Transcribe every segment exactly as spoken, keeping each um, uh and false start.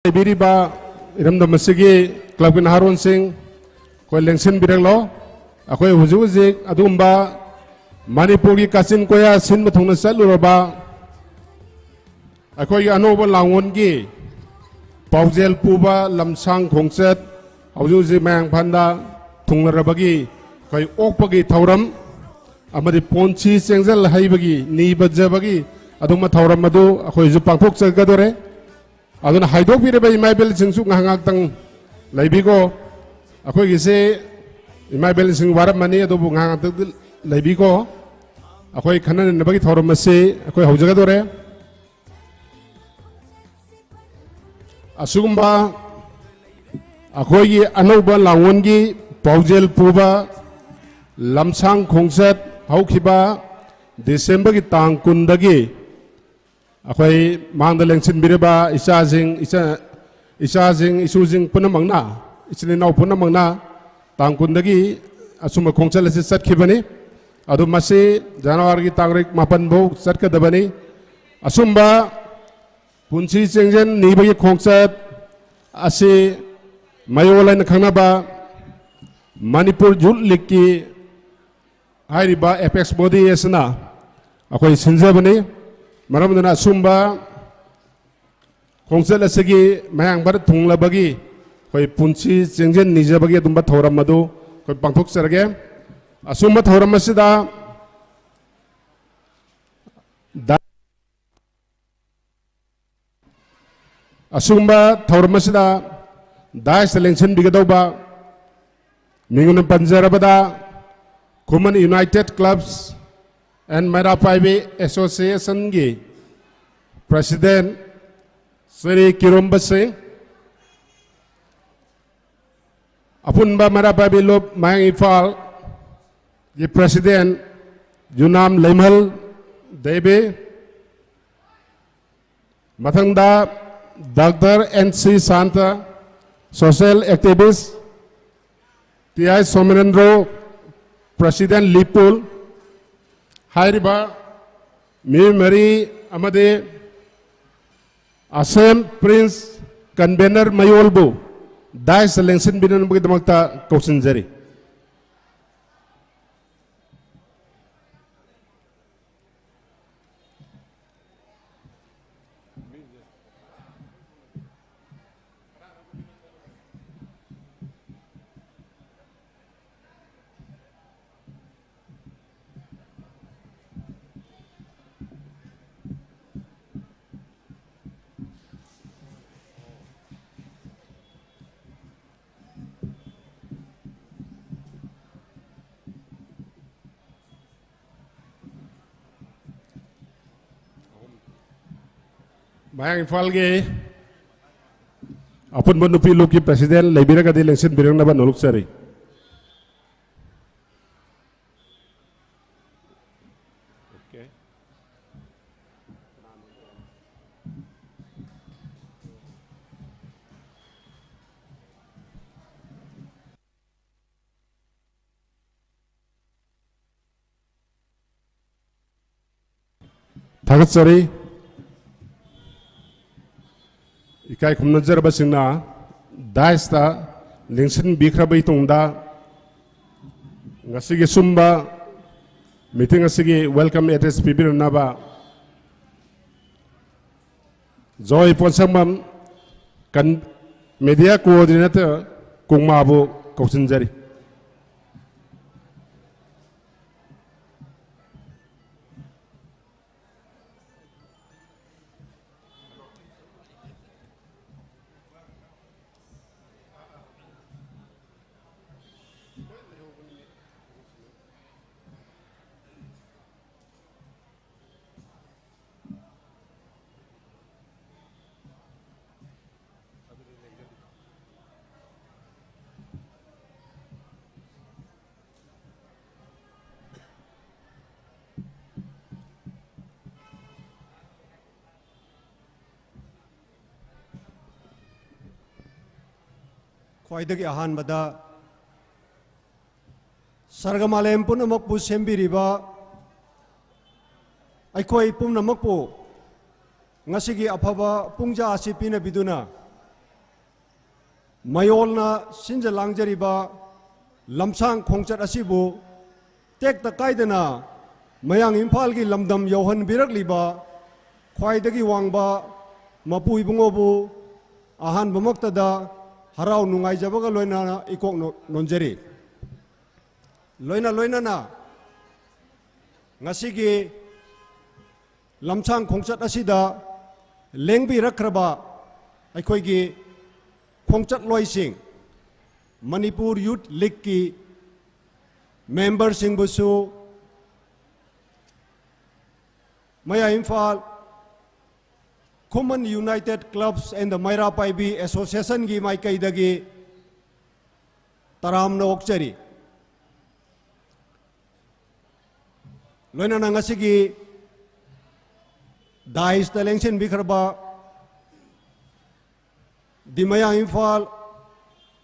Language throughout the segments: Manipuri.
ꯂꯩꯕꯤꯔꯤꯕ ꯏꯔꯝꯗꯝ ꯑꯁꯤꯒꯤ ꯀ꯭ꯂꯕꯀꯤ ꯅꯍꯥꯔꯣꯟꯁꯤꯡ, ꯑꯩꯈꯣꯏ ꯂꯦꯡꯁꯤꯟꯕꯤꯔꯛꯂꯣ꯫ ꯑꯩꯈꯣꯏ ꯍꯧꯖꯤꯛ ꯍꯧꯖꯤꯛ ꯑꯗꯨꯒꯨꯝꯕ ꯃꯅꯤꯄꯨꯔꯒꯤ ꯀꯥꯆꯤꯟ ꯀꯣꯌꯥ ꯁꯤꯟꯕ ꯊꯨꯡꯅ ꯆꯠꯂꯨꯔꯕ ꯑꯩꯈꯣꯏꯒꯤ ꯑꯅꯧꯕ ꯂꯥꯡꯑꯣꯟꯒꯤ ꯄꯥꯎꯖꯦꯜ ꯄꯨꯕ ꯂꯝꯁꯥꯡ ꯈꯣꯡꯆꯠ ꯍꯧꯖꯤꯛ ꯍꯧꯖꯤꯛ ꯃꯌꯥꯡꯐꯥꯟꯗ ꯊꯨꯡꯂꯔꯕꯒꯤ ꯑꯩꯈꯣꯏ ꯑꯣꯛꯄꯒꯤ ꯊꯧꯔꯝ ꯑꯃꯗꯤ ꯄꯣꯟꯁꯤ ꯆꯦꯡꯖꯜ ꯍꯩꯕꯒꯤ ꯅꯤꯕ ꯖꯕꯒꯤ ꯑꯗꯨꯝꯕ ꯊꯧꯔꯝ ꯑꯗꯨ ꯑꯩꯈꯣꯏꯁꯨ ꯄꯥꯡꯊꯣꯛꯆꯒꯗꯣꯔꯦ꯫ ꯑꯗꯨꯅ ꯍꯥꯏꯗꯣꯛꯄꯤꯔꯤꯕ ꯏꯃꯥ ꯏꯕꯦꯜꯁꯤꯡꯁꯨ ꯉꯥꯏꯍꯥꯛ ꯉꯥꯛꯇꯪ ꯂꯩꯕꯤꯀꯣ꯫ ꯑꯩꯈꯣꯏꯒꯤꯁꯦ ꯏꯃꯥ ꯏꯕꯦꯜꯁꯤꯡ ꯋꯥꯔꯝꯃꯅꯤ, ꯑꯗꯨꯕꯨ ꯉꯥꯏꯍꯥꯛ ꯉꯥꯛꯇꯪ ꯂꯩꯕꯤꯀꯣ꯫ ꯑꯩꯈꯣꯏ ꯈꯟꯅ ꯅꯩꯅꯕꯒꯤ ꯊꯧꯔꯝ ꯑꯁꯤ ꯑꯩꯈꯣꯏ ꯍꯧꯖꯒꯗꯣꯔꯦ꯫ ꯑꯁꯤꯒꯨꯝꯕ ꯑꯩꯈꯣꯏꯒꯤ ꯑꯅꯧꯕ ꯂꯥꯡꯑꯣꯟꯒꯤ ꯄꯥꯎꯖꯦꯜ ꯄꯨꯕ ꯂꯝꯁꯥꯡ ꯈꯣꯡꯆꯠ ꯍꯧꯈꯤꯕ ꯗꯤꯁꯦꯝꯕꯔꯒꯤ ꯇꯥꯡ ꯀꯨꯟꯗꯒꯤ ꯑꯩꯈꯣꯏ ꯃꯥꯡꯗ ꯂꯦꯡꯁꯤꯟꯕꯤꯔꯤꯕ ꯏꯆꯥꯁꯤꯡ, ꯏꯆꯥ, ꯏꯆꯥꯁꯤꯡ, ꯏꯁꯨꯁꯤꯡ ꯄꯨꯝꯅꯃꯛꯅ, ꯏꯆꯤꯟ ꯏꯅꯥꯎ ꯄꯨꯝꯅꯃꯛꯅ ꯇꯥꯡ ꯀꯨꯟꯗꯒꯤ ꯑꯁꯨꯝꯕ ꯈꯣꯡꯆꯠ ꯑꯁꯤ ꯆꯠꯈꯤꯕꯅꯤ꯫ ꯑꯗꯨ ꯃꯁꯤ ꯖꯅꯋꯥꯔꯤꯒꯤ ꯇꯥꯡ ꯃꯥꯄꯟ ꯐꯥꯎ ꯆꯠꯀꯗꯕꯅꯤ꯫ ꯑꯁꯨꯝꯕ ꯄꯨꯟꯁꯤ ꯆꯦꯡꯖꯦꯜ ꯅꯤꯕꯒꯤ ꯈꯣꯡꯆꯠ ꯑꯁꯤ ꯃꯌꯣꯜ ꯍꯥꯏꯅ ꯈꯪꯅꯕ ꯃꯅꯤꯄꯨꯔ ꯌꯨꯠ ꯂꯤꯒꯀꯤ ꯍꯥꯏꯔꯤꯕ ꯑꯦꯄꯦꯛꯁ ꯕꯣꯗꯤ ꯑꯁꯤꯅ ꯑꯩꯈꯣꯏ ꯁꯤꯟꯖꯕꯅꯤ꯫ ꯃꯔꯝ ꯑꯗꯨꯅ ꯑꯁꯨꯝꯕ ꯈꯣꯡꯆꯠ ꯑꯁꯤꯒꯤ ꯃꯌꯥꯡꯕꯔ ꯊꯨꯡꯂꯕꯒꯤ ꯑꯩꯈꯣꯏ ꯄꯨꯟꯁꯤ ꯆꯦꯡꯖꯦꯜ ꯅꯤꯖꯕꯒꯤ ꯑꯗꯨꯝꯕ ꯊꯧꯔꯝ ꯑꯗꯨ ꯑꯩꯈꯣꯏ ꯄꯥꯡꯊꯣꯛꯆꯔꯒꯦ꯫ ꯑꯁꯨꯝꯕ ꯊꯧꯔꯝ ꯑꯁꯤꯗ ꯗ-, ꯑꯁꯤꯒꯨꯝꯕ ꯊꯧꯔꯝ ꯑꯁꯤꯗ ꯗꯥꯏꯁꯇ ꯂꯦꯡꯁꯤꯟꯕꯤꯒꯗꯧꯕ ꯃꯤꯡ ꯑꯣꯏꯅ ꯄꯟꯖꯔꯕꯗ, ꯈꯨꯃꯟ ꯌꯨꯅꯥꯏꯇꯦꯠ ꯀ꯭ꯂꯕꯁ ꯑꯦꯟ ꯃꯩꯔꯥ ꯄꯥꯏꯕꯤ ꯑꯦꯁꯣꯁꯤꯌꯦꯁꯟꯒꯤ ꯄ꯭ꯔꯁꯤꯗꯦꯟ ꯁ꯭ꯔꯤ ꯀꯤꯔꯣꯝꯕ ꯁꯤꯡ, ꯑꯄꯨꯟꯕ ꯃꯩꯔꯥ ꯄꯥꯏꯕꯤ ꯂꯨꯞ ꯃꯌꯥꯡ ꯏꯝꯐꯥꯜꯒꯤ ꯄ꯭ꯔꯁꯤꯗꯦꯟ ꯌꯨꯅꯥꯝ ꯂꯩꯃꯜ ꯗꯦꯕꯤ, ꯃꯊꯪꯗ doctor N C Shanta, social activist T I Somanendro, president Lipul, ꯍꯥꯏꯔꯤꯕ ꯃꯤꯑꯣꯏ ꯃꯔꯤ ꯑꯃꯗꯤ ꯑꯁꯦꯝ ꯄ꯭ꯔꯤꯟꯁ Convener ꯃꯌꯣꯜꯕꯨ dais ꯇ ꯂꯦꯡꯁꯤꯟꯕꯤꯅꯕꯒꯤꯗꯃꯛꯇ ꯀꯧꯁꯤꯟꯖꯔꯤ꯫ ꯃꯌꯥꯡ ꯏꯝꯐꯥꯜꯒꯤ ꯑꯄꯨꯟꯕ ꯅꯨꯄꯤ ꯂꯨꯞꯀꯤ president ꯂꯩꯕꯤꯔꯒꯗꯤ ꯂꯦꯡꯁꯤꯟꯕꯤꯔꯛꯅꯕ ꯅꯣꯂꯨꯛꯆꯔꯤ꯫ ꯊꯥꯒꯠꯆꯔꯤ꯫ ꯏꯀꯥꯏ ꯈꯨꯝꯅꯖꯔꯕꯁꯤꯡꯅ dais ꯇ ꯂꯦꯡꯁꯤꯟꯕꯤꯈ꯭ꯔꯕ ꯃꯇꯨꯡꯗ, ꯉꯁꯤꯒꯤ ꯁꯨꯝꯕ meeting ꯑꯁꯤꯒꯤ welcome address ꯄꯤꯕꯤꯔꯛꯅꯕ ꯖꯣꯏ ꯄꯣꯠꯁꯪꯕꯝ ꯀꯟ-, media coordinator ꯀꯨꯡꯃꯥꯕꯨ ꯀꯧꯁꯤꯟꯖꯔꯤ꯫ ꯈ꯭ꯋꯥꯏꯗꯒꯤ ꯑꯍꯥꯟꯕꯗ ꯁꯔꯒ ꯃꯥꯂꯦꯝ ꯄꯨꯝꯅꯃꯛꯄꯨ ꯁꯦꯝꯕꯤꯔꯤꯕ ꯑꯩꯈꯣꯏ ꯄꯨꯝꯅꯃꯛꯄꯨ ꯉꯁꯤꯒꯤ ꯑꯐꯕ ꯄꯨꯡꯖꯥ ꯑꯁꯤ ꯄꯤꯅꯕꯤꯗꯨꯅ, ꯃꯌꯣꯜꯅ ꯁꯤꯟꯖ ꯂꯥꯡꯖꯔꯤꯕ ꯂꯝꯁꯥꯡ ꯈꯣꯡꯆꯠ ꯑꯁꯤꯕꯨ ꯇꯦꯛꯇ ꯀꯥꯏꯗꯅ ꯃꯌꯥꯡ ꯏꯝꯐꯥꯜꯒꯤ ꯂꯝꯗꯝ ꯌꯧꯍꯟꯕꯤꯔꯛꯂꯤꯕ ꯈ꯭ꯋꯥꯏꯗꯒꯤ ꯋꯥꯡꯕ ꯃꯄꯨ ꯏꯕꯨꯡꯉꯣꯕꯨ ꯑꯍꯥꯟꯕꯃꯛꯇꯗ ꯍꯔꯥꯎ ꯅꯨꯡꯉꯥꯏꯖꯕꯒ ꯂꯣꯏꯅꯅ ꯏꯀꯣꯛ ꯅꯣ-, ꯅꯣꯟꯖꯔꯤ꯫ ꯂꯣꯏꯅ ꯂꯣꯏꯅꯅ ꯉꯁꯤꯒꯤ ꯂꯝꯁꯥꯡ ꯈꯣꯡꯆꯠ ꯑꯁꯤꯗ ꯂꯦꯡꯕꯤꯔꯛꯈ꯭ꯔꯕ ꯑꯩꯈꯣꯏꯒꯤ ꯈꯣꯡꯆꯠꯂꯣꯏꯁꯤꯡ, ꯃꯅꯤꯄꯨꯔ ꯌꯨꯊ ꯂꯤꯒꯀꯤ ꯃꯦꯝꯕꯔꯁꯤꯡꯕꯨꯁꯨ ꯃꯌꯥꯏ ꯏꯝꯐꯥꯜ ꯈꯨꯃꯟ ꯌꯨꯅꯥꯏꯇꯦꯗ ꯀ꯭ꯂꯕꯁ ꯑꯦꯟ ꯗ ꯃꯩꯔꯥ ꯄꯥꯏꯕꯤ ꯑꯦꯁꯣꯁꯤꯌꯦꯁꯟꯒꯤ ꯃꯥꯏꯀꯩꯗꯒꯤ ꯇꯔꯥꯝꯅ ꯑꯣꯛꯆꯔꯤ꯫ ꯂꯣꯏꯅꯅ ꯉꯁꯤꯒꯤ ꯗꯥꯏꯁꯇ ꯂꯦꯡꯁꯤꯟꯕꯤꯈ꯭ꯔꯕ ꯗꯤ ꯃꯌꯥꯡ ꯏꯝꯐꯥꯜ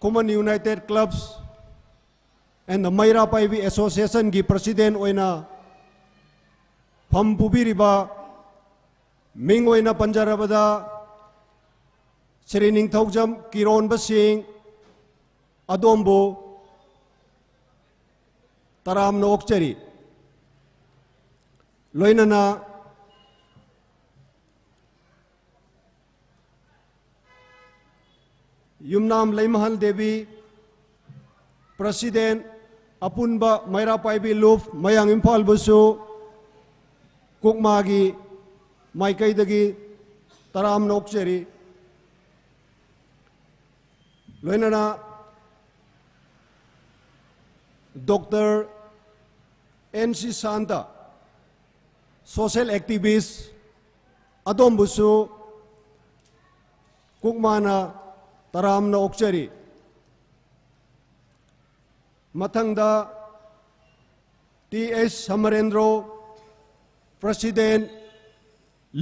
ꯈꯨꯃꯟ ꯌꯨꯅꯥꯏꯇꯦꯗ ꯀ꯭ꯂꯕꯁ ꯑꯦꯟ ꯗ ꯃꯩꯔꯥ ꯄꯥꯏꯕꯤ ꯑꯦꯁꯣꯁꯤꯌꯦꯁꯟꯒꯤ ꯄ꯭ꯔꯁꯤꯗꯦꯟ ꯑꯣꯏꯅ ꯐꯝ ꯄꯨꯕꯤꯔꯤꯕ ꯃꯤꯡ ꯑꯣꯏꯅ ꯄꯟꯖꯔꯕꯗ ꯁ꯭ꯔꯤ ꯅꯤꯡꯊꯧꯖꯝ ꯀꯤꯔꯣꯟꯕ ꯁꯤꯡ, ꯑꯗꯣꯝꯕꯨ ꯇꯔꯥꯝꯅ ꯑꯣꯛꯆꯔꯤ꯫ ꯂꯣꯏꯅꯅ ꯌꯨꯝꯅꯥꯝ ꯂꯩꯃꯍꯜ ꯗꯦꯕꯤ, ꯄ꯭ꯔꯁꯤꯗꯦꯟ, ꯑꯄꯨꯟꯕ ꯃꯩꯔꯥ ꯄꯥꯏꯕꯤ ꯂꯨꯞ ꯃꯌꯥꯡ ꯏꯝꯐꯥꯜꯕꯨꯁꯨ ꯀꯨꯛꯃꯥꯒꯤ ꯃꯥꯏꯀꯩꯗꯒꯤ ꯇꯔꯥꯝꯅ ꯑꯣꯛꯆꯔꯤ꯫ ꯂꯣꯏꯅꯅ doctor N C Shanta, social activist, ꯑꯗꯣꯝꯕꯨꯁꯨ ꯀꯨꯛꯃꯥꯅ ꯇꯔꯥꯝꯅ ꯑꯣꯛꯆꯔꯤ꯫ ꯃꯊꯪꯗ ꯇꯤ ꯑꯦꯁ ꯁꯃꯔꯦꯟꯗ꯭ꯔꯣ, ꯄ꯭ꯔꯁꯤꯗꯦꯟ,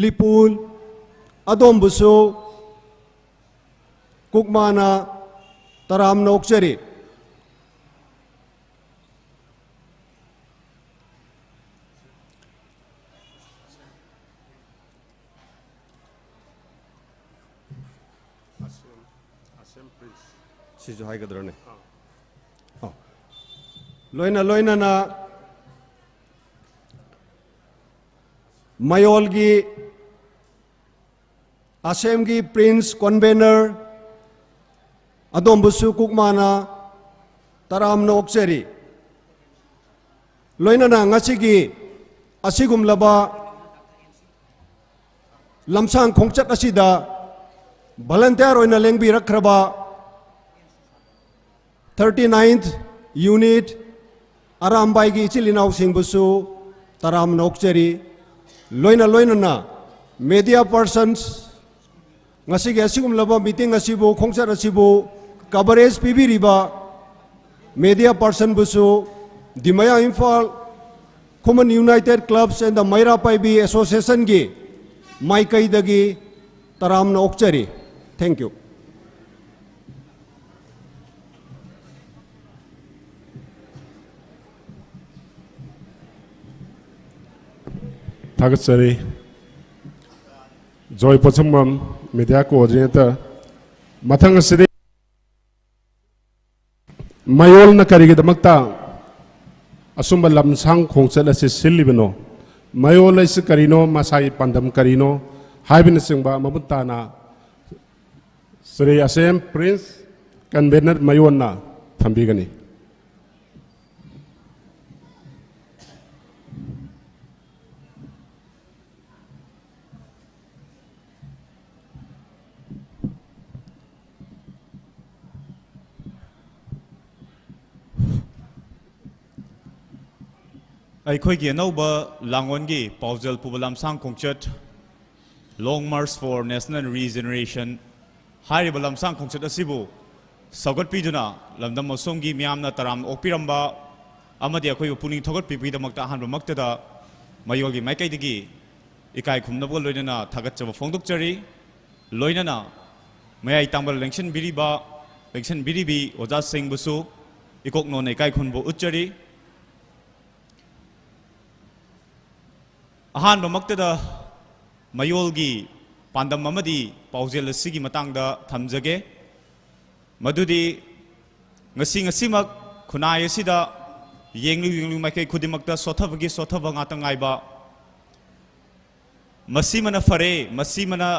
ꯂꯤꯄꯨꯜ, ꯑꯗꯣꯝꯕꯨꯁꯨ ꯀꯨꯛꯃꯥꯅ ꯇꯔꯥꯝꯅ ꯑꯣꯛꯆꯔꯤ꯫ Assam, Assam Prince. ꯁꯤꯁꯨ ꯍꯥꯏꯒꯗ꯭ꯔꯅꯦ? ꯑꯣ꯫ ꯂꯣꯏꯅ ꯂꯣꯏꯅꯅ ꯃꯌꯣꯜꯒꯤ ꯑꯁꯦꯝꯒꯤ ꯄ꯭ꯔꯤꯟꯁ ꯀꯣꯟꯚꯦꯅꯔ ꯑꯗꯣꯝꯕꯨꯁꯨ ꯀꯨꯛꯃꯥꯅ ꯇꯔꯥꯝꯅ ꯑꯣꯛꯆꯔꯤ꯫ ꯂꯣꯏꯅꯅ ꯉꯁꯤꯒꯤ ꯑꯁꯤꯒꯨꯝꯂꯕ ꯂꯝꯁꯥꯡ ꯈꯣꯡꯆꯠ ꯑꯁꯤꯗ ꯚꯣꯂꯟꯇꯤꯌꯔ ꯑꯣꯏꯅ ꯂꯦꯡꯕꯤꯔꯛꯈ꯭ꯔꯕ thirty ninth unit ꯑꯔꯥꯝꯕꯥꯏꯒꯤ ꯏꯆꯤꯜ ꯏꯅꯥꯎꯁꯤꯡꯕꯨꯁꯨ ꯇꯔꯥꯝꯅ ꯑꯣꯛꯆꯔꯤ꯫ ꯂꯣꯏꯅ ꯂꯣꯏꯅꯅ media persons, ꯉꯁꯤꯒꯤ ꯑꯁꯤꯒꯨꯝꯂꯕ meeting ꯑꯁꯤꯕꯨ, ꯈꯣꯡꯆꯠ ꯑꯁꯤꯕꯨ coverage ꯄꯤꯕꯤꯔꯤꯕ media personꯕꯨꯁꯨ ꯗꯤꯃꯌꯥ Imphal Khuman United Clubs and the ꯃꯩꯔꯥ ꯄꯥꯏꯕꯤ Associationꯒꯤ ꯃꯥꯏꯀꯩꯗꯒꯤ ꯇꯔꯥꯝꯅ ꯑꯣꯛꯆꯔꯤ꯫ Thank you꯫ ꯊꯥꯒꯠꯆꯔꯤ꯫ ꯖꯣꯏ ꯄꯣꯠꯁꯝꯕꯝ, media coordinator꯫ ꯃꯊꯪ ꯑꯁꯤꯗꯤ ꯃꯌꯣꯜꯅ ꯀꯔꯤꯒꯤꯗꯃꯛꯇ ꯑꯁꯨꯝꯕ ꯂꯝꯁꯥꯡ ꯈꯣꯡꯆꯠ ꯑꯁꯤ ꯁꯤꯜꯂꯤꯕꯅꯣ, ꯃꯌꯣꯜ ꯑꯁꯤ ꯀꯔꯤꯅꯣ, ꯃꯁꯥꯒꯤ ꯄꯥꯟꯗꯝ ꯀꯔꯤꯅꯣ ꯍꯥꯏꯕꯅꯆꯤꯡꯕ ꯃꯃꯨꯠ ꯇꯥꯅ ꯁ꯭ꯔꯤ ꯑꯁꯦꯝ ꯄ꯭ꯔꯤꯟꯁ ꯀꯟꯚꯦꯅꯔ ꯃꯌꯣꯟꯅ ꯊꯝꯕꯤꯒꯅꯤ꯫ ꯑꯩꯈꯣꯏꯒꯤ ꯑꯅꯧꯕ ꯂꯥꯡꯑꯣꯟꯒꯤ ꯄꯥꯎꯖꯦꯜ ꯄꯨꯕ ꯂꯝꯁꯥꯡ ꯈꯣꯡꯆꯠ, Long March for National Regeneration ꯍꯥꯏꯔꯤꯕ ꯂꯝꯁꯥꯡ ꯈꯣꯡꯆꯠ ꯑꯁꯤꯕꯨ ꯁꯧꯒꯠꯄꯤꯗꯨꯅ ꯂꯝꯗꯝ ꯑꯁꯣꯝꯒꯤ ꯃꯤꯌꯥꯝꯅ ꯇꯔꯥꯝꯅ ꯑꯣꯛꯄꯤꯔꯝꯕ ꯑꯃꯗꯤ ꯑꯩꯈꯣꯏꯕꯨ ꯄꯨꯛꯅꯤꯡ ꯊꯧꯒꯠꯄꯤꯕꯒꯤꯗꯃꯛꯇ ꯑꯍꯥꯟꯕꯃꯛꯇꯗ ꯃꯌꯣꯜꯒꯤ ꯃꯥꯏꯀꯩꯗꯒꯤ ꯏꯀꯥꯏ ꯈꯨꯝꯅꯕꯒ ꯂꯣꯏꯅꯅ ꯊꯥꯒꯠꯆꯕ ꯐꯣꯡꯗꯣꯛꯆꯔꯤ꯫ ꯂꯣꯏꯅꯅ ꯃꯌꯥꯏ ꯇꯥꯡꯕ ꯂꯦꯡꯁꯤꯟꯕꯤꯔꯤꯕ, ꯂꯦꯡꯁꯤꯟꯕꯤꯔꯤꯕꯤ ꯑꯣꯖꯥꯁꯤꯡꯕꯨꯁꯨ ꯏꯀꯣꯛ ꯅꯣꯟꯅ ꯏꯀꯥꯏ ꯈꯨꯝꯅꯕ ꯎꯠꯆꯔꯤ꯫ ꯑꯍꯥꯟꯕꯃꯛꯇꯗ ꯃꯌꯣꯜꯒꯤ ꯄꯥꯟꯗꯝ ꯑꯃꯗꯤ ꯄꯥꯎꯖꯦꯜ ꯑꯁꯤꯒꯤ ꯃꯇꯥꯡꯗ ꯊꯝꯖꯒꯦ꯫ ꯃꯗꯨꯗꯤ ꯉꯁꯤ ꯉꯁꯤꯃꯛ ꯈꯨꯟꯅꯥꯏ ꯑꯁꯤꯗ ꯌꯦꯡꯂꯨ ꯌꯦꯡꯂꯨ ꯃꯥꯏꯀꯩ ꯈꯨꯗꯤꯡꯃꯛꯇ ꯁꯣꯠꯊꯕꯒꯤ ꯁꯣꯠꯊꯕ ꯉꯥꯛꯇ ꯉꯥꯏꯕ, ꯃꯁꯤꯃꯅ ꯐꯔꯦ, ꯃꯁꯤꯃꯅ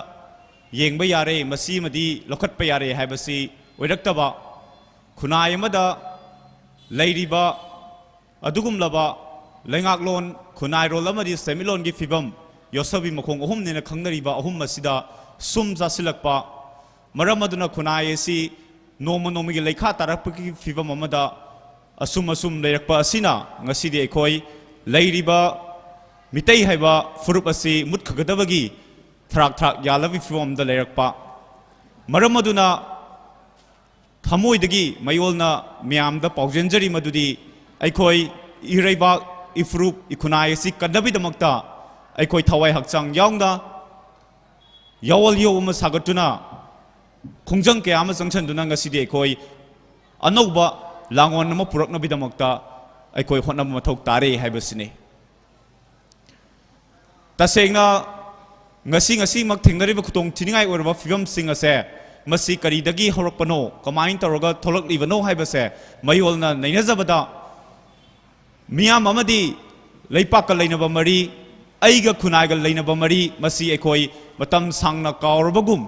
ꯌꯦꯡꯕ ꯌꯥꯔꯦ, ꯃꯁꯤꯃꯗꯤ ꯂꯧꯈꯠꯄ ꯌꯥꯔꯦ ꯍꯥꯏꯕꯁꯤ ꯑꯣꯏꯔꯛꯇꯕ, ꯈꯨꯟꯅꯥꯏ ꯑꯃꯗ ꯂꯩꯔꯤꯕ ꯑꯗꯨꯒꯨꯝꯂꯕ ꯂꯩꯉꯥꯛꯂꯣꯟ, ꯈꯨꯟꯅꯥꯏꯔꯣꯜ ꯑꯃꯗꯤ ꯁꯦꯟꯃꯤꯠꯂꯣꯟꯒꯤ ꯐꯤꯕꯝ, ꯌꯣꯠꯁꯕꯤ ꯃꯈꯣꯡ ꯑꯍꯨꯝꯅꯦꯅ ꯈꯪꯅꯔꯤꯕ ꯑꯍꯨꯝ ꯑꯁꯤꯗ ꯁꯨꯝ ꯆꯥꯁꯤꯜꯂꯛꯄ, ꯃꯔꯝ ꯑꯗꯨꯅ ꯈꯨꯟꯅꯥꯏ ꯑꯁꯤ ꯅꯣꯡꯃ ꯅꯣꯡꯃꯒꯤ ꯂꯩꯈꯥ ꯇꯥꯔꯛꯄꯒꯤ ꯐꯤꯕꯝ ꯑꯃꯗ ꯑꯁꯨꯝ ꯑꯁꯨꯝ ꯂꯩꯔꯛꯄ ꯑꯁꯤꯅ ꯉꯁꯤꯗꯤ ꯑꯩꯈꯣꯏ ꯂꯩꯔꯤꯕ ꯃꯤꯇꯩ ꯍꯥꯏꯕ ꯐꯨꯔꯨꯞ ꯑꯁꯤ ꯃꯨꯠꯈꯒꯗꯕꯒꯤ ꯊꯔꯥꯛ ꯊꯔꯥꯛ ꯌꯥꯜꯂꯕꯒꯤ ꯐꯤꯕꯝ ꯑꯃꯗ ꯂꯩꯔꯛꯄ꯫ ꯃꯔꯝ ꯑꯗꯨꯅ ꯊꯃꯣꯏꯗꯒꯤ ꯃꯌꯣꯜꯅ ꯃꯌꯥꯝꯗ ꯄꯥꯎꯖꯦꯟꯖꯔꯤ ꯃꯗꯨꯗꯤ ꯑꯩꯈꯣꯏ ꯏꯔꯩꯕꯥꯛ, ꯏꯐꯨꯔꯨꯞ, ꯏꯈꯨꯟꯅꯥꯏ ꯑꯁꯤ ꯀꯟꯅꯕꯒꯤꯗꯃꯛꯇ ꯑꯩꯈꯣꯏ ꯊꯋꯥꯏ ꯍꯛꯆꯥꯡ ꯌꯥꯎꯅ ꯌꯥꯑꯣꯜ ꯏꯌꯧ ꯑꯃ ꯁꯥꯒꯠꯇꯨꯅ ꯈꯣꯡꯖꯪ ꯀꯌꯥ ꯑꯃ ꯆꯪꯁꯤꯟꯗꯨꯅ ꯉꯁꯤꯗꯤ ꯑꯩꯈꯣꯏ ꯑꯅꯧꯕ ꯂꯥꯡꯑꯣꯟ ꯑꯃ ꯄꯨꯔꯛꯅꯕꯒꯤꯗꯃꯛꯇ ꯑꯩꯈꯣꯏ ꯍꯣꯠꯅꯕ ꯃꯊꯧ ꯇꯥꯔꯦ ꯍꯥꯏꯕꯁꯤꯅꯤ꯫ ꯇꯁꯦꯡꯅ ꯉꯁꯤ ꯉꯁꯤꯃꯛ ꯊꯦꯡꯅꯔꯤꯕ ꯈꯨꯗꯣꯡ ꯊꯤꯅꯤꯡꯉꯥꯏ ꯑꯣꯏꯔꯕ ꯐꯤꯕꯝꯁꯤꯡ ꯑꯁꯦ ꯃꯁꯤ ꯀꯔꯤꯗꯒꯤ ꯍꯧꯔꯛꯄꯅꯣ, ꯀꯃꯥꯏꯅ ꯇꯧꯔꯒ ꯊꯣꯛꯂꯛꯂꯤꯕꯅꯣ ꯍꯥꯏꯕꯁꯦ ꯃꯌꯣꯜꯅ ꯅꯩꯅꯖꯕꯗ ꯃꯤꯌꯥꯝ ꯑꯃꯗꯤ ꯂꯩꯄꯥꯛꯀ ꯂꯩꯅꯕ ꯃꯔꯤ, ꯑꯩꯒ ꯈꯨꯟꯅꯥꯏꯒ ꯂꯩꯅꯕ ꯃꯔꯤ, ꯃꯁꯤ ꯑꯩꯈꯣꯏ ꯃꯇꯝ ꯁꯥꯡꯅ ꯀꯥꯎꯔꯕꯒꯨꯝ,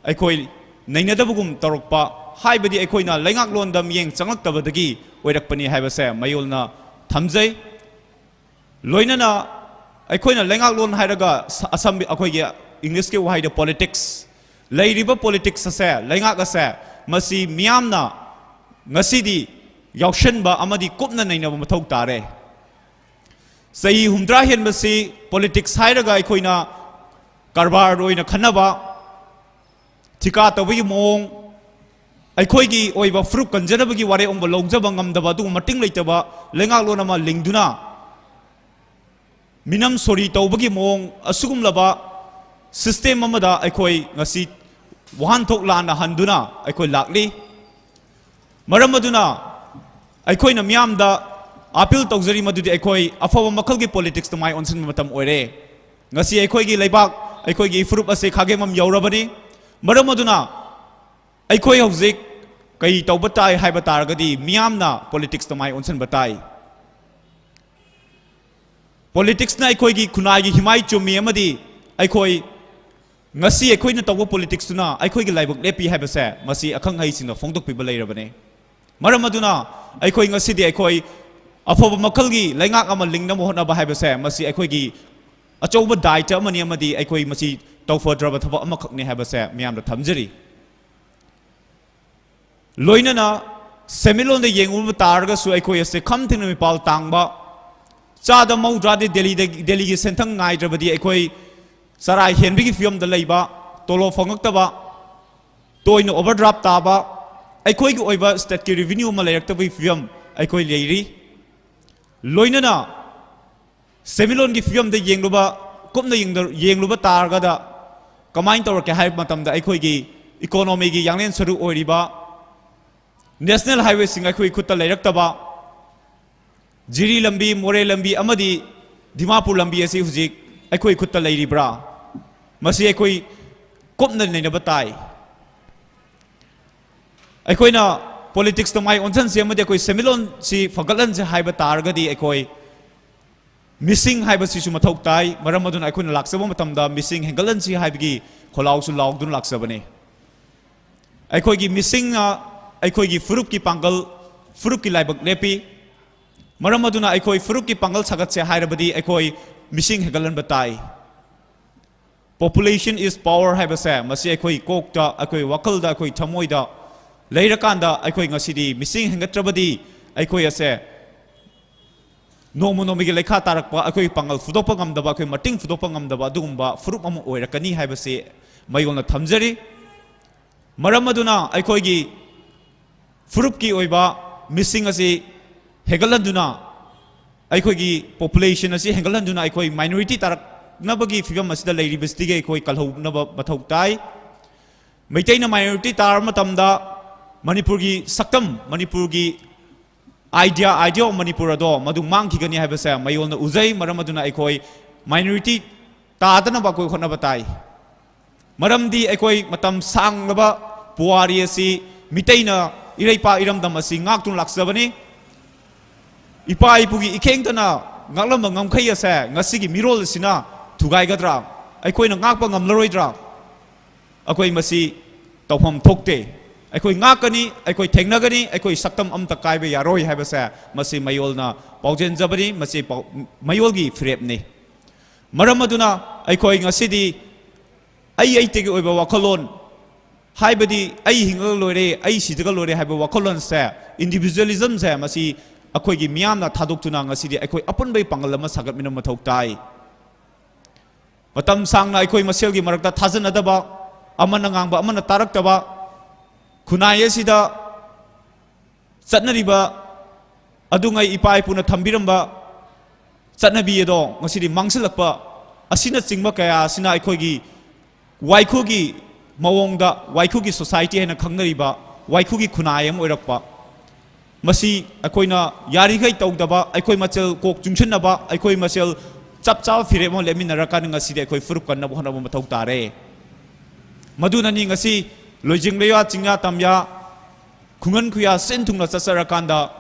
ꯑꯩꯈꯣꯏ ꯅꯩꯅꯗꯕꯒꯨꯝ ꯇꯧꯔꯛꯄ ꯍꯥꯏꯕꯗꯤ ꯑꯩꯈꯣꯏꯅ ꯂꯩꯉꯥꯛꯂꯣꯟꯗ ꯃꯤꯠꯌꯦꯡ ꯆꯪꯂꯛꯇꯕꯗꯒꯤ ꯑꯣꯏꯔꯛꯄꯅꯤ ꯍꯥꯏꯕꯁꯦ ꯃꯌꯣꯜꯅ ꯊꯝꯖꯩ꯫ ꯂꯣꯏꯅꯅ ꯑꯩꯈꯣꯏꯅ ꯂꯩꯉꯥꯛꯂꯣꯟ ꯍꯥꯏꯔꯒ ꯁ-, ꯑꯁꯝꯕꯤ-, ꯑꯩꯈꯣꯏꯒꯤ ꯏꯪꯂꯤꯁꯀꯤ ꯋꯥꯍꯩꯗ ꯄꯣꯂꯤꯇꯤꯛꯁ, ꯂꯩꯔꯤꯕ ꯄꯣꯂꯤꯇꯤꯛꯁ ꯑꯁꯦ, ꯂꯩꯉꯥꯛ ꯑꯁꯦ, ꯃꯁꯤ ꯃꯤꯌꯥꯝꯅ ꯉꯁꯤꯗꯤ ꯌꯥꯎꯁꯟꯕ ꯑꯃꯗꯤ ꯀꯨꯞꯅ ꯅꯩꯅꯕ ꯃꯊꯧ ꯇꯥꯔꯦ꯫ ꯆꯍꯤ ꯍꯨꯝꯗ꯭ꯔꯥ ꯍꯦꯟꯕꯁꯤ ꯄꯣꯂꯤꯇꯤꯛꯁ ꯍꯥꯏꯔꯒ ꯑꯩꯈꯣꯏꯅ ꯀꯔꯕꯥꯔ ꯑꯣꯏꯅ ꯈꯟꯅꯕ, ꯊꯤꯀꯥ ꯇꯧꯕꯒꯤ ꯃꯑꯣꯡ, ꯑꯩꯈꯣꯏꯒꯤ ꯑꯣꯏꯕ ꯐꯨꯔꯨꯞ ꯀꯟꯖꯅꯕꯒꯤ ꯋꯥꯔꯦꯞ ꯑꯃ ꯂꯧꯖꯕ ꯉꯝꯗꯕ ꯑꯗꯨꯒꯨꯝꯕ ꯃꯇꯤꯡ ꯂꯩꯇꯕ ꯂꯩꯉꯥꯛꯂꯣꯟ ꯑꯃ ꯂꯤꯡꯗꯨꯅ ꯃꯤꯅꯝ ꯁꯣꯔꯤ ꯇꯧꯕꯒꯤ ꯃꯑꯣꯡ, ꯑꯁꯤꯒꯨꯝꯂꯕ ꯁꯤꯁꯇꯦꯝ ꯑꯃꯗ ꯑꯩꯈꯣꯏ ꯉꯁꯤ ꯋꯥꯍꯟꯊꯣꯛ ꯂꯥꯟꯅ ꯍꯟꯗꯨꯅ ꯑꯩꯈꯣꯏ ꯂꯥꯛꯂꯤ꯫ ꯃꯔꯝ ꯑꯗꯨꯅ ꯑꯩꯈꯣꯏꯅ ꯃꯤꯌꯥꯝꯗ ꯑꯥꯄꯤꯜ ꯇꯧꯖꯔꯤ ꯃꯗꯨꯗꯤ ꯑꯩꯈꯣꯏ ꯑꯐꯕ ꯃꯈꯜꯒꯤ ꯄꯣꯂꯤꯇꯤꯛꯁꯇ ꯃꯥꯏ ꯑꯣꯟꯁꯤꯟꯕ ꯃꯇꯝ ꯑꯣꯏꯔꯦ꯫ ꯉꯁꯤ ꯑꯩꯈꯣꯏꯒꯤ ꯂꯩꯕꯥꯛ, ꯑꯩꯈꯣꯏꯒꯤ ꯐꯨꯔꯨꯞ ꯑꯁꯤ ꯈꯥꯒꯦꯝꯕꯝ ꯌꯧꯔꯕꯅꯤ꯫ ꯃꯔꯝ ꯑꯗꯨꯅ ꯑꯩꯈꯣꯏ ꯍꯧꯖꯤꯛ ꯀꯩ ꯇꯧꯕ ꯇꯥꯏ ꯍꯥꯏꯕ ꯇꯥꯔꯒꯗꯤ ꯃꯤꯌꯥꯝꯅ ꯄꯣꯂꯤꯇꯤꯛꯁꯇ ꯃꯥꯏ ꯑꯣꯟꯁꯤꯟꯕ ꯇꯥꯏ꯫ ꯄꯣꯂꯤꯇꯤꯛꯁꯅ ꯑꯩꯈꯣꯏꯒꯤ ꯈꯨꯟꯅꯥꯏꯒꯤ ꯍꯤꯃꯥꯏ ꯆꯨꯝꯃꯤ ꯑꯃꯗꯤ ꯑꯩꯈꯣꯏ ꯉꯁꯤ ꯑꯩꯈꯣꯏꯅ ꯇꯧꯕ ꯄꯣꯂꯤꯇꯤꯛꯁꯇꯨꯅ ꯑꯩꯈꯣꯏꯒꯤ ꯂꯥꯏꯕꯛ ꯂꯦꯞꯄꯤ ꯍꯥꯏꯕꯁꯦ ꯃꯁꯤ ꯑꯈꯪ ꯑꯍꯩꯁꯤꯡꯅ ꯐꯣꯡꯗꯣꯛꯄꯤꯕ ꯂꯩꯔꯕꯅꯤ꯫ ꯃꯔꯝ ꯑꯗꯨꯅ ꯑꯩꯈꯣꯏ ꯉꯁꯤꯗꯤ ꯑꯩꯈꯣꯏ ꯑꯐꯕ ꯃꯈꯜꯒꯤ ꯂꯩꯉꯥꯛ ꯑꯃ ꯂꯤꯡꯅꯕ ꯍꯣꯠꯅꯕ ꯍꯥꯏꯕꯁꯦ ꯃꯁꯤ ꯑꯩꯈꯣꯏꯒꯤ ꯑꯆꯧꯕ ꯗꯥꯏꯇ ꯑꯃꯅꯤ ꯑꯃꯗꯤ ꯑꯩꯈꯣꯏ ꯃꯁꯤ ꯇꯧꯐꯗ꯭ꯔꯕ ꯊꯕꯛ ꯑꯃꯈꯛꯅꯤ ꯍꯥꯏꯕꯁꯦ ꯃꯤꯌꯥꯝꯗ ꯊꯝꯖꯔꯤ꯫ ꯂꯣꯏꯅꯅ ꯁꯦꯟꯃꯤꯠꯂꯣꯟꯗ ꯌꯦꯡꯉꯨꯕ ꯇꯥꯔꯒꯁꯨ ꯑꯩꯈꯣꯏ ꯑꯁꯦ ꯈꯝ ꯊꯦꯡꯅ ꯃꯤꯄꯥꯜ ꯇꯥꯡꯕ, ꯆꯥꯗ ꯃꯧꯗ꯭ꯔꯥꯗꯤ ꯗꯦꯜꯂꯤꯗ, ꯗꯦꯜꯂꯤꯒꯤ ꯁꯦꯟꯊꯪ ꯉꯥꯏꯗ꯭ꯔꯕꯗꯤ ꯑꯩꯈꯣꯏ ꯆꯔꯥ ꯍꯦꯟꯕꯒꯤ ꯐꯤꯕꯝꯗ ꯂꯩꯕ, ꯇꯣꯂꯣꯞ ꯐꯪꯉꯛꯇꯕ, ꯇꯣꯏꯅ ꯑꯣꯚꯔꯗ꯭ꯔꯥꯐ ꯇꯥꯕ, ꯑꯩꯈꯣꯏꯒꯤ ꯑꯣꯏꯕ ꯁ꯭ꯇꯦꯠꯀꯤ ꯔꯦꯚꯤꯅ꯭ꯌꯨ ꯑꯃ ꯂꯩꯔꯛꯇꯕꯒꯤ ꯐꯤꯕꯝ ꯑꯩꯈꯣꯏ ꯂꯩꯔꯤ꯫ ꯂꯣꯏꯅꯅ ꯁꯦꯟꯃꯤꯠꯂꯣꯟꯒꯤ ꯐꯤꯕꯝꯗ ꯌꯦꯡꯂꯨꯕ, ꯀꯨꯞꯅ ꯌꯦꯡꯗ-, ꯌꯦꯡꯂꯨꯕ ꯇꯥꯔꯒꯗ ꯀꯃꯥꯏꯅ ꯇꯧꯔꯛꯀꯦ ꯍꯥꯏꯕ ꯃꯇꯝꯗ ꯑꯩꯈꯣꯏꯒꯤ ꯏꯀꯣꯅꯣꯃꯤꯒꯤ ꯌꯥꯡꯂꯦꯟ ꯁꯔꯨꯛ ꯑꯣꯏꯔꯤꯕ ꯅꯦꯁꯅꯦꯜ ꯍꯥꯏꯋꯦꯁꯤꯡ ꯑꯩꯈꯣꯏ ꯈꯨꯠꯇ ꯂꯩꯔꯛꯇꯕ, ꯖꯤꯔꯤ ꯂꯝꯕꯤ, ꯃꯣꯔꯦ ꯂꯝꯕꯤ ꯑꯃꯗꯤ ꯗꯤꯃꯥꯄꯨꯔ ꯂꯝꯕꯤ ꯑꯁꯤ ꯍꯧꯖꯤꯛ ꯑꯩꯈꯣꯏ ꯈꯨꯠꯇ ꯂꯩꯔꯤꯕ꯭ꯔꯥ? ꯃꯁꯤ ꯑꯩꯈꯣꯏ ꯀꯨꯞꯅ ꯅꯩꯅꯕ ꯇꯥꯏ꯫ ꯑꯩꯈꯣꯏꯅ ꯄꯣꯂꯤꯇꯤꯛꯁꯇ ꯃꯥꯏ ꯑꯣꯟꯁꯤꯟꯁꯤ ꯑꯃꯗꯤ ꯑꯩꯈꯣꯏ ꯁꯦꯟꯃꯤꯠꯂꯣꯟꯁꯤ ꯐꯒꯠꯍꯟꯁꯤ ꯍꯥꯏꯕ ꯇꯥꯔꯒꯗꯤ ꯑꯩꯈꯣꯏ ꯃꯤꯁꯤꯡ ꯍꯥꯏꯕꯁꯤꯁꯨ ꯃꯊꯧ ꯇꯥꯏ꯫ ꯃꯔꯝ ꯑꯗꯨꯅ ꯑꯩꯈꯣꯏꯅ ꯂꯥꯛꯆꯕ ꯃꯇꯝꯗ ꯃꯤꯁꯤꯡ ꯍꯦꯟꯒꯠꯍꯟꯁꯤ ꯍꯥꯏꯕꯒꯤ ꯈꯣꯜꯂꯥꯎꯁꯨ ꯂꯥꯎꯗꯨꯅ ꯂꯥꯛꯆꯕꯅꯤ꯫ ꯑꯩꯈꯣꯏꯒꯤ ꯃꯤꯁꯤꯡꯅ ꯑꯩꯈꯣꯏꯒꯤ ꯐꯨꯔꯨꯞꯀꯤ ꯄꯥꯡꯒꯜ, ꯐꯨꯔꯨꯞꯀꯤ ꯂꯥꯏꯕꯛ ꯂꯦꯞꯄꯤ꯫ ꯃꯔꯝ ꯑꯗꯨꯅ ꯑꯩꯈꯣꯏ ꯐꯨꯔꯨꯞꯀꯤ ꯄꯥꯡꯒꯜ ꯁꯥꯒꯠꯁꯦ ꯍꯥꯏꯔꯕꯗꯤ ꯑꯩꯈꯣꯏ ꯃꯤꯁꯤꯡ ꯍꯦꯟꯒꯠꯍꯟꯕ ꯇꯥꯏ꯫ Population is power ꯍꯥꯏꯕꯁꯦ ꯃꯁꯤ ꯑꯩꯈꯣꯏ ꯀꯣꯛꯇ, ꯑꯩꯈꯣꯏ ꯋꯥꯈꯜꯗ, ꯑꯩꯈꯣꯏ ꯊꯃꯣꯏꯗ ꯂꯩꯔꯀꯥꯟꯗ ꯑꯩꯈꯣꯏ ꯉꯁꯤꯗꯤ ꯃꯤꯁꯤꯡ ꯍꯦꯟꯒꯠꯇ꯭ꯔꯕꯗꯤ ꯑꯩꯈꯣꯏ ꯑꯁꯦ ꯅꯣꯡꯃ ꯅꯣꯡꯃꯒꯤ ꯂꯩꯈꯥ ꯇꯥꯔꯛꯄ, ꯑꯩꯈꯣꯏ ꯄꯥꯡꯒꯜ ꯐꯨꯗꯣꯛꯄ ꯉꯝꯗꯕ, ꯑꯩꯈꯣꯏ ꯃꯇꯤꯡ ꯐꯨꯗꯣꯛꯄ ꯉꯝꯗꯕ ꯑꯗꯨꯒꯨꯝꯕ ꯐꯨꯔꯨꯞ ꯑꯃ ꯑꯣꯏꯔꯛꯀꯅꯤ ꯍꯥꯏꯕꯁꯤ ꯃꯌꯣꯜꯅ ꯊꯝꯖꯔꯤ꯫ ꯃꯔꯝ ꯑꯗꯨꯅ ꯑꯩꯈꯣꯏꯒꯤ ꯐꯨꯔꯨꯞꯀꯤ ꯑꯣꯏꯕ ꯃꯤꯁꯤꯡ ꯑꯁꯤ ꯍꯦꯟꯒꯠꯍꯟꯗꯨꯅ, ꯑꯩꯈꯣꯏꯒꯤ ꯄꯣꯄꯨꯂꯦꯁꯟ ꯑꯁꯤ ꯍꯦꯟꯒꯠꯍꯟꯗꯨꯅ ꯑꯩꯈꯣꯏ ꯃꯥꯏꯅꯣꯔꯤꯇꯤ ꯇꯥꯔꯛꯅꯕꯒꯤ ꯐꯤꯕꯝ ꯑꯁꯤꯗ ꯂꯩꯔꯤꯕꯁꯤꯗꯒꯤ ꯑꯩꯈꯣꯏ ꯀꯜꯍꯧꯅꯕ ꯃꯊꯧ ꯇꯥꯏ꯫ ꯃꯩꯇꯩꯅ ꯃꯥꯏꯅꯣꯔꯤꯇꯤ ꯇꯥꯔꯕ ꯃꯇꯝꯗ ꯃꯅꯤꯄꯨꯔꯒꯤ ꯁꯛꯇꯝ, ꯃꯅꯤꯄꯨꯔꯒꯤ idea, Idea of ꯃꯅꯤꯄꯨꯔ ꯑꯗꯣ ꯃꯗꯨ ꯃꯥꯡꯈꯤꯒꯅꯤ ꯍꯥꯏꯕꯁꯦ ꯃꯌꯣꯜꯅ ꯎꯖꯩ꯫ ꯃꯔꯝ ꯑꯗꯨꯅ ꯑꯩꯈꯣꯏ ꯃꯥꯏꯅꯣꯔꯤꯇꯤ ꯇꯥꯗꯅꯕ ꯑꯩꯈꯣꯏ ꯍꯣꯠꯅꯕ ꯇꯥꯏ꯫ ꯃꯔꯝꯗꯤ ꯑꯩꯈꯣꯏ ꯃꯇꯝ ꯁꯥꯡꯂꯕ ꯄꯨꯋꯥꯔꯤ ꯑꯁꯤ ꯃꯤꯇꯩꯅ ꯏꯔꯩꯄꯥꯛ ꯏꯔꯝꯗꯝ ꯑꯁꯤ ꯉꯥꯛꯇꯨꯅ ꯂꯥꯛꯆꯕꯅꯤ꯫ ꯏꯄꯥ ꯏꯄꯨꯒꯤ ꯏꯈꯦꯡꯇꯅ ꯉꯥꯛꯂꯝꯕ ꯉꯝꯈꯩ ꯑꯁꯦ ꯉꯁꯤꯒꯤ ꯃꯤꯔꯣꯜ ꯑꯁꯤꯅ ꯊꯨꯒꯥꯏꯒꯗ꯭ꯔꯥ? ꯑꯩꯈꯣꯏꯅ ꯉꯥꯛꯄ ꯉꯝꯂꯔꯣꯏꯗ꯭ꯔꯥ? ꯑꯩꯈꯣꯏ ꯃꯁꯤ ꯇꯧꯐꯝ ꯊꯣꯛꯇꯦ꯫ ꯑꯩꯈꯣꯏ ꯉꯥꯛꯀꯅꯤ, ꯑꯩꯈꯣꯏ ꯊꯦꯡꯅꯒꯅꯤ, ꯑꯩꯈꯣꯏ ꯁꯛꯇꯝ ꯑꯝꯇ ꯀꯥꯏꯕ ꯌꯥꯔꯣꯏ ꯍꯥꯏꯕꯁꯦ ꯃꯁꯤ ꯃꯌꯣꯜꯅ ꯄꯥꯎꯖꯦꯟꯖꯕꯅꯤ, ꯃꯁꯤ ꯄꯥꯎ-, ꯃꯌꯣꯜꯒꯤ ꯐꯤꯔꯦꯞꯅꯤ꯫ ꯃꯔꯝ ꯑꯗꯨꯅ ꯑꯩꯈꯣꯏ ꯉꯁꯤꯗꯤ ꯑꯩ ꯑꯩꯇꯒꯤ ꯑꯣꯏꯕ ꯋꯥꯈꯜꯂꯣꯟ, ꯍꯥꯏꯕꯗꯤ ꯑꯩ ꯍꯤꯡꯉꯒ ꯂꯣꯏꯔꯦ, ꯑꯩ ꯁꯤꯖꯒ ꯂꯣꯏꯔꯦ ꯍꯥꯏꯕ ꯋꯥꯈꯜꯂꯣꯟꯁꯦ, individualismꯁꯦ, ꯃꯁꯤ ꯑꯩꯈꯣꯏꯒꯤ ꯃꯤꯌꯥꯝꯅ ꯊꯥꯗꯣꯛꯇꯨꯅ ꯉꯁꯤꯗꯤ ꯑꯩꯈꯣꯏ ꯑꯄꯨꯟꯕꯒꯤ ꯄꯥꯡꯒꯜ ꯑꯃ ꯁꯥꯒꯠꯃꯤꯟꯅꯕ ꯃꯊꯧ ꯇꯥꯏ꯫ ꯃꯇꯝ ꯁꯥꯡꯅ ꯑꯩꯈꯣꯏ ꯃꯁꯦꯜꯒꯤ ꯃꯔꯛꯇ ꯊꯥꯖꯅꯗꯕ, ꯑꯃꯅ ꯉꯥꯡꯕ ꯑꯃꯅ ꯇꯥꯔꯛꯇꯕ, ꯈꯨꯟꯅꯥꯏ ꯑꯁꯤꯗ ꯆꯠꯅꯔꯤꯕ ꯑꯗꯨꯉꯩ ꯏꯄꯥ ꯏꯄꯨꯅ ꯊꯝꯕꯤꯔꯝꯕ ꯆꯠꯅꯕꯤ ꯑꯗꯣ ꯉꯁꯤꯗꯤ ꯃꯥꯡꯁꯤꯜꯂꯛꯄ ꯑꯁꯤꯅꯆꯤꯡꯕ ꯀꯌꯥ ꯑꯁꯤꯅ ꯑꯩꯈꯣꯏꯒꯤ ꯋꯥꯏꯈꯨꯒꯤ ꯃꯑꯣꯡꯗ, ꯋꯥꯏꯈꯨꯒꯤ society ꯍꯥꯏꯅ ꯈꯪꯅꯔꯤꯕ ꯋꯥꯏꯈꯨꯒꯤ ꯈꯨꯟꯅꯥꯏ ꯑꯃ ꯑꯣꯏꯔꯛꯄ, ꯃꯁꯤ ꯑꯩꯈꯣꯏꯅ ꯌꯥꯔꯤꯈꯩ ꯇꯧꯗꯕ, ꯑꯩꯈꯣꯏ ꯃꯁꯦꯜ ꯀꯣꯛ ꯆꯨꯡꯁꯤꯟꯅꯕ, ꯑꯩꯈꯣꯏ ꯃꯁꯦꯜ ꯆꯞ ꯆꯥꯕ ꯐꯤꯔꯦꯞ ꯑꯃ ꯂꯦꯞꯃꯤꯟꯅꯔꯀꯥꯟꯗ ꯉꯁꯤꯗꯤ ꯑꯩꯈꯣꯏ ꯐꯨꯔꯨꯞ ꯀꯟꯅꯕ ꯍꯣꯠꯅꯕ ꯃꯊꯧ ꯇꯥꯔꯦ꯫ ꯃꯗꯨꯅꯅꯤ ꯉꯁꯤ ꯂꯣꯏꯖꯤꯡ ꯂꯩꯌꯥ ꯆꯤꯡꯌꯥ ꯇꯝꯌꯥ ꯈꯨꯡꯒꯪ ꯈꯨꯌꯥ ꯁꯤꯟ ꯊꯨꯡꯅ ꯆꯠꯆꯔꯀꯥꯟꯗ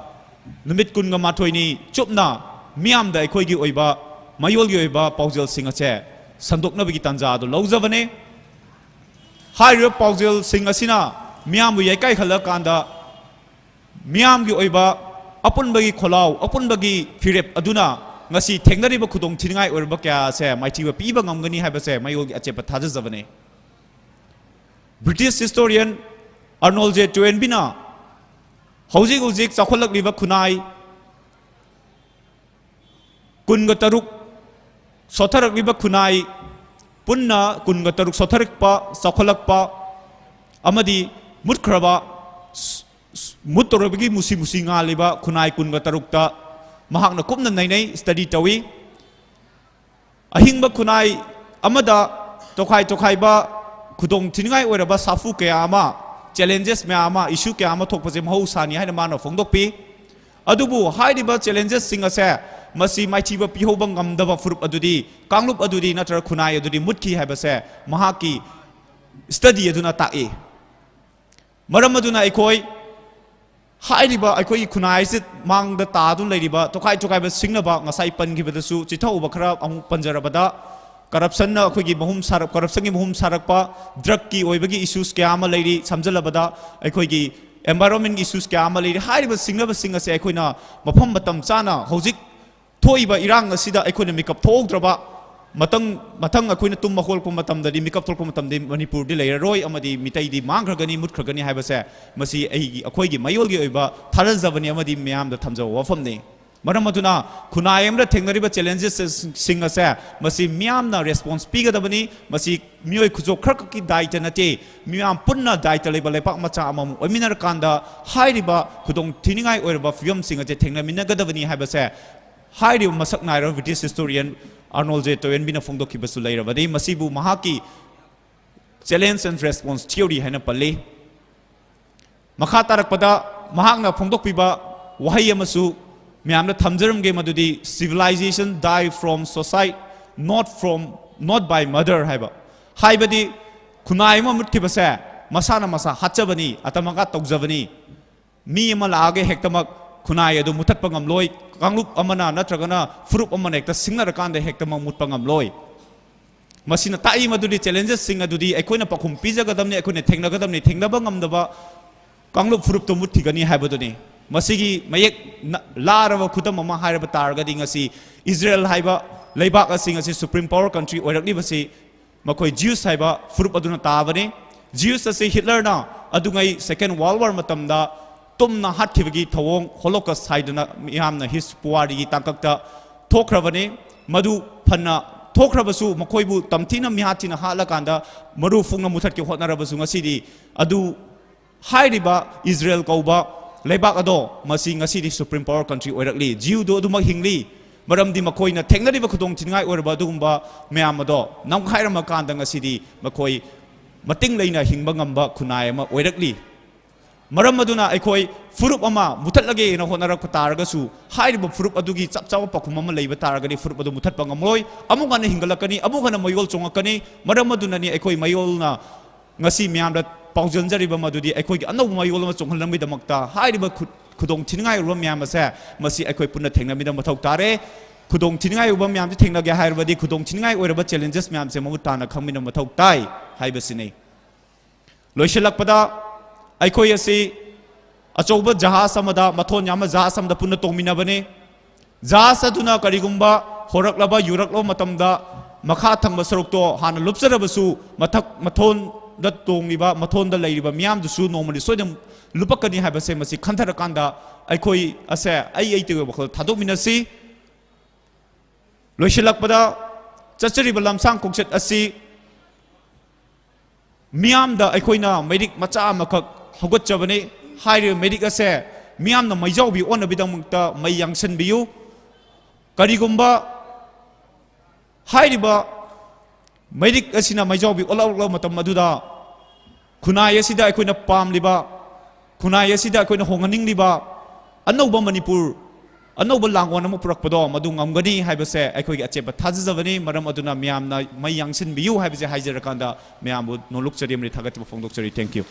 ꯅꯨꯃꯤꯠ ꯀꯨꯟꯒ ꯃꯥꯊꯣꯏꯅꯤ ꯆꯨꯞꯅ ꯃꯤꯌꯥꯝꯗ ꯑꯩꯈꯣꯏꯒꯤ ꯑꯣꯏꯕ ꯃꯌꯣꯜꯒꯤ ꯑꯣꯏꯕ ꯄꯥꯎꯖꯦꯜꯁꯤꯡ ꯑꯁꯦ ꯁꯟꯗꯣꯛꯅꯕꯒꯤ ꯇꯥꯟꯖꯥ ꯑꯗꯨ ꯂꯧꯖꯕꯅꯤ꯫ ꯍꯥꯏꯔꯤꯕ ꯄꯥꯎꯖꯦꯜꯁꯤꯡ ꯑꯁꯤꯅ ꯃꯤꯌꯥꯝꯕꯨ ꯌꯩꯀꯥꯏꯍꯜꯂꯀꯥꯟꯗ ꯃꯤꯌꯥꯝꯒꯤ ꯑꯣꯏꯕ ꯑꯄꯨꯟꯕꯒꯤ ꯈꯣꯜꯂꯥꯎ, ꯑꯄꯨꯟꯕꯒꯤ ꯐꯤꯔꯦꯞ ꯑꯗꯨꯅ ꯉꯁꯤ ꯊꯦꯡꯅꯔꯤꯕ ꯈꯨꯗꯣꯡꯊꯤꯅꯤꯡꯉꯥꯏ ꯑꯣꯏꯔꯕ ꯀꯌꯥ ꯑꯁꯦ ꯃꯥꯏꯊꯤꯕ ꯄꯤꯕ ꯉꯝꯒꯅꯤ ꯍꯥꯏꯕꯁꯦ ꯃꯌꯣꯜꯒꯤ ꯑꯆꯦꯠꯄ ꯊꯥꯖꯖꯕꯅꯤ꯫ British historian Arnold J Toynbee ꯅ ꯍꯧꯖꯤꯛ ꯍꯧꯖꯤꯛ ꯆꯥꯎꯈꯠꯂꯛꯂꯤꯕ ꯈꯨꯟꯅꯥꯏ ꯀꯨꯟꯒ ꯇꯔꯨꯛ ꯁꯣꯠꯊꯔꯛꯂꯤꯕ ꯈꯨꯟꯅꯥꯏ ꯄꯨꯟꯅ ꯀꯨꯟꯒ ꯇꯔꯨꯛ ꯁꯣꯠꯊꯔꯛꯄ, ꯆꯥꯎꯈꯠꯂꯛꯄ ꯑꯃꯗꯤ ꯃꯨꯠꯈ꯭ꯔꯕ, ꯁ-, ꯁ-, ꯃꯨꯠꯇꯧꯔꯕꯒꯤ ꯃꯨꯁꯤ ꯃꯨꯁꯤ ꯉꯥꯜꯂꯤꯕ ꯈꯨꯟꯅꯥꯏ ꯀꯨꯟꯒ ꯇꯔꯨꯛꯇ ꯃꯍꯥꯛꯅ ꯀꯨꯞꯅ ꯅꯩꯅꯩ, study ꯇꯧꯏ꯫ ꯑꯍꯤꯡꯕ ꯈꯨꯟꯅꯥꯏ ꯑꯃꯗ ꯇꯣꯈꯥꯏ ꯇꯣꯈꯥꯏꯕ ꯈꯨꯗꯣꯡ ꯊꯤꯅꯤꯡꯉꯥꯏ ꯑꯣꯏꯔꯕ ꯁꯥꯐꯨ ꯀꯌꯥ ꯑꯃ, challenges ꯃꯌꯥꯝ ꯑꯃ, issue ꯀꯌꯥ ꯑꯃ ꯊꯣꯛꯄꯁꯦ ꯃꯍꯧꯁꯥꯅꯤ ꯍꯥꯏꯅ ꯃꯥꯅ ꯐꯣꯡꯗꯣꯛꯄꯤ꯫ ꯑꯗꯨꯕꯨ ꯍꯥꯏꯔꯤꯕ challenges ꯁꯤꯡ ꯑꯁꯦ ꯃꯁꯤ ꯃꯥꯏꯊꯤꯕ ꯄꯤꯍꯧꯕ ꯉꯝꯗꯕ ꯐꯨꯔꯨꯞ ꯑꯗꯨꯗꯤ, ꯀꯥꯡꯂꯨꯞ ꯑꯗꯨꯗꯤ ꯅꯠꯇ꯭ꯔꯒ ꯈꯨꯟꯅꯥꯏ ꯑꯗꯨꯗꯤ ꯃꯨꯠꯈꯤ ꯍꯥꯏꯕꯁꯦ ꯃꯍꯥꯛꯀꯤ study ꯑꯗꯨꯅ ꯇꯥꯛꯏ꯫ ꯃꯔꯝ ꯑꯗꯨꯅ ꯑꯩꯈꯣꯏ ꯍꯥꯏꯔꯤꯕ ꯑꯩꯈꯣꯏꯒꯤ ꯈꯨꯟꯅꯥꯏ ꯑꯁꯤ ꯃꯥꯡꯗ ꯇꯥꯗꯨꯅ ꯂꯩꯔꯤꯕ ꯇꯣꯈꯥꯏ ꯇꯣꯈꯥꯏꯕ ꯁꯤꯡꯅꯕ, ꯉꯁꯥꯏ ꯄꯟꯈꯤꯕꯗꯁꯨ ꯆꯤꯊꯍꯧꯕ ꯈꯔ ꯑꯃꯨꯛ ꯄꯟꯖꯔꯕꯗ, ꯀꯔꯞꯁꯟꯅ ꯑꯩꯈꯣꯏꯒꯤ ꯃꯍꯨꯝ ꯁꯥꯔꯛ ꯀꯔꯞꯁꯟꯒꯤ ꯃꯍꯨꯝ ꯁꯥꯔꯛꯄ, ꯗ꯭ꯔꯒꯀꯤ ꯑꯣꯏꯕꯒꯤ ꯏꯁꯨꯁ ꯀꯌꯥ ꯑꯃ ꯂꯩꯔꯤ, ꯁꯝꯖꯜꯂꯕꯗ ꯑꯩꯈꯣꯏꯒꯤ ꯑꯦꯟꯚꯥꯏꯔꯣꯟꯃꯦꯟꯒꯤ ꯏꯁꯨꯁ ꯀꯌꯥ ꯑꯃ ꯂꯩꯔꯤ꯫ ꯍꯥꯏꯔꯤꯕ ꯁꯤꯡꯅꯕꯁꯤꯡ ꯑꯁꯦ ꯑꯩꯈꯣꯏꯅ ꯃꯐꯝ ꯃꯇꯝ ꯆꯥꯅ ꯍꯧꯖꯤꯛ ꯊꯣꯛꯏꯕ ꯏꯔꯥꯡ ꯑꯁꯤꯗ ꯑꯩꯈꯣꯏꯅ ꯃꯤꯀꯞ ꯊꯣꯛꯍꯧꯗ꯭ꯔꯕ, ꯃꯊꯪ ꯃꯊꯪ ꯑꯩꯈꯣꯏꯅ ꯇꯨꯝꯕ ꯍꯧꯒꯠꯂꯛꯄ ꯃꯇꯝꯗꯗꯤ, ꯃꯤꯀꯞ ꯊꯣꯛꯂꯛꯄ ꯃꯇꯝꯗꯗꯤ ꯃꯅꯤꯄꯨꯔꯗꯤ ꯂꯩꯔꯔꯣꯏ ꯑꯃꯗꯤ ꯃꯤꯇꯩꯗꯤ ꯃꯥꯡꯈ꯭ꯔꯒꯅꯤ, ꯃꯨꯠꯈ꯭ꯔꯒꯅꯤ ꯍꯥꯏꯕꯁꯦ ꯃꯁꯤ ꯑꯩꯒꯤ, ꯑꯩꯈꯣꯏꯒꯤ ꯃꯌꯣꯜꯒꯤ ꯑꯣꯏꯕ ꯊꯥꯖꯖꯕꯅꯤ ꯑꯃꯗꯤ ꯃꯤꯌꯥꯝꯗ ꯊꯝꯖꯕ ꯋꯥꯐꯝꯅꯤ꯫ ꯃꯔꯝ ꯑꯗꯨꯅ ꯈꯨꯟꯅꯥꯏ ꯑꯃꯗ ꯊꯦꯡꯅꯔꯤꯕ ꯆꯦꯂꯦꯟꯖꯦꯁꯁꯤꯡ ꯑꯁꯦ ꯃꯁꯤ ꯃꯤꯌꯥꯝꯅ ꯔꯦꯁꯄꯣꯟꯁ ꯄꯤꯒꯗꯕꯅꯤ꯫ ꯃꯁꯤ ꯃꯤꯑꯣꯏ ꯈꯨꯖꯣꯞ ꯈꯔꯈꯛꯀꯤ ꯗꯥꯏꯇ ꯅꯠꯇꯦ, ꯃꯤꯌꯥꯝ ꯄꯨꯟꯅ ꯗꯥꯏꯇ ꯂꯩꯕ ꯂꯩꯄꯥꯛ ꯃꯆꯥ ꯑꯃꯃꯝ ꯑꯣꯏꯃꯤꯟꯅꯔꯀꯥꯟꯗ ꯍꯥꯏꯔꯤꯕ ꯈꯨꯗꯣꯡ ꯊꯤꯅꯤꯡꯉꯥꯏ ꯑꯣꯏꯔꯕ ꯐꯤꯕꯝꯁꯤꯡ ꯑꯁꯦ ꯊꯦꯡꯅꯃꯤꯟꯅꯒꯗꯕꯅꯤ ꯍꯥꯏꯕꯁꯦ ꯍꯥꯏꯔꯤꯕ ꯃꯁꯛ ꯅꯥꯏꯔꯕ ꯕ꯭ꯔꯤꯇꯤꯁ ꯍꯤꯁꯇꯣꯔꯤꯌꯟ ꯑꯥꯔꯅꯣꯜ ꯖꯦ ꯇꯣꯌꯦꯟꯕꯤꯅ ꯐꯣꯡꯗꯣꯛꯈꯤꯕꯁꯨ ꯂꯩꯔꯕꯗꯤ, ꯃꯁꯤꯕꯨ ꯃꯍꯥꯛꯀꯤ Challenge and Response Theory ꯍꯥꯏꯅ ꯄꯜꯂꯤ꯫ ꯃꯈꯥ ꯇꯥꯔꯛꯄꯗ ꯃꯍꯥꯛꯅ ꯐꯣꯡꯗꯣꯛꯄꯤꯕ ꯋꯥꯍꯩ ꯑꯃꯁꯨ ꯃꯌꯥꯝꯗ ꯊꯝꯖꯔꯝꯒꯦ, ꯃꯗꯨꯗꯤ "Civilization die from society, not from, not by murder" ꯍꯥꯏꯕ꯫ ꯍꯥꯏꯕꯗꯤ ꯈꯨꯟꯅꯥꯏ ꯑꯃ ꯃꯨꯠꯈꯤꯕꯁꯦ ꯃꯁꯥꯅ ꯃꯁꯥ ꯍꯥꯠꯆꯕꯅꯤ, ꯑꯇꯃꯛꯀ ꯇꯧꯖꯕꯅꯤ꯫ ꯃꯤ ꯑꯃ ꯂꯥꯛꯑꯒ ꯍꯦꯛꯇꯃꯛ ꯈꯨꯟꯅꯥꯏ ꯑꯗꯨ ꯃꯨꯊꯠꯄ ꯉꯝꯂꯣꯏ꯫ ꯀꯥꯡꯂꯨꯞ ꯑꯃꯅ ꯅꯠꯇ꯭ꯔꯒꯅ ꯐꯨꯔꯨꯞ ꯑꯃꯅ ꯍꯦꯛꯇ ꯁꯤꯡꯅꯔꯀꯥꯟꯗ ꯍꯦꯛꯇꯃꯛ ꯃꯨꯠꯄ ꯉꯝꯂꯣꯏ꯫ ꯃꯁꯤꯅ ꯇꯥꯛꯏ ꯃꯗꯨꯗꯤ ꯆꯦꯂꯦꯟꯖꯦꯁꯁꯤꯡ ꯑꯗꯨꯗꯤ ꯑꯩꯈꯣꯏꯅ ꯄꯥꯎꯈꯨꯝ ꯄꯤꯖꯒꯗꯕꯅꯤ, ꯑꯩꯈꯣꯏꯅ ꯊꯦꯡꯅꯒꯗꯕꯅꯤ꯫ ꯊꯦꯡꯅꯕ ꯉꯝꯗꯕ ꯀꯥꯡꯂꯨꯞ ꯐꯨꯔꯨꯞꯇꯨ ꯃꯨꯠꯈꯤꯒꯅꯤ ꯍꯥꯏꯕꯗꯨꯅꯤ꯫ ꯃꯁꯤꯒꯤ ꯃꯌꯦꯛ ꯅ-, ꯂꯥꯔꯕ ꯈꯨꯗꯝ ꯑꯃ ꯍꯥꯏꯔꯕ ꯇꯥꯔꯒꯗꯤ, ꯉꯁꯤ ꯏꯖꯔꯦꯜ ꯍꯥꯏꯕ ꯂꯩꯕꯥꯛ ꯑꯁꯤ ꯉꯁꯤ ꯁꯨꯄ꯭ꯔꯤꯝ ꯄꯥꯋꯔ ꯀꯟꯇ꯭ꯔꯤ ꯑꯣꯏꯔꯛꯂꯤꯕꯁꯤ ꯃꯈꯣꯏ ꯖ꯭ꯌꯨꯁ ꯍꯥꯏꯕ ꯐꯨꯔꯨꯞ ꯑꯗꯨꯅ ꯇꯥꯕꯅꯤ꯫ ꯖ꯭ꯌꯨꯁ ꯑꯁꯤ ꯍꯤꯠꯂꯔꯅ ꯑꯗꯨꯉꯩ ꯁꯦꯀꯦꯟ ꯋꯥꯔꯜ ꯋꯥꯔ ꯃꯇꯝꯗ ꯇꯨꯝꯅ ꯍꯥꯠꯈꯤꯕꯒꯤ ꯊꯧꯑꯣꯡ, ꯍꯣꯂꯣꯀꯁ ꯍꯥꯏꯗꯨꯅ ꯃꯤꯌꯥꯝꯅ ꯍꯤꯁ-, ꯄꯨꯋꯥꯔꯤꯒꯤ ꯇꯥꯡꯀꯛꯇ ꯊꯣꯛꯈ꯭ꯔꯕꯅꯤ꯫ ꯃꯗꯨ ꯐꯅ ꯊꯣꯛꯈ꯭ꯔꯕꯁꯨ, ꯃꯈꯣꯏꯕꯨ ꯇꯝꯊꯤꯅ ꯃꯤꯍꯥꯠ ꯊꯤꯅ ꯍꯥꯠꯂꯀꯥꯟꯗ ꯃꯔꯨ ꯐꯨꯛꯅ ꯃꯨꯊꯠꯀꯦ ꯍꯣꯠꯅꯔꯕꯁꯨ, ꯉꯁꯤꯗꯤ ꯑꯗꯨ ꯍꯥꯏꯔꯤꯕ ꯏꯖꯔꯦꯜ ꯀꯧꯕ ꯂꯩꯕꯥꯛ ꯑꯗꯣ ꯃꯁꯤ ꯉꯁꯤꯗꯤ ꯁꯨꯄ꯭ꯔꯤꯝ ꯄꯥꯋꯔ ꯀꯟꯇ꯭ꯔꯤ ꯑꯣꯏꯔꯛꯂꯤ꯫ ꯖꯤꯌꯨꯗꯣ ꯑꯗꯨꯃꯛ ꯍꯤꯡꯂꯤ, ꯃꯔꯝꯗꯤ ꯃꯈꯣꯏꯅ ꯊꯦꯡꯅꯔꯤꯕ ꯈꯨꯗꯣꯡꯊꯤꯅꯤꯡꯉꯥꯏ ꯑꯣꯏꯔꯕ ꯑꯗꯨꯒꯨꯝꯕ ꯃꯌꯥꯝ ꯑꯗꯣ ꯅꯝꯈꯥꯏꯔꯝꯃꯀꯥꯟꯗ ꯉꯁꯤꯗꯤ ꯃꯈꯣꯏ ꯃꯇꯤꯡ ꯂꯩꯅ ꯍꯤꯡꯕ ꯉꯝꯕ ꯈꯨꯟꯅꯥꯏ ꯑꯃ ꯑꯣꯏꯔꯛꯂꯤ꯫ ꯃꯔꯝ ꯑꯗꯨꯅ ꯑꯩꯈꯣꯏ ꯐꯨꯔꯨꯞ ꯑꯃ ꯃꯨꯊꯠꯂꯒꯦꯅ ꯍꯣꯠꯅꯔꯛꯄ ꯇꯥꯔꯒꯁꯨ, ꯍꯥꯏꯔꯤꯕ ꯐꯨꯔꯨꯞ ꯑꯗꯨꯒꯤ ꯆꯞ ꯆꯥꯕ ꯄꯥꯎꯈꯨꯝ ꯑꯃ ꯂꯩꯕ ꯇꯥꯔꯒꯗꯤ ꯐꯨꯔꯨꯞ ꯑꯗꯨ ꯃꯨꯊꯠꯄ ꯉꯝꯂꯣꯏ, ꯑꯃꯨꯛ ꯍꯟꯅ ꯍꯤꯡꯒꯠꯂꯛꯀꯅꯤ, ꯑꯃꯨꯛ ꯍꯟꯅ ꯃꯌꯣꯜ ꯆꯣꯡꯉꯛꯀꯅꯤ꯫ ꯃꯔꯝ ꯑꯗꯨꯅꯅꯤ ꯑꯩꯈꯣꯏ ꯃꯌꯣꯜꯅ ꯉꯁꯤ ꯃꯤꯌꯥꯝꯗ ꯄꯥꯎꯖꯦꯜꯖꯔꯤꯕ ꯃꯗꯨꯗꯤ ꯑꯩꯈꯣꯏꯒꯤ ꯑꯅꯧꯕ ꯃꯌꯣꯜ ꯑꯃ ꯆꯣꯡꯍꯟꯅꯕꯒꯤꯗꯃꯛꯇ ꯍꯥꯏꯔꯤꯕ ꯈꯨ-, ꯈꯨꯗꯣꯡ ꯊꯤꯅꯤꯡꯉꯥꯏ ꯑꯣꯏꯕ ꯃꯌꯥꯝ ꯑꯁꯦ ꯃꯁꯤ ꯑꯩꯈꯣꯏ ꯄꯨꯟꯅ ꯊꯦꯡꯅꯃꯤꯟꯅꯕ ꯃꯊꯧ ꯇꯥꯔꯦ꯫ ꯈꯨꯗꯣꯡ ꯊꯤꯅꯤꯡꯉꯥꯏ ꯑꯣꯏꯕ ꯃꯌꯥꯝꯁꯤ ꯊꯦꯡꯅꯒꯦ ꯍꯥꯏꯔꯕꯗꯤ ꯈꯨꯗꯣꯡ ꯊꯤꯅꯤꯡꯉꯥꯏ ꯑꯣꯏꯔꯕ challenges ꯃꯌꯥꯝꯁꯦ ꯃꯃꯨꯠ ꯇꯥꯅ ꯈꯪꯃꯤꯟꯅꯕ ꯃꯊꯧ ꯇꯥꯏ ꯍꯥꯏꯕꯁꯤꯅꯤ꯫ ꯂꯣꯏꯁꯤꯜꯂꯛꯄꯗ ꯑꯩꯈꯣꯏ ꯑꯁꯤ ꯑꯆꯧꯕ ꯖꯍꯥꯖ ꯑꯃꯗ, ꯃꯊꯣꯟ ꯌꯥꯝꯕ ꯖꯍꯥꯖ ꯑꯃꯗ ꯄꯨꯟꯅ ꯇꯣꯡꯃꯤꯟꯅꯕꯅꯤ꯫ ꯖꯍꯥꯖ ꯑꯗꯨꯅ ꯀꯔꯤꯒꯨꯝꯕ ꯍꯣꯔꯛꯂꯕ, ꯌꯨꯔꯛꯂꯕ ꯃꯇꯝꯗ ꯃꯈꯥ ꯊꯪꯕ ꯁꯔꯨꯛꯇꯣ ꯍꯥꯟꯅ ꯂꯨꯞꯆꯔꯕꯁꯨ ꯃꯊꯛ ꯃꯊꯣꯟꯗ ꯇꯣꯡꯂꯤꯕ, ꯃꯊꯣꯟꯗ ꯂꯩꯔꯤꯕ ꯃꯤꯌꯥꯝꯗꯨꯁꯨ ꯅꯣꯡꯃꯗꯤ ꯁꯣꯏꯗꯅ ꯂꯨꯞꯄꯛꯀꯅꯤ ꯍꯥꯏꯕꯁꯦ ꯃꯁꯤ ꯈꯟꯊꯔꯀꯥꯟꯗ ꯑꯩꯈꯣꯏ ꯑꯁꯦ ꯑꯩ ꯑꯩꯇꯒꯤ ꯋꯥꯈꯜ ꯊꯥꯗꯣꯛꯃꯤꯟꯅꯁꯤ꯫ ꯂꯣꯏꯁꯤꯜꯂꯛꯄꯗ ꯆꯠꯆꯔꯤꯕ ꯂꯝꯁꯥꯡ ꯈꯣꯡꯆꯠ ꯑꯁꯤ ꯃꯤꯌꯥꯝꯗ ꯑꯩꯈꯣꯏꯅ ꯃꯩꯔꯤꯛ ꯃꯆꯥ ꯑꯃꯈꯛ ꯍꯧꯒꯠꯆꯕꯅꯤ꯫ ꯍꯥꯏꯔꯤꯕ ꯃꯩꯔꯤꯛ ꯑꯁꯦ ꯃꯤꯌꯥꯝꯅ ꯃꯩꯖꯥꯎꯕꯤ ꯑꯣꯟꯅꯕꯒꯤꯗꯃꯛꯇ ꯃꯩ ꯌꯥꯡꯁꯟꯕꯤꯌꯨ꯫ ꯀꯔꯤꯒꯨꯝꯕ ꯍꯥꯏꯔꯤꯕ ꯃꯩꯔꯤꯛ ꯑꯁꯤꯅ ꯃꯩꯖꯥꯎꯕꯤ ꯑꯣꯜꯂꯛꯂꯕ ꯃꯇꯝ ꯑꯗꯨꯗ ꯈꯨꯟꯅꯥꯏ ꯑꯁꯤꯗ ꯑꯩꯈꯣꯏꯅ ꯄꯥꯝꯂꯤꯕ, ꯈꯨꯟꯅꯥꯏ ꯑꯁꯤꯗ ꯑꯩꯈꯣꯏꯅ ꯍꯣꯡꯍꯟꯅꯤꯡꯂꯤꯕ ꯑꯅꯧꯕ ꯃꯅꯤꯄꯨꯔ, ꯑꯅꯧꯕ ꯂꯥꯡꯑꯣꯟ ꯑꯃ ꯄꯨꯔꯛꯄꯗꯣ ꯃꯗꯨ ꯉꯝꯒꯅꯤ ꯍꯥꯏꯕꯁꯦ ꯑꯩꯈꯣꯏꯒꯤ ꯑꯆꯦꯠꯄ ꯊꯥꯖꯖꯕꯅꯤ꯫ ꯃꯔꯝ ꯑꯗꯨꯅ ꯃꯌꯥꯝꯅ ꯃꯩ ꯌꯥꯡꯁꯤꯟꯕꯤꯌꯨ ꯍꯥꯏꯕꯁꯦ ꯍꯥꯏꯖꯔꯀꯥꯟꯗ ꯃꯌꯥꯝꯕꯨ ꯅꯣꯂꯨꯛꯆꯔꯤ ꯑꯃꯗꯤ ꯊꯥꯒꯠꯆꯕ ꯐꯣꯡꯗꯣꯛꯆꯔꯤ꯫ Thank you꯫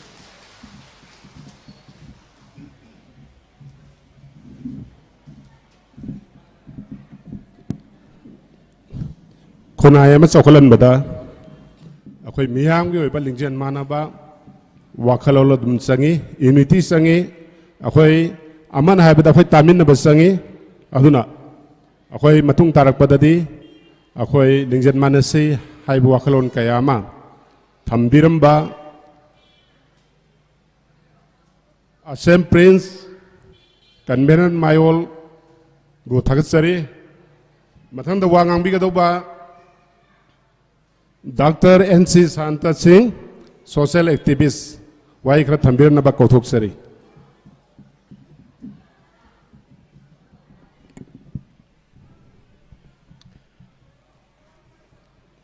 ꯈꯨꯟꯅꯥꯏ ꯑꯃ ꯆꯥꯎꯈꯠꯍꯟꯕꯗ ꯑꯩꯈꯣꯏ ꯃꯤꯌꯥꯝꯒꯤ ꯑꯣꯏꯕ ꯂꯤꯡꯖꯦꯜ ꯃꯥꯟꯅꯕ ꯋꯥꯈꯜꯂꯣꯟ ꯑꯗꯨꯝ ꯆꯪꯉꯤ, unity ꯆꯪꯉꯤ꯫ ꯑꯩꯈꯣꯏ ꯑꯃꯅ ꯍꯥꯏꯕꯗ ꯑꯩꯈꯣꯏ ꯇꯥꯃꯤꯟꯅꯕ ꯆꯪꯉꯤ꯫ ꯑꯗꯨꯅ ꯑꯩꯈꯣꯏ ꯃꯇꯨꯡ ꯇꯥꯔꯛꯄꯗꯗꯤ ꯑꯩꯈꯣꯏ ꯂꯤꯡꯖꯦꯜ ꯃꯥꯟꯅꯁꯤ ꯍꯥꯏꯕ ꯋꯥꯈꯜꯂꯣꯟ ꯀꯌꯥ ꯑꯃ ꯊꯝꯕꯤꯔꯝꯕ ꯑꯁꯦꯝ ꯄ꯭ꯔꯤꯟꯁ, ꯀꯟꯚꯦꯅꯔ ꯃꯥꯌꯣꯜꯕꯨ ꯊꯥꯒꯠꯆꯔꯤ꯫ ꯃꯊꯪꯗ ꯋꯥ ꯉꯥꯡꯕꯤꯒꯗꯧꯕ ꯗꯥꯛꯇꯔ ꯑꯦꯟ ꯁꯤ ꯁꯥꯟꯇ ꯁꯤꯡ, social activist, ꯋꯥꯍꯩ ꯈꯔ ꯊꯝꯕꯤꯔꯝꯅꯕ ꯀꯧꯊꯣꯛꯆꯔꯤ꯫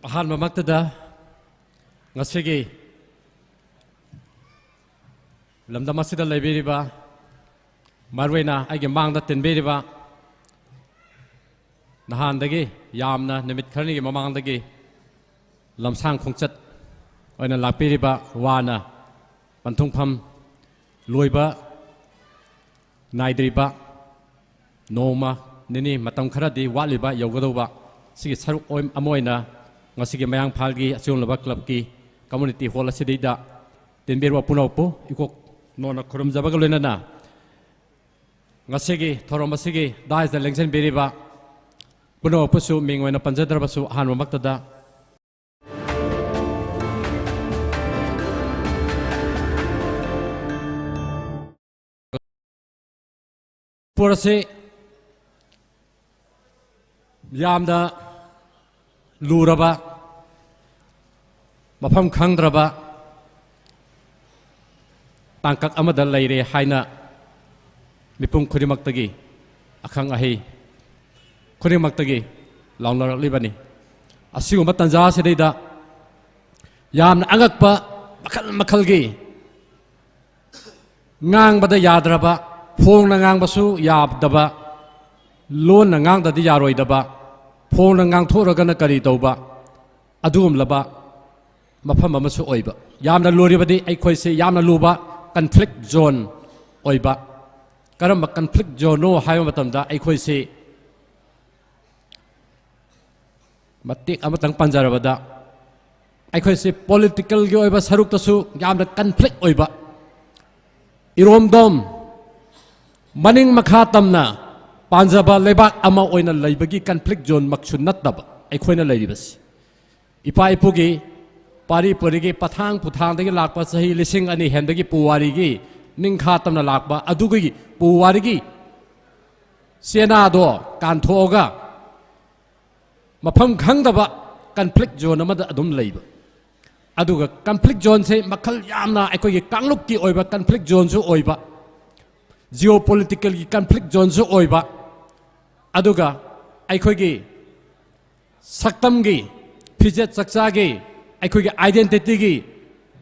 ꯑꯍꯥꯟꯕꯃꯛꯇꯗ ꯉꯁꯤꯒꯤ ꯂꯝꯗꯝ ꯑꯁꯤꯗ ꯂꯩꯕꯤꯔꯤꯕ, ꯃꯔꯨꯑꯣꯏꯅ ꯑꯩꯒꯤ ꯃꯥꯡꯗ ꯇꯤꯟꯕꯤꯔꯤꯕ, ꯅꯍꯥꯟꯗꯒꯤ, ꯌꯥꯝꯅ ꯅꯨꯃꯤꯠ ꯈꯔꯅꯤꯒꯤ ꯃꯃꯥꯡꯗꯒꯤ ꯂꯝꯁꯥꯡ ꯈꯣꯡꯆꯠ ꯑꯣꯏꯅ ꯂꯥꯛꯄꯤꯔꯤꯕ, ꯋꯥꯅ ꯄꯟꯊꯨꯡꯐꯝ ꯂꯣꯏꯕ ꯅꯥꯏꯗ꯭ꯔꯤꯕ, ꯅꯣꯡꯃ ꯅꯤꯅꯤ, ꯃꯇꯝ ꯈꯔꯗꯤ ꯋꯥꯠꯂꯤꯕ ꯌꯧꯒꯗꯧꯕ, ꯁꯤꯒꯤ ꯁꯔꯨꯛ ꯑꯣꯏ-, ꯑꯃ ꯑꯣꯏꯅ ꯉꯁꯤꯒꯤ ꯃꯌꯥꯡꯐꯥꯜꯒꯤ ꯑꯆꯤꯌꯣꯟ ꯂꯨꯕ ꯀ꯭ꯂꯕꯀꯤ ꯀꯝꯃ꯭ꯌꯨꯅꯤꯇꯤ ꯍꯣꯜ ꯑꯁꯤꯗꯩꯗ ꯇꯤꯟꯕꯤꯔꯕ ꯄꯨꯝꯅꯃꯛꯄꯨ ꯏꯀꯣꯛ ꯅꯣꯟꯅ ꯈꯨꯔꯨꯝꯖꯕꯒ ꯂꯣꯏꯅꯅ, ꯉꯁꯤꯒꯤ ꯊꯧꯔꯝ ꯑꯁꯤꯒꯤ ꯗꯥꯏꯁꯇ ꯂꯦꯡꯁꯤꯟꯕꯤꯔꯤꯕ ꯄꯨꯝꯅꯃꯛꯄꯨꯁꯨ ꯃꯤꯡ ꯑꯣꯏꯅ ꯄꯟꯖꯗ꯭ꯔꯕꯁꯨ, ꯑꯍꯥꯟꯕꯃꯛꯇꯗ ꯃꯅꯤꯄꯨꯔ ꯑꯁꯤ ꯌꯥꯝꯅ ꯂꯨꯔꯕ, ꯃꯐꯝ ꯈꯪꯗ꯭ꯔꯕ ꯇꯥꯡꯀꯛ ꯑꯃꯗ ꯂꯩꯔꯦ ꯍꯥꯏꯅ ꯃꯤꯄꯨꯝ ꯈꯨꯗꯤꯡꯃꯛꯇꯒꯤ, ꯑꯈꯪ ꯑꯍꯩ ꯈꯨꯗꯤꯡꯃꯛꯇꯒꯤ ꯂꯥꯎꯅꯔꯛꯂꯤꯕꯅꯤ꯫ ꯑꯁꯤꯒꯨꯝꯕ ꯇꯥꯟꯖꯥ ꯑꯁꯤꯗꯩꯗ ꯌꯥꯝꯅ ꯑꯉꯛꯄ ꯃꯈꯜ ꯃꯈꯜꯒꯤ ꯉꯥꯡꯕꯗ ꯌꯥꯗ꯭ꯔꯕ, ꯐꯣꯡꯅ ꯉꯥꯡꯕꯁꯨ ꯌꯥꯗꯕ, ꯂꯣꯟꯅ ꯉꯥꯡꯗꯗꯤ ꯌꯥꯔꯣꯏꯗꯕ, ꯐꯣꯡꯅ ꯉꯥꯡꯊꯣꯛꯂꯒꯅ ꯀꯔꯤ ꯇꯧꯕ, ꯑꯗꯨꯒꯨꯝꯂꯕ ꯃꯐꯝ ꯑꯃꯁꯨ ꯑꯣꯏꯕ꯫ ꯌꯥꯝꯅ ꯂꯨꯔꯤꯕꯗꯤ ꯑꯩꯈꯣꯏꯁꯦ ꯌꯥꯝꯅ ꯂꯨꯕ ꯀꯟꯐ꯭ꯂꯤꯛ ꯖꯣꯟ ꯑꯣꯏꯕ꯫ ꯀꯔꯝꯕ ꯀꯟꯐ꯭ꯂꯤꯛ ꯖꯣꯟꯅꯣ ꯍꯥꯏꯕ ꯃꯇꯝꯗ, ꯑꯩꯈꯣꯏꯁꯦ ꯃꯇꯦꯛ ꯑꯃꯇꯪ ꯄꯟꯖꯔꯕꯗ, ꯑꯩꯈꯣꯏꯁꯦ ꯄꯣꯂꯤꯇꯤꯀꯦꯜꯒꯤ ꯑꯣꯏꯕ ꯁꯔꯨꯛꯇꯁꯨ ꯌꯥꯝꯅ ꯀꯟꯐ꯭ꯂꯤꯛ ꯑꯣꯏꯕ, ꯏꯔꯣꯝꯗꯣꯝ ꯃꯅꯤꯡ ꯃꯈꯥ ꯇꯝꯅ ꯄꯥꯟꯖꯕ ꯂꯩꯕꯥꯛ ꯑꯃ ꯑꯣꯏꯅ ꯂꯩꯕꯒꯤ ꯀꯟꯐ꯭ꯂꯤꯛ ꯖꯣꯟꯃꯛꯁꯨ ꯅꯠꯇꯕ ꯑꯩꯈꯣꯏꯅ ꯂꯩꯔꯤꯕꯁꯤ꯫ ꯏꯄꯥ ꯏꯄꯨꯒꯤ ꯄꯥꯔꯤ ꯄꯨꯔꯤꯒꯤ ꯄꯊꯥꯡ ꯄꯨꯊꯥꯡꯗꯒꯤ ꯂꯥꯛꯄ, ꯆꯍꯤ ꯂꯤꯁꯤꯡ ꯑꯅꯤ ꯍꯦꯟꯕꯒꯤ ꯄꯨꯋꯥꯔꯤꯒꯤ ꯅꯤꯡꯈꯥ ꯇꯝꯅ ꯂꯥꯛꯄ ꯑꯗꯨꯒꯤ ꯄꯨꯋꯥꯔꯤꯒꯤ ꯆꯦꯅꯥꯗꯣ ꯀꯥꯟꯊꯣꯛꯑꯒ ꯃꯐꯝ ꯈꯪꯗꯕ ꯀꯟꯐ꯭ꯂꯤꯛ ꯖꯣꯟ ꯑꯃꯗ ꯑꯗꯨꯝ ꯂꯩꯕ꯫ ꯑꯗꯨꯒ ꯀꯟꯐ꯭ꯂꯤꯛ ꯖꯣꯟꯁꯦ ꯃꯈꯜ ꯌꯥꯝꯅ, ꯑꯩꯈꯣꯏꯒꯤ ꯀꯥꯡꯂꯨꯞꯀꯤ ꯑꯣꯏꯕ ꯀꯟꯐ꯭ꯂꯤꯛ ꯖꯣꯟꯁꯨ ꯑꯣꯏꯕ, ꯖꯤꯑꯣ ꯄꯣꯂꯤꯇꯤꯀꯦꯜꯒꯤ ꯀꯟꯐ꯭ꯂꯤꯛ ꯖꯣꯟꯁꯨ ꯑꯣꯏꯕ, ꯑꯗꯨꯒ ꯑꯩꯈꯣꯏꯒꯤ ꯁꯛꯇꯝꯒꯤ, ꯐꯤꯖꯦꯠ ꯆꯛꯆꯥꯒꯤ, ꯑꯩꯈꯣꯏꯒꯤ ꯑꯥꯏꯗꯦꯟꯇꯤꯇꯤꯒꯤ,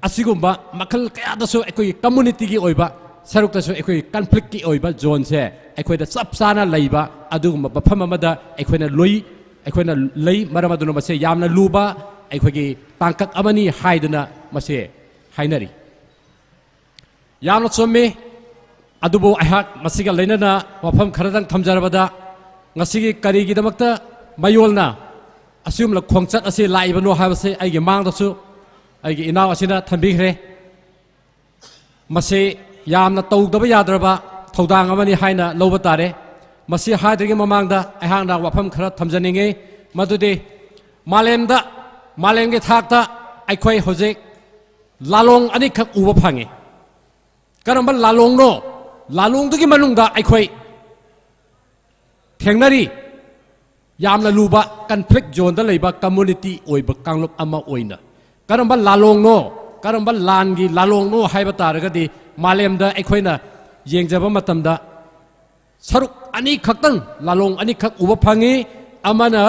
ꯑꯁꯤꯒꯨꯝꯕ ꯃꯈꯜ ꯀꯌꯥꯗꯁꯨ ꯑꯩꯈꯣꯏꯒꯤ ꯀꯝꯃꯨꯅꯤꯇꯤꯒꯤ ꯑꯣꯏꯕ ꯁꯔꯨꯛꯇꯁꯨ ꯑꯩꯈꯣꯏꯒꯤ ꯀꯟꯐ꯭ꯂꯤꯛꯀꯤ ꯑꯣꯏꯕ ꯖꯣꯟꯁꯦ ꯑꯩꯈꯣꯏꯗ ꯆꯞ ꯆꯥꯅ ꯂꯩꯕ ꯑꯗꯨꯒꯨꯝꯕ ꯃꯐꯝ ꯑꯃꯗ ꯑꯩꯈꯣꯏꯅ ꯂꯣꯏ-, ꯑꯩꯈꯣꯏꯅ ꯂꯩ꯫ ꯃꯔꯝ ꯑꯗꯨꯅ ꯃꯁꯦ ꯌꯥꯝꯅ ꯂꯨꯕ ꯑꯩꯈꯣꯏꯒꯤ ꯇꯥꯡꯀꯛ ꯑꯃꯅꯤ ꯍꯥꯏꯗꯨꯅ ꯃꯁꯦ ꯍꯥꯏꯅꯔꯤ꯫ ꯌꯥꯝꯅ ꯆꯨꯝꯃꯤ꯫ ꯑꯗꯨꯕꯨ ꯑꯩꯍꯥꯛ ꯃꯁꯤꯒ ꯂꯣꯏꯅꯅ ꯋꯥꯐꯝ ꯈꯔꯗꯪ ꯊꯝꯖꯔꯕꯗ, ꯉꯁꯤꯒꯤ ꯀꯔꯤꯒꯤꯗꯃꯛꯇ ꯃꯌꯣꯜꯅ ꯑꯁꯤꯒꯨꯝꯂꯕ ꯈꯣꯡꯆꯠ ꯑꯁꯤ ꯂꯥꯛꯏꯕꯅꯣ ꯍꯥꯏꯕꯁꯤ ꯑꯩꯒꯤ ꯃꯥꯡꯗꯁꯨ ꯑꯩꯒꯤ ꯏꯅꯥꯎ ꯑꯁꯤꯅ ꯊꯝꯕꯤꯈ꯭ꯔꯦ꯫ ꯃꯁꯤ ꯌꯥꯝꯅ ꯇꯧꯗꯕ ꯌꯥꯗ꯭ꯔꯕ ꯊꯧꯗꯥꯡ ꯑꯃꯅꯤ ꯍꯥꯏꯅ ꯂꯧꯕ ꯇꯥꯔꯦ꯫ ꯃꯁꯤ ꯍꯥꯏꯗ꯭ꯔꯤꯉꯩ ꯃꯃꯥꯡꯗ ꯑꯩꯍꯥꯛꯅ ꯋꯥꯐꯝ ꯈꯔ ꯊꯝꯖꯅꯤꯡꯏ, ꯃꯗꯨꯗꯤ ꯃꯥꯂꯦꯝꯗ, ꯃꯥꯂꯦꯝꯒꯤ ꯊꯥꯛꯇ ꯑꯩꯈꯣꯏ ꯍꯧꯖꯤꯛ ꯂꯥꯂꯣꯡ ꯑꯅꯤꯈꯛ ꯎꯕ ꯐꯪꯏ꯫ ꯀꯔꯝꯕ ꯂꯥꯂꯣꯡꯅꯣ? ꯂꯥꯂꯣꯡꯗꯨꯒꯤ ꯃꯅꯨꯡꯗ ꯑꯩꯈꯣꯏ ꯊꯦꯡꯅꯔꯤ ꯌꯥꯝꯅ ꯂꯨꯕ ꯀꯟꯐ꯭ꯂꯤꯛ ꯖꯣꯟꯗ ꯂꯩꯕ ꯀꯝꯃꯨꯅꯤꯇꯤ ꯑꯣꯏꯕ ꯀꯥꯡꯂꯨꯞ ꯑꯃ ꯑꯣꯏꯅ꯫ ꯀꯔꯝꯕ ꯂꯥꯂꯣꯡꯅꯣ, ꯀꯔꯝꯕ ꯂꯥꯟꯒꯤ ꯂꯥꯂꯣꯡꯅꯣ ꯍꯥꯏꯕ ꯇꯥꯔꯒꯗꯤ, ꯃꯥꯂꯦꯝꯗ ꯑꯩꯈꯣꯏꯅ ꯌꯦꯡꯖꯕ ꯃꯇꯝꯗ ꯁꯔꯨꯛ ꯑꯅꯤꯈꯛꯇꯪ, ꯂꯥꯂꯣꯡ ꯑꯅꯤꯈꯛ ꯎꯕ ꯐꯪꯉꯤ꯫ ꯑꯃꯅ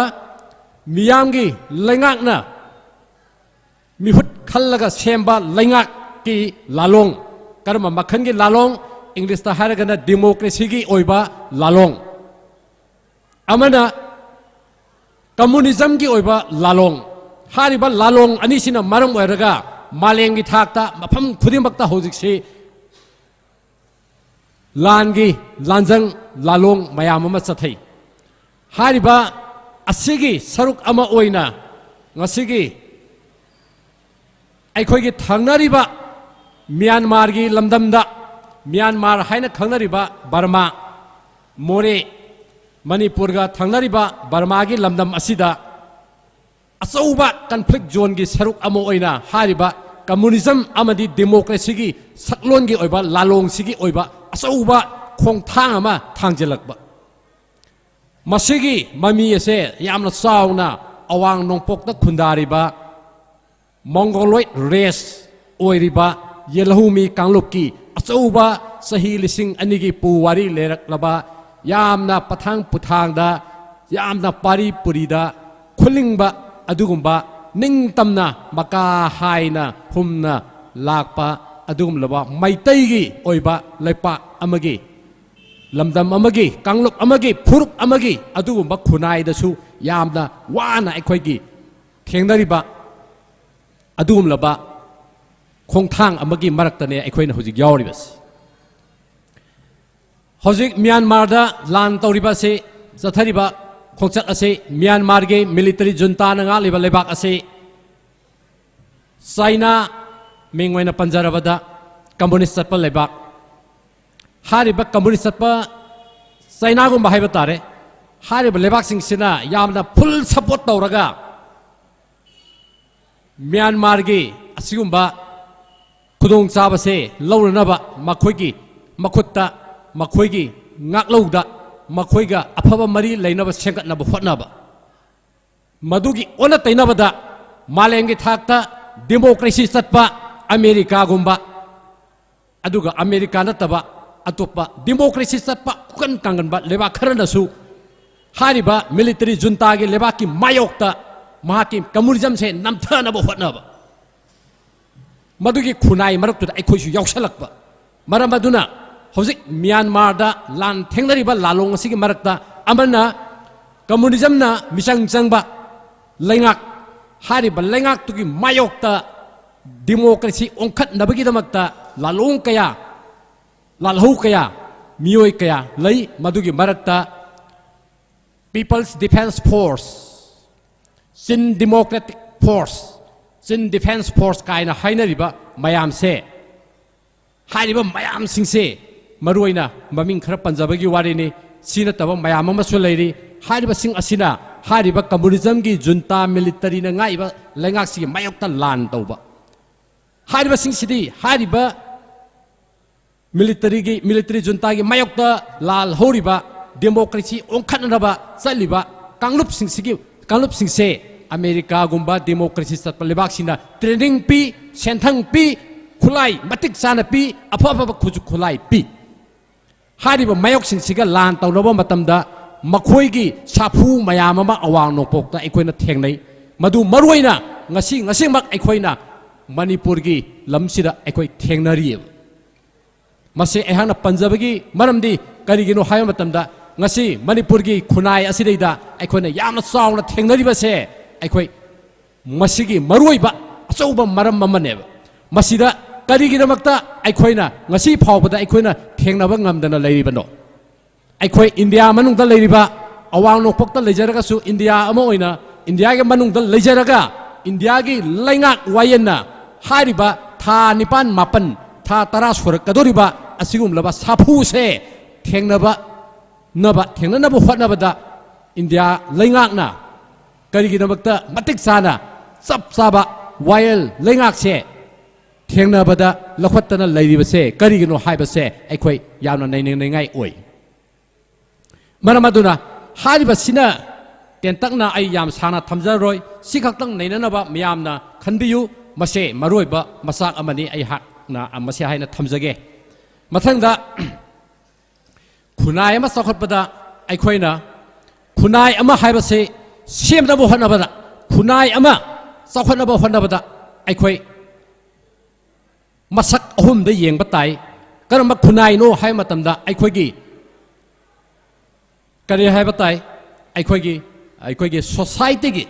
ꯃꯤꯌꯥꯝꯒꯤ ꯂꯩꯉꯥꯛꯅ ꯃꯤꯍꯨꯠ ꯈꯜꯂꯒ ꯁꯦꯝꯕ ꯂꯩꯉꯥꯛꯀꯤ ꯂꯥꯂꯣꯡ, ꯀꯔꯝꯕ ꯃꯈꯜꯒꯤ ꯂꯥꯂꯣꯡ? ꯏꯪꯂꯤꯁꯇ ꯍꯥꯏꯔꯒꯅ ꯗꯤꯃꯣꯀ꯭ꯔꯦꯁꯤꯒꯤ ꯑꯣꯏꯕ ꯂꯥꯂꯣꯡ꯫ ꯑꯃꯅ ꯀꯝꯃꯨꯅꯤꯖꯝꯒꯤ ꯑꯣꯏꯕ ꯂꯥꯂꯣꯡ꯫ ꯍꯥꯏꯔꯤꯕ ꯂꯥꯂꯣꯡ ꯑꯅꯤꯁꯤꯅ ꯃꯔꯝ ꯑꯣꯏꯔꯒ ꯃꯥꯂꯦꯝꯒꯤ ꯊꯥꯛꯇ ꯃꯐꯝ ꯈꯨꯗꯤꯡꯃꯛꯇ ꯍꯧꯖꯤꯛꯁꯤ ꯂꯥꯟꯒꯤ ꯂꯥꯟꯖꯪ ꯂꯥꯂꯣꯡ ꯃꯌꯥꯝ ꯑꯃ ꯆꯠꯊꯩ꯫ ꯍꯥꯏꯔꯤꯕ ꯑꯁꯤꯒꯤ ꯁꯔꯨꯛ ꯑꯃ ꯑꯣꯏꯅ ꯉꯁꯤꯒꯤ ꯑꯩꯈꯣꯏꯒꯤ ꯊꯪꯅꯔꯤꯕ ꯃ꯭ꯌꯥꯟꯃꯥꯔꯒꯤ ꯂꯝꯗꯝꯗ, ꯃ꯭ꯌꯥꯟꯃꯥꯔ ꯍꯥꯏꯅ ꯈꯪꯅꯔꯤꯕ ꯕꯔꯃꯥ, ꯃꯣꯔꯦ, ꯃꯅꯤꯄꯨꯔꯒ ꯊꯪꯅꯔꯤꯕ ꯕꯔꯃꯥꯒꯤ ꯂꯝꯗꯝ ꯑꯁꯤꯗ ꯑꯆꯧꯕ ꯀꯟꯐ꯭ꯂꯤꯛ ꯖꯣꯟꯒꯤ ꯁꯔꯨꯛ ꯑꯃ ꯑꯣꯏꯅ ꯍꯥꯏꯔꯤꯕ ꯀꯝꯃꯨꯅꯤꯖꯝ ꯑꯃꯗꯤ ꯗꯦꯃꯣꯀ꯭ꯔꯦꯁꯤꯒꯤ ꯁꯛꯂꯣꯟꯒꯤ ꯑꯣꯏꯕ, ꯂꯥꯂꯣꯡꯁꯤꯒꯤ ꯑꯣꯏꯕ ꯑꯆꯧꯕ ꯈꯣꯡꯊꯥꯡ ꯑꯃ ꯊꯥꯡꯖꯤꯜꯂꯛꯄ꯫ ꯃꯁꯤꯒꯤ ꯃꯃꯤ ꯑꯁꯦ ꯌꯥꯝꯅ ꯆꯥꯎꯅ ꯑꯋꯥꯡ ꯅꯣꯡꯄꯣꯛꯇ ꯈꯨꯟꯗꯥꯔꯤꯕ ꯃꯣꯡꯒꯣꯂꯣꯏꯗ ꯔꯦꯁ ꯑꯣꯏꯔꯤꯕ ꯌꯦꯜꯍꯧꯃꯤ ꯀꯥꯡꯂꯨꯞꯀꯤ ꯑꯆꯧꯕ ꯆꯍꯤ ꯂꯤꯁꯤꯡ ꯑꯅꯤꯒꯤ ꯄꯨꯋꯥꯔꯤ ꯂꯩꯔꯛꯂꯕ, ꯌꯥꯝꯅ ꯄꯊꯥꯡ ꯄꯨꯊꯥꯡꯗ, ꯌꯥꯝꯅ ꯄꯥꯔꯤ ꯄꯨꯔꯤꯗ ꯈꯨꯂꯤꯡꯕ ꯑꯗꯨꯒꯨꯝꯕ, ꯅꯤꯡꯇꯝꯅ ꯃꯀꯥ ꯍꯥꯏꯅ ꯍꯨꯝꯅ ꯂꯥꯛꯄ ꯑꯗꯨꯒꯨꯝꯂꯕ ꯃꯩꯇꯩꯒꯤ ꯑꯣꯏꯕ ꯂꯩꯄꯥꯛ ꯑꯃꯒꯤ, ꯂꯝꯗꯝ ꯑꯃꯒꯤ, ꯀꯥꯡꯂꯨꯞ ꯑꯃꯒꯤ, ꯐꯨꯔꯨꯞ ꯑꯃꯒꯤ ꯑꯗꯨꯒꯨꯝꯕ ꯈꯨꯟꯅꯥꯏꯗꯁꯨ ꯌꯥꯝꯅ ꯋꯥꯅ ꯑꯩꯈꯣꯏꯒꯤ ꯊꯦꯡꯅꯔꯤꯕ ꯑꯗꯨꯒꯨꯝꯂꯕ ꯈꯣꯡꯊꯥꯡ ꯑꯃꯒꯤ ꯃꯔꯛꯇꯅꯦ ꯑꯩꯈꯣꯏꯅ ꯍꯧꯖꯤꯛ ꯌꯥꯎꯔꯤꯕꯁꯤ꯫ ꯍꯧꯖꯤꯛ ꯃ꯭ꯌꯥꯟꯃꯥꯔꯗ ꯂꯥꯟ ꯇꯧꯔꯤꯕ ꯑꯁꯤ, ꯆꯠꯊꯔꯤꯕ ꯈꯣꯡꯆꯠ ꯑꯁꯤ ꯃ꯭ꯌꯥꯟꯃꯥꯔꯒꯤ ꯃꯤꯂꯤꯇꯔꯤ ꯖꯨꯟꯇꯥꯅ ꯉꯥꯛꯂꯤꯕ ꯂꯩꯕꯥꯛ ꯑꯁꯤ ꯆꯥꯏꯅꯥ, ꯃꯤꯡ ꯑꯣꯏꯅ ꯄꯟꯖꯔꯕꯗ ꯀꯝꯃꯨꯅꯤꯁ ꯆꯠꯄ ꯂꯩꯕꯥꯛ, ꯍꯥꯏꯔꯤꯕ ꯀꯝꯃꯨꯅꯤꯁ ꯆꯠꯄ ꯆꯥꯏꯅꯥꯒꯨꯝꯕ ꯍꯥꯏꯕ ꯇꯥꯔꯦ, ꯍꯥꯏꯔꯤꯕ ꯂꯩꯕꯥꯛꯁꯤꯡꯁꯤꯅ ꯌꯥꯝꯅ ꯐꯨꯜ ꯁꯄꯣꯔꯠ ꯇꯧꯔꯒ ꯃ꯭ꯌꯥꯟꯃꯥꯔꯒꯤ ꯑꯁꯤꯒꯨꯝꯕ ꯈꯨꯗꯣꯡꯆꯥꯕꯁꯦ ꯂꯧꯅꯅꯕ ꯃꯈꯣꯏꯒꯤ ꯃꯈꯨꯠꯇ, ꯃꯈꯣꯏꯒꯤ ꯉꯥꯛꯂꯧꯗ ꯃꯈꯣꯏꯒ ꯑꯐꯕ ꯃꯔꯤ ꯂꯩꯅꯕ ꯁꯦꯝꯒꯠꯅꯕ ꯍꯣꯠꯅꯕ, ꯃꯗꯨꯒꯤ ꯑꯣꯟꯅ ꯇꯩꯅꯕꯗ ꯃꯥꯂꯦꯝꯒꯤ ꯊꯥꯛꯇ ꯗꯦꯃꯣꯀ꯭ꯔꯦꯁꯤ ꯆꯠꯄ ꯑꯃꯦꯔꯤꯀꯥꯒꯨꯝꯕ, ꯑꯗꯨꯒ ꯑꯃꯦꯔꯤꯀꯥ ꯅꯠꯇꯕ ꯑꯇꯣꯞꯄ ꯗꯦꯃꯣꯀ꯭ꯔꯦꯁꯤ ꯆꯠꯄ ꯈꯨꯀꯟ ꯀꯥꯡꯒꯟꯕ ꯂꯩꯕꯥꯛ ꯈꯔꯅꯁꯨ ꯍꯥꯏꯔꯤꯕ ꯃꯤꯂꯤꯇꯔꯤ ꯖꯨꯟꯇꯥꯒꯤ ꯂꯩꯕꯥꯛꯀꯤ ꯃꯥꯌꯣꯛꯇ ꯃꯍꯥꯛꯀꯤ ꯀꯝꯃꯨꯅꯤꯖꯝꯁꯦ ꯅꯝꯊꯅꯕ ꯍꯣꯠꯅꯕ, ꯃꯗꯨꯒꯤ ꯈꯨꯟꯅꯥꯏ ꯃꯔꯛꯇꯨꯗ ꯑꯩꯈꯣꯏꯁꯨ ꯌꯥꯎꯁꯜꯂꯛꯄ꯫ ꯃꯔꯝ ꯑꯗꯨꯅ ꯍꯧꯖꯤꯛ ꯃ꯭ꯌꯥꯟꯃꯥꯔꯗ ꯂꯥꯟ ꯊꯦꯡꯅꯔꯤꯕ ꯂꯥꯂꯣꯡ ꯑꯁꯤꯒꯤ ꯃꯔꯛꯇ ꯑꯃꯅ ꯀꯝꯃꯨꯅꯤꯖꯝꯅ ꯃꯤꯆꯪ ꯆꯪꯕ ꯂꯩꯉꯥꯛ, ꯍꯥꯏꯔꯤꯕ ꯂꯩꯉꯥꯛꯇꯨꯒꯤ ꯃꯥꯌꯣꯛꯇ ꯗꯦꯃꯣꯀ꯭ꯔꯦꯁꯤ ꯑꯣꯟꯈꯠꯅꯕꯒꯤꯗꯃꯛꯇ ꯂꯥꯂꯣꯡ ꯀꯌꯥ, ꯂꯥꯜꯍꯧ ꯀꯌꯥ, ꯃꯤꯑꯣꯏ ꯀꯌꯥ ꯂꯩ꯫ ꯃꯗꯨꯒꯤ ꯃꯔꯛꯇ People's Defence Force, Chin Democratic Force, Chin Defence Force ꯀꯥꯏꯅ ꯍꯥꯏꯅꯔꯤꯕ ꯃꯌꯥꯝꯁꯦ, ꯍꯥꯏꯔꯤꯕ ꯃꯌꯥꯝꯁꯤꯡꯁꯦ, ꯃꯔꯨꯑꯣꯏꯅ ꯃꯃꯤꯡ ꯈꯔ ꯄꯟꯖꯕꯒꯤ ꯋꯥꯔꯤꯅꯤ, ꯁꯤ ꯅꯠꯇꯕ ꯃꯌꯥꯝ ꯑꯃꯁꯨ ꯂꯩꯔꯤ꯫ ꯍꯥꯏꯔꯤꯕꯁꯤꯡ ꯑꯁꯤꯅ ꯍꯥꯏꯔꯤꯕ ꯀꯝꯃꯨꯅꯤꯖꯝꯒꯤ ꯖꯨꯟꯇꯥ ꯃꯤꯂꯤꯇꯔꯤꯅ ꯉꯥꯛꯏꯕ ꯂꯩꯉꯥꯛꯁꯤꯒꯤ ꯃꯥꯌꯣꯛꯇ ꯂꯥꯟ ꯇꯧꯕ꯫ ꯍꯥꯏꯔꯤꯕꯁꯤꯡꯁꯤꯗꯤ ꯍꯥꯏꯔꯤꯕ ꯃꯤꯂꯤꯇꯔꯤꯒꯤ, ꯃꯤꯂꯤꯇꯔꯤ ꯖꯨꯟꯇꯥꯒꯤ ꯃꯥꯌꯣꯛꯇ ꯂꯥꯜꯍꯧꯔꯤꯕ ꯗꯦꯃꯣꯀ꯭ꯔꯦꯁꯤ ꯑꯣꯟꯈꯠꯅꯅꯕ ꯆꯠꯂꯤꯕ ꯀꯥꯡꯂꯨꯞꯁꯤꯡꯁꯤꯒꯤ, ꯀꯥꯡꯂꯨꯞꯁꯤꯡꯁꯦ ꯑꯃꯦꯔꯤꯀꯥꯒꯨꯝꯕ ꯗꯦꯃꯣꯀ꯭ꯔꯦꯁꯤ ꯆꯠꯄ ꯂꯩꯕꯥꯛꯁꯤꯡꯅ ꯇ꯭ꯔꯦꯅꯤꯡ ꯄꯤ, ꯁꯦꯟꯊꯪ ꯄꯤ, ꯈꯨꯠꯂꯥꯏ ꯃꯇꯤꯛ ꯆꯥꯅ ꯄꯤ, ꯑꯐ ꯑꯐꯕ ꯈꯨꯠꯁꯨ ꯈꯨꯠꯂꯥꯏ ꯄꯤ꯫ ꯍꯥꯏꯔꯤꯕ ꯃꯥꯌꯣꯛꯁꯤꯡꯁꯤꯒ ꯂꯥꯟ ꯇꯧꯅꯕ ꯃꯇꯝꯗ ꯃꯈꯣꯏꯒꯤ ꯁꯥꯐꯨ ꯃꯌꯥꯝ ꯑꯃ ꯑꯋꯥꯡ ꯅꯣꯡꯄꯣꯛꯇ ꯑꯩꯈꯣꯏꯅ ꯊꯦꯡꯅꯩ꯫ ꯃꯗꯨ ꯃꯔꯨꯑꯣꯏꯅ ꯉꯁꯤ, ꯉꯁꯤꯃꯛ ꯑꯩꯈꯣꯏꯅ ꯃꯅꯤꯄꯨꯔꯒꯤ ꯂꯝꯁꯤꯗ ꯑꯩꯈꯣꯏ ꯊꯦꯡꯅꯔꯤꯑꯕ꯫ ꯃꯁꯤ ꯑꯩꯍꯥꯛꯅ ꯄꯟꯖꯕꯒꯤ ꯃꯔꯝꯗꯤ ꯀꯔꯤꯒꯤꯅꯣ ꯍꯥꯏꯕ ꯃꯇꯝꯗ, ꯉꯁꯤ ꯃꯅꯤꯄꯨꯔꯒꯤ ꯈꯨꯟꯅꯥꯏ ꯑꯁꯤꯗꯩꯗ ꯑꯩꯈꯣꯏꯅ ꯌꯥꯝꯅ ꯆꯥꯎꯅ ꯊꯦꯡꯅꯔꯤꯕꯁꯦ, ꯑꯩꯈꯣꯏ ꯃꯁꯤꯒꯤ ꯃꯔꯨꯑꯣꯏꯕ ꯑꯆꯧꯕ ꯃꯔꯝ ꯑꯃꯅꯦꯕ꯫ ꯃꯁꯤꯗ ꯀꯔꯤꯒꯤꯗꯃꯛꯇ ꯑꯩꯈꯣꯏꯅ ꯉꯁꯤ ꯐꯥꯎꯕꯗ ꯑꯩꯈꯣꯏꯅ ꯊꯦꯡꯅꯕ ꯉꯝꯗꯅ ꯂꯩꯔꯤꯕꯅꯣ? ꯑꯩꯈꯣꯏ ꯏꯟꯗꯤꯌꯥ ꯃꯅꯨꯡꯗ ꯂꯩꯔꯤꯕ, ꯑꯋꯥꯡ ꯅꯣꯡꯄꯣꯛꯇ ꯂꯩꯖꯔꯒꯁꯨ, ꯏꯟꯗꯤꯌꯥ ꯑꯃ ꯑꯣꯏꯅ ꯏꯟꯗꯤꯌꯥꯒꯤ ꯃꯅꯨꯡꯗ ꯂꯩꯖꯔꯒ, ꯏꯟꯗꯤꯌꯥꯒꯤ ꯂꯩꯉꯥꯛ ꯋꯥꯌꯦꯜꯅ ꯍꯥꯏꯔꯤꯕ ꯊꯥ ꯅꯤꯄꯥꯟ, ꯃꯥꯄꯟ, ꯊꯥ ꯇꯔꯥ ꯁꯨꯔꯛꯀꯗꯧꯔꯤꯕ ꯑꯁꯤꯒꯨꯝꯂꯕ ꯁꯥꯐꯨꯁꯦ ꯊꯦꯡꯅꯕ ꯅꯕ, ꯊꯦꯡꯅꯅꯕ ꯍꯣꯠꯅꯕꯗ ꯏꯟꯗꯤꯌꯥ ꯂꯩꯉꯥꯛꯅ ꯀꯔꯤꯒꯤꯗꯃꯛꯇ ꯃꯇꯤꯛ ꯆꯥꯅ ꯆꯞ ꯆꯥꯕ ꯋꯥꯌꯦꯜ ꯂꯩꯉꯥꯛꯁꯦ ꯊꯦꯡꯅꯕꯗ ꯂꯧꯈꯠꯇꯅ ꯂꯩꯔꯤꯕꯁꯦ ꯀꯔꯤꯒꯤꯅꯣ ꯍꯥꯏꯕꯁꯦ ꯑꯩꯈꯣꯏ ꯌꯥꯝꯅ ꯅꯩꯅꯅꯤꯡꯉꯥꯏ ꯑꯣꯏ꯫ ꯃꯔꯝ ꯑꯗꯨꯅ ꯍꯥꯏꯔꯤꯕꯁꯤꯅ ꯇꯦꯟꯇꯛꯅ ꯑꯩ ꯌꯥꯝ ꯁꯥꯡꯅ ꯊꯝꯖꯔꯔꯣꯏ꯫ ꯁꯤ ꯈꯛꯇꯪ ꯅꯩꯅꯅꯕ ꯃꯌꯥꯝꯅ ꯈꯟꯕꯤꯌꯨ꯫ ꯃꯁꯦ ꯃꯔꯨꯑꯣꯏꯕ ꯃꯆꯥꯛ ꯑꯃꯅꯤ꯫ ꯑꯩꯍꯥꯛꯅ ꯃꯁꯤ ꯍꯥꯏꯅ ꯊꯝꯖꯒꯦ꯫ ꯃꯊꯪꯗ ꯈꯨꯟꯅꯥꯏ ꯑꯃ ꯆꯥꯎꯈꯠꯄꯗ ꯑꯩꯈꯣꯏꯅ ꯈꯨꯟꯅꯥꯏ ꯑꯃ ꯍꯥꯏꯕꯁꯤ ꯁꯦꯝꯅꯕ ꯍꯣꯠꯅꯕꯗ, ꯈꯨꯟꯅꯥꯏ ꯑꯃ ꯆꯥꯎꯈꯠꯅꯕ ꯍꯣꯠꯅꯕꯗ ꯑꯩꯈꯣꯏ ꯃꯁꯛ ꯑꯍꯨꯝꯗ ꯌꯦꯡꯕ ꯇꯥꯏ꯫ ꯀꯔꯝꯕ ꯈꯨꯟꯅꯥꯏꯅꯣ ꯍꯥꯏꯕ ꯃꯇꯝꯗ ꯑꯩꯈꯣꯏꯒꯤ ꯀꯔꯤ ꯍꯥꯏꯕ ꯇꯥꯏ? ꯑꯩꯈꯣꯏꯒꯤ, ꯑꯩꯈꯣꯏꯒꯤ ꯁꯣꯁꯥꯏꯇꯤꯒꯤ,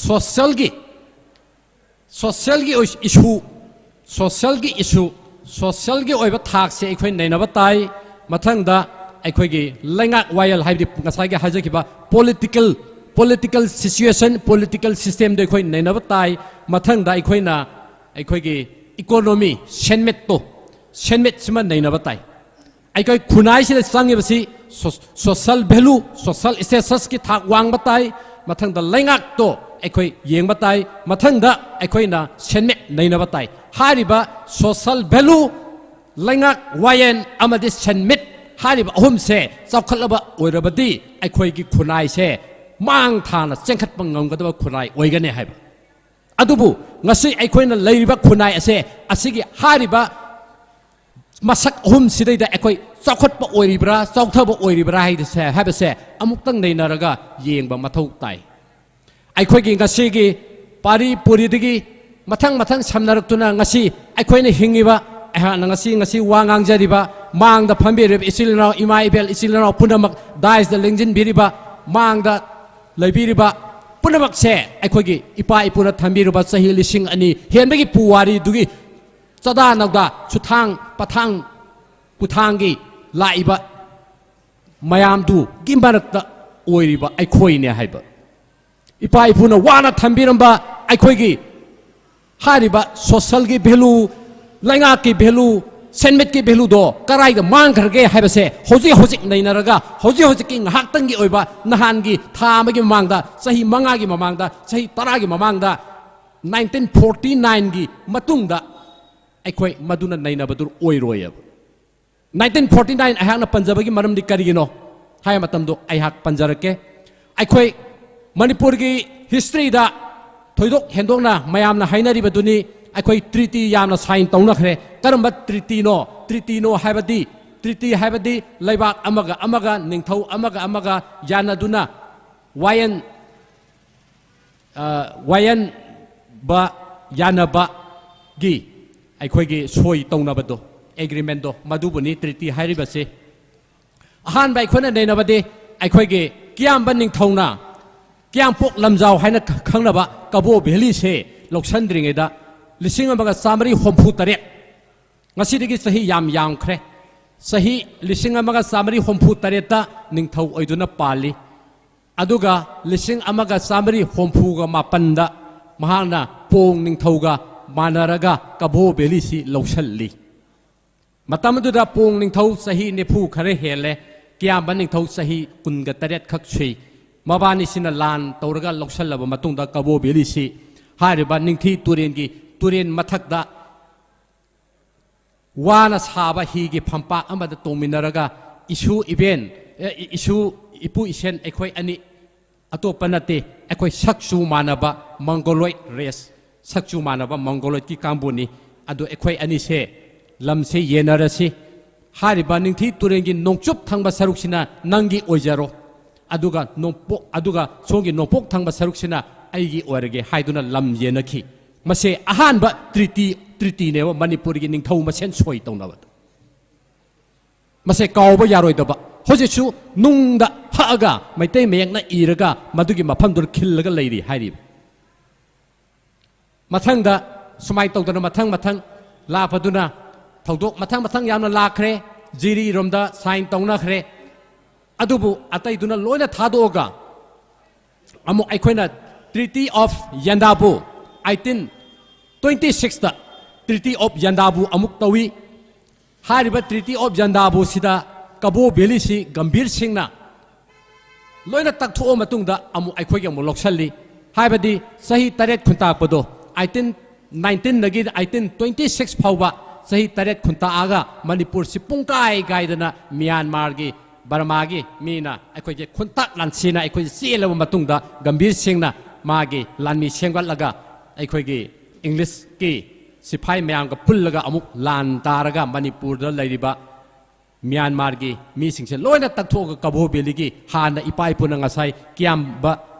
ꯁꯣꯁꯦꯜꯒꯤ, ꯁꯣꯁꯦꯜꯒꯤ ꯏꯁꯨ, ꯁꯣꯁꯦꯜꯒꯤ ꯏꯁꯨ, ꯁꯣꯁꯦꯜꯒꯤ ꯑꯣꯏꯕ ꯊꯥꯛꯁꯦ ꯑꯩꯈꯣꯏ ꯅꯩꯅꯕ ꯇꯥꯏ꯫ ꯃꯊꯪꯗ ꯑꯩꯈꯣꯏꯒꯤ ꯂꯩꯉꯥꯛ ꯋꯥꯌꯦꯜ, ꯍꯥꯏꯕꯗꯤ ꯉꯁꯥꯏꯒꯤ ꯍꯥꯏꯖꯈꯤꯕ ꯄꯣꯂꯤꯇꯤꯀꯦꯜ, ꯄꯣꯂꯤꯇꯤꯀꯦꯜ ꯁꯤꯆꯨꯋꯦꯁꯟ, ꯄꯣꯂꯤꯇꯤꯀꯦꯜ ꯁꯤꯁꯇꯦꯝꯗꯣ ꯑꯩꯈꯣꯏ ꯅꯩꯅꯕ ꯇꯥꯏ꯫ ꯃꯊꯪꯗ ꯑꯩꯈꯣꯏꯅ ꯑꯩꯈꯣꯏꯒꯤ ꯏꯀꯣꯅꯣꯃꯤ, ꯁꯦꯟꯃꯤꯠꯇꯣ, ꯁꯦꯟꯃꯤꯠꯁꯤꯃ ꯅꯩꯅꯕ ꯇꯥꯏ꯫ ꯑꯩꯈꯣꯏ ꯈꯨꯟꯅꯥꯏꯁꯤꯗ ꯆꯪꯉꯤꯕꯁꯤ ꯁꯣ-, ꯁꯣꯁꯦꯜ ꯚꯦꯂꯨ, ꯁꯣꯁꯦꯜ ꯁ꯭ꯇꯦꯇꯁꯀꯤ ꯊꯥꯛ ꯋꯥꯡꯕ ꯇꯥꯏ꯫ ꯃꯊꯪꯗ ꯂꯩꯉꯥꯛꯇꯣ ꯑꯩꯈꯣꯏ ꯌꯦꯡꯕ ꯇꯥꯏ꯫ ꯃꯊꯪꯗ ꯑꯩꯈꯣꯏꯅ ꯁꯦꯟꯃꯤꯠ ꯅꯩꯅꯕ ꯇꯥꯏ꯫ ꯍꯥꯏꯔꯤꯕ ꯁꯣꯁꯦꯜ ꯚꯦꯂꯨ, ꯂꯩꯉꯥꯛ ꯋꯥꯌꯦꯜ ꯑꯃꯗꯤ ꯁꯦꯟꯃꯤꯠ ꯍꯥꯏꯔꯤꯕ ꯑꯍꯨꯝꯁꯦ ꯆꯥꯎꯈꯠꯂꯕ ꯑꯣꯏꯔꯕꯗꯤ ꯑꯩꯈꯣꯏꯒꯤ ꯈꯨꯟꯅꯥꯏꯁꯦ ꯃꯥꯡ ꯊꯥꯅ ꯆꯦꯟꯈꯠꯄ ꯉꯝꯒꯗꯕ ꯈꯨꯟꯅꯥꯏ ꯑꯣꯏꯒꯅꯤ ꯍꯥꯏꯕ꯫ ꯑꯗꯨꯕꯨ ꯉꯁꯤ ꯑꯩꯈꯣꯏꯅ ꯂꯩꯔꯤꯕ ꯈꯨꯟꯅꯥꯏ ꯑꯁꯦ, ꯑꯁꯤꯒꯤ ꯍꯥꯏꯔꯤꯕ ꯃꯁꯛ ꯑꯍꯨꯝꯁꯤꯗꯩꯗ ꯑꯩꯈꯣꯏ ꯆꯥꯎꯈꯠꯄ ꯑꯣꯏꯔꯤꯕ꯭ꯔꯥ, ꯆꯥꯎꯊꯕ ꯑꯣꯏꯔꯤꯕ꯭ꯔꯥ ꯍꯥꯏꯕꯁꯦ, ꯍꯥꯏꯕꯁꯦ ꯑꯃꯨꯛꯇꯪ ꯅꯩꯅꯔꯒ ꯌꯦꯡꯕ ꯃꯊꯧ ꯇꯥꯏ꯫ ꯑꯩꯈꯣꯏꯒꯤ ꯉꯁꯤꯒꯤ ꯄꯥꯔꯤ ꯄꯨꯔꯤꯗꯒꯤ ꯃꯊꯪ ꯃꯊꯪ ꯁꯝꯅꯔꯛꯇꯨꯅ ꯉꯁꯤ ꯑꯩꯈꯣꯏꯅ ꯍꯤꯡꯉꯤꯕ, ꯑꯩꯍꯥꯛꯅ ꯉꯁꯤ, ꯉꯁꯤ ꯋꯥ ꯉꯥꯡꯖꯔꯤꯕ, ꯃꯥꯡꯗ ꯐꯝꯕꯤꯔꯤꯕ ꯏꯆꯤꯜ ꯏꯅꯥꯎ, ꯏꯃꯥ ꯏꯕꯦꯜ, ꯏꯆꯤꯜ ꯏꯅꯥꯎ ꯄꯨꯝꯅꯃꯛ, ꯗꯥꯏꯁꯇ ꯂꯦꯡꯁꯤꯟꯕꯤꯔꯤꯕ, ꯃꯥꯡꯗ ꯂꯩꯕꯤꯔꯤꯕ ꯄꯨꯝꯅꯃꯛꯁꯦ ꯑꯩꯈꯣꯏꯒꯤ ꯏꯄꯥ ꯏꯄꯨꯅ ꯊꯝꯕꯤꯔꯕ ꯆꯍꯤ ꯂꯤꯁꯤꯡ ꯑꯅꯤ ꯍꯦꯟꯕꯒꯤ ꯄꯨꯋꯥꯔꯤꯗꯨꯒꯤ ꯆꯗꯥ ꯅꯧꯗꯥ, ꯁꯨꯊꯥꯡ ꯄꯊꯥꯡ ꯄꯨꯊꯥꯡꯒꯤ ꯂꯥꯛꯏꯕ ꯃꯌꯥꯝꯗꯨꯒꯤ ꯃꯔꯛꯇ ꯑꯣꯏꯔꯤꯕ ꯑꯩꯈꯣꯏꯅꯦ ꯍꯥꯏꯕ꯫ ꯏꯄꯥ ꯏꯄꯨꯅ ꯋꯥꯅ ꯊꯝꯕꯤꯔꯝꯕ ꯑꯩꯈꯣꯏꯒꯤ ꯍꯥꯏꯔꯤꯕ ꯁꯣꯁꯦꯜꯒꯤ ꯚꯦꯂꯨ, ꯂꯩꯉꯥꯛꯀꯤ ꯚꯦꯂꯨ, ꯁꯦꯟꯃꯤꯠꯀꯤ ꯚꯦꯂꯨꯗꯣ ꯀꯔꯥꯏꯗ ꯃꯥꯡꯈ꯭ꯔꯒꯦ ꯍꯥꯏꯕꯁꯦ ꯍꯧꯖꯤꯛ ꯍꯧꯖꯤꯛ ꯅꯩꯅꯔꯒ, ꯍꯧꯖꯤꯛ ꯍꯧꯖꯤꯛꯀꯤ ꯉꯥꯏꯍꯥꯛꯇꯪꯒꯤ ꯑꯣꯏꯕ, ꯅꯍꯥꯟꯒꯤ ꯊꯥ ꯑꯃꯒꯤ ꯃꯃꯥꯡꯗ, ꯆꯍꯤ ꯃꯉꯥꯒꯤ ꯃꯃꯥꯡꯗ, ꯆꯍꯤ ꯇꯔꯥꯒꯤ ꯃꯃꯥꯡꯗ, ꯅꯥꯏꯟꯇꯤꯟ ꯐꯣꯔꯇꯤ ꯅꯥꯏꯟꯒꯤ ꯃꯇꯨꯡꯗ ꯑꯩꯈꯣꯏ ꯃꯗꯨꯅ ꯅꯩꯅꯕꯗꯨ ꯑꯣꯏꯔꯣꯏꯑꯕ꯫ ꯅꯥꯏꯟꯇꯤꯟ ꯐꯣꯔꯇꯤ ꯅꯥꯏꯟ ꯑꯩꯍꯥꯛꯅ ꯄꯟꯖꯕꯒꯤ ꯃꯔꯝꯗꯤ ꯀꯔꯤꯒꯤꯅꯣ ꯍꯥꯏꯕ ꯃꯇꯝꯗꯣ ꯑꯩꯍꯥꯛ ꯄꯟꯖꯔꯛꯀꯦ꯫ ꯑꯩꯈꯣꯏ ꯃꯅꯤꯄꯨꯔꯒꯤ ꯍꯤꯁꯇ꯭ꯔꯤꯗ ꯊꯣꯏꯗꯣꯛ ꯍꯦꯟꯗꯣꯛꯅ ꯃꯌꯥꯝꯅ ꯍꯥꯏꯅꯔꯤꯕꯗꯨꯅꯤ, ꯑꯩꯈꯣꯏ ꯇ꯭ꯔꯤꯇꯤ ꯌꯥꯝꯅ ꯁꯥꯏꯟ ꯇꯧꯅꯈ꯭ꯔꯦ꯫ ꯀꯔꯝꯕ ꯇ꯭ꯔꯤꯇꯤꯅꯣ? ꯇ꯭ꯔꯤꯇꯤꯅꯣ ꯍꯥꯏꯕꯗꯤ, ꯇ꯭ꯔꯤꯇꯤ ꯍꯥꯏꯕꯗꯤ ꯂꯩꯕꯥꯛ ꯑꯃꯒ ꯑꯃꯒ, ꯅꯤꯡꯊꯧ ꯑꯃꯒ ꯑꯃꯒ ꯌꯥꯅꯗꯨꯅ ꯋꯥꯌꯦꯟ, ꯑ, ꯋꯥꯌꯦꯟꯕ ꯌꯥꯅꯕꯒꯤ ꯑꯩꯈꯣꯏꯒꯤ ꯁꯣꯏ ꯇꯧꯅꯕꯗꯣ, ꯑꯦꯒ꯭ꯔꯤꯃꯦꯟꯗꯣ, ꯃꯗꯨꯕꯨꯅꯤ ꯇ꯭ꯔꯤꯇꯤ ꯍꯥꯏꯔꯤꯕꯁꯤ꯫ ꯑꯍꯥꯟꯕ ꯑꯩꯈꯣꯏꯅ ꯅꯩꯅꯕꯗꯤ ꯑꯩꯈꯣꯏꯒꯤ ꯀꯤꯌꯥꯝꯕ ꯅꯤꯡꯊꯧꯅ ꯀꯤꯌꯥꯝꯄꯣꯛ ꯂꯝꯖꯥꯎ ꯍꯥꯏꯅ ꯈ-, ꯈꯪꯅꯕ ꯀꯕꯣ ꯚꯦꯂꯤꯁꯦ ꯂꯧꯁꯤꯟꯗ꯭ꯔꯤꯉꯩꯗ, ꯂꯤꯁꯤꯡ ꯑꯃꯒ ꯆꯥꯃꯔꯤ ꯍꯨꯝꯐꯨ ꯇꯔꯦꯠ, ꯉꯁꯤꯗꯒꯤ ꯆꯍꯤ ꯌꯥꯝ ꯌꯥꯝꯈ꯭ꯔꯦ, ꯆꯍꯤ ꯂꯤꯁꯤꯡ ꯑꯃꯒ ꯆꯥꯃꯔꯤ ꯍꯨꯝꯐꯨ ꯇꯔꯦꯠꯇ ꯅꯤꯡꯊꯧ ꯑꯣꯏꯗꯨꯅ ꯄꯥꯜꯂꯤ꯫ ꯑꯗꯨꯒ ꯂꯤꯁꯤꯡ ꯑꯃꯒ ꯆꯥꯃꯔꯤ ꯍꯨꯝꯐꯨꯒ ꯃꯥꯄꯟꯗ ꯃꯍꯥꯛꯅ ꯄꯣꯡ ꯅꯤꯡꯊꯧꯒ ꯃꯥꯟꯅꯔꯒ ꯀꯕꯣ ꯚꯦꯂꯤꯁꯤ ꯂꯧꯁꯤꯜꯂꯤ꯫ ꯃꯇꯝ ꯑꯗꯨꯗ ꯄꯣꯡ ꯅꯤꯡꯊꯧ ꯆꯍꯤ ꯅꯤꯐꯨ ꯈꯔ ꯍꯦꯜꯂꯦ, ꯀꯤꯌꯥꯝꯕ ꯅꯤꯡꯊꯧ ꯆꯍꯤ ꯀꯨꯟꯒ ꯇꯔꯦꯠ ꯈꯛ ꯁꯨꯏ꯫ ꯃꯕꯥꯅꯤꯁꯤꯅ ꯂꯥꯟ ꯇꯧꯔꯒ ꯂꯧꯁꯜꯂꯕ ꯃꯇꯨꯡꯗ ꯀꯕꯣ ꯚꯦꯂꯤꯁꯤ ꯍꯥꯏꯔꯤꯕ ꯅꯤꯡꯊꯤ ꯇꯨꯔꯦꯟꯒꯤ, ꯇꯨꯔꯦꯟ ꯃꯊꯛꯇ ꯋꯥꯅ ꯁꯥꯕ ꯍꯤꯒꯤ ꯐꯝꯄꯥꯛ ꯑꯃꯗ ꯇꯣꯡꯃꯤꯟꯅꯔꯒ ꯏꯁꯨ ꯏꯕꯦꯟ, ꯑꯦ, ꯏ-, ꯏꯁꯨ ꯏꯄꯨ ꯏꯁꯦꯟ ꯑꯩꯈꯣꯏ ꯑꯅꯤ, ꯑꯇꯣꯞꯄ ꯅꯠꯇꯦ, ꯑꯩꯈꯣꯏ ꯁꯛꯆꯨ ꯃꯥꯟꯅꯕ ꯃꯪꯒꯣꯂꯣꯏꯗ ꯔꯦꯁ, ꯁꯛꯆꯨ ꯃꯥꯟꯅꯕ ꯃꯪꯒꯣꯂꯣꯏꯗꯀꯤ ꯀꯥꯡꯕꯨꯅꯤ꯫ ꯑꯗꯨ ꯑꯩꯈꯣꯏ ꯑꯅꯤꯁꯦ ꯂꯝꯁꯦ ꯌꯦꯟꯅꯔꯁꯤ, ꯍꯥꯏꯔꯤꯕ ꯅꯤꯡꯊꯤ ꯇꯨꯔꯦꯜꯒꯤ ꯅꯣꯡꯆꯨꯞ ꯊꯪꯕ ꯁꯔꯨꯛꯁꯤꯅ ꯅꯪꯒꯤ ꯑꯣꯏꯖꯔꯣ, ꯑꯗꯨꯒ ꯅꯣꯡꯄꯣꯛ, ꯑꯗꯨꯒ ꯁꯣꯝꯒꯤ ꯅꯣꯡꯄꯣꯛ ꯊꯪꯕ ꯁꯔꯨꯛꯁꯤꯅ ꯑꯩꯒꯤ ꯑꯣꯏꯔꯒꯦ ꯍꯥꯏꯗꯨꯅ ꯂꯝ ꯌꯦꯟꯅꯈꯤ꯫ ꯃꯁꯦ ꯑꯍꯥꯟꯕ ꯇ꯭ꯔꯤꯇꯤ, ꯇ꯭ꯔꯤꯇꯤꯅꯦꯕ ꯃꯅꯤꯄꯨꯔꯒꯤ ꯅꯤꯡꯊꯧ ꯃꯁꯦꯟ ꯁꯣꯏ ꯇꯧꯅꯕꯗ꯫ ꯃꯁꯦ ꯀꯥꯎꯕ ꯌꯥꯔꯣꯏꯗꯕ꯫ ꯍꯧꯖꯤꯛꯁꯨ ꯅꯨꯡꯗ ꯍꯛꯑꯒ ꯃꯩꯇꯩ ꯃꯌꯦꯛꯅ ꯏꯔꯒ ꯃꯗꯨꯒꯤ ꯃꯐꯝꯗꯨꯗ ꯈꯤꯜꯂꯒ ꯂꯩꯔꯤ ꯍꯥꯏꯔꯤꯕ꯫ ꯃꯊꯪꯗ ꯁꯨꯃꯥꯏꯅ ꯇꯧꯗꯅ ꯃꯊꯪ ꯃꯊꯪ ꯂꯥꯛꯄꯗꯨꯅ ꯊꯧꯗꯣꯛ ꯃꯊꯪ ꯃꯊꯪ ꯌꯥꯝꯅ ꯂꯥꯛꯈ꯭ꯔꯦ꯫ ꯖꯤꯔꯤꯔꯣꯝꯗ ꯁꯥꯏꯟ ꯇꯧꯅꯈ꯭ꯔꯦ꯫ ꯑꯗꯨꯕꯨ ꯑꯇꯩꯗꯨꯅ ꯂꯣꯏꯅ ꯊꯥꯗꯣꯛꯑꯒ ꯑꯃꯨꯛ ꯑꯩꯈꯣꯏꯅ Treaty of Yandabo, eighteen twenty sixꯇ Treaty of Yandabo ꯑꯃꯨꯛ ꯇꯧꯏ꯫ ꯍꯥꯏꯔꯤꯕ Treaty of Yandabo ꯁꯤꯗ ꯀꯕꯣ ꯚꯦꯂꯤꯁꯤ ꯒꯝꯚꯤꯔ ꯁꯤꯡꯅ ꯂꯣꯏꯅ ꯇꯛꯊꯣꯛꯑ ꯃꯇꯨꯡꯗ ꯑꯃꯨꯛ ꯑꯩꯈꯣꯏꯒꯤ ꯑꯃꯨꯛ ꯂꯧꯁꯤꯜꯂꯤ꯫ ꯍꯥꯏꯕꯗꯤ ꯆꯍꯤ ꯇꯔꯦꯠ ꯈꯨꯟꯇꯥꯛꯄꯗꯣ, eighteen nineteenꯗꯒꯤ eighteen twenty six ꯐꯥꯎꯕ ꯆꯍꯤ ꯇꯔꯦꯠ ꯈꯨꯟꯇꯥꯛꯑꯒ ꯃꯅꯤꯄꯨꯔꯁꯤ ꯄꯨꯡꯀꯥꯏ ꯀꯥꯏꯗꯅ ꯃ꯭ꯌꯥꯟꯃꯥꯔꯒꯤ, ꯕꯔꯃꯥꯒꯤ ꯃꯤꯅ ꯑꯩꯈꯣꯏꯒꯤ ꯈꯨꯟꯇꯥꯛ ꯂꯥꯟꯁꯤꯅ ꯑꯩꯈꯣꯏꯁꯦ ꯆꯦꯜꯂꯕ ꯃꯇꯨꯡꯗ ꯒꯝꯚꯤꯔ ꯁꯤꯡꯅ ꯃꯥꯒꯤ ꯂꯥꯟꯃꯤ ꯁꯦꯝꯒꯠꯂꯒ ꯑꯩꯈꯣꯏꯒꯤ ꯏꯪꯂꯤꯁꯀꯤ ꯁꯤꯐꯥꯏ ꯃꯌꯥꯝꯒ ꯄꯨꯜꯂꯒ ꯑꯃꯨꯛ ꯂꯥꯟ ꯇꯥꯔꯒ ꯃꯅꯤꯄꯨꯔꯗ ꯂꯩꯔꯤꯕ ꯃ꯭ꯌꯥꯟꯃꯥꯔꯒꯤ ꯃꯤꯁꯤꯡꯁꯦ ꯂꯣꯏꯅ ꯇꯛꯊꯣꯛꯑꯒ ꯀꯕꯣ ꯚꯦꯂꯤꯒꯤ ꯍꯥꯟꯅ ꯏꯄꯥ ꯏꯄꯨꯅ ꯉꯁꯥꯏ ꯀꯤꯌꯥꯝꯕ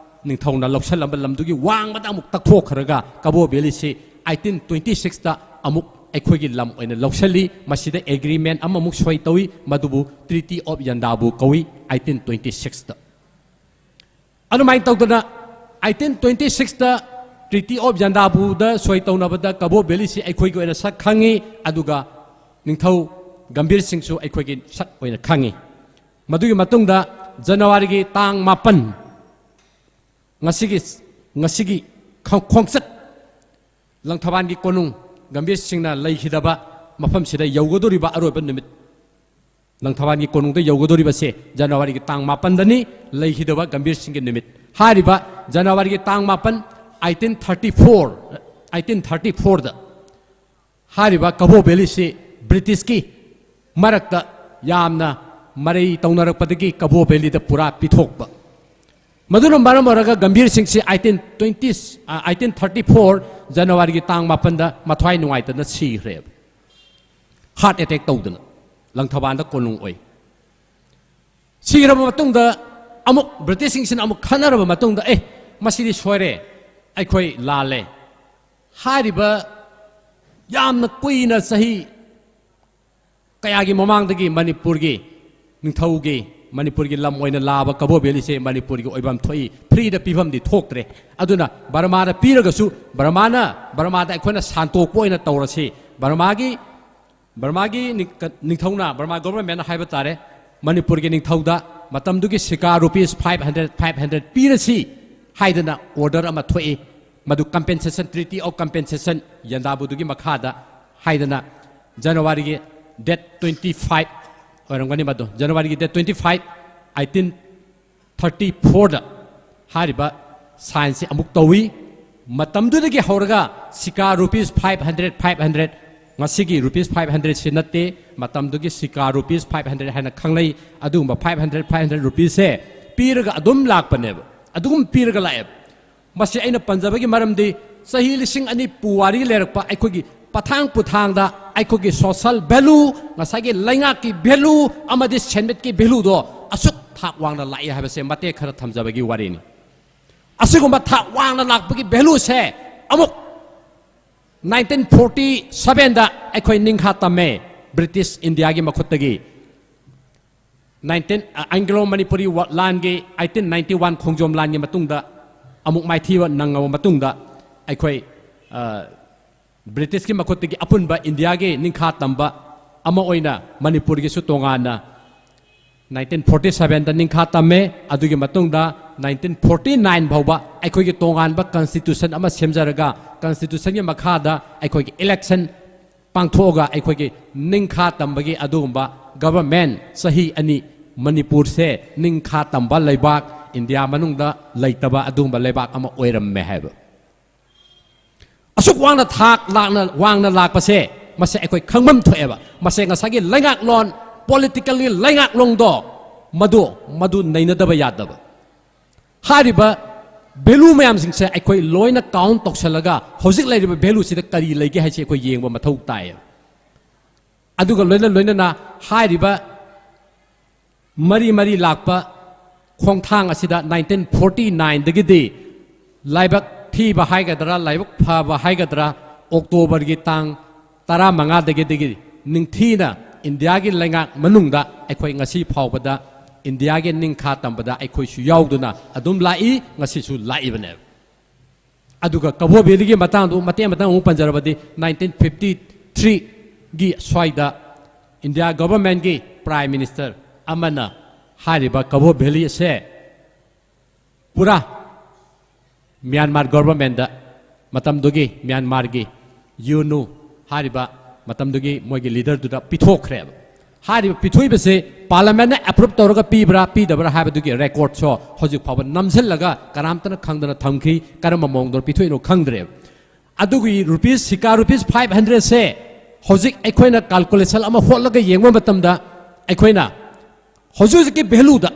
ꯅꯤꯡꯊꯧꯅ ꯂꯧꯁꯜꯂꯝꯕ ꯂꯝꯗꯨꯒꯤ ꯋꯥꯡꯃꯗ ꯑꯃꯨꯛ ꯇꯛꯊꯣꯛꯈ꯭ꯔꯒ ꯀꯕꯣ ꯚꯦꯂꯤꯁꯤ eighteen twenty sixꯇ ꯑꯃꯨꯛ ꯑꯩꯈꯣꯏꯒꯤ ꯂꯝ ꯑꯣꯏꯅ ꯂꯧꯁꯤꯜꯂꯤ꯫ ꯃꯁꯤꯗ ꯑꯦꯒ꯭ꯔꯤꯃꯦꯟ ꯑꯃꯃꯨꯛ ꯁꯣꯏ ꯇꯧꯏ, ꯃꯗꯨꯕꯨ Treaty of Yandabo ꯀꯧꯏ, eighteen twenty sixꯇ꯫ ꯑꯗꯨꯃꯥꯏꯅ ꯇꯧꯗꯅ eighteen twenty sixꯇ Treaty of Yandaboꯗ ꯁꯣꯏ ꯇꯧꯅꯕꯗ ꯀꯕꯣ ꯚꯦꯂꯤꯁꯤ ꯑꯩꯈꯣꯏꯒꯤ ꯑꯣꯏꯅ ꯁꯛ ꯈꯪꯉꯤ, ꯑꯗꯨꯒ ꯅꯤꯡꯊꯧ ꯒꯝꯚꯤꯔ ꯁꯤꯡꯁꯨ ꯑꯩꯈꯣꯏꯒꯤ ꯁꯛ ꯑꯣꯏꯅ ꯈꯪꯉꯤ꯫ ꯃꯗꯨꯒꯤ ꯃꯇꯨꯡꯗ ꯖꯅꯋꯥꯔꯤꯒꯤ ꯇꯥꯡ ꯃꯥꯄꯟ, ꯉꯁꯤꯒꯤ, ꯉꯁꯤꯒꯤ ꯈꯣꯡ-, ꯈꯣꯡꯆꯠ ꯂꯪꯊꯕꯥꯜꯒꯤ ꯀꯣꯅꯨꯡ ꯒꯝꯚꯤꯔ ꯁꯤꯡꯅ ꯂꯩꯈꯤꯗꯕ ꯃꯐꯝꯁꯤꯗ ꯌꯧꯒꯗꯧꯔꯤꯕ ꯑꯔꯣꯏꯕ ꯅꯨꯃꯤꯠ, ꯂꯪꯊꯕꯥꯜꯒꯤ ꯀꯣꯅꯨꯡꯗ ꯌꯧꯒꯗꯧꯔꯤꯕꯁꯦ ꯖꯅꯋꯥꯔꯤꯒꯤ ꯇꯥꯡ ꯃꯥꯄꯟꯗꯅꯤ, ꯂꯩꯈꯤꯗꯕ ꯒꯝꯚꯤꯔ ꯁꯤꯡꯒꯤ ꯅꯨꯃꯤꯠ꯫ ꯍꯥꯏꯔꯤꯕ ꯖꯅꯋꯥꯔꯤꯒꯤ ꯇꯥꯡ ꯃꯥꯄꯟ, eighteen thirty four, eighteen thirty fourꯗ ꯍꯥꯏꯔꯤꯕ ꯀꯕꯣ ꯚꯦꯂꯤꯁꯤ ꯕ꯭ꯔꯤꯇꯤꯁꯀꯤ ꯃꯔꯛꯇ ꯌꯥꯝꯅ ꯃꯔꯩ ꯇꯧꯅꯔꯛꯄꯗꯒꯤ ꯀꯕꯣ ꯚꯦꯂꯤꯗ ꯄꯨꯔꯥ ꯄꯤꯊꯣꯛꯄ꯫ ꯃꯗꯨꯅ ꯃꯔꯝ ꯑꯣꯏꯔꯒ ꯒꯝꯚꯤꯔ ꯁꯤꯡꯁꯤ eighteen twenty, ꯑ, eighteen thirty four ꯖꯅꯋꯥꯔꯤꯒꯤ ꯇꯥꯡ ꯃꯥꯄꯟꯗ ꯃꯊ꯭ꯋꯥꯏ ꯅꯨꯡꯉꯥꯏꯇꯅ ꯁꯤꯈ꯭ꯔꯦꯕ꯫ ꯍꯥꯔꯠ ꯑꯦꯇꯦꯛ ꯇꯧꯗꯅ ꯂꯪꯊꯕꯥꯜꯗ ꯀꯣꯅꯨꯡ ꯑꯣꯏ꯫ ꯁꯤꯔꯕ ꯃꯇꯨꯡꯗ ꯑꯃꯨꯛ ꯕ꯭ꯔꯤꯇꯤꯁꯁꯤꯡꯁꯤꯅ ꯑꯃꯨꯛ ꯈꯟꯅꯔꯕ ꯃꯇꯨꯡꯗ, "ꯑꯦ, ꯃꯁꯤꯗꯤ ꯁꯣꯏꯔꯦ, ꯑꯩꯈꯣꯏ ꯂꯥꯜꯂꯦ"꯫ ꯍꯥꯏꯔꯤꯕ ꯌꯥꯝꯅ ꯀꯨꯏꯅ, ꯆꯍꯤ ꯀꯌꯥꯒꯤ ꯃꯃꯥꯡꯗꯒꯤ ꯃꯅꯤꯄꯨꯔꯒꯤ ꯅꯤꯡꯊꯧꯒꯤ, ꯃꯅꯤꯄꯨꯔꯒꯤ ꯂꯝ ꯑꯣꯏꯅ ꯂꯥꯛꯑꯕ ꯀꯕꯣ ꯚꯦꯂꯤꯁꯦ ꯃꯅꯤꯄꯨꯔꯒꯤ ꯑꯣꯏꯐꯝ ꯊꯣꯛꯏ, ꯐ꯭ꯔꯤꯗ ꯄꯤꯐꯝꯗꯤ ꯊꯣꯛꯇ꯭ꯔꯦ꯫ ꯑꯗꯨꯅ ꯕꯔꯃꯥꯗ ꯄꯤꯔꯒꯁꯨ ꯕꯔꯃꯥꯅ, ꯕꯔꯃꯥꯗ ꯑꯩꯈꯣꯏꯅ ꯁꯥꯟꯇꯣꯛꯄ ꯑꯣꯏꯅ ꯇꯧꯔꯁꯤ, ꯕꯔꯃꯥꯒꯤ ꯕꯔꯃꯥꯒꯤ ꯅꯤꯡ- ꯅꯤꯡꯊꯧꯅ, ꯕꯔꯃꯥ ꯒꯣꯚꯔꯟꯃꯦꯟꯅ ꯍꯥꯏꯕ ꯇꯥꯔꯦ, ꯃꯅꯤꯄꯨꯔꯒꯤ ꯅꯤꯡꯊꯧꯗ ꯃꯇꯝꯗꯨꯒꯤ ꯁꯤꯀꯥ rupees five hundred, five hundred ꯄꯤꯔꯁꯤ ꯍꯥꯏꯗꯅ ꯑꯣꯔꯗꯔ ꯑꯃ ꯊꯣꯛꯏ꯫ ꯃꯗꯨ ꯀꯝꯄꯦꯟꯁꯦꯁꯟ, ꯇ꯭ꯔꯤꯇꯤ ꯑꯣꯐ ꯀꯝꯄꯦꯟꯁꯦꯁꯟ ꯌꯦꯟꯗꯥꯕꯨꯗꯨꯒꯤ ꯃꯈꯥꯗ ꯍꯥꯏꯗꯅ ꯖꯅꯋꯥꯔꯤꯒꯤ ꯗꯦꯠ ꯇ꯭ꯋꯦꯟꯇꯤ ꯐꯥꯏꯚ ꯑꯣꯏꯔꯝꯒꯅꯤ ꯃꯗꯨ, ꯖꯅꯋꯥꯔꯤꯒꯤ date twenty five, eighteen thirty ꯐꯣꯔꯗ ꯍꯥꯏꯔꯤꯕ ꯁꯥꯏꯟꯁꯤ ꯑꯃꯨꯛ ꯇꯧꯏ꯫ ꯃꯇꯝꯗꯨꯗꯒꯤ ꯍꯧꯔꯒ ꯁꯤꯀꯥ rupees five hundred, five hundred, ꯉꯁꯤꯒꯤ ꯔꯨꯄꯤꯁ ꯐꯥꯏꯚ ꯍꯟꯗ꯭ꯔꯦꯠꯁꯤ ꯅꯠꯇꯦ, ꯃꯇꯝꯗꯨꯒꯤ ꯁꯤꯀꯥ ꯔꯨꯄꯤꯁ ꯐꯥꯏꯚ ꯍꯟꯗ꯭ꯔꯦꯠ ꯍꯥꯏꯅ ꯈꯪꯅꯩ꯫ ꯑꯗꯨꯒꯨꯝꯕ ꯐꯥꯏꯚ ꯍꯟꯗ꯭ꯔꯦꯠ, ꯐꯥꯏꯚ ꯍꯟꯗ꯭ꯔꯦꯠ ꯔꯨꯄꯤꯁꯁꯦ ꯄꯤꯔꯒ ꯑꯗꯨꯝ ꯂꯥꯛꯄꯅꯦꯕ, ꯑꯗꯨꯒꯨꯝ ꯄꯤꯔꯒ ꯂꯥꯛꯑꯦꯕ꯫ ꯃꯁꯤ ꯑꯩꯅ ꯄꯟꯖꯕꯒꯤ ꯃꯔꯝꯗꯤ ꯆꯍꯤ ꯂꯤꯁꯤꯡ ꯑꯅꯤ ꯄꯨꯋꯥꯔꯤ ꯂꯩꯔꯛꯄ ꯑꯩꯈꯣꯏꯒꯤ ꯄꯊꯥꯡ ꯄꯨꯊꯥꯡꯗ ꯑꯩꯈꯣꯏꯒꯤ ꯁꯣꯁꯦꯜ ꯚꯦꯂꯨ, ꯉꯁꯥꯏꯒꯤ ꯂꯩꯉꯥꯛꯀꯤ ꯚꯦꯂꯨ ꯑꯃꯗꯤ ꯁꯦꯟꯃꯤꯠꯀꯤ ꯚꯦꯂꯨꯗꯣ ꯑꯁꯨꯛ ꯊꯥꯛ ꯋꯥꯡꯅ ꯂꯥꯛꯏ ꯍꯥꯏꯕꯁꯦ ꯃꯇꯦꯛ ꯈꯔ ꯊꯝꯖꯕꯒꯤ ꯋꯥꯔꯤꯅꯤ꯫ ꯑꯁꯤꯒꯨꯝꯕ ꯊꯥꯛ ꯋꯥꯡꯅ ꯂꯥꯛꯄꯒꯤ ꯚꯦꯂꯨꯁꯦ ꯑꯃꯨꯛ ꯅꯥꯏꯟꯇꯤꯟ ꯐꯣꯔꯇꯤ ꯁꯚꯦꯟꯗ ꯑꯩꯈꯣꯏ ꯅꯤꯡꯈꯥ ꯇꯝꯃꯦ ꯕ꯭ꯔꯤꯇꯤꯁ ꯏꯟꯗꯤꯌꯥꯒꯤ ꯃꯈꯨꯠꯇꯒꯤ꯫ ꯅꯥꯏꯟꯇꯤꯟ ꯑꯦꯡꯒ꯭ꯂꯣ ꯃꯅꯤꯄꯨꯔꯤ ꯂꯥꯟꯒꯤ ꯑꯩꯠꯇꯤꯟ ꯅꯥꯏꯟꯇꯤ ꯋꯥꯟ ꯈꯣꯡꯖꯣꯝ ꯂꯥꯟꯒꯤ ꯃꯇꯨꯡꯗ ꯑꯃꯨꯛ ꯃꯥꯏꯊꯤꯕ ꯅꯪꯉꯕ ꯃꯇꯨꯡꯗ ꯑꯩꯈꯣꯏ ꯕ꯭ꯔꯤꯇꯤꯁꯀꯤ ꯃꯈꯨꯠꯇꯒꯤ ꯑꯄꯨꯟꯕ ꯏꯟꯗꯤꯌꯥꯒꯤ ꯅꯤꯡꯈꯥ ꯇꯝꯕ ꯑꯃ ꯑꯣꯏꯅ ꯃꯅꯤꯄꯨꯔꯒꯤꯁꯨ ꯇꯣꯉꯥꯟꯅ ꯅꯥꯏꯟꯇꯤꯟ ꯐꯣꯔꯇꯤ ꯁꯚꯦꯟꯗ ꯅꯤꯡꯈꯥ ꯇꯝꯃꯦ꯫ ꯑꯗꯨꯒꯤ ꯃꯇꯨꯡꯗ ꯅꯥꯏꯟꯇꯤꯟ ꯐꯣꯔꯇꯤ ꯅꯥꯏꯟ ꯐꯥꯎꯕ ꯑꯩꯈꯣꯏꯒꯤ ꯇꯣꯉꯥꯟꯕ ꯀꯟꯁꯇꯤꯇ꯭ꯌꯨꯁꯟ ꯑꯃ ꯁꯦꯝꯖꯔꯒ ꯀꯟꯁꯇꯤꯇ꯭ꯌꯨꯁꯟꯒꯤ ꯃꯈꯥꯗ ꯑꯩꯈꯣꯏꯒꯤ ꯏꯂꯦꯛꯁꯟ ꯄꯥꯡꯊꯣꯛꯑꯒ ꯑꯩꯈꯣꯏꯒꯤ ꯅꯤꯡꯈꯥ ꯇꯝꯕꯒꯤ ꯑꯗꯨꯒꯨꯝꯕ ꯒꯚꯔꯟꯃꯦꯟ ꯆꯍꯤ ꯑꯅꯤ ꯃꯅꯤꯄꯨꯔꯁꯦ ꯅꯤꯡꯈꯥ ꯇꯝꯕ ꯂꯩꯕꯥꯛ ꯏꯟꯗꯤꯌꯥ ꯃꯅꯨꯡꯗ ꯂꯩꯇꯕ ꯑꯗꯨꯒꯨꯝꯕ ꯂꯩꯕꯥꯛ ꯑꯃ ꯑꯣꯏꯔꯝꯃꯦ ꯍꯥꯏꯕ꯫ ꯑꯁꯨꯛ ꯋꯥꯡꯅ ꯊꯥꯛ ꯂꯥꯛꯅ ꯋꯥꯡꯅ ꯂꯥꯛꯄꯁꯦ ꯃꯁꯦ ꯑꯩꯈꯣꯏ ꯈꯪꯐꯝ ꯊꯣꯛꯑꯦꯕ꯫ ꯃꯁꯦ ꯉꯁꯥꯏꯒꯤ ꯂꯩꯉꯥꯛꯂꯣꯟ, ꯄꯣꯂꯤꯇꯤꯀꯦꯜꯒꯤ ꯂꯩꯉꯥꯛꯂꯣꯟꯗꯣ ꯃꯗꯨ ꯃꯗꯨ ꯅꯩꯅꯗꯕ ꯌꯥꯗꯕ꯫ ꯍꯥꯏꯔꯤꯕ ꯚꯦꯂꯨ ꯃꯌꯥꯝꯁꯤꯡꯁꯦ ꯑꯩꯈꯣꯏ ꯂꯣꯏꯅ ꯀꯥꯎꯟ ꯇꯧꯁꯜꯂꯒ ꯍꯧꯖꯤꯛ ꯂꯩꯔꯤꯕ ꯚꯦꯂꯨꯁꯤꯗ ꯀꯔꯤ ꯂꯩꯒꯦ ꯍꯥꯏꯁꯦ ꯑꯩꯈꯣꯏ ꯌꯦꯡꯕ ꯃꯊꯧ ꯇꯥꯏꯌꯦꯕ꯫ ꯑꯗꯨꯒ ꯂꯣꯏꯅ ꯂꯣꯏꯅꯅ ꯍꯥꯏꯔꯤꯕ ꯃꯔꯤ ꯃꯔꯤ ꯂꯥꯛꯄ ꯈꯣꯡꯊꯥꯡ ꯑꯁꯤꯗ ꯅꯥꯏꯟꯇꯤꯟ ꯐꯣꯔꯇꯤ ꯅꯥꯏꯟꯗꯒꯤꯗꯤ ꯂꯥꯏꯕꯛ ꯊꯤꯕ ꯍꯥꯏꯒꯗ꯭ꯔꯥ, ꯂꯥꯏꯕꯛ ꯐꯕ ꯍꯥꯏꯒꯗ꯭ꯔꯥ, ꯑꯣꯛꯇꯣꯕꯔꯒꯤ ꯇꯥꯡ ꯇꯔꯥꯃꯉꯥꯗꯒꯤꯗꯒꯤ ꯅꯤꯡꯊꯤꯅ ꯏꯟꯗꯤꯌꯥꯒꯤ ꯂꯩꯉꯥꯛ ꯃꯅꯨꯡꯗ ꯑꯩꯈꯣꯏ ꯉꯁꯤ ꯐꯥꯎꯕꯗ ꯏꯟꯗꯤꯌꯥꯒꯤ ꯅꯤꯡꯈꯥ ꯇꯝꯕꯗ ꯑꯩꯈꯣꯏꯁꯨ ꯌꯥꯎꯗꯨꯅ ꯑꯗꯨꯝ ꯂꯥꯛꯏ, ꯉꯁꯤꯁꯨ ꯂꯥꯛꯏꯕꯅꯦꯕ꯫ ꯑꯗꯨꯒ ꯀꯕꯣ ꯚꯦꯂꯤꯒꯤ ꯃꯇꯥꯡꯗꯨ ꯃꯇꯦꯛ ꯃꯇꯥꯡ ꯑꯃꯨꯛ ꯄꯟꯖꯔꯕꯗꯤ, ꯅꯥꯏꯟꯇꯤꯟ ꯐꯤꯐꯇꯤ ꯊ꯭ꯔꯤꯒꯤ ꯁ꯭ꯋꯥꯏꯗ ꯏꯟꯗꯤꯌꯥ ꯒꯣꯚꯔꯟꯃꯦꯟꯠꯀꯤ ꯄ꯭ꯔꯥꯏꯝ ꯃꯤꯅꯤꯁꯇꯔ ꯑꯃꯅ ꯍꯥꯏꯔꯤꯕ ꯀꯕꯣ ꯚꯦꯂꯤ ꯑꯁꯦ ꯄꯨꯔꯥ ꯃ꯭ꯌꯥꯟꯃꯥꯔ ꯒꯣꯚꯔꯟꯃꯦꯟꯠꯇ, ꯃꯇꯝꯗꯨꯒꯤ ꯃ꯭ꯌꯥꯟꯃꯥꯔꯒꯤ ꯌꯨ ꯅꯨ ꯍꯥꯏꯔꯤꯕ ꯃꯇꯝꯗꯨꯒꯤ ꯃꯣꯏꯒꯤ ꯂꯤꯗꯔꯗꯨꯗ ꯄꯤꯊꯣꯛꯈ꯭ꯔꯦꯕ꯫ ꯍꯥꯏꯔꯤꯕ ꯄꯤꯊꯣꯛꯏꯕꯁꯤ ꯄꯥꯔꯂꯤꯌꯥꯃꯦꯟꯠꯅ ꯑꯦꯄ꯭ꯔꯨꯞ ꯇꯧꯔꯒ ꯄꯤꯕ꯭ꯔꯥ ꯄꯤꯗꯕ꯭ꯔꯥ ꯍꯥꯏꯕꯗꯨꯒꯤ ꯔꯦꯀꯣꯔꯗꯁꯨ ꯍꯧꯖꯤꯛ ꯐꯥꯎꯕ ꯅꯝꯁꯤꯜꯂꯒ ꯀꯅꯥꯝꯇꯅ ꯈꯪꯗꯅ ꯊꯝꯈꯤ꯫ ꯀꯔꯝꯕ ꯃꯑꯣꯡꯗ ꯄꯤꯊꯣꯛꯏꯅꯣ ꯈꯪꯗ꯭ꯔꯦꯕ꯫ ꯑꯗꯨꯒꯤ ꯔꯨꯄꯤꯁ, ꯁꯤꯀꯥ ꯔꯨꯄꯤꯁ ꯐꯥꯏꯚ ꯍꯟꯗ꯭ꯔꯦꯠꯁꯦ ꯍꯧꯖꯤꯛ ꯑꯩꯈꯣꯏꯅ ꯀꯥꯜꯀꯨꯂꯦꯁꯟ ꯑꯃ ꯍꯣꯠꯂꯒ ꯌꯦꯡꯕ ꯃꯇꯝꯗ ꯑꯩꯈꯣꯏꯅ ꯍꯧꯖꯤꯛ ꯍꯧꯖꯤꯛꯀꯤ ꯚꯦꯂꯨꯗ,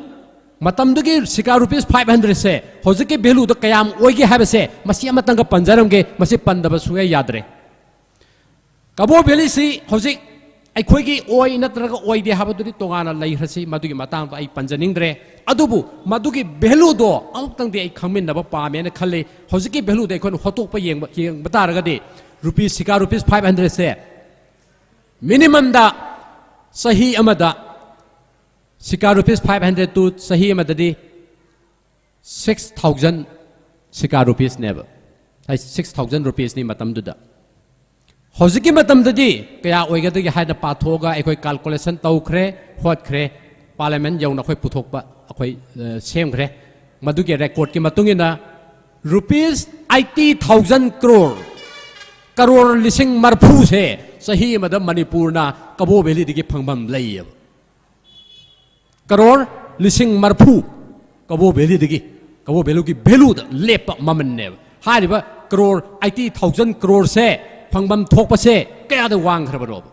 ꯃꯇꯝꯗꯨꯒꯤ ꯁꯤꯀꯥ ꯔꯨꯄꯤꯁ ꯐꯥꯏꯚ ꯍꯟꯗ꯭ꯔꯦꯠꯁꯦ ꯍꯧꯖꯤꯛꯀꯤ ꯚꯦꯂꯨꯗ ꯀꯌꯥꯝ ꯑꯣꯏꯒꯦ ꯍꯥꯏꯕꯁꯦ ꯃꯁꯤ ꯑꯃꯇꯪꯒ ꯄꯟꯖꯔꯝꯒꯦ, ꯃꯁꯤ ꯄꯟꯗꯕ ꯁꯨꯡꯌꯥ ꯌꯥꯗ꯭ꯔꯦ꯫ ꯀꯕꯣ ꯚꯦꯂꯤꯁꯤ ꯍꯧꯖꯤꯛ ꯑꯩꯈꯣꯏꯒꯤ ꯑꯣꯏ ꯅꯠꯇ꯭ꯔꯒ ꯑꯣꯏꯗꯦ ꯍꯥꯏꯕꯗꯨꯗꯤ ꯇꯣꯉꯥꯟꯅ ꯂꯩꯈ꯭ꯔꯁꯤ, ꯃꯗꯨꯒꯤ ꯃꯇꯥꯡꯗ ꯑꯩ ꯄꯟꯖꯅꯤꯡꯗ꯭ꯔꯦ꯫ ꯑꯗꯨꯕꯨ ꯃꯗꯨꯒꯤ ꯚꯦꯂꯨꯗꯣ ꯑꯃꯨꯛꯇꯪꯗꯤ ꯑꯩ ꯈꯪꯃꯤꯟꯅꯕ ꯄꯥꯝꯃꯦꯅ ꯈꯜꯂꯤ꯫ ꯍꯧꯖꯤꯛꯀꯤ ꯚꯦꯂꯨꯗ ꯑꯩꯈꯣꯏꯅ ꯍꯣꯠꯇꯣꯛꯄ ꯌꯦꯡꯕ, ꯌꯦꯡꯕ ꯇꯥꯔꯒꯗꯤ ꯔꯨꯄꯤꯁ, ꯁꯤꯀꯥ ꯔꯨꯄꯤꯁ ꯐꯥꯏꯚ ꯍꯟꯗ꯭ꯔꯦꯠꯁꯦ ꯃꯤꯅꯤꯃꯝꯗ ꯆꯍꯤ ꯑꯃꯗ ꯁꯤꯀꯥ ꯔꯨꯄꯤꯁ ꯐꯥꯏꯚ ꯍꯟꯗ꯭ꯔꯦꯠꯇꯨ ꯆꯍꯤ ꯑꯃꯗꯗꯤ ꯁꯤꯛꯁ ꯊꯥꯎꯖꯟ ꯁꯤꯀꯥ ꯔꯨꯄꯤꯁꯅꯦꯕ꯫ ꯍꯥꯏ, ꯁꯤꯛꯁ ꯊꯥꯎꯖꯟ ꯔꯨꯄꯤꯁꯅꯤ ꯃꯇꯝꯗꯨꯗ꯫ ꯍꯧꯖꯤꯛꯀꯤ ꯃꯇꯝꯗꯗꯤ ꯀꯌꯥ ꯑꯣꯏꯒꯗꯒꯦ ꯍꯥꯏꯅ ꯄꯥꯊꯣꯛꯑꯒ ꯑꯩꯈꯣꯏ ꯀꯥꯜꯀꯨꯂꯦꯁꯟ ꯇꯧꯈ꯭ꯔꯦ, ꯍꯣꯠꯈ꯭ꯔꯦ, ꯄꯥꯔꯂꯤꯌꯥꯃꯦꯟꯠ ꯌꯧꯅ ꯑꯩꯈꯣꯏ ꯄꯨꯊꯣꯛꯄ ꯑꯩꯈꯣꯏ, ꯑ, ꯁꯦꯝꯈ꯭ꯔꯦ꯫ ꯃꯗꯨꯒꯤ ꯔꯦꯀꯣꯔꯗꯀꯤ ꯃꯇꯨꯡ ꯏꯟꯅ rupees eighty thousand crore, crore ꯂꯤꯁꯤꯡ ꯃꯔꯐꯨꯁꯦ ꯆꯍꯤ ꯑꯃꯗ ꯃꯅꯤꯄꯨꯔꯅ ꯀꯕꯣ ꯚꯦꯂꯤꯗꯒꯤ ꯐꯪꯐꯝ ꯂꯩꯌꯦꯕ꯫ ꯀꯔꯣꯔ ꯂꯤꯁꯤꯡ ꯃꯔꯐꯨ ꯀꯕꯣ ꯚꯦꯂꯤꯗꯒꯤ, ꯀꯕꯣ ꯚꯦꯂꯤꯒꯤ ꯚꯦꯂꯨꯗ ꯂꯦꯞꯄ ꯃꯃꯜꯅꯦꯕ꯫ ꯍꯥꯏꯔꯤꯕ ꯀꯔꯣꯔ, ꯑꯩꯠꯇꯤ ꯊꯥꯎꯖꯟ ꯀ꯭ꯔꯣꯔꯁꯦ ꯐꯪꯐꯝ ꯊꯣꯛꯄꯁꯦ ꯀꯌꯥꯗ ꯋꯥꯡꯈ꯭ꯔꯕꯅꯣꯕ?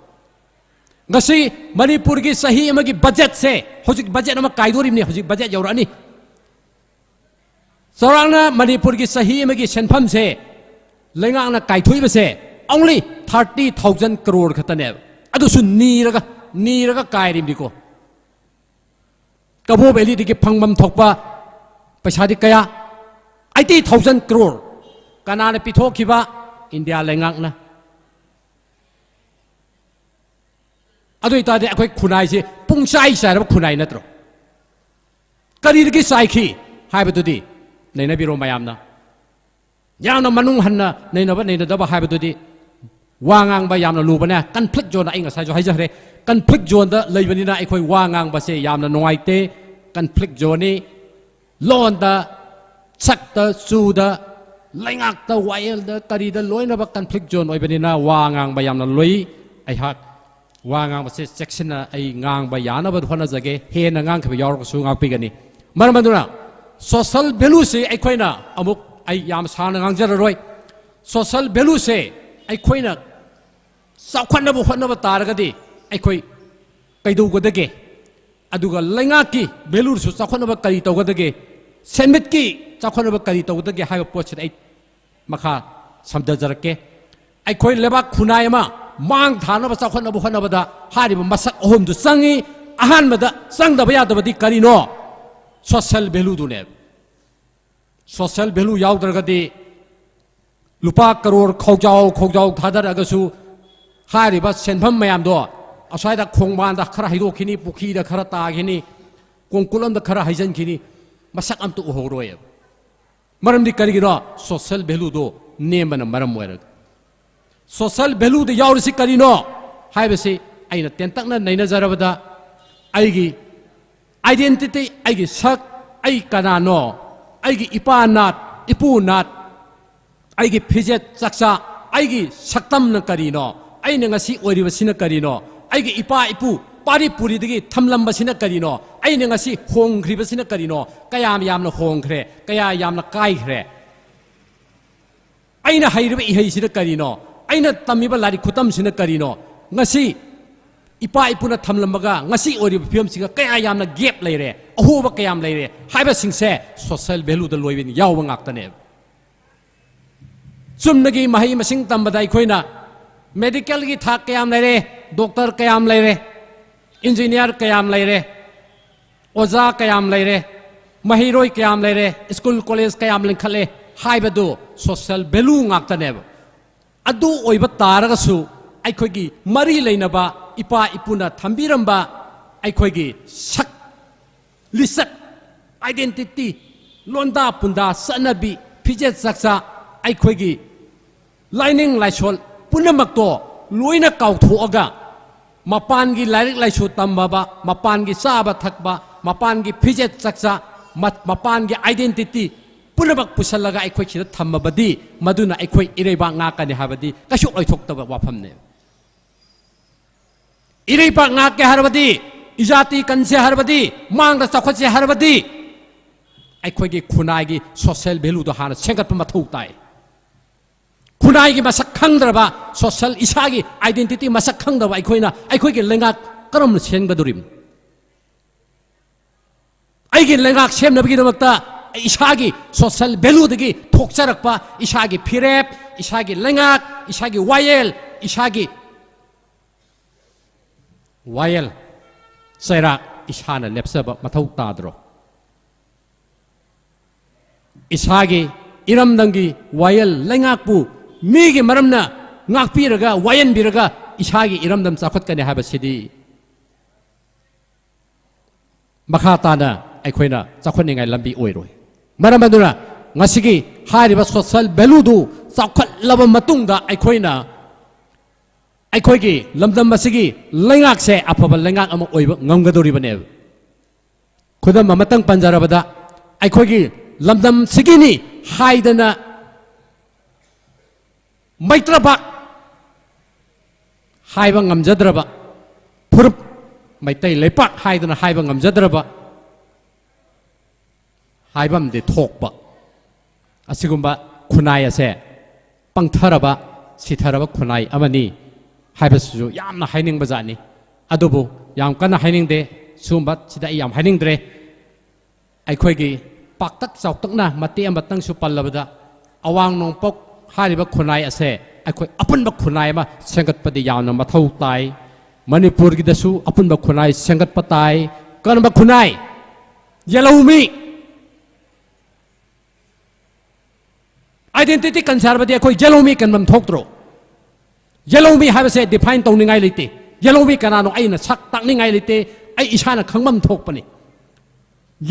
ꯉꯁꯤ ꯃꯅꯤꯄꯨꯔꯒꯤ ꯆꯍꯤ ꯑꯃꯒꯤ ꯕꯖꯦꯠꯁꯦ, ꯍꯧꯖꯤꯛ ꯕꯖꯦꯠ ꯑꯃ ꯀꯥꯏꯗꯣꯔꯤꯕꯅꯤ, ꯍꯧꯖꯤꯛ ꯕꯖꯦꯠ ꯌꯧꯔꯛꯑꯅꯤ꯫ ꯆꯥꯎꯔꯥꯛꯅ ꯃꯅꯤꯄꯨꯔꯒꯤ ꯆꯍꯤ ꯑꯃꯒꯤ ꯁꯦꯟꯐꯝꯁꯦ ꯂꯩꯉꯥꯛꯅ ꯀꯥꯏꯊꯣꯛꯏꯕꯁꯦ only thirty thousand crore ꯈꯛꯇꯅꯦꯕ꯫ ꯑꯗꯨꯁꯨ ꯅꯤꯔꯒ, ꯅꯤꯔꯒ ꯀꯥꯏꯔꯤꯕꯅꯤꯀꯣ꯫ ꯀꯕꯣ ꯚꯦꯂꯤꯗꯒꯤ ꯐꯪꯐꯝ ꯊꯣꯛꯄ ꯄꯩꯁꯥꯗꯤ ꯀꯌꯥ? Eighty thousand crore꯫ ꯀꯅꯥꯅ ꯄꯤꯊꯣꯛꯈꯤꯕ? ꯏꯟꯗꯤꯌꯥ ꯂꯩꯉꯥꯛꯅ꯫ ꯑꯗꯨ ꯑꯣꯏꯇꯥꯔꯗꯤ ꯑꯩꯈꯣꯏ ꯈꯨꯟꯅꯥꯏꯁꯦ ꯄꯨꯡꯆꯥꯏ ꯆꯥꯏꯔꯕ ꯈꯨꯟꯅꯥꯏ ꯅꯠꯇ꯭ꯔꯣ? ꯀꯔꯤꯗꯒꯤ ꯆꯥꯏꯈꯤ ꯍꯥꯏꯕꯗꯨꯗꯤ ꯅꯩꯅꯕꯤꯔꯣ ꯃꯌꯥꯝꯅ꯫ ꯌꯥꯝꯅ ꯃꯅꯨꯡ ꯍꯟꯅ ꯅꯩꯅꯕ ꯅꯩꯅꯗꯕ ꯍꯥꯏꯕꯗꯨꯗꯤ ꯋꯥ ꯉꯥꯡꯕ ꯌꯥꯝꯅ ꯂꯨꯕꯅꯦ꯫ ꯀꯟꯐ꯭ꯂꯤꯛ ꯖꯣꯟ, ꯑꯩ ꯉꯁꯥꯏꯁꯨ ꯍꯥꯏꯖꯈ꯭ꯔꯦ, ꯀꯟꯐ꯭ꯂꯤꯛ ꯖꯣꯟꯗ ꯂꯩꯕꯅꯤꯅ ꯑꯩꯈꯣꯏ ꯋꯥ ꯉꯥꯡꯕꯁꯦ ꯌꯥꯝꯅ ꯅꯨꯡꯉꯥꯏꯇꯦ꯫ ꯀꯟꯐ꯭ꯂꯤꯛ ꯖꯣꯟꯅꯤ꯫ ꯂꯣꯟꯗ, ꯁꯛꯇ, ꯆꯨꯗ, ꯂꯩꯉꯥꯛꯇ, ꯋꯥꯌꯦꯜꯗ, ꯀꯔꯤꯗ ꯂꯣꯏꯅꯃꯛ ꯀꯟꯐ꯭ꯂꯤꯛ ꯖꯣꯟ ꯑꯣꯏꯕꯅꯤꯅ ꯋꯥ ꯉꯥꯡꯕ ꯌꯥꯝꯅ ꯂꯨꯏ꯫ ꯑꯩꯍꯥꯛ ꯋꯥ ꯉꯥꯡꯕꯁꯦ ꯆꯦꯛꯁꯤꯟꯅ ꯑꯩ ꯉꯥꯡꯕ ꯌꯥꯅꯕ ꯍꯣꯠꯅꯖꯒꯦ꯫ ꯍꯦꯟꯅ ꯉꯥꯡꯈꯤꯕ ꯌꯥꯎꯔꯒꯁꯨ ꯉꯥꯛꯄꯤꯒꯅꯤ꯫ ꯃꯔꯝ ꯑꯗꯨꯅ ꯁꯣꯁꯦꯜ ꯚꯦꯂꯨꯁꯤ ꯑꯩꯈꯣꯏꯅ, ꯑꯃꯨꯛ ꯑꯩ ꯌꯥꯝ ꯁꯥꯡꯅ ꯉꯥꯡꯖꯔꯔꯣꯏ, ꯁꯣꯁꯦꯜ ꯚꯦꯂꯨꯁꯦ ꯑꯩꯈꯣꯏꯅ ꯆꯥꯎꯈꯠꯅꯕ ꯍꯣꯠꯅꯕ ꯇꯥꯔꯒꯗꯤ ꯑꯩꯈꯣꯏ ꯀꯩꯗꯧꯒꯗꯒꯦ? ꯑꯗꯨꯒ ꯂꯩꯉꯥꯛꯀꯤ ꯚꯦꯂꯨꯁꯨ ꯆꯥꯎꯈꯠꯅꯕ ꯀꯔꯤ ꯇꯧꯒꯗꯒꯦ? ꯁꯦꯟꯃꯤꯠꯀꯤ ꯆꯥꯎꯈꯠꯅꯕ ꯀꯔꯤ ꯇꯧꯒꯗꯒꯦ ꯍꯥꯏꯕ ꯄꯣꯠꯁꯤꯗ ꯑꯩ ꯃꯈꯥ ꯁꯝꯊꯖꯔꯛꯀꯦ꯫ ꯑꯩꯈꯣꯏ ꯂꯩꯕꯥꯛ ꯈꯨꯟꯅꯥꯏ ꯑꯃ ꯃꯥꯡ ꯊꯥꯅꯕ, ꯆꯥꯎꯈꯠꯅꯕ ꯍꯣꯠꯅꯕꯗ ꯍꯥꯏꯔꯤꯕ ꯃꯁꯛ ꯑꯍꯨꯝꯗꯨ ꯆꯪꯏ꯫ ꯑꯍꯥꯟꯕꯗ ꯆꯪꯗꯕ ꯌꯥꯗꯕꯗꯤ ꯀꯔꯤꯅꯣ? ꯁꯣꯁꯦꯜ ꯚꯦꯂꯨꯗꯨꯅꯦꯕ꯫ ꯁꯣꯁꯦꯜ ꯚꯦꯂꯨ ꯌꯥꯎꯗ꯭ꯔꯒꯗꯤ ꯂꯨꯄꯥ ꯀꯔꯣꯔ ꯈꯧꯖꯥꯎ ꯈꯧꯖꯥꯎ ꯊꯥꯗꯔꯛꯑꯒꯁꯨ ꯍꯥꯏꯔꯤꯕ ꯁꯦꯟꯐꯝ ꯃꯌꯥꯝꯗꯣ ꯑꯁ꯭ꯋꯥꯏꯗ ꯈꯣꯡꯕꯥꯟꯗ ꯈꯔ ꯍꯩꯗꯣꯛꯈꯤꯅꯤ, ꯄꯨꯈ꯭ꯔꯤꯗ ꯈꯔ ꯇꯥꯈꯤꯅꯤ, ꯀꯣꯡꯀꯨꯠ ꯑꯃꯗ ꯈꯔ ꯍꯩꯖꯤꯟꯈꯤꯅꯤ, ꯃꯁꯛ ꯑꯝꯇ ꯎꯍꯧꯔꯣꯏꯕ꯫ ꯃꯔꯝꯗꯤ ꯀꯔꯤꯒꯤꯅꯣ? ꯁꯣꯁꯦꯜ ꯚꯦꯂꯨꯗꯣ ꯅꯦꯝꯕꯅ ꯃꯔꯝ ꯑꯣꯏꯔꯒ꯫ ꯁꯣꯁꯦꯜ ꯚꯦꯂꯨꯗ ꯌꯥꯎꯔꯤꯁꯤ ꯀꯔꯤꯅꯣ ꯍꯥꯏꯕꯁꯤ ꯑꯩꯅ ꯇꯦꯟꯇꯛꯅ ꯅꯩꯅꯖꯔꯕꯗ, ꯑꯩꯒꯤ ꯑꯥꯏꯗꯦꯟꯇꯤꯇꯤ, ꯑꯩꯒꯤ ꯁꯛ, ꯑꯩ ꯀꯅꯥꯅꯣ, ꯑꯩꯒꯤ ꯏꯄꯥ ꯅꯥꯠ, ꯏꯄꯨ ꯅꯥꯠ, ꯑꯩꯒꯤ ꯐꯤꯖꯦꯠ ꯆꯥꯛꯆꯥ, ꯑꯩꯒꯤ ꯁꯛꯇꯝꯅ ꯀꯔꯤꯅꯣ, ꯑꯩꯅ ꯉꯁꯤ ꯑꯣꯏꯔꯤꯕꯁꯤꯅ ꯀꯔꯤꯅꯣ, ꯑꯩꯒꯤ ꯏꯄꯥ ꯏꯄꯨ ꯄꯥꯔꯤ ꯄꯨꯔꯤꯗꯒꯤ ꯊꯝꯂꯝꯕꯁꯤꯅ ꯀꯔꯤꯅꯣ, ꯑꯩꯅ ꯉꯁꯤ ꯍꯣꯡꯈ꯭ꯔꯤꯕꯁꯤꯅ ꯀꯔꯤꯅꯣ, ꯀꯌꯥꯝ ꯌꯥꯝꯅ ꯍꯣꯡꯈ꯭ꯔꯦ, ꯀꯌꯥ ꯌꯥꯝꯅ ꯀꯥꯏꯈ꯭ꯔꯦ, ꯑꯩꯅ ꯍꯩꯔꯤꯕ ꯏꯍꯩꯁꯤꯅ ꯀꯔꯤꯅꯣ, ꯑꯩꯅ ꯇꯝꯃꯤꯕ ꯂꯥꯏꯔꯤꯛ ꯈꯨꯇꯝꯁꯤꯅ ꯀꯔꯤꯅꯣ, ꯉꯁꯤ ꯏꯄꯥ ꯏꯄꯨꯅ ꯊꯝꯂꯝꯕꯒ ꯉꯁꯤ ꯑꯣꯏꯔꯤꯕ ꯐꯤꯕꯝꯁꯤꯒ ꯀꯌꯥ ꯌꯥꯝꯅ ꯒꯦꯞ ꯂꯩꯔꯦ, ꯑꯍꯣꯕ ꯀꯌꯥꯝ ꯂꯩꯔꯦ ꯍꯥꯏꯕꯁꯤꯡꯁꯦ ꯁꯣꯁꯦꯜ ꯚꯦꯂꯨꯗ ꯂꯣꯏꯕ ꯌꯥꯎꯕ ꯉꯥꯛꯇꯅꯦꯕ꯫ ꯆꯨꯝꯅꯒꯤ ꯃꯍꯩ ꯃꯁꯤꯡ ꯇꯝꯕꯗ ꯑꯩꯈꯣꯏꯅ ꯃꯦꯗꯤꯀꯦꯜꯒꯤ ꯊꯥꯛ ꯀꯌꯥꯝ ꯂꯩꯔꯦ, ꯗꯣꯛꯇꯔ ꯀꯌꯥꯝ ꯂꯩꯔꯦ, ꯏꯟꯖꯤꯅꯤꯌꯥꯔ ꯀꯌꯥꯝ ꯂꯩꯔꯦ, ꯑꯣꯖꯥ ꯀꯌꯥꯝ ꯂꯩꯔꯦ, ꯃꯍꯩꯔꯣꯏ ꯀꯌꯥꯝ ꯂꯩꯔꯦ, ꯁ꯭ꯀꯨꯜ ꯀꯣꯂꯦꯖ ꯀꯌꯥꯝ ꯂꯤꯡꯈꯠꯂꯦ ꯍꯥꯏꯕꯗꯨ ꯁꯣꯁꯦꯜ ꯚꯦꯂꯨ ꯉꯥꯛꯇꯅꯦꯕ꯫ ꯑꯗꯨ ꯑꯣꯏꯕ ꯇꯥꯔꯒꯁꯨ ꯑꯩꯈꯣꯏꯒꯤ ꯃꯔꯤ ꯂꯩꯅꯕ ꯏꯄꯥ ꯏꯄꯨꯅ ꯊꯝꯕꯤꯔꯝꯕ ꯑꯩꯈꯣꯏꯒꯤ ꯁꯛ, ꯂꯤꯆꯠ, ꯑꯥꯏꯗꯦꯟꯇꯤꯇꯤ, ꯂꯣꯟꯗꯥ ꯄꯨꯟꯗꯥ, ꯆꯠꯅꯕꯤ, ꯐꯤꯖꯦꯠ ꯆꯥꯛꯆꯥ, ꯑꯩꯈꯣꯏꯒꯤ ꯂꯥꯏꯅꯤꯡ ꯂꯥꯏꯁꯣꯟ, ꯄꯨꯝꯅꯃꯛꯇꯣ ꯂꯣꯏꯅ ꯀꯥꯎꯊꯣꯛꯑꯒ, ꯃꯄꯥꯟꯒꯤ ꯂꯥꯏꯔꯤꯛ ꯂꯥꯏꯁꯨ ꯇꯝꯃꯕ, ꯃꯄꯥꯟꯒꯤ ꯆꯥꯕ ꯊꯛꯄ, ꯃꯄꯥꯟꯒꯤ ꯐꯤꯖꯦꯠ ꯆꯛꯆꯥ, ꯃ-, ꯃꯄꯥꯟꯒꯤ identity ꯄꯨꯝꯅꯃꯛ ꯄꯨꯁꯜꯂꯒ ꯑꯩꯈꯣꯏ ꯁꯤꯗ ꯊꯝꯃꯕꯗꯤ, ꯃꯗꯨꯅ ꯑꯩꯈꯣꯏ ꯏꯔꯩꯕꯥꯛ ꯉꯥꯛꯀꯅꯤ ꯍꯥꯏꯕꯗꯤ ꯀꯩꯁꯨ ꯑꯣꯏꯊꯣꯛꯇꯕ ꯋꯥꯐꯝꯅꯦ꯫ ꯏꯔꯩꯕꯥꯛ ꯉꯥꯛꯀꯦ ꯍꯥꯏꯔꯕꯗꯤ, ꯏꯖꯥꯇꯤ ꯀꯟꯁꯦ ꯍꯥꯏꯔꯕꯗꯤ, ꯃꯥꯡꯗ ꯆꯥꯎꯈꯠꯁꯦ ꯍꯥꯏꯔꯕꯗꯤ, ꯑꯩꯈꯣꯏꯒꯤ ꯈꯨꯟꯅꯥꯏꯒꯤ social valueꯗꯣ ꯍꯥꯟꯅ ꯁꯦꯝꯒꯠꯄ ꯃꯊꯧ ꯇꯥꯏ꯫ ꯈꯨꯟꯅꯥꯏꯒꯤ ꯃꯁꯛ ꯈꯪꯗ꯭ꯔꯕ, social, ꯏꯁꯥꯒꯤ identity ꯃꯁꯛ ꯈꯪꯗꯕ ꯑꯩꯈꯣꯏꯅ ꯑꯩꯈꯣꯏꯒꯤ ꯂꯩꯉꯥꯛ ꯀꯔꯝꯅ ꯁꯦꯝꯒꯗꯧꯔꯤꯕꯅꯣ? ꯑꯩꯒꯤ ꯂꯩꯉꯥꯛ ꯁꯦꯝꯅꯕꯒꯤꯗꯃꯛꯇ ꯏꯁꯥꯒꯤ social valueꯗꯒꯤ ꯊꯣꯛꯆꯔꯛꯄ ꯏꯁꯥꯒꯤ ꯐꯤꯔꯦꯞ, ꯏꯁꯥꯒꯤ ꯂꯩꯉꯥꯛ, ꯏꯁꯥꯒꯤ ꯋꯥꯌꯦꯜ, ꯏꯁꯥꯒꯤ ꯋꯥꯌꯦꯜ ꯆꯩꯔꯥꯛ ꯏꯁꯥꯅ ꯂꯦꯞꯆꯕ ꯃꯊꯧ ꯇꯥꯗ꯭ꯔꯣ? ꯏꯁꯥꯒꯤ ꯏꯔꯝꯗꯝꯒꯤ ꯋꯥꯌꯦꯜ ꯂꯩꯉꯥꯛꯄꯨ ꯃꯤꯒꯤ ꯃꯔꯝꯅ ꯉꯥꯛꯄꯤꯔꯒ, ꯋꯥꯌꯦꯟꯕꯤꯔꯒ ꯏꯁꯥꯒꯤ ꯏꯔꯝꯗꯝ ꯆꯥꯎꯈꯠꯀꯅꯤ ꯍꯥꯏꯕꯁꯤꯗꯤ ꯃꯈꯥ ꯇꯥꯅ ꯑꯩꯈꯣꯏꯅ ꯆꯥꯎꯈꯠꯅꯤꯡꯉꯥꯏ ꯂꯝꯕꯤ ꯑꯣꯏꯔꯣꯏ꯫ ꯃꯔꯝ ꯑꯗꯨꯅ ꯉꯁꯤꯒꯤ ꯍꯥꯏꯔꯤꯕ social valueꯗꯨ ꯆꯥꯎꯈꯠꯂꯕ ꯃꯇꯨꯡꯗ ꯑꯩꯈꯣꯏꯅ ꯑꯩꯈꯣꯏꯒꯤ ꯂꯝꯗꯝ ꯑꯁꯤꯒꯤ ꯂꯩꯉꯥꯛꯁꯦ ꯑꯐꯕ ꯂꯩꯉꯥꯛ ꯑꯃ ꯑꯣꯏꯕ ꯉꯝꯒꯗꯧꯔꯤꯕꯅꯦꯕ꯫ ꯈꯨꯗꯝ ꯑꯃꯇꯪ ꯄꯟꯖꯔꯕꯗ, ꯑꯩꯈꯣꯏꯒꯤ ꯂꯝꯗꯝꯁꯤꯒꯤꯅꯤ ꯍꯥꯏꯗꯅ ꯃꯩꯇ꯭ꯔꯕꯥꯛ ꯍꯥꯏꯕ ꯉꯝꯖꯗ꯭ꯔꯕ, ꯐꯨꯔꯨꯞ ꯃꯩꯇꯩ ꯂꯩꯄꯥꯛ ꯍꯥꯏꯗꯅ ꯍꯥꯏꯕ ꯉꯝꯖꯗ꯭ꯔꯕ, ꯍꯥꯏꯐꯝꯗꯤ ꯊꯣꯛꯄ ꯑꯁꯤꯒꯨꯝꯕ ꯈꯨꯟꯅꯥꯏ ꯑꯁꯦ ꯄꯪꯊꯔꯕ, ꯁꯤꯊꯔꯕ ꯈꯨꯟꯅꯥꯏ ꯑꯃꯅꯤ ꯍꯥꯏꯕꯁꯤꯁꯨ ꯌꯥꯝꯅ ꯍꯥꯏꯅꯤꯡꯕ ꯖꯥꯠꯅꯤ꯫ ꯑꯗꯨꯕꯨ ꯌꯥꯝ ꯀꯟꯅ ꯍꯥꯏꯅꯤꯡꯗꯦ, ꯁꯤꯒꯨꯝꯕ ꯁꯤꯗ ꯑꯩ ꯌꯥꯝ ꯍꯥꯏꯅꯤꯡꯗ꯭ꯔꯦ꯫ ꯑꯩꯈꯣꯏꯒꯤ ꯄꯥꯛꯇꯛ ꯆꯥꯎꯇꯛꯅ ꯃꯇꯦꯛ ꯑꯃꯇꯪꯁꯨ ꯄꯜꯂꯕꯗ, ꯑꯋꯥꯡ ꯅꯣꯡꯄꯣꯛ ꯍꯥꯏꯔꯤꯕ ꯈꯨꯟꯅꯥꯏ ꯑꯁꯦ ꯑꯩꯈꯣꯏ ꯑꯄꯨꯟꯕ ꯈꯨꯟꯅꯥꯏ ꯑꯃ ꯁꯦꯝꯒꯠꯄꯗꯤ ꯌꯥꯝꯅ ꯃꯊꯧ ꯇꯥꯏ꯫ ꯃꯅꯤꯄꯨꯔꯒꯤꯗꯁꯨ ꯑꯄꯨꯟꯕ ꯈꯨꯟꯅꯥꯏ ꯁꯦꯝꯒꯠꯄ ꯇꯥꯏ꯫ ꯀꯔꯝꯕ ꯈꯨꯟꯅꯥꯏ? ꯌꯦꯜꯍꯧꯃꯤ꯫ Identity ꯀꯟꯁꯦ ꯍꯥꯏꯔꯕꯗꯤ ꯑꯩꯈꯣꯏ ꯌꯦꯜꯍꯧꯃꯤ ꯀꯟꯐꯝ ꯊꯣꯛꯇ꯭ꯔꯣ? ꯌꯦꯜꯍꯧꯃꯤ ꯍꯥꯏꯕꯁꯦ define ꯇꯧꯅꯤꯡꯉꯥꯏ ꯂꯩꯇꯦ꯫ ꯌꯦꯜꯍꯧꯃꯤ ꯀꯅꯥꯅꯣ ꯑꯩꯅ ꯁꯛ ꯇꯥꯛꯅꯤꯡꯉꯥꯏ ꯂꯩꯇꯦ꯫ ꯑꯩ ꯏꯁꯥꯅ ꯈꯪꯐꯝ ꯊꯣꯛꯄꯅꯤ꯫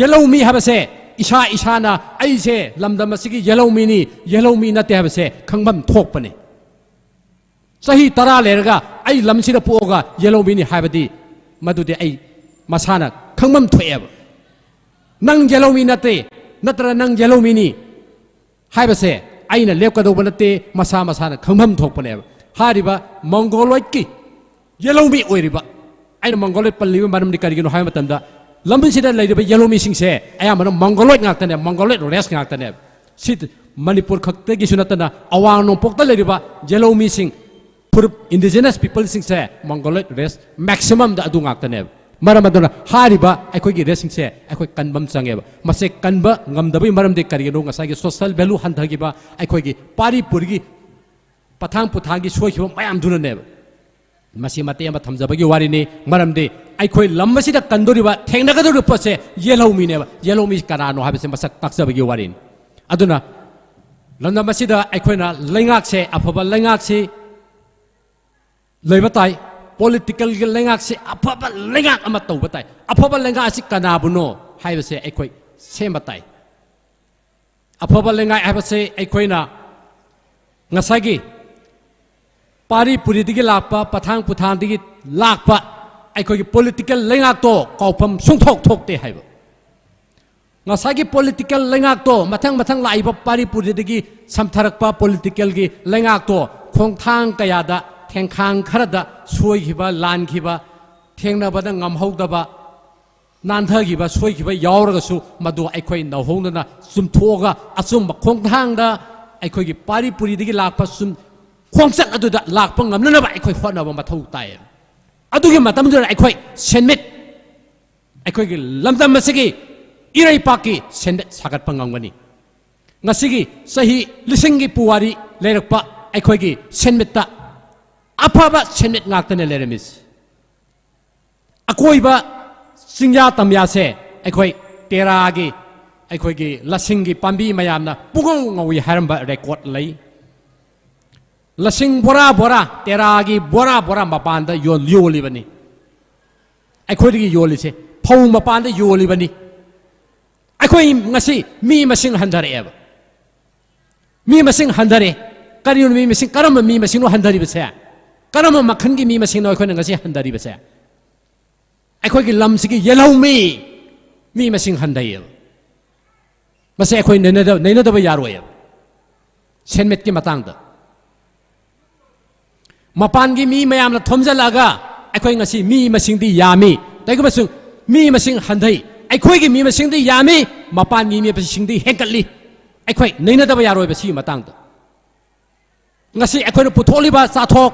ꯌꯦꯜꯍꯧꯃꯤ ꯍꯥꯏꯕꯁꯦ ꯏꯁꯥ ꯏꯁꯥꯅ ꯑꯩꯁꯦ ꯂꯝꯗꯝ ꯑꯁꯤꯒꯤ ꯌꯦꯜꯍꯧꯃꯤꯅꯤ, ꯌꯦꯜꯍꯧꯃꯤ ꯅꯠꯇꯦ ꯍꯥꯏꯕꯁꯦ ꯈꯪꯐꯝ ꯊꯣꯛꯄꯅꯤ꯫ ꯆꯍꯤ ꯇꯔꯥ ꯂꯩꯔꯒ ꯑꯩ ꯂꯝꯁꯤꯗ ꯄꯣꯛꯑꯒ ꯌꯦꯜꯍꯧꯃꯤꯅꯤ ꯍꯥꯏꯕꯗꯤ ꯃꯗꯨꯗꯤ ꯑꯩ ꯃꯁꯥꯅ ꯈꯪꯐꯝ ꯊꯣꯛꯑꯦꯕ꯫ ꯅꯪ ꯌꯦꯜꯍꯧꯃꯤ ꯅꯠꯇꯦ, ꯅꯠꯇ꯭ꯔ ꯅꯪ ꯌꯦꯜꯍꯧꯃꯤꯅꯤ ꯍꯥꯏꯕꯁꯦ ꯑꯩꯅ ꯂꯦꯞꯀꯗꯧꯕ ꯅꯠꯇꯦ, ꯃꯁꯥ ꯃꯁꯥꯅ ꯈꯪꯐꯝ ꯊꯣꯛꯄꯅꯦꯕ꯫ ꯍꯥꯏꯔꯤꯕ ꯃꯪꯒꯣꯂꯣꯏꯗꯀꯤ ꯌꯦꯜꯍꯧꯃꯤ ꯑꯣꯏꯔꯤꯕ, ꯑꯩꯅ ꯃꯪꯒꯣꯂꯣꯏꯗ ꯄꯜꯂꯤꯕ ꯃꯔꯝꯗꯤ ꯀꯔꯤꯒꯤꯅꯣ ꯍꯥꯏꯕ ꯃꯇꯝꯗ, ꯂꯝꯕꯤꯁꯤꯗ ꯂꯩꯔꯤꯕ ꯌꯦꯜꯍꯧꯃꯤꯁꯤꯡꯁꯦ ꯑꯌꯥꯝꯕꯅ ꯃꯪꯒꯣꯂꯣꯏꯗ ꯉꯥꯛꯇꯅꯦ, ꯃꯪꯒꯣꯂꯣꯏꯗ ꯔꯦꯁ ꯉꯥꯛꯇꯅꯦꯕ꯫ ꯁꯤ ꯃꯅꯤꯄꯨꯔ ꯈꯛꯇꯒꯤꯁꯨ ꯅꯠꯇꯅ ꯑꯋꯥꯡ ꯅꯣꯡꯄꯣꯛꯇ ꯂꯩꯔꯤꯕ ꯌꯦꯜꯍꯧꯃꯤꯁꯤꯡ, ꯐꯨꯔꯨꯞ indigenous peopleꯁꯤꯡꯁꯦ ꯃꯪꯒꯣꯂꯣꯏꯗ ꯔꯦꯁ ꯃꯦꯛꯁꯤꯃꯝꯗ ꯑꯗꯨ ꯉꯥꯛꯇꯅꯦꯕ꯫ ꯃꯔꯝ ꯑꯗꯨꯅ ꯍꯥꯏꯔꯤꯕ ꯑꯩꯈꯣꯏꯒꯤ ꯔꯦꯁꯁꯤꯡꯁꯦ ꯑꯩꯈꯣꯏ ꯀꯟꯕ ꯑꯃ ꯆꯪꯉꯦꯕ꯫ ꯃꯁꯦ ꯀꯟꯕ ꯉꯝꯗꯕꯒꯤ ꯃꯔꯝꯗꯤ ꯀꯔꯤꯒꯤꯅꯣ? ꯉꯁꯥꯏꯒꯤ social value ꯍꯟꯊꯈꯤꯕ, ꯑꯩꯈꯣꯏꯒꯤ ꯄꯥꯔꯤ ꯄꯨꯔꯤꯒꯤ ꯄꯊꯥꯡ ꯄꯨꯊꯥꯡꯒꯤ ꯁꯣꯏꯈꯤꯕ ꯃꯌꯥꯝꯗꯨꯅꯅꯦꯕ꯫ ꯃꯁꯤ ꯃꯇꯦꯛ ꯑꯃ ꯊꯝꯖꯕꯒꯤ ꯋꯥꯔꯤꯅꯤ, ꯃꯔꯝꯗꯤ ꯑꯩꯈꯣꯏ ꯂꯝ ꯑꯁꯤꯗ ꯀꯟꯗꯣꯔꯤꯕ, ꯊꯦꯡꯅꯒꯗꯧꯔꯤꯕ ꯄꯣꯠꯁꯦ ꯌꯦꯜꯍꯧꯃꯤꯅꯦꯕ꯫ ꯌꯦꯜꯍꯧꯃꯤ ꯀꯅꯥꯅꯣ ꯍꯥꯏꯕꯁꯦ ꯃꯁꯛ ꯇꯥꯛꯆꯕꯒꯤ ꯋꯥꯔꯤꯅꯤ꯫ ꯑꯗꯨꯅ ꯂꯝꯗꯝ ꯑꯁꯤꯗ ꯑꯩꯈꯣꯏꯅ ꯂꯩꯉꯥꯛꯁꯦ, ꯑꯐꯕ ꯂꯩꯉꯥꯛꯁꯤ ꯂꯩꯕ ꯇꯥꯏ꯫ Politicalꯒꯤ ꯂꯩꯉꯥꯛꯁꯤ ꯑꯐꯕ ꯂꯩꯉꯥꯛ ꯑꯃ ꯇꯧꯕ ꯇꯥꯏ꯫ ꯑꯐꯕ ꯂꯩꯉꯥꯛ ꯑꯁꯤ ꯀꯅꯥꯕꯨꯅꯣ ꯍꯥꯏꯕꯁꯦ ꯑꯩꯈꯣꯏ ꯁꯦꯝꯕ ꯇꯥꯏ꯫ ꯑꯐꯕ ꯂꯩꯉꯥꯛ ꯍꯥꯏꯕꯁꯦ ꯑꯩꯈꯣꯏꯅ ꯉꯁꯥꯏꯒꯤ ꯄꯥꯔꯤ ꯄꯨꯔꯤꯗꯒꯤ ꯂꯥꯛꯄ, ꯄꯊꯥꯡ ꯄꯨꯊꯥꯡꯗꯒꯤ ꯂꯥꯛꯄ ꯑꯩꯈꯣꯏꯒꯤ political ꯂꯩꯉꯥꯛꯇꯣ ꯀꯥꯎꯐꯝ ꯁꯨꯡꯊꯣꯛ ꯊꯣꯛꯇꯦ ꯍꯥꯏꯕ꯫ ꯉꯁꯥꯏꯒꯤ political ꯂꯩꯉꯥꯛꯇꯣ, ꯃꯊꯪ ꯃꯊꯪ ꯂꯥꯛꯏꯕ ꯄꯥꯔꯤ ꯄꯨꯔꯤꯗꯒꯤ ꯁꯝꯊꯔꯛꯄ politicalꯒꯤ ꯂꯩꯉꯥꯛꯇꯣ ꯈꯣꯡꯊꯥꯡ ꯀꯌꯥꯗ, ꯊꯦꯡꯈꯥꯡ ꯈꯔꯗ ꯁꯣꯏꯈꯤꯕ, ꯂꯥꯟꯈꯤꯕ, ꯊꯦꯡꯅꯕꯗ ꯉꯝꯍꯧꯗꯕ, ꯅꯥꯟꯊꯈꯤꯕ, ꯁꯣꯏꯈꯤꯕ ꯌꯥꯎꯔꯒꯁꯨ ꯃꯗꯨ ꯑꯩꯈꯣꯏ ꯅꯧꯍꯧꯅꯅ ꯆꯨꯝꯊꯣꯛꯑꯒ ꯑꯆꯨꯝꯕ ꯈꯣꯡꯊꯥꯡꯗ ꯑꯩꯈꯣꯏꯒꯤ ꯄꯥꯔꯤ ꯄꯨꯔꯤꯗꯒꯤ ꯂꯥꯛꯄ ꯆꯨꯝ-, ꯈꯣꯡꯆꯠ ꯑꯗꯨꯗ ꯂꯥꯛꯄ ꯉꯝꯅꯅꯕ ꯑꯩꯈꯣꯏ ꯍꯣꯠꯅꯕ ꯃꯊꯧ ꯇꯥꯏ꯫ ꯑꯗꯨꯒꯤ ꯃꯇꯝꯗꯨꯗ ꯑꯩꯈꯣꯏ ꯁꯦꯟꯃꯤꯠ, ꯑꯩꯈꯣꯏꯒꯤ ꯂꯝꯗꯝ ꯑꯁꯤꯒꯤ ꯏꯔꯩꯄꯥꯛꯀꯤ ꯁꯦꯟꯃꯤꯠ ꯁꯥꯒꯠꯄ ꯉꯝꯒꯅꯤ꯫ ꯉꯁꯤꯒꯤ ꯆꯍꯤ ꯂꯤꯁꯤꯡꯒꯤ ꯄꯨꯋꯥꯔꯤ ꯂꯩꯔꯛꯄ ꯑꯩꯈꯣꯏꯒꯤ ꯁꯦꯟꯃꯤꯠꯇ ꯑꯐꯕ ꯁꯦꯟꯃꯤꯠ ꯉꯥꯛꯇꯅ ꯂꯩꯔꯝꯃꯤꯁꯤ꯫ ꯑꯀꯣꯏꯕ ꯆꯤꯡꯌꯥ ꯇꯝꯌꯥꯁꯦ ꯑꯩꯈꯣꯏ ꯇꯦꯔꯥꯒꯤ, ꯑꯩꯈꯣꯏꯒꯤ ꯂꯁꯤꯡꯒꯤ ꯄꯥꯝꯕꯤ ꯃꯌꯥꯝꯅ ꯄꯨꯡꯉꯧ ꯉꯧꯏ ꯍꯥꯏꯔꯝꯕ record ꯂꯩ꯫ ꯂꯁꯤꯡ ꯕꯣꯔꯥ ꯕꯣꯔꯥ, ꯇꯦꯔꯥꯒꯤ ꯕꯣꯔꯥ ꯕꯣꯔꯥ ꯃꯄꯥꯟꯗ ꯌꯣꯜ-, ꯌꯣꯜꯂꯤꯕꯅꯤ꯫ ꯑꯩꯈꯣꯏꯗꯒꯤ ꯌꯣꯜꯂꯤꯁꯦ ꯐꯧ ꯃꯄꯥꯟꯗ ꯌꯣꯜꯂꯤꯕꯅꯤ꯫ ꯑꯩꯈꯣꯏ ꯉꯁꯤ ꯃꯤ ꯃꯁꯤꯡ ꯍꯟꯊꯔꯛꯑꯦꯕ꯫ ꯃꯤ ꯃꯁꯤꯡ ꯍꯟꯊꯔꯦ꯫ ꯀꯔꯤꯅꯣ ꯃꯤ ꯃꯁꯤꯡ, ꯀꯔꯝꯕ ꯃꯤ ꯃꯁꯤꯡꯅꯣ ꯍꯟꯊꯔꯤꯕꯁꯦ? ꯀꯔꯝꯕ ꯃꯈꯜꯒꯤ ꯃꯤ ꯃꯁꯤꯡꯅꯣ ꯑꯩꯈꯣꯏꯅ ꯉꯁꯤ ꯍꯟꯊꯔꯤꯕꯁꯦ? ꯑꯩꯈꯣꯏꯒꯤ ꯂꯝꯁꯤꯒꯤ ꯌꯦꯜꯍꯧꯃꯤ ꯃꯤ ꯃꯁꯤꯡ ꯍꯟꯊꯩꯌꯦꯕ꯫ ꯃꯁꯤ ꯑꯩꯈꯣꯏ ꯅꯩꯅꯗ-, ꯅꯩꯅꯗꯕ ꯌꯥꯔꯣꯏꯌꯦꯕ꯫ ꯁꯦꯟꯃꯤꯠꯀꯤ ꯃꯇꯥꯡꯗ ꯃꯄꯥꯟꯒꯤ ꯃꯤ ꯃꯌꯥꯝꯅ ꯊꯣꯝꯖꯤꯜꯂꯛꯑꯒ ꯑꯩꯈꯣꯏ ꯉꯁꯤ ꯃꯤ ꯃꯁꯤꯡꯗꯤ ꯌꯥꯝꯃꯤ, ꯀꯩꯒꯨꯝꯕꯁꯨ ꯃꯤ ꯃꯁꯤꯡ ꯍꯟꯊꯩ, ꯑꯩꯈꯣꯏꯒꯤ ꯃꯤ ꯃꯁꯤꯡꯗꯤ ꯌꯥꯝꯃꯤ, ꯃꯄꯥꯟꯒꯤ ꯃꯤ ꯃꯁꯤꯡꯗꯤ ꯍꯦꯟꯒꯠꯂꯤ꯫ ꯑꯩꯈꯣꯏ ꯅꯩꯅꯗꯕ ꯌꯥꯔꯣꯏꯕ ꯁꯤꯒꯤ ꯃꯇꯥꯡꯗ꯫ ꯉꯁꯤ ꯑꯩꯈꯣꯏꯅ ꯄꯨꯊꯣꯛꯂꯤꯕ ꯆꯥꯊꯣꯛ,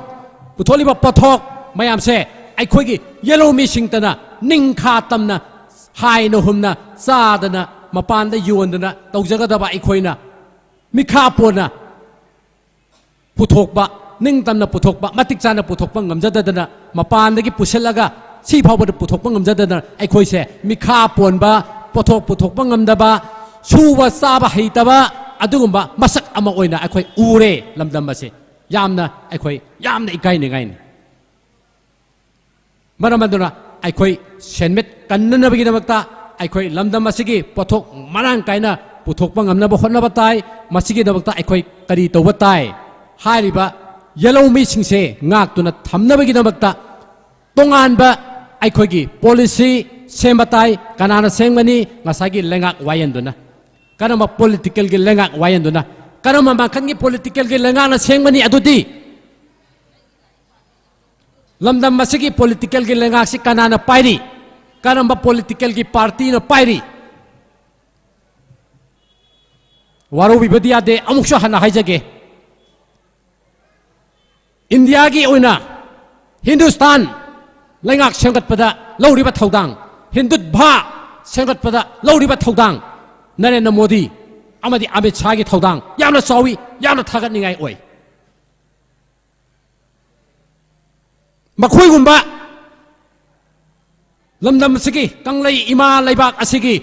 ꯄꯨꯊꯣꯛꯂꯤꯕ ꯄꯣꯠꯊꯣꯛ ꯃꯌꯥꯝꯁꯦ ꯑꯩꯈꯣꯏꯒꯤ ꯌꯦꯜꯍꯧꯃꯤꯁꯤꯡꯇꯅ ꯅꯤꯡꯈꯥ ꯇꯝꯅ, ꯍꯥꯏꯅ ꯍꯨꯝꯅ ꯆꯥꯗꯅ, ꯃꯄꯥꯟꯗ ꯌꯣꯟꯗꯅ ꯇꯧꯖꯒꯗꯕ ꯑꯩꯈꯣꯏꯅ ꯃꯤꯈꯥ ꯄꯣꯟꯅ ꯄꯨꯊꯣꯛꯄ, ꯅꯤꯡꯇꯝꯅ ꯄꯨꯊꯣꯛꯄ, ꯃꯇꯤꯛ ꯆꯥꯅ ꯄꯨꯊꯣꯛꯄ ꯉꯝꯖꯗꯗꯅ ꯃꯄꯥꯟꯗꯒꯤ ꯄꯨꯁꯤꯜꯂꯒ ꯁꯤ ꯐꯥꯎꯕꯗ ꯄꯨꯊꯣꯛꯄ ꯉꯝꯖꯗꯗꯅ ꯑꯩꯈꯣꯏꯁꯦ ꯃꯤꯈꯥ ꯄꯣꯟꯕ, ꯄꯣꯠꯊꯣꯛ ꯄꯨꯊꯣꯛꯄ ꯉꯝꯗꯕ, ꯁꯨꯕ ꯆꯥꯕ ꯍꯩꯇꯕ ꯑꯗꯨꯒꯨꯝꯕ ꯃꯁꯛ ꯑꯃ ꯑꯣꯏꯅ ꯑꯩꯈꯣꯏ ꯎꯔꯦ꯫ ꯂꯝꯗꯝ ꯑꯁꯤ ꯌꯥꯝꯅ, ꯑꯩꯈꯣꯏ ꯌꯥꯝꯅ ꯏꯀꯥꯏꯅꯤꯡꯉꯥꯏꯅꯤ꯫ ꯃꯔꯝ ꯑꯗꯨꯅ ꯑꯩꯈꯣꯏ ꯁꯦꯟꯃꯤꯠ ꯀꯟꯅꯅꯕꯒꯤꯗꯃꯛꯇ, ꯑꯩꯈꯣꯏ ꯂꯝꯗꯝ ꯑꯁꯤꯒꯤ ꯄꯣꯠꯊꯣꯛ ꯃꯔꯥꯡ ꯀꯥꯏꯅ ꯄꯨꯊꯣꯛꯄ ꯉꯝꯅꯕ ꯍꯣꯠꯅꯕ ꯇꯥꯏ꯫ ꯃꯁꯤꯒꯤꯗꯃꯛꯇ ꯑꯩꯈꯣꯏ ꯀꯔꯤ ꯇꯧꯕ ꯇꯥꯏ? ꯍꯥꯏꯔꯤꯕ ꯌꯦꯜꯍꯧꯃꯤꯁꯤꯡꯁꯦ ꯉꯥꯛꯇꯨꯅ ꯊꯝꯅꯕꯒꯤꯗꯃꯛꯇ ꯇꯣꯉꯥꯟꯕ ꯑꯩꯈꯣꯏꯒꯤ ꯄꯣꯂꯤꯁꯤ ꯁꯦꯝꯕ ꯇꯥꯏ꯫ ꯀꯅꯥꯅ ꯁꯦꯝꯒꯅꯤ? ꯉꯁꯥꯏꯒꯤ ꯂꯩꯉꯥꯛ ꯋꯥꯌꯦꯟꯗꯨꯅ꯫ ꯀꯔꯝꯕ ꯄꯣꯂꯤꯇꯤꯀꯦꯜꯒꯤ ꯂꯩꯉꯥꯛ ꯋꯥꯌꯦꯟꯗꯨꯅ? ꯀꯔꯝꯕ ꯃꯈꯜꯒꯤ ꯄꯣꯂꯤꯇꯤꯀꯦꯜꯒꯤ ꯂꯩꯉꯥꯛꯅ ꯁꯦꯝꯒꯅꯤ? ꯑꯗꯨꯗꯤ ꯂꯝꯗꯝ ꯑꯁꯤꯒꯤ ꯄꯣꯂꯤꯇꯤꯀꯦꯜꯒꯤ ꯂꯩꯉꯥꯛꯁꯤ ꯀꯅꯥꯅ ꯄꯥꯏꯔꯤ? ꯀꯔꯝꯕ ꯄꯣꯂꯤꯇꯤꯀꯦꯜꯒꯤ ꯄꯥꯔꯇꯤꯅ ꯄꯥꯏꯔꯤ? ꯋꯥꯔꯧꯕꯤꯕꯗꯤ ꯌꯥꯗꯦ, ꯑꯃꯨꯛꯁꯨ ꯍꯟꯅ ꯍꯥꯏꯖꯒꯦ꯫ ꯏꯟꯗꯤꯌꯥꯒꯤ ꯑꯣꯏꯅ ꯍꯤꯟꯗꯨꯁꯇꯥꯟ ꯂꯩꯉꯥꯛ ꯁꯦꯝꯒꯠꯄꯗ ꯂꯧꯔꯤꯕ ꯊꯧꯗꯥꯡ, ꯍꯤꯟꯗꯨꯠꯚꯥ ꯁꯦꯝꯒꯠꯄꯗ ꯂꯧꯔꯤꯕ ꯊꯧꯗꯥꯡ, ꯅꯔꯦꯟꯗ꯭ꯔ ꯃꯣꯗꯤ ꯑꯃꯗꯤ ꯑꯃꯤꯠ ꯁꯥꯍꯒꯤ ꯊꯧꯗꯥꯡ ꯌꯥꯝꯅ ꯆꯥꯎꯏ, ꯌꯥꯝꯅ ꯊꯥꯒꯠꯅꯤꯡꯉꯥꯏ ꯑꯣꯏ꯫ ꯃꯈꯣꯏꯒꯨꯝꯕ ꯂꯝꯗꯝ ꯑꯁꯤꯒꯤ, ꯀꯪꯂꯩ ꯏꯃꯥ ꯂꯩꯕꯥꯛ ꯑꯁꯤꯒꯤ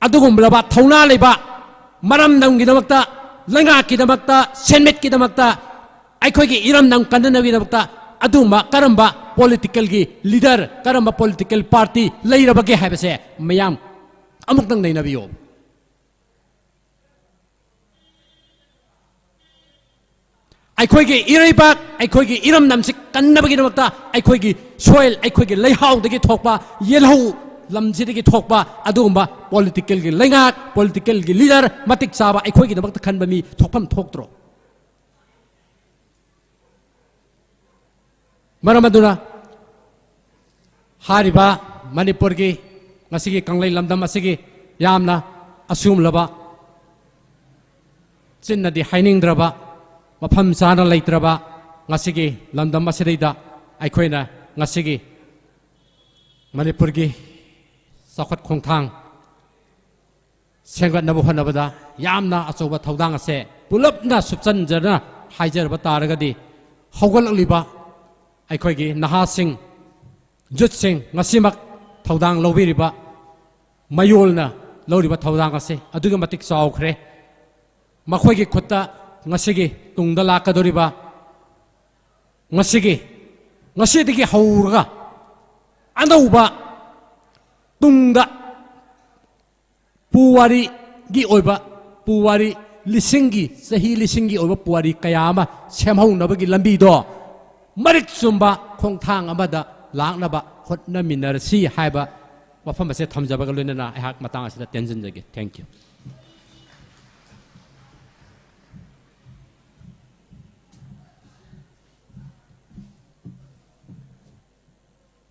ꯑꯗꯨꯒꯨꯝꯂꯕ ꯊꯧꯅꯥ ꯂꯩꯕ, ꯃꯔꯝꯗꯝꯒꯤꯗꯃꯛꯇ, ꯂꯩꯉꯥꯛꯀꯤꯗꯃꯛꯇ, ꯁꯦꯟꯃꯤꯠꯀꯤꯗꯃꯛꯇ, ꯑꯩꯈꯣꯏꯒꯤ ꯏꯔꯝꯗꯝ ꯀꯟꯅꯅꯕꯒꯤꯗꯃꯛꯇ ꯑꯗꯨꯒꯨꯝꯕ ꯀꯔꯝꯕ ꯄꯣꯂꯤꯇꯤꯀꯦꯜꯒꯤ ꯂꯤꯗꯔ, ꯀꯔꯝꯕ ꯄꯣꯂꯤꯇꯤꯀꯦꯜ ꯄꯥꯔꯇꯤ ꯂꯩꯔꯕꯒꯦ ꯍꯥꯏꯕꯁꯦ ꯃꯌꯥꯝ ꯑꯃꯨꯛꯇꯪ ꯅꯩꯅꯕꯤꯌꯨ꯫ ꯑꯩꯈꯣꯏꯒꯤ ꯏꯔꯩꯕꯥꯛ, ꯑꯩꯈꯣꯏꯒꯤ ꯏꯔꯝꯗꯝꯁꯤ ꯀꯟꯅꯕꯒꯤꯗꯃꯛꯇ ꯑꯩꯈꯣꯏꯒꯤ soil, ꯑꯩꯈꯣꯏꯒꯤ ꯂꯩꯍꯥꯎꯗꯒꯤ ꯊꯣꯛꯄ, ꯌꯦꯜꯍꯧ ꯂꯝꯁꯤꯗꯒꯤ ꯊꯣꯛꯄ ꯑꯗꯨꯒꯨꯝꯕ politicalꯒꯤ ꯂꯩꯉꯥꯛ, politicalꯒꯤ leader ꯃꯇꯤꯛ ꯆꯥꯕ ꯑꯩꯈꯣꯏꯒꯤꯗꯃꯛꯇ ꯈꯟꯕ ꯃꯤ ꯊꯣꯛꯐꯝ ꯊꯣꯛꯇ꯭ꯔꯣ? ꯃꯔꯝ ꯑꯗꯨꯅ ꯍꯥꯏꯔꯤꯕ ꯃꯅꯤꯄꯨꯔꯒꯤ ꯉꯁꯤꯒꯤ ꯀꯪꯂꯩ ꯂꯝꯗꯝ ꯑꯁꯤꯒꯤ ꯌꯥꯝꯅ ꯑꯁꯤꯒꯨꯝꯂꯕ ꯆꯤꯟꯅꯗꯤ ꯍꯥꯏꯅꯤꯡꯗ꯭ꯔꯕ, ꯃꯐꯝ ꯆꯥꯅ ꯂꯩꯇ꯭ꯔꯕ ꯉꯁꯤꯒꯤ ꯂꯝꯗꯝ ꯑꯁꯤꯗꯩꯗ ꯑꯩꯈꯣꯏꯅ ꯉꯁꯤꯒꯤ ꯃꯅꯤꯄꯨꯔꯒꯤ ꯆꯥꯎꯈꯠ ꯈꯣꯡꯊꯥꯡ ꯁꯦꯝꯒꯠꯅꯕ ꯍꯣꯠꯅꯕꯗ ꯌꯥꯝꯅ ꯑꯆꯧꯕ ꯊꯧꯗꯥꯡ ꯑꯁꯦ ꯄꯨꯂꯞꯅ ꯁꯨꯞꯆꯟꯖꯅ ꯍꯥꯏꯖꯔꯕ ꯇꯥꯔꯒꯗꯤ, ꯍꯧꯒꯠꯂꯛꯂꯤꯕ ꯑꯩꯈꯣꯏꯒꯤ ꯅꯍꯥꯁꯤꯡ, youthꯁꯤꯡ, ꯉꯁꯤꯃꯛ ꯊꯧꯗꯥꯡ ꯂꯧꯕꯤꯔꯤꯕ ꯃꯌꯣꯜꯅ ꯂꯧꯔꯤꯕ ꯊꯧꯗꯥꯡ ꯑꯁꯤ ꯑꯗꯨꯛꯀꯤ ꯃꯇꯤꯛ ꯆꯥꯎꯈ꯭ꯔꯦ꯫ ꯃꯈꯣꯏꯒꯤ ꯈꯨꯠꯇ ꯉꯁꯤꯒꯤ ꯇꯨꯡꯗ ꯂꯥꯛꯀꯗꯧꯔꯤꯕ, ꯉꯁꯤꯒꯤ, ꯉꯁꯤꯗꯒꯤ ꯍꯧꯔꯒ ꯑꯅꯧꯕ ꯇꯨꯡꯗ ꯄꯨꯋꯥꯔꯤꯒꯤ ꯑꯣꯏꯕ, ꯄꯨꯋꯥꯔꯤ ꯂꯤꯁꯤꯡꯒꯤ, ꯆꯍꯤ ꯂꯤꯁꯤꯡꯒꯤ ꯑꯣꯏꯕ ꯄꯨꯋꯥꯔꯤ ꯀꯌꯥ ꯑꯃ ꯁꯦꯝꯍꯧꯅꯕꯒꯤ ꯂꯝꯕꯤꯗꯣ ꯃꯔꯤꯛ ꯆꯨꯝꯕ ꯈꯣꯡꯊꯥꯡ ꯑꯃꯗ ꯂꯥꯛꯅꯕ ꯍꯣꯠꯅꯃꯤꯟꯅꯔꯁꯤ ꯍꯥꯏꯕ ꯋꯥꯐꯝ ꯑꯁꯦ ꯊꯝꯖꯕꯒ ꯂꯣꯏꯅꯅ ꯑꯩꯍꯥꯛ ꯃꯇꯥꯡ ꯑꯁꯤꯗ ꯇꯦꯟꯁꯤꯟꯖꯒꯦ꯫ Thank you꯫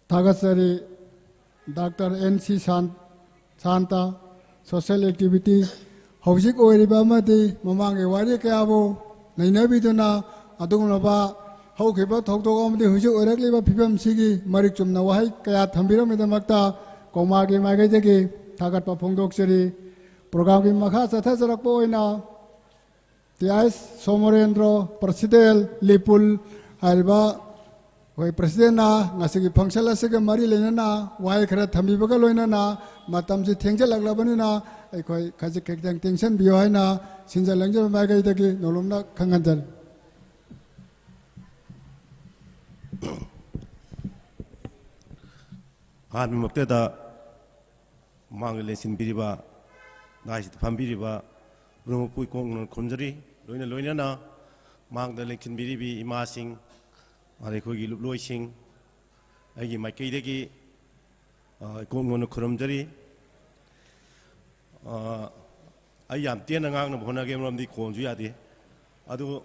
ꯊꯥꯒꯠꯆꯔꯤ꯫ Doctor N C ꯁꯥꯟ-, ꯁꯥꯟꯇ, social activity, ꯍꯧꯖꯤꯛ ꯑꯣꯏꯔꯤꯕ ꯑꯃꯗꯤ ꯃꯃꯥꯡꯒꯤ ꯋꯥꯔꯤ ꯀꯌꯥꯕꯨ ꯅꯩꯅꯕꯤꯗꯨꯅ ꯑꯗꯨꯒꯨꯝꯂꯕ ꯍꯧꯈꯤꯕ ꯊꯧꯗꯣꯛ ꯑꯃꯗꯤ ꯍꯧꯖꯤꯛ ꯑꯣꯏꯔꯛꯂꯤꯕ ꯐꯤꯕꯝꯁꯤꯒꯤ ꯃꯔꯤꯛ ꯆꯨꯝꯅ ꯋꯥꯍꯩ ꯀꯌꯥ ꯊꯝꯕꯤꯔꯝꯕꯒꯤꯗꯃꯛꯇ ꯀꯣꯃꯥꯒꯤ ꯃꯥꯏꯀꯩꯗꯒꯤ ꯊꯥꯒꯠꯄ ꯐꯣꯡꯗꯣꯛꯆꯔꯤ꯫ Programꯒꯤ ꯃꯈꯥ ꯆꯠꯊꯖꯔꯛꯄ ꯑꯣꯏꯅ ꯇꯤ ꯑꯥꯏ ꯁꯣꯃꯣꯔꯦꯟꯗ꯭ꯔꯣ, President ꯂꯤꯄꯨꯜ ꯍꯥꯏꯔꯤꯕ ꯑꯩꯈꯣꯏ Presidentꯅ ꯉꯁꯤꯒꯤ function ꯑꯁꯤꯒ ꯃꯔꯤ ꯂꯩꯅꯅ ꯋꯥꯍꯩ ꯈꯔ ꯊꯝꯕꯤꯕꯒ ꯂꯣꯏꯅꯅ ꯃꯇꯝꯁꯤ ꯊꯦꯡꯖꯤꯜꯂꯛꯂꯕꯅꯤꯅ ꯑꯩꯈꯣꯏ ꯈꯖꯤꯛ ꯈꯤꯇꯪ ꯇꯦꯡꯁꯤꯟꯕꯤꯌꯨ ꯍꯥꯏꯅ ꯁꯤꯟꯖ ꯂꯥꯡꯖꯕ ꯃꯥꯏꯀꯩꯗꯒꯤ ꯅꯣꯂꯨꯝꯅ ꯈꯪꯍꯟꯖꯔꯤ꯫ ꯑꯍꯥꯟꯕꯃꯛꯇꯗ ꯃꯃꯥꯡꯗ ꯂꯦꯡꯁꯤꯟꯕꯤꯔꯤꯕ, ꯗꯥꯏꯁꯤꯗ ꯐꯝꯕꯤꯔꯤꯕ ꯄꯨꯝꯅꯃꯛꯄꯨ ꯏꯀꯣꯛꯅꯅ ꯈꯨꯔꯨꯝꯖꯔꯤ꯫ ꯂꯣꯏꯅ ꯂꯣꯏꯅꯅ ꯃꯥꯡꯗ ꯂꯦꯡꯁꯤꯟꯕꯤꯔꯤꯕꯤ ꯏꯃꯥꯁꯤꯡ, ꯑꯗꯩ ꯑꯩꯈꯣꯏꯒꯤ ꯂꯨꯞꯂꯣꯏꯁꯤꯡ, ꯑꯩꯒꯤ ꯃꯥꯏꯀꯩꯗꯒꯤ, ꯑ, ꯏꯀꯣꯟ ꯀꯣꯟꯅ ꯈꯨꯔꯨꯝꯖꯔꯤ꯫ ꯑ, ꯑꯩ ꯌꯥꯝ ꯇꯦꯟꯅ ꯉꯥꯡꯅꯕ ꯍꯣꯠꯅꯒꯦ, ꯃꯔꯝꯗꯤ ꯈꯣꯟꯁꯨ ꯌꯥꯗꯦ꯫ ꯑꯗꯨ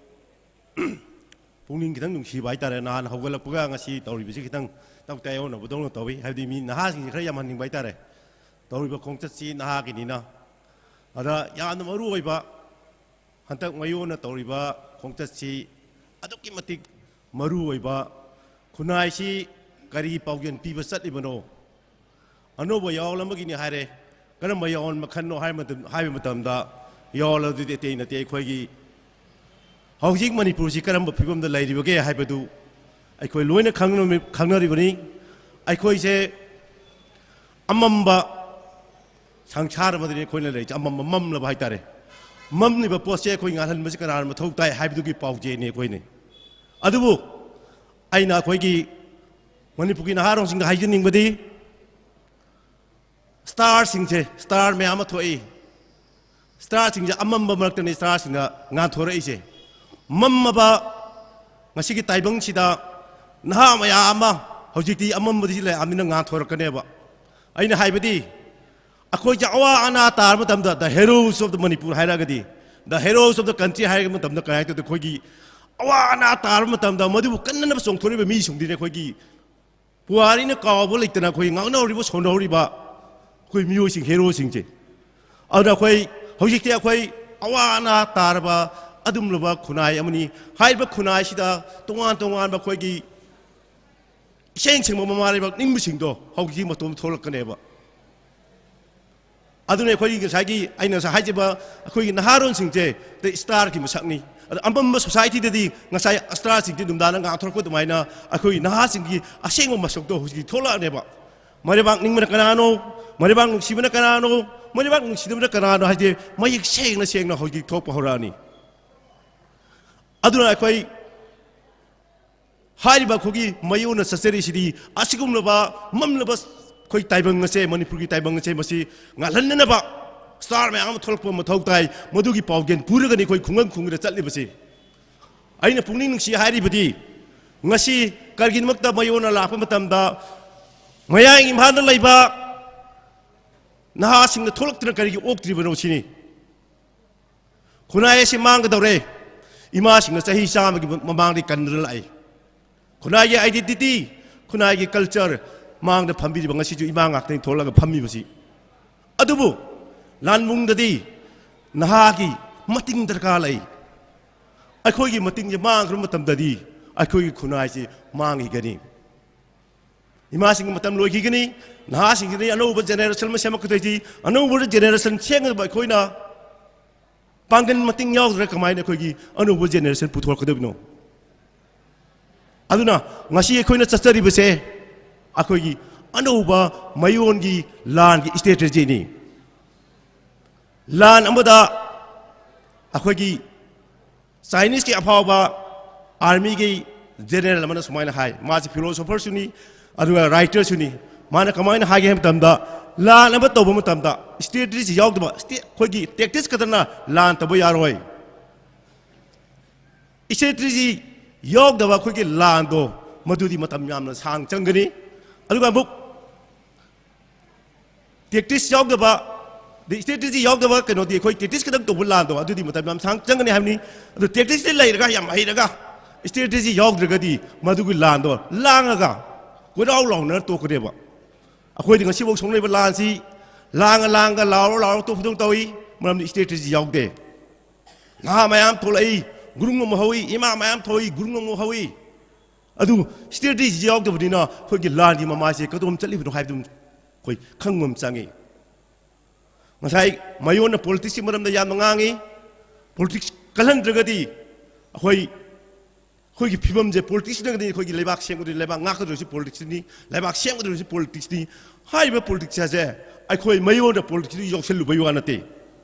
ꯄꯨꯛꯅꯤꯡ ꯈꯤꯇꯪ ꯅꯨꯡꯁꯤꯕ ꯍꯥꯏꯇꯥꯔꯦ꯫ ꯅꯍꯥꯟ ꯍꯧꯒꯠꯂꯛꯄꯒ ꯉꯁꯤ ꯇꯧꯔꯤꯕꯁꯤ ꯈꯤꯇꯪ ꯇꯧ ꯇꯥꯏꯌꯣꯟꯅꯕꯗꯧꯅ ꯇꯧꯏ꯫ ꯍꯥꯏꯕꯗꯤ ꯃꯤ ꯅꯍꯥꯁꯤꯡꯁꯦ ꯈꯔ ꯌꯥꯝꯍꯟꯅꯤꯡꯕ ꯍꯥꯏꯇꯥꯔꯦ꯫ ꯇꯧꯔꯤꯕ ꯈꯣꯡꯆꯠꯁꯤ ꯅꯍꯥꯒꯤꯅꯤꯅ꯫ ꯑꯗ ꯌꯥꯝꯅ ꯃꯔꯨ ꯑꯣꯏꯕ ꯍꯟꯗꯛ ꯃꯌꯣꯟꯅ ꯇꯧꯔꯤꯕ ꯈꯣꯡꯆꯠꯁꯤ ꯑꯗꯨꯛꯀꯤ ꯃꯇꯤꯛ ꯃꯔꯨ ꯑꯣꯏꯕ꯫ ꯈꯨꯟꯅꯥꯏꯁꯤ ꯀꯔꯤ ꯄꯥꯎꯖꯦꯜ ꯄꯤꯕ ꯆꯠꯂꯤꯕꯅꯣ? ꯑꯅꯧꯕ ꯌꯥꯑꯣꯜ ꯑꯃꯒꯤꯅꯤ ꯍꯥꯏꯔꯦ꯫ ꯀꯔꯝꯕ ꯌꯥꯑꯣꯜ ꯃꯈꯜꯅꯣ ꯍꯥꯏꯕ ꯃꯇꯝ-, ꯍꯥꯏꯕ ꯃꯇꯝꯗ, ꯌꯥꯑꯣꯜ ꯑꯗꯨꯗꯤ ꯑꯇꯩ ꯅꯠꯇꯦ, ꯑꯩꯈꯣꯏꯒꯤ ꯍꯧꯖꯤꯛ ꯃꯅꯤꯄꯨꯔꯁꯤ ꯀꯔꯝꯕ ꯐꯤꯕꯝꯗ ꯂꯩꯔꯤꯕꯒꯦ ꯍꯥꯏꯕꯗꯨ ꯑꯩꯈꯣꯏ ꯂꯣꯏꯅ ꯈꯪꯅ-, ꯈꯪꯅꯔꯤꯕꯅꯤ꯫ ꯑꯩꯈꯣꯏꯁꯦ ꯑꯃꯝꯕ ꯁꯪꯁꯥꯔ ꯑꯃꯗꯅꯤ ꯑꯩꯈꯣꯏꯅ ꯂꯩꯔꯤꯁꯦ, ꯑꯃꯝꯕ ꯃꯝꯂꯕ ꯍꯥꯏꯇꯥꯔꯦ꯫ ꯃꯝꯂꯤꯕ ꯄꯣꯠꯁꯦ ꯑꯩꯈꯣꯏ ꯉꯥꯜꯍꯟꯕꯁꯤ ꯀꯅꯥꯅ ꯃꯊꯧ ꯇꯥꯏ ꯍꯥꯏꯕꯗꯨꯒꯤ ꯄꯥꯎꯖꯦꯜꯅꯤ ꯑꯩꯈꯣꯏꯅꯤ꯫ ꯑꯗꯨꯕꯨ ꯑꯩꯅ ꯑꯩꯈꯣꯏꯒꯤ ꯃꯅꯤꯄꯨꯔꯒꯤ ꯅꯍꯥꯔꯣꯜꯁꯤꯡꯗ ꯍꯥꯏꯖꯅꯤꯡꯕꯗꯤ, ꯁ꯭ꯇꯥꯔꯁꯤꯡꯁꯦ, ꯁ꯭ꯇꯥꯔ ꯃꯌꯥꯝ ꯑꯃ ꯊꯣꯛꯏ꯫ ꯁ꯭ꯇꯥꯔꯁꯤꯡꯁꯦ ꯑꯃꯝꯕ ꯃꯔꯛꯇꯅꯤ ꯁ꯭ꯇꯥꯔꯁꯤꯡꯅ ꯉꯥꯟꯊꯣꯔꯛꯏꯁꯦ꯫ ꯃꯝꯃꯕ ꯉꯁꯤꯒꯤ ꯇꯥꯏꯕꯪꯁꯤꯗ ꯅꯍꯥ ꯃꯌꯥꯝ ꯑꯃ ꯍꯧꯖꯤꯛꯇꯤ ꯑꯃꯝꯕꯗꯒꯤ ꯂꯩꯔꯛꯑꯕꯅꯤꯅ ꯉꯥꯟꯊꯣꯔꯛꯀꯅꯦꯕ꯫ ꯑꯩꯅ ꯍꯥꯏꯕꯗꯤ, ꯑꯩꯈꯣꯏꯁꯦ ꯑꯋꯥ ꯑꯅꯥ ꯇꯥꯔ ꯃꯇꯝꯗ, the heroes of the Manipur ꯍꯥꯏꯔꯒꯗꯤ, the heroes of the country ꯍꯥꯏꯔꯒ ꯃꯇꯝꯗ ꯀꯃꯥꯏꯅ ꯇꯧꯗꯦ? ꯑꯩꯈꯣꯏꯒꯤ ꯑꯋꯥ ꯑꯅꯥ ꯇꯥꯔꯕ ꯃꯇꯝꯗ ꯃꯗꯨꯕꯨ ꯀꯟꯅꯅꯕ ꯆꯣꯡꯊꯣꯔꯛꯏꯕ ꯃꯤꯁꯤꯡꯗꯨꯅꯤ ꯑꯩꯈꯣꯏꯒꯤ ꯄꯨꯋꯥꯔꯤꯅ ꯀꯥꯎꯕ ꯂꯩꯇꯅ ꯑꯩꯈꯣꯏ ꯉꯥꯡꯅꯍꯧꯔꯤꯕ, ꯁꯣꯟꯅꯍꯧꯔꯤꯕ ꯑꯩꯈꯣꯏ ꯃꯤꯑꯣꯏꯁꯤꯡ, ꯍꯦꯔꯣꯁꯤꯡꯁꯦ꯫ ꯑꯗꯨꯅ ꯑꯩꯈꯣꯏ ꯍꯧꯖꯤꯛꯇꯤ ꯑꯩꯈꯣꯏ ꯑꯋꯥ ꯑꯅꯥ ꯇꯥꯔꯕ ꯑꯗꯨꯝꯂꯕ ꯈꯨꯟꯅꯥꯏ ꯑꯃꯅꯤ꯫ ꯍꯥꯏꯔꯤꯕ ꯈꯨꯟꯅꯥꯏꯁꯤꯗ ꯇꯣꯉꯥꯟ ꯇꯣꯉꯥꯟꯕ ꯑꯩꯈꯣꯏꯒꯤ ꯏꯁꯦꯡ ꯁꯦꯡꯕ ꯃꯃꯥ ꯂꯩꯕꯥꯛ ꯅꯤꯡꯕꯁꯤꯡꯗꯣ ꯍꯧꯖꯤꯛꯇꯤ ꯃꯇꯣꯝ ꯊꯣꯛꯂꯛꯀꯅꯦꯕ꯫ ꯑꯗꯨꯅ ꯑꯩꯈꯣꯏꯒꯤ ꯉꯁꯥꯏꯒꯤ ꯑꯩꯅ ꯉꯁꯥꯏ ꯍꯥꯏꯖꯕ ꯑꯩꯈꯣꯏꯒꯤ ꯅꯍꯥꯔꯣꯟꯁꯤꯡꯁꯦ ꯁ꯭ꯇꯥꯔꯒꯤ ꯃꯁꯛꯅꯤ꯫ ꯑꯗ ꯑꯃꯝꯕ ꯁꯣꯁꯥꯏꯇꯤꯗꯗꯤ ꯉꯁꯥꯏ ꯁ꯭ꯇꯥꯔꯁꯤꯡꯁꯦ ꯅꯨꯡꯗꯥꯡꯗ ꯉꯥꯟꯊꯣꯔꯛꯄ ꯑꯗꯨꯃꯥꯏꯅ ꯑꯩꯈꯣꯏꯒꯤ ꯅꯍꯥꯁꯤꯡꯒꯤ ꯑꯁꯦꯡꯕ ꯃꯁꯛꯇꯣ ꯍꯧꯖꯤꯛꯇꯤ ꯊꯣꯛꯂꯛꯑꯅꯦꯕ꯫ ꯃꯔꯩꯕꯥꯛ ꯅꯤꯡꯕꯅ ꯀꯅꯥꯅꯣ? ꯃꯔꯩꯕꯥꯛ ꯅꯨꯡꯁꯤꯕꯅ ꯀꯅꯥꯅꯣ? ꯃꯔꯩꯕꯥꯛ ꯅꯨꯡꯁꯤꯗꯕꯅ ꯀꯅꯥꯅꯣ ꯍꯥꯏꯁꯦ ꯃꯌꯦꯛ ꯁꯦꯡꯅ ꯁꯦꯡꯅ ꯍꯧꯖꯤꯛ ꯊꯣꯛꯄ ꯍꯧꯔꯛꯑꯅꯤ꯫ ꯑꯗꯨꯅ ꯑꯩꯈꯣꯏ ꯍꯥꯏꯔꯤꯕ ꯑꯩꯈꯣꯏꯒꯤ ꯃꯌꯣꯟꯅ ꯆꯠꯆꯔꯤꯁꯤꯗꯤ ꯑꯁꯤꯒꯨꯝꯂꯕ ꯃꯝꯂꯕ ꯑꯩꯈꯣꯏ ꯇꯥꯏꯕꯪ ꯑꯁꯦ, ꯃꯅꯤꯄꯨꯔꯒꯤ ꯇꯥꯏꯕꯪ ꯑꯁꯦ, ꯃꯁꯤ ꯉꯥꯜꯍꯟꯅꯅꯕ ꯁ꯭ꯇꯥꯔ ꯃꯌꯥꯝ ꯑꯃ ꯊꯣꯛꯂꯛꯄ ꯃꯊꯧ ꯇꯥꯏ꯫ ꯃꯗꯨꯒꯤ ꯄꯥꯎꯖꯦꯜ ꯄꯨꯔꯒꯅꯤ ꯑꯩꯈꯣꯏ ꯈꯨꯡꯒꯪ ꯈꯨꯡꯒꯪꯗ ꯆꯠꯂꯤꯕꯁꯤ꯫ ꯑꯩꯅ ꯄꯨꯛꯅꯤꯡ ꯅꯨꯡꯁꯤ ꯍꯥꯏꯔꯤꯕꯗꯤ, ꯉꯁꯤ ꯀꯔꯤꯒꯤꯗꯃꯛꯇ ꯃꯌꯣꯟꯅ ꯂꯥꯛꯄ ꯃꯇꯝꯗ ꯃꯌꯥꯡ ꯏꯝꯐꯥꯜꯗ ꯂꯩꯕ ꯅꯍꯥꯁꯤꯡꯅ ꯊꯣꯛꯂꯛꯇꯨꯅ ꯀꯔꯤꯒꯤ ꯑꯣꯛꯇ꯭ꯔꯤꯕꯅꯣ ꯁꯤꯅꯤ꯫ ꯈꯨꯟꯅꯥꯏ ꯑꯁꯤ ꯃꯥꯡꯒꯗꯧꯔꯦ꯫ ꯏꯃꯥꯁꯤꯡꯅ ꯆꯍꯤ ꯆꯥꯝꯃꯒꯤ ꯃꯃꯥꯡꯗꯒꯤ ꯀꯟꯗꯨꯅ ꯂꯥꯛꯏ꯫ ꯈꯨꯟꯅꯥꯏꯒꯤ identity, ꯈꯨꯟꯅꯥꯏꯒꯤ culture ꯃꯥꯡꯗ ꯐꯝꯕꯤꯔꯤꯕ ꯉꯁꯤꯁꯨ ꯏꯃꯥ ꯉꯥꯛꯇꯅꯤ ꯊꯣꯛꯂꯒ ꯐꯝꯃꯤꯕꯁꯤ꯫ ꯑꯗꯨꯕꯨ ꯂꯥꯟꯕꯨꯡꯗꯗꯤ ꯅꯍꯥꯒꯤ ꯃꯇꯤꯡ ꯗꯔꯀꯥꯔ ꯂꯩ꯫ ꯑꯩꯈꯣꯏꯒꯤ ꯃꯇꯤꯡꯁꯦ ꯃꯥꯡꯈ꯭ꯔꯕ ꯃꯇꯝꯗꯗꯤ ꯑꯩꯈꯣꯏꯒꯤ ꯈꯨꯟꯅꯥꯏꯁꯤ ꯃꯥꯡꯈꯤꯒꯅꯤ꯫ ꯏꯃꯥꯁꯤꯡꯒꯤ ꯃꯇꯝ ꯂꯣꯏꯈꯤꯒꯅꯤ꯫ ꯅꯍꯥꯁꯤꯡꯁꯤꯗꯤ ꯑꯅꯧꯕ generation ꯑꯃ ꯁꯦꯝꯃꯛꯀꯗꯣꯏꯁꯤ꯫ ꯑꯅꯧꯕ generation ꯁꯦꯝꯒꯗꯕ ꯑꯩꯈꯣꯏꯅ ꯄꯥꯡꯒꯜ ꯃꯇꯤꯡ ꯌꯥꯎꯗ꯭ꯔꯒ ꯀꯃꯥꯏꯅ ꯑꯩꯈꯣꯏꯒꯤ ꯑꯅꯧꯕ generation ꯄꯨꯊꯣꯔꯛꯀꯗꯕꯅꯣ? ꯑꯗꯨꯅ ꯉꯁꯤ ꯑꯩꯈꯣꯏꯅ ꯆꯠꯆꯔꯤꯕꯁꯦ ꯑꯩꯈꯣꯏꯒꯤ ꯑꯅꯧꯕ ꯃꯌꯣꯟꯒꯤ ꯂꯥꯟꯒꯤ strategy ꯅꯤ꯫ ꯂꯥꯟ ꯑꯃꯗ ꯑꯩꯈꯣꯏꯒꯤ Chinese ꯀꯤ ꯑꯐꯥꯎꯕ army ꯒꯤ general ꯑꯃꯅ ꯁꯨꯃꯥꯏꯅ ꯍꯥꯏ, ꯃꯥꯁꯤ philosopher ꯁꯨꯅꯤ, ꯑꯗꯨꯒ writer ꯁꯨꯅꯤ꯫ ꯃꯥꯅ ꯀꯃꯥꯏꯅ ꯍꯥꯏꯒꯦ ꯍꯥꯏꯕ ꯃꯇꯝꯗ, ꯂꯥꯟ ꯑꯃ ꯇꯧꯕ ꯃꯇꯝꯗ strategy ꯁꯤ ꯌꯥꯎꯗꯕ, ꯁ꯭ꯇꯦ-, ꯑꯩꯈꯣꯏꯒꯤ tactics ꯈꯛꯇꯅ ꯂꯥꯟ ꯇꯧꯕ ꯌꯥꯔꯣꯏ꯫ Strategy ꯁꯤ ꯌꯥꯎꯗꯕ ꯑꯩꯈꯣꯏꯒꯤ ꯂꯥꯟꯗꯣ, ꯃꯗꯨꯗꯤ ꯃꯇꯝ ꯌꯥꯝꯅ ꯁꯥꯡ ꯆꯪꯒꯅꯤ꯫ ꯑꯗꯨꯒ ꯑꯃꯨꯛ tactics ꯌꯥꯎꯗꯕ, ꯑꯗꯩ strategy ꯌꯥꯎꯗꯕ ꯀꯩꯅꯣꯗꯤ, ꯑꯩꯈꯣꯏ tactics ꯈꯛꯇꯪ ꯇꯧꯕ ꯂꯥꯟꯗꯣ, ꯑꯗꯨꯗꯤ ꯃꯇꯝ ꯌꯥꯝ ꯁꯥꯡ ꯆꯪꯒꯅꯤ ꯍꯥꯏꯕꯅꯤ꯫ ꯑꯗꯨ tactics ꯇꯤ ꯂꯩꯔꯒ, ꯌꯥꯝ ꯍꯩꯔꯒ, strategy ꯌꯥꯎꯗ꯭ꯔꯒꯗꯤ ꯃꯗꯨꯒꯤ ꯂꯥꯟꯗꯣ ꯂꯥꯡꯉꯒ ꯀꯣꯏꯔꯥꯎ ꯂꯥꯎꯅꯔ ꯇꯣꯛꯀꯅꯦꯕ꯫ ꯑꯩꯈꯣꯏꯗꯤ ꯉꯁꯤꯐꯥꯎ ꯁꯣꯛꯅꯔꯤꯕ ꯂꯥꯟꯁꯤ ꯂꯥꯡꯉ ꯂꯥꯡꯉꯒ, ꯂꯥꯎꯔ ꯂꯥꯎꯔ ꯇꯣꯛꯄꯗꯧ ꯇꯧꯏ, ꯃꯔꯝꯗꯤ strategy ꯌꯥꯎꯗꯦ꯫ ꯅꯍꯥ ꯃꯌꯥꯝ ꯊꯣꯛꯂꯛꯏ, ꯒꯨꯔꯨꯡ ꯑꯃꯨꯛ ꯍꯧꯏ, ꯏꯃꯥ ꯃꯌꯥꯝ ꯊꯣꯛꯏ, ꯒꯨꯔꯨꯡ ꯑꯃꯨꯛ ꯍꯧꯏ꯫ ꯑꯗꯨ strategy ꯁꯤ ꯌꯥꯎꯗꯕꯅꯤꯅ ꯑꯩꯈꯣꯏꯒꯤ ꯂꯥꯟꯒꯤ ꯃꯃꯥꯏꯁꯦ ꯀꯗꯣꯝ ꯆꯠꯂꯤꯕꯅꯣ ꯍꯥꯏꯕꯗꯨ ꯑꯩꯈꯣꯏ ꯈꯪꯕ ꯑꯃ ꯆꯪꯉꯤ꯫ ꯉꯁꯥꯏ ꯃꯌꯣꯟꯅ politics ꯀꯤ ꯃꯔꯝꯗ ꯌꯥꯝꯅ ꯉꯥꯡꯉꯤ꯫ Politics ꯀꯜꯍꯟꯗ꯭ꯔꯒꯗꯤ ꯑꯩꯈꯣꯏ, ꯑꯩꯈꯣꯏꯒꯤ ꯐꯤꯕꯝꯁꯦ, politics ꯅꯒꯅꯤ ꯑꯩꯈꯣꯏꯒꯤ ꯂꯩꯕꯥꯛ ꯁꯦꯝꯒꯗꯣꯏ, ꯂꯩꯕꯥꯛ ꯉꯥꯛꯀꯗꯣꯏꯁꯤ politics ꯅꯤ, ꯂꯩꯕꯥꯛ ꯁꯦꯝꯒꯗꯣꯏꯁꯤ politics ꯅꯤ꯫ ꯍꯥꯏꯔꯤꯕ politics ꯍꯥꯏꯁꯦ ꯑꯩꯈꯣꯏ ꯃꯌꯣꯟꯅ politics ꯇ ꯌꯥꯎꯁꯜꯂꯨꯕꯩ ꯋꯥ ꯅꯠꯇꯦ꯫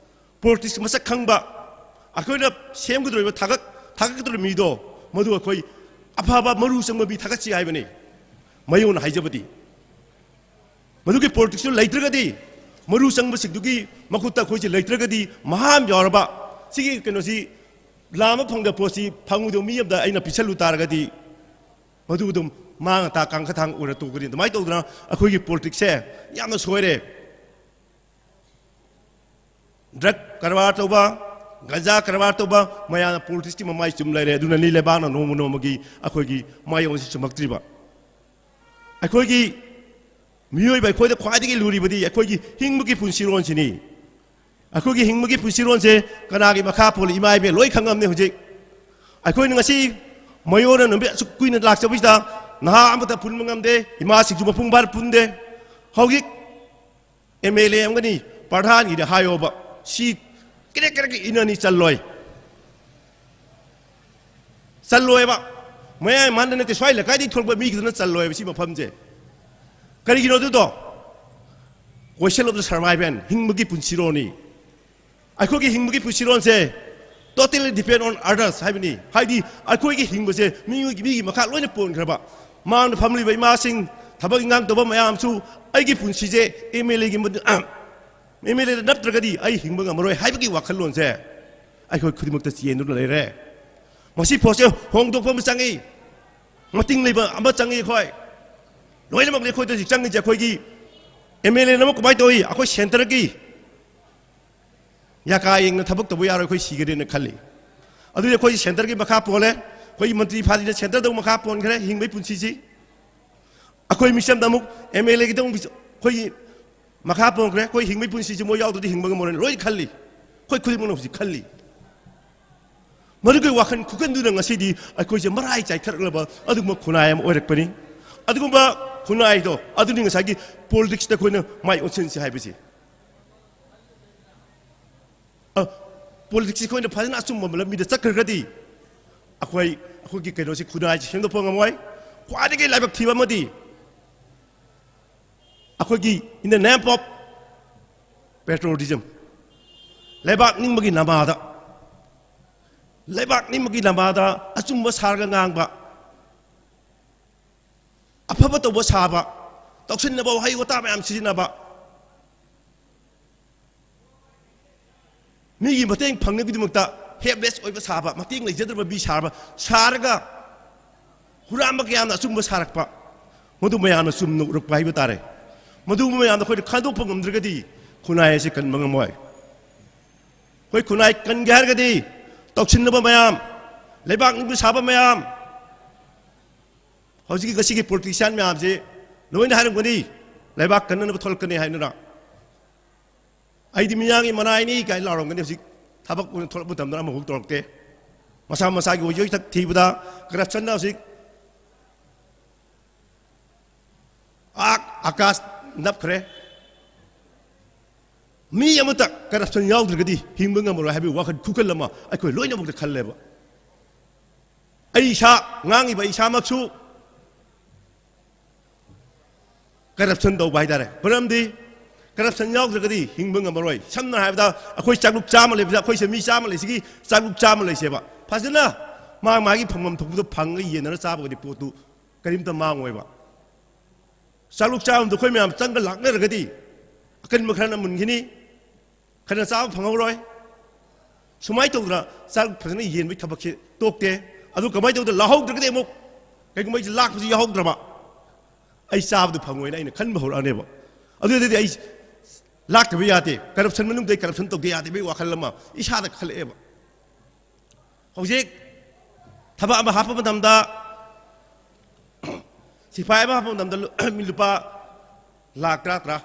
Politics ꯃꯁꯛ ꯈꯪꯕ, ꯑꯩꯈꯣꯏꯅ ꯁꯦꯝꯒꯗꯧꯔꯤꯕ, ꯊꯥꯒꯠ-, ꯊꯥꯒꯠꯀꯗꯧꯔꯤꯕ ꯃꯤꯗꯣ, ꯃꯗꯨ ꯑꯩꯈꯣꯏ ꯑꯐꯕ ꯃꯔꯨ ꯆꯪꯕ ꯃꯤ ꯊꯥꯒꯠꯁꯤ ꯍꯥꯏꯕꯅꯤ꯫ ꯃꯌꯣꯟꯅ ꯍꯥꯏꯖꯕꯗꯤ, ꯃꯗꯨꯒꯤ politics ꯇꯨ ꯂꯩꯇ꯭ꯔꯒꯗꯤ, ꯃꯔꯨ ꯆꯪꯕꯁꯤꯡꯗꯨꯒꯤ ꯃꯈꯨꯠꯇ ꯑꯩꯈꯣꯏꯁꯤ ꯂꯩꯇ꯭ꯔꯒꯗꯤ, ꯃꯍꯥ ꯑꯃ ꯌꯥꯎꯔꯕ ꯁꯤꯒꯤ ꯀꯩꯅꯣꯁꯤ, ꯂꯥꯝꯕ ꯐꯪꯗꯕ ꯄꯣꯠꯁꯤ ꯐꯪꯉꯨꯗꯕ ꯃꯤ ꯑꯃꯗ ꯑꯩꯅ ꯄꯤꯁꯜꯂꯨ ꯇꯥꯔꯒꯗꯤ, ꯃꯗꯨ ꯑꯗꯨꯝ ꯃꯥꯡ ꯑꯇꯥꯛ ꯀꯥꯡꯈ ꯊꯥꯡ ꯑꯣꯏꯔ ꯇꯣꯛꯀꯅꯤ꯫ ꯑꯗꯨꯃꯥꯏꯅ ꯇꯧꯗꯅ ꯑꯩꯈꯣꯏꯒꯤ ꯄꯣꯂꯤꯇꯤꯛꯁꯁꯦ ꯌꯥꯝꯅ ꯁꯣꯏꯔꯦ꯫ ꯗ꯭ꯔꯒ ꯀꯔꯕꯥꯔ ꯇꯧꯕ, ꯒꯟꯖꯥ ꯀꯔꯕꯥꯔ ꯇꯧꯕ ꯃꯌꯥꯝꯅ ꯄꯣꯂꯤꯇꯤꯛꯁꯀꯤ ꯃꯃꯥꯏ ꯆꯨꯝ ꯂꯩꯔꯦ꯫ ꯑꯗꯨꯅꯅꯤ ꯂꯩꯕꯥꯛꯅ ꯅꯣꯡꯃ ꯅꯣꯡꯃꯒꯤ ꯑꯩꯈꯣꯏꯒꯤ ꯃꯥꯏꯑꯣꯟꯁꯤ ꯆꯨꯝꯃꯛꯇ꯭ꯔꯤꯕ꯫ ꯑꯩꯈꯣꯏꯒꯤ ꯃꯤꯑꯣꯏꯕ ꯑꯩꯈꯣꯏꯗ ꯈ꯭ꯋꯥꯏꯗꯒꯤ ꯂꯨꯔꯤꯕꯗꯤ ꯑꯩꯈꯣꯏꯒꯤ ꯍꯤꯡꯕꯒꯤ ꯄꯨꯟꯁꯤꯔꯣꯟꯁꯤꯅꯤ꯫ ꯑꯩꯈꯣꯏꯒꯤ ꯍꯤꯡꯕꯒꯤ ꯄꯨꯟꯁꯤꯔꯣꯟꯁꯦ ꯀꯅꯥꯒꯤ ꯃꯈꯥ ꯄꯣꯜꯂꯤ? ꯏꯃꯥ ꯏꯕꯦꯜ ꯂꯣꯏ ꯈꯪꯉꯝꯅꯤ꯫ ꯍꯧꯖꯤꯛ ꯑꯩꯈꯣꯏꯅ ꯉꯁꯤ ꯃꯌꯣꯟꯅ ꯅꯨꯃꯤꯠ ꯑꯁꯨꯛ ꯀꯨꯏꯅ ꯂꯥꯛꯆꯕꯁꯤꯗ ꯅꯍꯥ ꯑꯃꯠꯇ ꯄꯨꯟꯕ ꯉꯝꯗꯦ, ꯏꯃꯥꯁꯤꯡꯁꯨ ꯃꯄꯨꯡ ꯐꯥꯅ ꯄꯨꯟꯗꯦ꯫ ꯍꯧꯖꯤꯛ ꯑꯦꯝ ꯑꯦꯜ ꯑꯦ ꯑꯃꯒꯅꯤ ꯄ꯭ꯔꯙꯥꯟꯒꯤꯗ ꯍꯥꯏꯌꯣꯕ, ꯁꯤ ꯀꯦꯔꯦꯛ ꯀꯦꯔꯦꯛ ꯏꯟꯅꯅꯤ, ꯆꯜꯂꯣꯏ꯫ ꯆꯜꯂꯣꯏꯕ꯫ ꯃꯌꯥꯏ ꯏꯝꯐꯥꯜꯗ ꯅꯠꯇꯦ, ꯁ꯭ꯋꯥꯏ ꯂꯩꯀꯥꯏꯗꯒꯤ ꯊꯣꯛꯂꯛꯄ ꯃꯤꯒꯤꯗꯨꯅ ꯆꯜꯂꯣꯏꯕ ꯁꯤ ꯃꯐꯝꯁꯦ꯫ ꯀꯔꯤꯒꯤꯅꯣ ꯑꯗꯨꯗꯣ? Question of the survival, ꯍꯤꯡꯕꯒꯤ ꯄꯨꯟꯁꯤꯔꯣꯜꯅꯤ꯫ ꯑꯩꯈꯣꯏꯒꯤ ꯍꯤꯡꯕꯒꯤ ꯄꯨꯟꯁꯤꯔꯣꯜꯁꯦ totally depend on others ꯍꯥꯏꯕꯅꯤ꯫ ꯍꯥꯏꯗꯤ ꯑꯩꯈꯣꯏꯒꯤ ꯍꯤꯡꯕꯁꯦ ꯃꯤꯒꯤ, ꯃꯤꯒꯤ ꯃꯈꯥ ꯂꯣꯏꯅ ꯄꯣꯟꯈ꯭ꯔꯕ꯫ ꯃꯥꯡꯗ ꯐꯝꯂꯤꯕ ꯏꯃꯥꯁꯤꯡ, ꯊꯕꯛ ꯏꯟꯈꯥꯡ ꯇꯧꯕ ꯃꯌꯥꯝꯁꯨ ꯑꯩꯒꯤ ꯄꯨꯟꯁꯤꯁꯦ ꯑꯦꯝ ꯑꯦꯜ ꯑꯦꯒꯤ, ꯑꯦꯝ ꯑꯦꯜ ꯑꯦꯗ ꯅꯠꯇ꯭ꯔꯒꯗꯤ ꯑꯩ ꯍꯤꯡꯕ ꯉꯝꯃꯔꯣꯏ ꯍꯥꯏꯕꯒꯤ ꯋꯥꯈꯜꯂꯣꯟꯁꯦ ꯑꯩꯈꯣꯏ ꯈꯨꯗꯤꯡꯃꯛꯇ ꯆꯦꯟꯗꯨꯅ ꯂꯩꯔꯦ꯫ ꯃꯁꯤ ꯄꯣꯠꯁꯦ ꯍꯣꯡꯗꯣꯛꯄ ꯑꯃ ꯆꯪꯉꯤ, ꯃꯇꯤꯡ ꯂꯩꯕ ꯑꯃ ꯆꯪꯉꯤ꯫ ꯑꯩꯈꯣꯏ ꯂꯣꯏꯅꯃꯛꯅꯤ ꯑꯩꯈꯣꯏꯗ ꯍꯧꯖꯤꯛ ꯆꯪꯉꯤꯁꯦ꯫ ꯑꯩꯈꯣꯏꯒꯤ ꯑꯦꯝ ꯑꯦꯜ ꯑꯦꯅ ꯑꯃꯨꯛ ꯀꯃꯥꯏꯅ ꯇꯧꯏ? ꯑꯩꯈꯣꯏ ꯁꯦꯟꯇꯔꯒꯤ ꯌꯥꯀꯥ ꯌꯦꯡꯅ ꯊꯕꯛ ꯇꯧꯕ ꯌꯥꯔꯣꯏ, ꯑꯩꯈꯣꯏ ꯁꯤꯒꯅꯤꯅ ꯈꯜꯂꯤ꯫ ꯑꯗꯨꯗꯤ ꯑꯩꯈꯣꯏ ꯁꯦꯟꯇꯔꯒꯤ ꯃꯈꯥ ꯄꯣꯜꯂꯦ꯫ ꯑꯩꯈꯣꯏꯒꯤ ꯃꯟꯇ꯭ꯔꯤ ꯐꯥꯗꯤꯅ ꯁꯦꯟꯇꯔꯗ ꯑꯃꯨꯛ ꯃꯈꯥ ꯄꯣꯟꯈ꯭ꯔꯦ ꯍꯤꯡꯕꯒꯤ ꯄꯨꯟꯁꯤꯁꯤ꯫ ꯑꯩꯈꯣꯏ ꯃꯤꯆꯝꯗ ꯑꯃꯨꯛ ꯑꯦꯝ ꯑꯦꯜ ꯑꯦꯒꯤꯗ ꯑꯃꯨꯛ ꯑꯩꯈꯣꯏꯒꯤ ꯃꯈꯥ ꯄꯣꯟꯈ꯭ꯔꯦ꯫ ꯑꯩꯈꯣꯏ ꯍꯤꯡꯕꯒꯤ ꯄꯨꯟꯁꯤꯁꯤ ꯃꯣꯏ ꯌꯥꯎꯗ꯭ꯔꯗꯤ ꯍꯤꯡꯕ ꯉꯝꯃꯔꯣꯏꯅ ꯂꯣꯏ ꯈꯜꯂꯤ꯫ ꯑꯩꯈꯣꯏ ꯈꯨꯗꯤꯡꯃꯛꯅ ꯍꯧꯖꯤꯛ ꯈꯜꯂꯤ꯫ ꯃꯗꯨꯒꯤ ꯋꯥꯈꯜ ꯈꯨꯀꯟꯗꯨꯅ ꯉꯁꯤꯗꯤ ꯑꯩꯈꯣꯏꯁꯦ ꯃꯔꯥꯏ ꯆꯥꯏꯊꯔꯛꯂꯕ ꯑꯗꯨꯒꯨꯝꯕ ꯈꯨꯟꯅꯥꯏ ꯑꯃ ꯑꯣꯏꯔꯛꯄꯅꯤ꯫ ꯑꯗꯨꯒꯨꯝꯕ ꯈꯨꯟꯅꯥꯏꯗꯣ ꯑꯗꯨꯅꯤ ꯉꯁꯥꯏꯒꯤ ꯄꯣꯂꯤꯇꯤꯛꯁꯇ ꯑꯩꯈꯣꯏꯅ ꯃꯥꯏ ꯑꯣꯟꯁꯤꯟꯁꯤ ꯍꯥꯏꯕꯁꯤ꯫ ꯑ, ꯄꯣꯂꯤꯇꯤꯛꯁꯁꯤ ꯑꯩꯈꯣꯏꯅ ꯐꯖꯅ ꯑꯆꯨꯝꯕ ꯂꯝꯕꯤꯗ ꯆꯠꯈ꯭ꯔꯒꯗꯤ ꯑꯩꯈꯣꯏ, ꯑꯩꯈꯣꯏꯒꯤ ꯀꯩꯅꯣꯁꯤ, ꯈꯨꯟꯅꯥꯏꯁꯤ ꯁꯦꯝꯗꯣꯛꯄ ꯉꯝꯃꯣꯏ꯫ ꯈ꯭ꯋꯥꯏꯗꯒꯤ ꯂꯥꯏꯕꯛ ꯊꯤꯕ ꯑꯃꯗꯤ ꯑꯩꯈꯣꯏꯒꯤ in the name of patriotism, ꯂꯩꯕꯥꯛ ꯅꯤꯡꯕꯒꯤ ꯅꯃꯥꯗ, ꯂꯩꯕꯥꯛ ꯅꯤꯡꯕꯒꯤ ꯅꯃꯥꯗ ꯑꯆꯨꯝꯕ ꯁꯥꯔꯒ ꯉꯥꯡꯕ, ꯑꯐꯕ ꯇꯧꯕ ꯁꯥꯕ, ꯇꯧꯁꯤꯟꯅꯕ ꯋꯥꯍꯩ ꯋꯥꯇꯥ ꯃꯌꯥꯝ ꯁꯤꯖꯤꯟꯅꯕ, ꯃꯤꯒꯤ ꯃꯇꯦꯡ ꯐꯪꯅꯕꯒꯤꯗꯃꯛꯇ ꯍꯦꯜꯞꯂꯦꯁ ꯑꯣꯏꯕ ꯁꯥꯕ, ꯃꯇꯦꯡ ꯂꯩꯖꯗ꯭ꯔꯕ ꯃꯤ ꯁꯥꯕ, ꯁꯥꯔꯒ ꯍꯨꯔꯥꯟꯕ ꯀꯌꯥꯅ ꯑꯆꯨꯝꯕ ꯁꯥꯔꯛꯄ, ꯃꯗꯨ ꯃꯌꯥꯝꯅ ꯆꯨꯝꯅ ꯎꯔꯛꯄ ꯍꯥꯏꯕ ꯇꯥꯔꯦ꯫ ꯃꯗꯨ ꯃꯌꯥꯝꯗꯣ ꯑꯩꯈꯣꯏꯅ ꯈꯟꯗꯣꯛꯄ ꯉꯝꯗ꯭ꯔꯒꯗꯤ ꯈꯨꯟꯅꯥꯏ ꯑꯁꯤ ꯀꯟꯕ ꯉꯝꯃꯣꯏ꯫ ꯑꯩꯈꯣꯏ ꯈꯨꯟꯅꯥꯏ ꯀꯟꯒꯦ ꯍꯥꯏꯔꯒꯗꯤ ꯇꯧꯁꯤꯟꯅꯕ ꯃꯌꯥꯝ, ꯂꯩꯕꯥꯛ ꯅꯤꯡꯕ ꯁꯥꯕ ꯃꯌꯥꯝ, ꯍꯧꯖꯤꯛꯀꯤ ꯉꯁꯤꯒꯤ ꯄꯣꯂꯤꯇꯤꯁꯤꯌꯥꯟ ꯃꯌꯥꯝꯁꯤ ꯂꯣꯏꯅ ꯍꯥꯏꯔꯝꯒꯅꯤ, ꯂꯩꯕꯥꯛ ꯀꯟꯅꯅꯕ ꯊꯣꯛꯂꯛꯀꯅꯤ ꯍꯥꯏꯗꯅ꯫ "ꯑꯩꯗꯤ ꯃꯤꯌꯥꯝꯒꯤ ꯃꯅꯥꯏꯅꯤ" ꯀꯥꯏꯅ ꯂꯥꯎꯔꯝꯒꯅꯤ꯫ ꯍꯧꯖꯤꯛ ꯊꯕꯛ ꯑꯣꯏꯅ ꯊꯣꯛꯂꯛꯄ ꯃꯇꯝꯗ ꯑꯃꯐꯥꯎ ꯇꯧꯔꯛꯇꯦ꯫ ꯃꯁꯥ ꯃꯁꯥꯒꯤ ꯑꯣꯏꯖꯣꯏ ꯊꯛ ꯊꯤꯕꯗ ꯀꯔꯞꯁꯟꯅ ꯍꯧꯖꯤꯛ ꯑꯥ ꯑꯀꯥꯁ ꯅꯞꯈ꯭ꯔꯦ꯫ ꯃꯤ ꯑꯃꯇ ꯀꯔꯞꯁꯟ ꯌꯥꯎꯗ꯭ꯔꯒꯗꯤ ꯍꯤꯡꯕ ꯉꯝꯃꯔꯣꯏ ꯍꯥꯏꯕꯒꯤ ꯋꯥꯈꯜ ꯈꯨꯈꯜ ꯑꯃ ꯑꯩꯈꯣꯏ ꯂꯣꯏꯅꯃꯛꯇ ꯈꯜꯂꯦꯕ꯫ ꯑꯩ ꯏꯁꯥ, ꯉꯥꯡꯉꯤꯕ ꯑꯩ ꯏꯁꯥꯃꯛꯁꯨ ꯀꯔꯞꯁꯟ ꯇꯧꯕ ꯍꯥꯏꯇꯥꯔꯦ꯫ ꯃꯔꯝꯗꯤ ꯀꯔꯞꯁꯟ ꯌꯥꯎꯗ꯭ꯔꯒꯗꯤ ꯍꯤꯡꯕ ꯉꯝꯃꯔꯣꯏ꯫ ꯁꯝꯅ ꯍꯥꯏꯔꯕꯗ, ꯑꯩꯈꯣꯏ ꯆꯥꯛꯂꯨꯛ ꯆꯥꯝꯃ ꯂꯩꯕꯗ, ꯑꯩꯈꯣꯏꯁꯦ ꯃꯤ ꯆꯥꯝꯃ ꯂꯩꯁꯤꯒꯤ, ꯆꯥꯛꯂꯨꯛ ꯆꯥꯝꯃ ꯂꯩꯁꯦꯕ, ꯐꯖꯅ ꯃꯥ ꯃꯥꯒꯤ ꯐꯪꯐꯝ ꯊꯣꯛꯄꯗꯣ ꯐꯪꯉꯒ ꯌꯦꯟꯅꯔ ꯆꯥꯕꯒꯗꯤ ꯄꯣꯠꯇꯨ ꯀꯔꯤꯝꯇ ꯃꯥꯡꯉꯣꯏꯕ꯫ ꯆꯥꯛꯂꯨꯛ ꯆꯥꯕꯗ ꯑꯩꯈꯣꯏ ꯃꯌꯥꯝ ꯆꯪꯒ ꯂꯥꯛꯅꯔꯒꯗꯤ ꯑꯀꯟꯕ ꯈꯔꯅ ꯃꯨꯟꯈꯤꯅꯤ, ꯈꯔꯅ ꯆꯥꯕ ꯐꯪꯍꯧꯔꯣꯏ꯫ ꯁꯨꯃꯥꯏꯅ ꯇꯧꯗꯅ ꯆꯥꯛ ꯐꯖꯅ ꯌꯦꯟꯕꯒꯤ ꯊꯕꯛꯁꯦ ꯇꯣꯛꯇꯦ꯫ ꯑꯗꯨ ꯀꯃꯥꯏꯅ ꯇꯧꯗꯅ ꯂꯥꯍꯧꯗ꯭ꯔꯒꯗꯤ ꯑꯃꯨꯛ, ꯀꯩꯒꯨꯝꯕ ꯑꯩꯁꯦ ꯂꯥꯛꯄꯁꯨ ꯌꯥꯎꯍꯧꯗ꯭ꯔꯕ, ꯑꯩ ꯆꯥꯕꯗꯨ ꯐꯪꯉꯣꯏꯅ ꯑꯩꯅ ꯈꯟꯕ ꯍꯧꯔꯛꯑꯅꯦꯕ꯫ ꯑꯗꯨꯗꯗꯤ ꯑꯩ ꯂꯥꯛꯇꯕ ꯌꯥꯗꯦ, ꯀꯔꯞꯁꯟ ꯃꯅꯨꯡꯗ ꯀꯔꯞꯁꯟ ꯇꯧꯗ ꯌꯥꯗꯦꯕꯒꯤ ꯋꯥꯈꯜ ꯑꯃ ꯏꯁꯥꯗ ꯈꯜꯂꯛꯑꯦꯕ꯫ ꯍꯧꯖꯤꯛ ꯊꯕꯛ ꯑꯃ ꯍꯥꯞꯄ ꯃꯇꯝꯗ, ꯁꯤꯐꯥꯏ ꯑꯃ ꯍꯥꯞꯄ ꯃꯇꯝꯗ ꯂꯨ-, ꯃꯤ ꯂꯨꯄꯥ ꯂꯥꯛ ꯇꯔꯥ, ꯇꯔꯥ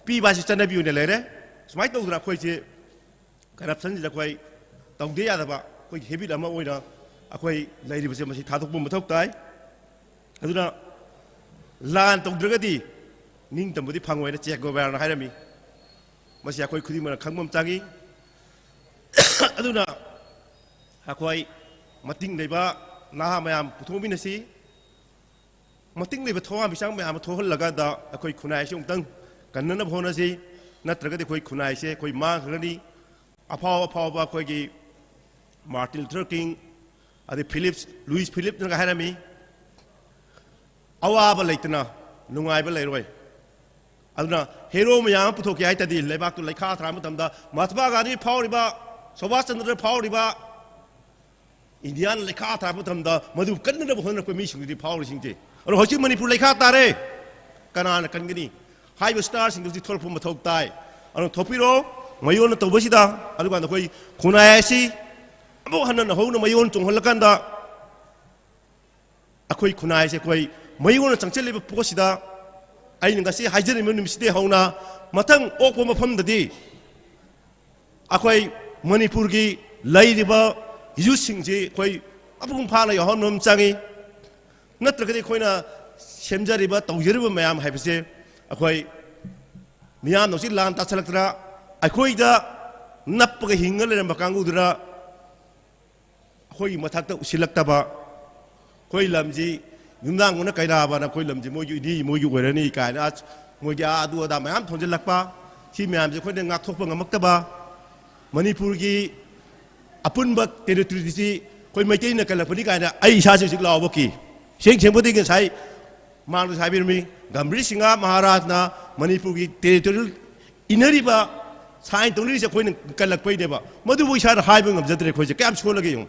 ꯄꯤꯕ ꯍꯥꯏꯁꯤ ꯆꯠꯅꯕꯤ ꯑꯣꯏꯅ ꯂꯩꯔꯦ꯫ ꯁꯨꯃꯥꯏꯅ ꯇꯧꯗꯅ ꯑꯩꯈꯣꯏꯁꯦ ꯀꯔꯞꯁꯟꯁꯤꯗ ꯑꯩꯈꯣꯏ ꯇꯧꯗ ꯌꯥꯗꯕ ꯑꯩꯈꯣꯏꯒꯤ ꯍꯦꯕꯤꯠ ꯑꯃ ꯑꯣꯏꯅ ꯑꯩꯈꯣꯏ ꯂꯩꯔꯤꯕꯁꯦ ꯃꯁꯤ ꯊꯥꯗꯣꯛꯄ ꯃꯊꯧ ꯇꯥꯏ꯫ ꯑꯗꯨꯅ ꯂꯥꯟ ꯇꯧꯗ꯭ꯔꯒꯗꯤ ꯅꯤꯡꯇꯝꯕꯗꯤ ꯐꯪꯉꯣꯏꯅ ꯆꯦ ꯒꯣꯕꯔꯅ ꯍꯥꯏꯔꯝꯃꯤ꯫ ꯃꯁꯤ ꯑꯩꯈꯣꯏ ꯈꯨꯗꯤꯡꯃꯛꯅ ꯈꯪꯕ ꯑꯃ ꯆꯪꯏ꯫ ꯑꯗꯨꯅ ꯑꯩꯈꯣꯏ ꯃꯇꯤꯡ ꯂꯩꯕ ꯅꯍꯥ ꯃꯌꯥꯝ ꯄꯨꯊꯣꯛꯃꯤꯟꯅꯁꯤ꯫ ꯃꯇꯤꯡ ꯂꯩꯕ ꯊꯋꯥꯟꯃꯤꯆꯥꯛ ꯃꯌꯥꯝ ꯑꯃ ꯊꯣꯛꯍꯜꯂꯀꯥꯟꯗ ꯑꯩꯈꯣꯏ ꯈꯨꯟꯅꯥꯏꯁꯤ ꯑꯃꯨꯛꯇꯪ ꯀꯟꯅꯅꯕ ꯍꯣꯠꯅꯁꯤ꯫ ꯅꯠꯇ꯭ꯔꯒꯗꯤ ꯑꯩꯈꯣꯏ ꯈꯨꯟꯅꯥꯏꯁꯦ ꯑꯩꯈꯣꯏ ꯃꯥꯡꯈ꯭ꯔꯒꯅꯤ꯫ ꯑꯐꯥꯎ ꯑꯐꯥꯎꯕ ꯑꯩꯈꯣꯏꯒꯤ ꯃꯥꯔꯇꯤꯟ ꯂꯨꯊꯔ ꯀꯤꯡ, ꯑꯗꯩ ꯐꯤꯂꯤꯞꯁ, ꯂꯨꯏꯁ ꯐꯤꯂꯤꯞꯅꯒ ꯍꯥꯏꯔꯝꯃꯤ, "ꯑꯋꯥꯕ ꯂꯩꯇꯅ ꯅꯨꯡꯉꯥꯏꯕ ꯂꯩꯔꯣꯏ"꯫ ꯑꯗꯨꯅ ꯍꯦꯔꯣ ꯃꯌꯥꯝ ꯑꯃ ꯄꯨꯊꯣꯛꯀꯦ ꯍꯥꯏ ꯇꯥꯔꯗꯤ, ꯂꯩꯕꯥꯛꯇꯨ ꯂꯩꯈꯥ ꯊꯥꯔ ꯃꯇꯝꯗ ꯃꯍꯥꯇꯃꯥ ꯒꯥꯟꯙꯤ ꯐꯥꯎꯔꯤꯕ ꯁꯨꯕꯥꯁ ꯆꯟꯗ꯭ꯔ ꯐꯥꯎꯔꯤꯕ ꯏꯟꯗꯤꯌꯥꯅ ꯂꯩꯈꯥ ꯊꯥꯔꯛꯄ ꯃꯇꯝꯗ ꯃꯗꯨ ꯀꯟꯅꯅꯕ ꯍꯣꯠꯅꯔꯛꯄ ꯃꯤꯁꯤꯡꯗꯨꯗꯤ ꯐꯥꯎꯔꯤꯁꯤꯡꯁꯦ꯫ ꯑꯗꯣ ꯍꯧꯖꯤꯛ ꯃꯅꯤꯄꯨꯔ ꯂꯩꯈꯥ ꯇꯥꯔꯦ, ꯀꯅꯥꯅ ꯀꯟꯒꯅꯤ? ꯍꯥꯏꯔꯤꯕ ꯁ꯭ꯇꯥꯔꯁꯤꯡꯗꯨ ꯍꯧꯖꯤꯛ ꯊꯣꯛꯂꯛꯄ ꯃꯊꯧ ꯇꯥꯏ꯫ ꯑꯗꯨꯅ ꯊꯣꯛꯄꯤꯔꯣ, ꯃꯌꯣꯟꯅ ꯇꯧꯕꯁꯤꯗ꯫ ꯑꯗꯨꯀꯥꯟꯗ ꯑꯩꯈꯣꯏ ꯈꯨꯟꯅꯥꯏ ꯑꯁꯤ ꯑꯃꯨꯛ ꯍꯟꯅ ꯅꯧꯍꯧꯅ ꯃꯌꯣꯟ ꯆꯣꯡꯍꯜꯂꯀꯥꯟꯗ ꯑꯩꯈꯣꯏ ꯈꯨꯟꯅꯥꯏꯁꯦ ꯑꯩꯈꯣꯏ ꯃꯌꯣꯟꯅ ꯆꯪꯁꯤꯜꯂꯤꯕ ꯄꯣꯠꯁꯤꯗ ꯑꯩꯅ ꯉꯁꯤ ꯍꯥꯏꯖꯔꯤꯕ ꯅꯨꯃꯤꯠꯁꯤꯗꯒꯤ ꯍꯧꯅ ꯃꯊꯪ ꯑꯣꯛꯄ ꯃꯐꯝꯗꯗꯤ ꯑꯩꯈꯣꯏ ꯃꯅꯤꯄꯨꯔꯒꯤ ꯂꯩꯔꯤꯕ ꯌꯨꯠꯁꯤꯡꯁꯤ ꯑꯩꯈꯣꯏ ꯃꯄꯨꯡ ꯐꯥꯅ ꯌꯥꯎꯍꯟꯕ ꯑꯃ ꯆꯪꯉꯤ꯫ ꯅꯠꯇ꯭ꯔꯒꯗꯤ ꯑꯩꯈꯣꯏꯅ ꯁꯦꯝꯖꯔꯤꯕ, ꯇꯧꯖꯔꯤꯕ ꯃꯌꯥꯝ ꯍꯥꯏꯕꯁꯦ ꯑꯩꯈꯣꯏ ꯃꯤꯌꯥꯝꯅ ꯍꯧꯖꯤꯛ ꯂꯥꯟ ꯇꯥꯁꯜꯂꯛꯇꯅ ꯑꯩꯈꯣꯏꯗ ꯅꯞꯄꯒ ꯍꯤꯡꯉ ꯂꯩꯔꯝꯕ ꯀꯥꯡꯕꯨꯗꯨꯅ ꯑꯩꯈꯣꯏꯒꯤ ꯃꯊꯛꯇ ꯎꯁꯤꯜꯂꯛꯇꯕ, ꯑꯩꯈꯣꯏ ꯂꯝꯁꯤ ꯌꯨꯝꯅꯥꯡꯕꯅ ꯀꯩꯔꯥꯕꯅ ꯑꯩꯈꯣꯏ ꯂꯝꯁꯤ ꯃꯣꯏꯒꯤ ꯏꯗꯤ ꯃꯣꯏꯒꯤ ꯑꯣꯏꯔꯅꯤ ꯀꯥꯏꯅ, ꯑꯁ, ꯃꯣꯏꯒꯤ ꯑꯥ ꯑꯗꯨ ꯑꯗꯥ ꯃꯌꯥꯝ ꯊꯣꯟꯖꯤꯜꯂꯛꯄ, ꯁꯤ ꯃꯌꯥꯝꯁꯦ ꯑꯩꯈꯣꯏꯅ ꯉꯥꯛꯊꯣꯛꯄ ꯉꯝꯃꯛꯇꯕ, ꯃꯅꯤꯄꯨꯔꯒꯤ ꯑꯄꯨꯟꯕ ꯇꯦꯔꯤꯇꯣꯔꯤꯁꯤ ꯑꯩꯈꯣꯏ ꯃꯩꯇꯩꯅ ꯀꯜꯂꯛꯄꯅꯤ ꯀꯥꯏꯅ ꯑꯩ ꯏꯁꯥꯁꯦ ꯍꯧꯖꯤꯛ ꯂꯥꯎꯕ ꯀꯤ꯫ ꯁꯦꯡ ꯁꯦꯡꯕꯗꯒꯤ ꯉꯁꯥꯏ ꯃꯥꯡꯗꯁꯨ ꯍꯥꯏꯕꯤꯔꯝꯃꯤ, ꯒꯝꯚꯤꯔ ꯁꯤꯡꯍ ꯃꯍꯥꯔꯥꯖꯅ ꯃꯅꯤꯄꯨꯔꯒꯤ ꯇꯦꯔꯤꯇꯣꯔꯤꯌꯦꯜ ꯏꯟꯅꯔꯤꯕ, ꯁꯥꯏꯟ ꯇꯧꯅꯔꯤꯁꯦ ꯑꯩꯈꯣꯏꯅ ꯀꯜꯂꯛꯄꯩꯅꯦꯕ꯫ ꯃꯗꯨꯕꯨ ꯏꯁꯥꯅ ꯍꯥꯏꯕ ꯉꯝꯖꯗ꯭ꯔꯦ꯫ ꯑꯩꯈꯣꯏꯁꯦ ꯀꯌꯥꯝ ꯁꯣꯜꯂꯒꯦ ꯌꯦꯡꯉꯨ꯫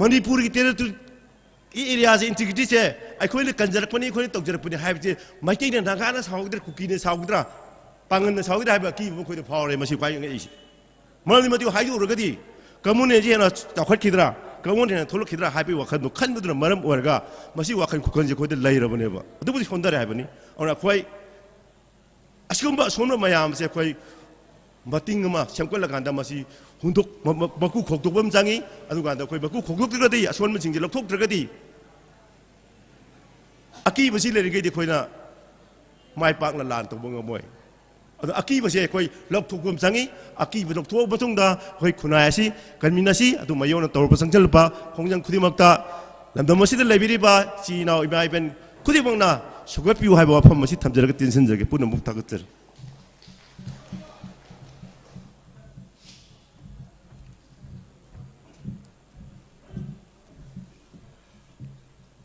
ꯃꯅꯤꯄꯨꯔꯒꯤ ꯇꯦꯔꯤꯇꯣꯔꯤ ꯑꯦꯔꯤꯌꯥꯁꯦ, ꯏꯟꯇꯤꯒ꯭ꯔꯤꯇꯤꯁꯦ ꯑꯩꯈꯣꯏꯅ ꯀꯟꯖꯔꯛꯄꯅꯤ, ꯑꯩꯈꯣꯏꯅ ꯇꯧꯖꯔꯛꯄꯅꯤ ꯍꯥꯏꯕꯁꯦ ꯃꯩꯇꯩꯅ, ꯅꯥꯒꯥꯅ ꯁꯥꯎꯒꯗ꯭ꯔꯥ, ꯀꯨꯀꯤꯅ ꯁꯥꯎꯒꯗ꯭ꯔꯥ, ꯄꯥꯡꯒꯜꯅ ꯁꯥꯎꯒꯗ꯭ꯔꯥ ꯍꯥꯏꯕ ꯑꯀꯤꯕ ꯑꯃ ꯑꯩꯈꯣꯏꯗ ꯐꯥꯎꯔꯦ꯫ ꯃꯁꯤ ꯈ꯭ꯋꯥꯏ ꯉꯛꯏꯁꯦ꯫ ꯃꯔꯝꯗꯤ ꯃꯗꯨ ꯍꯥꯏꯗꯣꯛꯎꯔꯒꯗꯤ ꯀꯝꯃꯨꯅꯦꯜꯁꯤ ꯍꯦꯟꯅ ꯆꯥꯎꯈꯠꯈꯤꯗ꯭ꯔꯥ, ꯀꯝꯃꯨꯅꯦꯜ ꯍꯦꯟꯅ ꯊꯣꯛꯂꯛꯈꯤꯗ꯭ꯔꯥ ꯍꯥꯏꯕꯒꯤ ꯋꯥꯈꯜꯗꯣ ꯈꯟꯕꯗꯨꯅ ꯃꯔꯝ ꯑꯣꯏꯔꯒ ꯃꯁꯤ ꯋꯥꯈꯜ ꯈꯨꯈꯟꯁꯦ ꯑꯩꯈꯣꯏꯗ ꯂꯩꯔꯕꯅꯦꯕ꯫ ꯑꯗꯨꯕꯨꯗꯤ ꯁꯣꯟꯊꯔꯦ ꯍꯥꯏꯕꯅꯤ꯫ ꯑꯗꯨꯅ ꯑꯩꯈꯣꯏ ꯑꯁꯤꯒꯨꯝꯕ ꯑꯁꯣꯟꯕ ꯃꯌꯥꯝꯁꯦ ꯑꯩꯈꯣꯏ ꯃꯇꯤꯡ ꯑꯃ ꯁꯦꯝꯒꯠꯂꯀꯥꯟꯗ ꯃꯁꯤ ꯍꯨꯟꯗꯣꯛ-, ꯃ-, ꯃ-, ꯃꯀꯨ ꯈꯣꯛꯇꯣꯛꯄ ꯑꯃ ꯆꯪꯉꯤ꯫ ꯑꯗꯨꯀꯥꯟꯗ ꯑꯩꯈꯣꯏ ꯃꯀꯨ ꯈꯣꯛꯇꯣꯛꯇ꯭ꯔꯒꯗꯤ, ꯑꯁꯣꯟꯕꯁꯤꯡꯁꯦ ꯂꯧꯊꯣꯛꯇ꯭ꯔꯒꯗꯤ, ꯑꯀꯤꯕꯁꯤ ꯂꯩꯔꯤꯈꯩꯗꯤ ꯑꯩꯈꯣꯏꯅ ꯃꯥꯏ ꯄꯥꯛꯅ ꯂꯥꯟ ꯇꯧꯕ ꯉꯝꯃꯣꯏ꯫ ꯑꯗꯣ ꯑꯀꯤꯕꯁꯦ ꯑꯩꯈꯣꯏ ꯂꯧꯊꯣꯛꯄ ꯑꯃ ꯆꯪꯉꯤ꯫ ꯑꯀꯤꯕ ꯂꯧꯊꯣꯛꯑ ꯃꯇꯨꯡꯗ ꯑꯩꯈꯣꯏ ꯈꯨꯟꯅꯥꯏ ꯑꯁꯤ ꯀꯟꯃꯤꯟꯅꯁꯤ꯫ ꯑꯗꯨ ꯃꯌꯣꯟꯅ ꯇꯧꯔꯛꯄ ꯆꯪꯁꯤꯜꯂꯛꯄ ꯈꯣꯡꯖꯪ ꯈꯨꯗꯤꯡꯃꯛꯇ ꯂꯝꯗꯝ ꯑꯁꯤꯗ ꯂꯩꯕꯤꯔꯤꯕ ꯏꯆꯤꯜ ꯏꯅꯥꯎ ꯏꯃꯥ ꯏꯕꯦꯟ ꯈꯨꯗꯤꯡꯃꯛꯅ ꯁꯧꯒꯠꯄꯤꯌꯨ ꯍꯥꯏꯕ ꯋꯥꯐꯝ ꯑꯁꯤ ꯊꯝꯖꯔꯒ ꯇꯦꯟꯁꯤꯟꯖꯒꯦ꯫ ꯄꯨꯝꯅꯃꯛ ꯊꯥꯒꯠꯆꯔꯤ꯫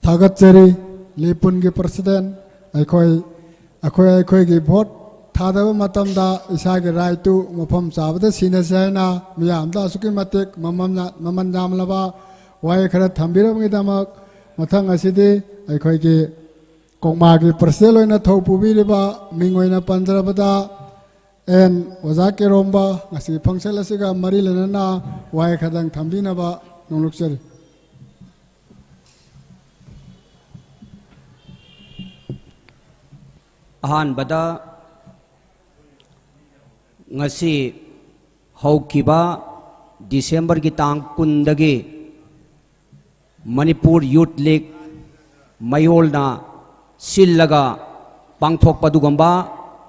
ꯊꯥꯒꯠꯆꯔꯤ꯫ ꯂꯤꯄꯨꯟꯒꯤ president꯫ ꯑꯩꯈꯣꯏ, ꯑꯩꯈꯣꯏ ꯑꯩꯈꯣꯏꯒꯤ vote ꯊꯥꯗꯕ ꯃꯇꯝꯗ ꯏꯁꯥꯒꯤ ꯔꯥꯏꯠꯇꯨ ꯃꯐꯝ ꯆꯥꯕꯗ ꯁꯤꯟꯅꯁꯤ ꯍꯥꯏꯅ ꯃꯤꯌꯥꯝꯗ ꯑꯁꯨꯛꯀꯤ ꯃꯇꯤꯛ ꯃꯃꯜ ꯃꯃꯜ ꯌꯥꯝꯂꯕ ꯋꯥꯍꯩ ꯈꯔ ꯊꯝꯕꯤꯔꯕꯒꯤꯗꯃꯛ, ꯃꯊꯪ ꯑꯁꯤꯗꯤ ꯑꯩꯈꯣꯏꯒꯤ ꯀꯣꯡꯃꯥꯒꯤ ꯄ꯭ꯔꯁꯤꯗꯦꯟ ꯑꯣꯏꯅ ꯊꯧ ꯄꯨꯕꯤꯔꯤꯕ ꯃꯤꯡ ꯑꯣꯏꯅ ꯄꯟꯖꯔꯕꯗ ꯑꯦꯟ ꯑꯣꯖꯥ ꯀꯦꯔꯣꯝꯕ ꯉꯁꯤ ꯐꯪꯁꯟ ꯑꯁꯤꯒ ꯃꯔꯤ ꯂꯩꯅꯅ ꯋꯥꯍꯩ ꯈꯔꯗꯪ ꯊꯝꯕꯤꯅꯕ ꯅꯣꯡꯂꯨꯛꯆꯔꯤ꯫ ꯑꯍꯥꯟꯕꯗ ꯉꯁꯤ ꯍꯧꯈꯤꯕ ꯗꯤꯁꯦꯝꯕꯔꯒꯤ ꯇꯥꯡ ꯀꯨꯟꯗꯒꯤ ꯃꯅꯤꯄꯨꯔ ꯌꯨꯠ ꯂꯤꯒ ꯃꯌꯣꯜꯅ ꯁꯤꯜꯂꯒ ꯄꯥꯡꯊꯣꯛꯄ ꯑꯗꯨꯒꯨꯝꯕ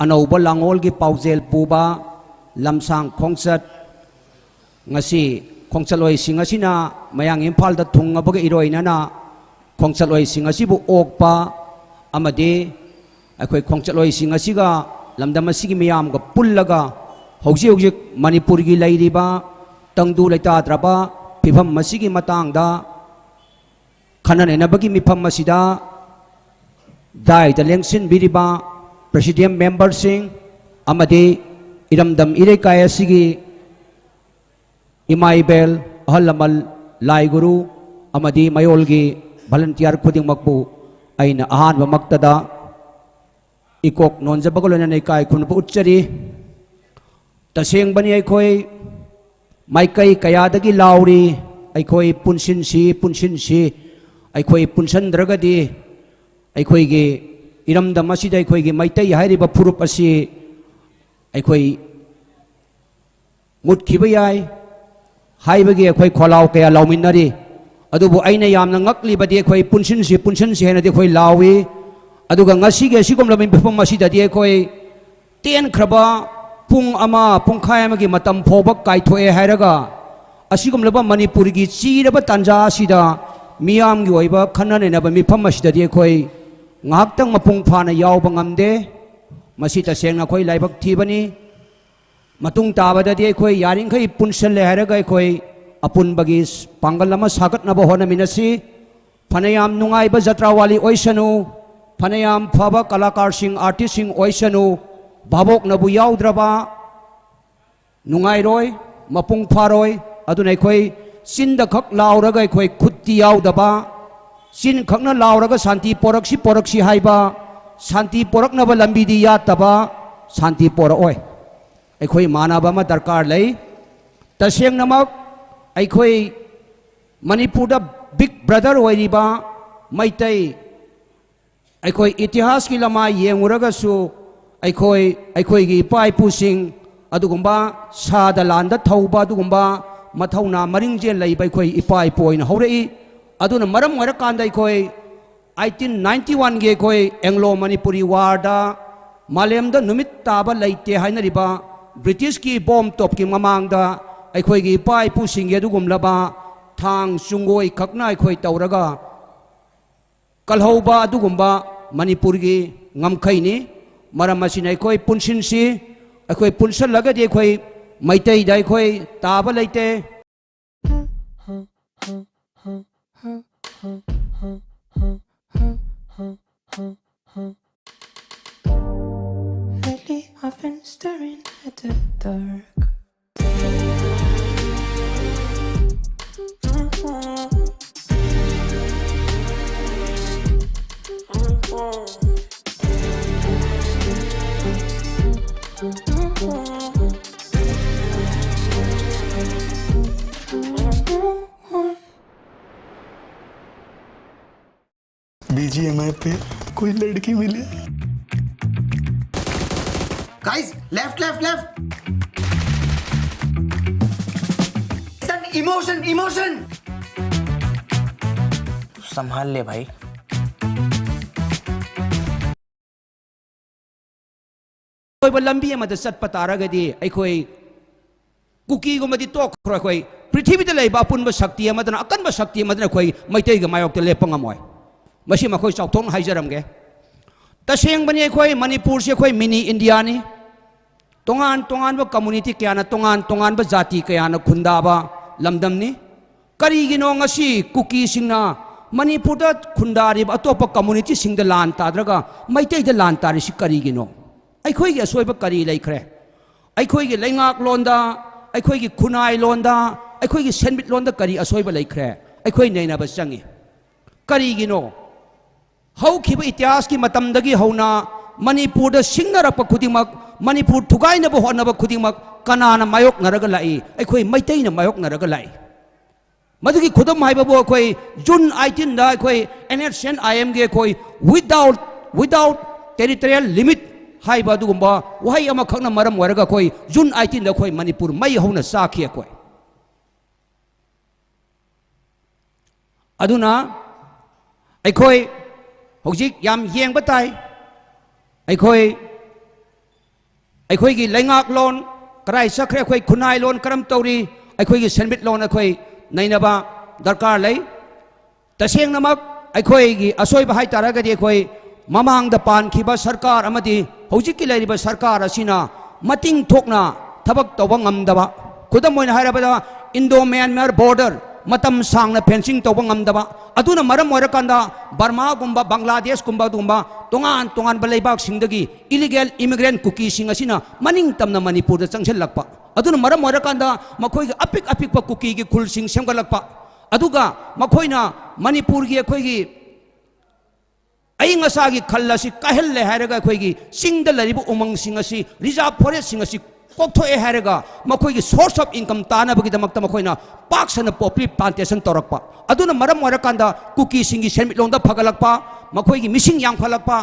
ꯑꯅꯧꯕ ꯂꯥꯡꯑꯣꯜꯒꯤ ꯄꯥꯎꯖꯦꯜ ꯄꯨꯕ ꯂꯝꯁꯥꯡ ꯈꯣꯡꯆꯠ ꯉꯁꯤ ꯈꯣꯡꯆꯠꯂꯣꯏꯁꯤꯡ ꯑꯁꯤꯅ ꯃꯌꯥꯡ ꯏꯝꯐꯥꯜꯗ ꯊꯨꯡꯉꯕꯒ ꯏꯔꯣꯏꯅꯅ ꯈꯣꯡꯆꯠꯂꯣꯏꯁꯤꯡ ꯑꯁꯤꯕꯨ ꯑꯣꯛꯄ ꯑꯃꯗꯤ ꯑꯩꯈꯣꯏ ꯈꯣꯡꯆꯠꯂꯣꯏꯁꯤꯡ ꯑꯁꯤꯒ ꯂꯝꯗꯝ ꯑꯁꯤꯒꯤ ꯃꯤꯌꯥꯝꯒ ꯄꯨꯜꯂꯒ ꯍꯧꯖꯤꯛ ꯍꯧꯖꯤꯛ ꯃꯅꯤꯄꯨꯔꯒꯤ ꯂꯩꯔꯤꯕ ꯇꯪꯗꯨ ꯂꯩꯇꯥꯗ꯭ꯔꯕ ꯐꯤꯕꯝ ꯑꯁꯤꯒꯤ ꯃꯇꯥꯡꯗ ꯈꯟꯅ ꯅꯩꯅꯕꯒꯤ ꯃꯤꯐꯝ ꯑꯁꯤꯗ ꯗꯥꯏꯗ ꯂꯦꯡꯁꯤꯟꯕꯤꯔꯤꯕ ꯄ꯭ꯔꯦꯁꯤꯗꯦꯟ ꯃꯦꯝꯕꯔꯁꯤꯡ ꯑꯃꯗꯤ ꯏꯔꯝꯗꯝ ꯏꯔꯩꯀꯥꯏ ꯑꯁꯤꯒꯤ ꯏꯃꯥ ꯏꯕꯦꯜ, ꯑꯍꯜ ꯂꯃꯟ, ꯂꯥꯏ ꯒꯨꯔꯨ ꯑꯃꯗꯤ ꯃꯌꯣꯜꯒꯤ ꯚꯂꯟꯇꯤꯌꯥꯔ ꯈꯨꯗꯤꯡꯃꯛꯄꯨ ꯑꯩꯅ ꯑꯍꯥꯟꯕꯃꯛꯇꯗ ꯏꯀꯣꯛ ꯅꯣꯟꯖꯕꯒ ꯂꯣꯏꯅꯅ ꯏꯀꯥꯏ ꯈꯨꯝꯅꯕ ꯎꯠꯆꯔꯤ꯫ ꯇꯁꯦꯡꯕꯅꯤ, ꯑꯩꯈꯣꯏ ꯃꯥꯏꯀꯩ ꯀꯌꯥꯗꯒꯤ ꯂꯥꯎꯔꯤ, "ꯑꯩꯈꯣꯏ ꯄꯨꯟꯁꯤꯟꯁꯤ, ꯄꯨꯟꯁꯤꯟꯁꯤ, ꯑꯩꯈꯣꯏ ꯄꯨꯟꯁꯟꯗ꯭ꯔꯒꯗꯤ ꯑꯩꯈꯣꯏꯒꯤ ꯏꯔꯝꯗꯝ ꯑꯁꯤꯗ ꯑꯩꯈꯣꯏꯒꯤ ꯃꯩꯇꯩ ꯍꯥꯏꯔꯤꯕ ꯐꯨꯔꯨꯞ ꯑꯁꯤ ꯑꯩꯈꯣꯏ ꯃꯨꯠꯈꯤꯕ ꯌꯥꯏ" ꯍꯥꯏꯕꯒꯤ ꯑꯩꯈꯣꯏ ꯈꯣꯜꯂꯥꯎ ꯀꯌꯥ ꯂꯥꯎꯃꯤꯟꯅꯔꯤ꯫ ꯑꯗꯨꯕꯨ ꯑꯩꯅ ꯌꯥꯝꯅ ꯉꯛꯂꯤꯕꯗꯤ ꯑꯩꯈꯣꯏ ꯄꯨꯟꯁꯤꯟꯁꯤ, ꯄꯨꯟꯁꯤꯟꯁꯤ ꯍꯥꯏꯅꯗꯤ ꯑꯩꯈꯣꯏ ꯂꯥꯎꯏ, ꯑꯗꯨꯒ ꯉꯁꯤꯒꯤ ꯑꯁꯤꯒꯨꯝꯂꯕ ꯃꯤꯐꯝ ꯑꯁꯤꯗꯗꯤ ꯑꯩꯈꯣꯏ ꯇꯦꯟꯈ꯭ꯔꯕ ꯄꯨꯡ ꯑꯃ, ꯄꯨꯡꯈꯥꯏ ꯑꯃꯒꯤ ꯃꯇꯝ ꯐꯥꯎꯕ ꯀꯥꯏꯊꯣꯛꯑꯦ ꯍꯥꯏꯔꯒ ꯑꯁꯤꯒꯨꯝꯂꯕ ꯃꯅꯤꯄꯨꯔꯒꯤ ꯆꯤꯔꯕ ꯇꯥꯟꯖꯥ ꯑꯁꯤꯗ ꯃꯤꯌꯥꯝꯒꯤ ꯑꯣꯏꯕ ꯈꯟꯅ ꯅꯩꯅꯕ ꯃꯤꯐꯝ ꯑꯁꯤꯗꯗꯤ ꯑꯩꯈꯣꯏ ꯉꯥꯏꯍꯥꯛꯇꯪ ꯃꯄꯨꯡ ꯐꯥꯅ ꯌꯥꯎꯕ ꯉꯝꯗꯦ꯫ ꯃꯁꯤ ꯇꯁꯦꯡꯅ ꯑꯩꯈꯣꯏ ꯂꯥꯏꯕꯛ ꯊꯤꯕꯅꯤ꯫ ꯃꯇꯨꯡ ꯇꯥꯕꯗꯗꯤ ꯑꯩꯈꯣꯏ ꯌꯥꯔꯤꯈꯩ ꯄꯨꯟꯁꯜꯂꯦ ꯍꯥꯏꯔꯒ ꯑꯩꯈꯣꯏ ꯑꯄꯨꯟꯕꯒꯤ ꯄꯥꯡꯒꯜ ꯑꯃ ꯁꯥꯒꯠꯅꯕ ꯍꯣꯠꯅꯃꯤꯟꯅꯁꯤ꯫ ꯐꯅꯌꯥꯝ ꯅꯨꯡꯉꯥꯏꯕ ꯖꯇ꯭ꯔꯥ ꯋꯥꯂꯤ ꯑꯣꯏꯁꯅꯨ, ꯐꯅꯌꯥꯝ ꯐꯕ ꯀꯂꯥꯀꯥꯔꯁꯤꯡ, ꯑꯥꯔꯇꯤꯁꯁꯤꯡ ꯑꯣꯏꯁꯅꯨ, ꯚꯥꯕꯣꯛꯅꯕꯨ ꯌꯥꯎꯗ꯭ꯔꯕ ꯅꯨꯡꯉꯥꯏꯔꯣꯏ, ꯃꯄꯨꯡ ꯐꯥꯔꯣꯏ꯫ ꯑꯗꯨꯅ ꯑꯩꯈꯣꯏ ꯆꯤꯟꯗ ꯈꯛ ꯂꯥꯎꯔꯒ ꯑꯩꯈꯣꯏ ꯈꯨꯠꯇꯤ ꯌꯥꯎꯗꯕ, ꯆꯤꯟ ꯈꯛꯅ ꯂꯥꯎꯔꯒ ꯁꯥꯟꯇꯤ ꯄꯣꯔꯛꯁꯤ ꯄꯣꯔꯛꯁꯤ ꯍꯥꯏꯕ, ꯁꯥꯟꯇꯤ ꯄꯣꯔꯛꯅꯕ ꯂꯝꯕꯤꯗꯤ ꯌꯥꯠꯇꯕ, ꯁꯥꯟꯇꯤ ꯄꯣꯔꯛꯑꯣꯏ꯫ ꯑꯩꯈꯣꯏ ꯃꯥꯟꯅꯕ ꯑꯃ ꯗꯔꯀꯥꯔ ꯂꯩ꯫ ꯇꯁꯦꯡꯅꯃꯛ ꯑꯩꯈꯣꯏ ꯃꯅꯤꯄꯨꯔꯗ ꯕꯤꯛ ꯕ꯭ꯔꯗꯔ ꯑꯣꯏꯔꯤꯕ ꯃꯩꯇꯩ, ꯑꯩꯈꯣꯏ ꯏꯇꯤꯍꯥꯁꯀꯤ ꯂꯃꯥꯏ ꯌꯦꯡꯉꯨꯔꯒꯁꯨ ꯑꯩꯈꯣꯏ, ꯑꯩꯈꯣꯏꯒꯤ ꯏꯄꯥ ꯏꯄꯨꯁꯤꯡ ꯑꯗꯨꯒꯨꯝꯕ ꯁꯥꯗ ꯂꯥꯟꯗ ꯊꯧꯕ ꯑꯗꯨꯒꯨꯝꯕ ꯃꯊꯧꯅꯥ ꯃꯔꯤꯡꯖꯦꯜ ꯂꯩꯕ ꯑꯩꯈꯣꯏ ꯏꯄꯥ ꯏꯄꯨ ꯑꯣꯏꯅ ꯍꯧꯔꯛꯏ꯫ ꯑꯗꯨꯅ ꯃꯔꯝ ꯑꯣꯏꯔꯀꯥꯟꯗ ꯑꯩꯈꯣꯏ eighteen ninety one ꯒꯤ ꯑꯩꯈꯣꯏ ꯑꯦꯡꯂꯣ ꯃꯅꯤꯄꯨꯔꯤ ꯋꯥꯔꯗ ꯃꯥꯂꯦꯝꯗ ꯅꯨꯃꯤꯠ ꯇꯥꯕ ꯂꯩꯇꯦ ꯍꯥꯏꯅꯔꯤꯕ ꯕ꯭ꯔꯤꯇꯤꯁꯀꯤ ꯕꯣꯝ ꯇꯣꯞꯀꯤ ꯃꯃꯥꯡꯗ ꯑꯩꯈꯣꯏꯒꯤ ꯏꯄꯥ ꯏꯄꯨꯁꯤꯡꯒꯤ ꯑꯗꯨꯒꯨꯝꯂꯕ ꯊꯥꯡ ꯆꯨꯡꯒꯣꯏ ꯈꯛꯅ ꯑꯩꯈꯣꯏ ꯇꯧꯔꯒ ꯀꯜꯍꯧꯕ ꯑꯗꯨꯒꯨꯝꯕ ꯃꯅꯤꯄꯨꯔꯒꯤ ꯉꯝꯈꯩꯅꯤ꯫ ꯃꯔꯝ ꯑꯁꯤꯅ ꯑꯩꯈꯣꯏ ꯄꯨꯟꯁꯤꯟꯁꯤ, ꯑꯩꯈꯣꯏ ꯄꯨꯟꯁꯜꯂꯒꯗꯤ ꯑꯩꯈꯣꯏ ꯃꯩꯇꯩꯗ ꯑꯩꯈꯣꯏ ꯇꯥꯕ ꯂꯩꯇꯦ꯫ Lately, I've been staring at the dark. BGMI पे कोई लड़की मिली। Guys, left, left, left. Emotion, emotion. संभाल ले भाई। ꯑꯣꯏꯕ ꯂꯝꯕꯤ ꯑꯃꯗ ꯆꯠꯄ ꯇꯥꯔꯒꯗꯤ ꯑꯩꯈꯣꯏ ꯀꯨꯀꯤꯒꯨꯝꯕꯗꯤ ꯇꯣꯛꯈ꯭ꯔꯣ, ꯑꯩꯈꯣꯏ ꯄ꯭ꯔꯤꯊꯤꯕꯤꯗ ꯂꯩꯕ ꯑꯄꯨꯟꯕ ꯁꯛꯇꯤ ꯑꯃꯗꯅ, ꯑꯀꯟꯕ ꯁꯛꯇꯤ ꯑꯃꯗꯅ ꯑꯩꯈꯣꯏ ꯃꯩꯇꯩꯒꯤ ꯃꯥꯌꯣꯛꯇ ꯂꯦꯞꯄ ꯉꯝꯃꯣꯏ꯫ ꯃꯁꯤ ꯃꯈꯣꯏ ꯆꯥꯎꯊꯣꯛꯅ ꯍꯥꯏꯖꯔꯝꯒꯦ꯫ ꯇꯁꯦꯡꯕꯅꯤ, ꯑꯩꯈꯣꯏ ꯃꯅꯤꯄꯨꯔꯁꯤ ꯑꯩꯈꯣꯏ ꯃꯤꯅꯤ ꯏꯟꯗꯤꯌꯥꯅꯤ꯫ ꯇꯣꯉꯥꯟ ꯇꯣꯉꯥꯟꯕ ꯀꯝꯃꯨꯅꯤꯇꯤ ꯀꯌꯥꯅ, ꯇꯣꯉꯥꯟ ꯇꯣꯉꯥꯟꯕ ꯖꯥꯇꯤ ꯀꯌꯥꯅ ꯈꯨꯟꯗꯥꯕ ꯂꯝꯗꯝꯅꯤ꯫ ꯀꯔꯤꯒꯤꯅꯣ ꯉꯁꯤ ꯀꯨꯀꯤꯁꯤꯡꯅ ꯃꯅꯤꯄꯨꯔꯗ ꯈꯨꯟꯗꯥꯔꯤꯕ ꯑꯇꯣꯞꯄ ꯀꯝꯃꯨꯅꯤꯇꯤꯁꯤꯡꯗ ꯂꯥꯟ ꯇꯥꯗ꯭ꯔꯒ ꯃꯩꯇꯩꯗ ꯂꯥꯟ ꯇꯥꯔꯤꯁꯤ ꯀꯔꯤꯒꯤꯅꯣ? ꯑꯩꯈꯣꯏꯒꯤ ꯑꯁꯣꯏꯕ ꯀꯔꯤ ꯂꯩꯈ꯭ꯔꯦ? ꯑꯩꯈꯣꯏꯒꯤ ꯂꯩꯉꯥꯛꯂꯣꯟꯗ, ꯑꯩꯈꯣꯏꯒꯤ ꯈꯨꯟꯅꯥꯏꯂꯣꯟꯗ, ꯑꯩꯈꯣꯏꯒꯤ ꯁꯦꯟꯃꯤꯠꯂꯣꯟꯗ ꯀꯔꯤ ꯑꯁꯣꯏꯕ ꯂꯩꯈ꯭ꯔꯦ? ꯑꯩꯈꯣꯏ ꯅꯩꯅꯕ ꯆꯪꯏ꯫ ꯀꯔꯤꯒꯤꯅꯣ? ꯍꯧꯈꯤꯕ ꯏꯇꯤꯍꯥꯁꯀꯤ ꯃꯇꯝꯗꯒꯤ ꯍꯧꯅ ꯃꯅꯤꯄꯨꯔꯗ ꯁꯤꯡꯅꯔꯛꯄ ꯈꯨꯗꯤꯡꯃꯛ, ꯃꯅꯤꯄꯨꯔ ꯊꯨꯒꯥꯏꯅꯕ ꯍꯣꯠꯅꯕ ꯈꯨꯗꯤꯡꯃꯛ ꯀꯅꯥꯅ ꯃꯥꯌꯣꯛꯅꯔꯒ ꯂꯥꯛꯏ? ꯑꯩꯈꯣꯏ ꯃꯩꯇꯩꯅ ꯃꯥꯌꯣꯛꯅꯔꯒ ꯂꯥꯛꯏ꯫ ꯃꯗꯨꯒꯤ ꯈꯨꯗꯝ ꯍꯥꯏꯕꯕꯨ ꯑꯩꯈꯣꯏ ꯖꯨꯟ ꯑꯥꯏꯇꯤꯟꯗ ꯑꯩꯈꯣꯏ NSCN-IM-ꯒꯤ ꯑꯩꯈꯣꯏ without, without territorial limit ꯍꯥꯏꯕ ꯑꯗꯨꯒꯨꯝꯕ ꯋꯥꯍꯩ ꯑꯃꯈꯛꯅ ꯃꯔꯝ ꯑꯣꯏꯔꯒ ꯑꯩꯈꯣꯏ ꯖꯨꯟ ꯑꯥꯏꯇꯤꯟꯗ ꯑꯩꯈꯣꯏ ꯃꯅꯤꯄꯨꯔ ꯃꯩ ꯍꯧꯅ ꯆꯥꯈꯤ ꯑꯩꯈꯣꯏ꯫ ꯑꯗꯨꯅ ꯑꯩꯈꯣꯏ ꯍꯧꯖꯤꯛ ꯌꯥꯝ ꯌꯦꯡꯕ ꯇꯥꯏ꯫ ꯑꯩꯈꯣꯏ, ꯑꯩꯈꯣꯏꯒꯤ ꯂꯩꯉꯥꯛꯂꯣꯟ ꯀꯗꯥꯏ ꯆꯠꯈ꯭ꯔꯦ? ꯑꯩꯈꯣꯏ ꯈꯨꯟꯅꯥꯏꯂꯣꯟ ꯀꯔꯝ ꯇꯧꯔꯤ? ꯑꯩꯈꯣꯏꯒꯤ ꯁꯦꯟꯃꯤꯠꯂꯣꯟ ꯑꯩꯈꯣꯏ ꯅꯩꯅꯕ ꯗꯔꯀꯥꯔ ꯂꯩ꯫ ꯇꯁꯦꯡꯅꯃꯛ ꯑꯩꯈꯣꯏꯒꯤ ꯑꯁꯣꯏꯕ ꯍꯥꯏ ꯇꯥꯔꯒꯗꯤ ꯑꯩꯈꯣꯏ ꯃꯃꯥꯡꯗ ꯄꯥꯟꯈꯤꯕ ꯁꯔꯀꯥꯔ ꯑꯃꯗꯤ ꯍꯧꯖꯤꯛꯀꯤ ꯂꯩꯔꯤꯕ ꯁꯔꯀꯥꯔ ꯑꯁꯤꯅ ꯃꯇꯤꯡ ꯊꯣꯛꯅ ꯊꯕꯛ ꯇꯧꯕ ꯉꯝꯗꯕ, ꯈꯨꯗꯝ ꯑꯣꯏꯅ ꯍꯥꯏꯔꯕꯗ Indo-Myanmar border ꯃꯇꯝ ꯁꯥꯡꯅ fencing ꯇꯧꯕ ꯉꯝꯗꯕ, ꯑꯗꯨꯅ ꯃꯔꯝ ꯑꯣꯏꯔꯀꯥꯟꯗ ꯕꯔꯃꯥꯒꯨꯝꯕ, ꯕꯪꯒ꯭ꯂꯥꯗꯦꯁꯀꯨꯝꯕ ꯑꯗꯨꯒꯨꯝꯕ ꯇꯣꯉꯥꯟ ꯇꯣꯉꯥꯟꯕ ꯂꯩꯕꯥꯛꯁꯤꯡꯗꯒꯤ illegal immigrant ꯀꯨꯀꯤꯁꯤꯡ ꯑꯁꯤꯅ ꯃꯅꯤꯡ ꯇꯝꯅ ꯃꯅꯤꯄꯨꯔꯗ ꯆꯪꯁꯤꯜꯂꯛꯄ, ꯑꯗꯨꯅ ꯃꯔꯝ ꯑꯣꯏꯔꯀꯥꯟꯗ ꯃꯈꯣꯏꯒꯤ ꯑꯄꯤꯛ ꯑꯄꯤꯛꯄ ꯀꯨꯀꯤꯒꯤ ꯈꯨꯜꯁꯤꯡ ꯁꯦꯝꯒꯠꯂꯛꯄ, ꯑꯗꯨꯒ ꯃꯈꯣꯏꯅ ꯃꯅꯤꯄꯨꯔꯒꯤ ꯑꯩꯈꯣꯏꯒꯤ ꯑꯏꯪ ꯑꯁꯥꯒꯤ ꯈꯜ ꯑꯁꯤ ꯀꯥꯏꯍꯜꯂꯦ ꯍꯥꯏꯔꯒ ꯑꯩꯈꯣꯏꯒꯤ ꯆꯤꯡꯗ ꯂꯩꯔꯤꯕ ꯎꯃꯪꯁꯤꯡ ꯑꯁꯤ, reserve forestꯁꯤꯡ ꯑꯁꯤ ꯀꯣꯛꯊꯣꯛꯑꯦ ꯍꯥꯏꯔꯒ ꯃꯈꯣꯏꯒꯤ source of income ꯇꯥꯅꯕꯒꯤꯗꯃꯛꯇ ꯃꯈꯣꯏꯅ ꯄꯥꯛ ꯁꯟꯅ poppy plantation ꯇꯧꯔꯛꯄ, ꯑꯗꯨꯅ ꯃꯔꯝ ꯑꯣꯏꯔꯀꯥꯟꯗ ꯀꯨꯀꯤꯁꯤꯡꯒꯤ ꯁꯦꯟꯃꯤꯠꯂꯣꯟꯗ ꯐꯒꯠꯂꯛꯄ, ꯃꯈꯣꯏꯒꯤ ꯃꯤꯁꯤꯡ ꯌꯥꯝꯈꯠꯂꯛꯄ,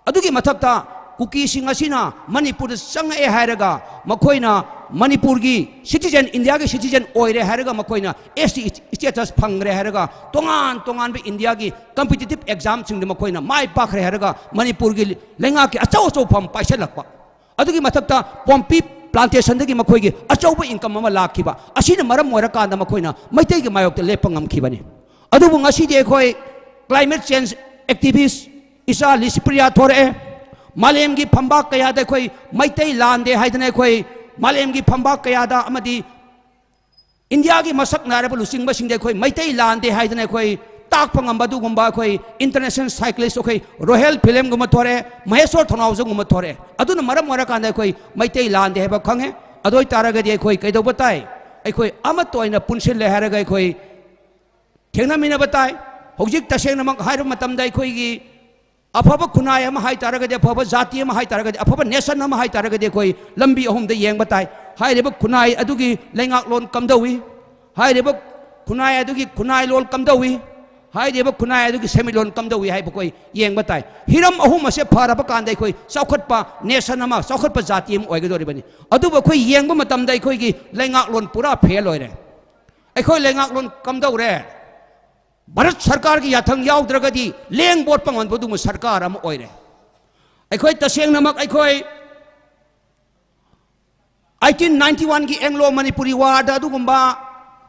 ꯑꯗꯨꯒꯤ ꯃꯊꯛꯇ ꯀꯨꯀꯤꯁꯤꯡ ꯑꯁꯤꯅ ꯃꯅꯤꯄꯨꯔꯗ ꯆꯪꯉꯛꯑꯦ ꯍꯥꯏꯔꯒ ꯃꯈꯣꯏꯅ ꯃꯅꯤꯄꯨꯔꯒꯤ citizen, ꯏꯟꯗꯤꯌꯥꯒꯤ citizen ꯑꯣꯏꯔꯦ ꯍꯥꯏꯔꯒ ꯃꯈꯣꯏꯅ ST status ꯐꯪꯈ꯭ꯔꯦ ꯍꯥꯏꯔꯒ ꯇꯣꯉꯥꯟ ꯇꯣꯉꯥꯟꯕ ꯏꯟꯗꯤꯌꯥꯒꯤ competitive examꯁꯤꯡꯗ ꯃꯈꯣꯏꯅ ꯃꯥꯏ ꯄꯥꯛꯈ꯭ꯔꯦ ꯍꯥꯏꯔꯒ ꯃꯅꯤꯄꯨꯔꯒꯤ ꯂꯩꯉꯥꯛꯀꯤ ꯑꯆꯧ ꯑꯆꯧꯕ ꯐꯝ ꯄꯥꯏꯁꯜꯂꯛꯄ, ꯑꯗꯨꯒꯤ ꯃꯊꯛꯇ poppy plantationꯗꯒꯤ ꯃꯈꯣꯏꯒꯤ ꯑꯆꯧꯕ income ꯑꯃ ꯂꯥꯛꯈꯤꯕ ꯑꯁꯤꯅ ꯃꯔꯝ ꯑꯣꯏꯔꯀꯥꯟꯗ ꯃꯈꯣꯏꯅ ꯃꯩꯇꯩꯒꯤ ꯃꯥꯌꯣꯛꯇ ꯂꯦꯞꯄ ꯉꯝꯈꯤꯕꯅꯤ꯫ ꯑꯗꯨꯕꯨ ꯉꯁꯤꯗꯤ ꯑꯩꯈꯣꯏ climate change activist ꯏꯆꯥ ꯂꯤꯁꯤꯄ꯭ꯔꯤꯌꯥ ꯊꯣꯔꯛꯑꯦ꯫ ꯃꯥꯂꯦꯝꯒꯤ ꯐꯝꯕꯥꯛ ꯀꯌꯥꯗ ꯑꯩꯈꯣꯏ ꯃꯩꯇꯩ ꯂꯥꯟꯗꯦ ꯍꯥꯏꯗꯅ ꯑꯩꯈꯣꯏ ꯃꯥꯂꯦꯝꯒꯤ ꯐꯝꯕꯥꯛ ꯀꯌꯥꯗ ꯑꯃꯗꯤ ꯏꯟꯗꯤꯌꯥꯒꯤ ꯃꯁꯛ ꯅꯥꯏꯔꯕ ꯂꯨꯆꯤꯡꯕꯁꯤꯡꯗ ꯑꯩꯈꯣꯏ ꯃꯩꯇꯩ ꯂꯥꯟꯗꯦ ꯍꯥꯏꯗꯅ ꯑꯩꯈꯣꯏ ꯇꯥꯛꯄ ꯉꯝꯕ ꯑꯗꯨꯒꯨꯝꯕ ꯑꯩꯈꯣꯏ international cyclist, ꯑꯩꯈꯣꯏ ꯔꯣꯍꯦꯜ ꯐꯤꯂꯦꯝꯒꯨꯝꯕ ꯊꯣꯔꯛꯑꯦ, ꯃꯍꯦꯁꯣꯔ ꯊꯣꯡꯅꯥꯎꯖꯝꯒꯨꯝꯕ ꯊꯣꯔꯛꯑꯦ꯫ ꯑꯗꯨꯅ ꯃꯔꯝ ꯑꯣꯏꯔꯀꯥꯟꯗ ꯑꯩꯈꯣꯏ ꯃꯩꯇꯩ ꯂꯥꯟꯗꯦ ꯍꯥꯏꯕ ꯈꯪꯉꯦ꯫ ꯑꯗꯨ ꯑꯣꯏꯇꯥꯔꯒꯗꯤ ꯑꯩꯈꯣꯏ ꯀꯩꯗꯧꯕ ꯇꯥꯏ? ꯑꯩꯈꯣꯏ ꯑꯃꯠꯇ ꯑꯣꯏꯅ ꯄꯨꯟꯁꯤꯜꯂꯦ ꯍꯥꯏꯔꯒ ꯑꯩꯈꯣꯏ ꯊꯦꯡꯅꯃꯤꯟꯅꯕ ꯇꯥꯏ꯫ ꯍꯧꯖꯤꯛ ꯇꯁꯦꯡꯅꯃꯛ ꯍꯥꯏꯔꯕ ꯃꯇꯝꯗ ꯑꯩꯈꯣꯏꯒꯤ ꯑꯐꯕ ꯈꯨꯟꯅꯥꯏ ꯑꯃ ꯍꯥꯏ ꯇꯥꯔꯒꯗꯤ, ꯑꯐꯕ ꯖꯥꯇꯤ ꯑꯃ ꯍꯥꯏ ꯇꯥꯔꯒꯗꯤ, ꯑꯐꯕ nation ꯑꯃ ꯍꯥꯏ ꯇꯥꯔꯒꯗꯤ ꯑꯩꯈꯣꯏ ꯂꯝꯕꯤ ꯑꯍꯨꯝꯗ ꯌꯦꯡꯕ ꯇꯥꯏ꯫ ꯍꯥꯏꯔꯤꯕ ꯈꯨꯟꯅꯥꯏ ꯑꯗꯨꯒꯤ ꯂꯩꯉꯥꯛꯂꯣꯟ ꯀꯝꯗꯧꯏ? ꯍꯥꯏꯔꯤꯕ ꯈꯨꯟꯅꯥꯏ ꯑꯗꯨꯒꯤ ꯈꯨꯟꯅꯥꯏ ꯂꯣꯟ ꯀꯝꯗꯧꯏ? ꯍꯥꯏꯔꯤꯕ ꯈꯨꯟꯅꯥꯏ ꯑꯗꯨꯒꯤ ꯁꯦꯟꯃꯤꯠꯂꯣꯟ ꯀꯝꯗꯧꯏ ꯍꯥꯏꯕ ꯑꯩꯈꯣꯏ ꯌꯦꯡꯕ ꯇꯥꯏ꯫ ꯍꯤꯔꯝ ꯑꯍꯨꯝ ꯑꯁꯦ ꯐꯔꯕ ꯀꯥꯟꯗ ꯑꯩꯈꯣꯏ ꯆꯥꯎꯈꯠꯄ nation ꯑꯃ, ꯆꯥꯎꯈꯠꯄ ꯖꯥꯇꯤ ꯑꯃ ꯑꯣꯏꯒꯗꯧꯔꯤꯕꯅꯤ꯫ ꯑꯗꯨꯕꯨ ꯑꯩꯈꯣꯏ ꯌꯦꯡꯕ ꯃꯇꯝꯗ ꯑꯩꯈꯣꯏꯒꯤ ꯂꯩꯉꯥꯛꯂꯣꯟ ꯄꯨꯔꯥ fail ꯑꯣꯏꯔꯦ꯫ ꯑꯩꯈꯣꯏ ꯂꯩꯉꯥꯛꯂꯣꯟ ꯀꯝꯗꯧꯔꯦ? ꯚꯥꯔꯠ ꯁꯔꯀꯥꯔꯒꯤ ꯌꯥꯊꯪ ꯌꯥꯎꯗ꯭ꯔꯒꯗꯤ ꯂꯦꯡ ꯕꯣꯠꯄ ꯉꯝꯕ ꯑꯗꯨꯒꯨꯝꯕ ꯁꯔꯀꯥꯔ ꯑꯃ ꯑꯣꯏꯔꯦ꯫ ꯑꯩꯈꯣꯏ ꯇꯁꯦꯡꯅꯃꯛ ꯑꯩꯈꯣꯏ eighteen ninety one ꯒꯤ Anglo Manipuri War ꯗ ꯑꯗꯨꯒꯨꯝꯕ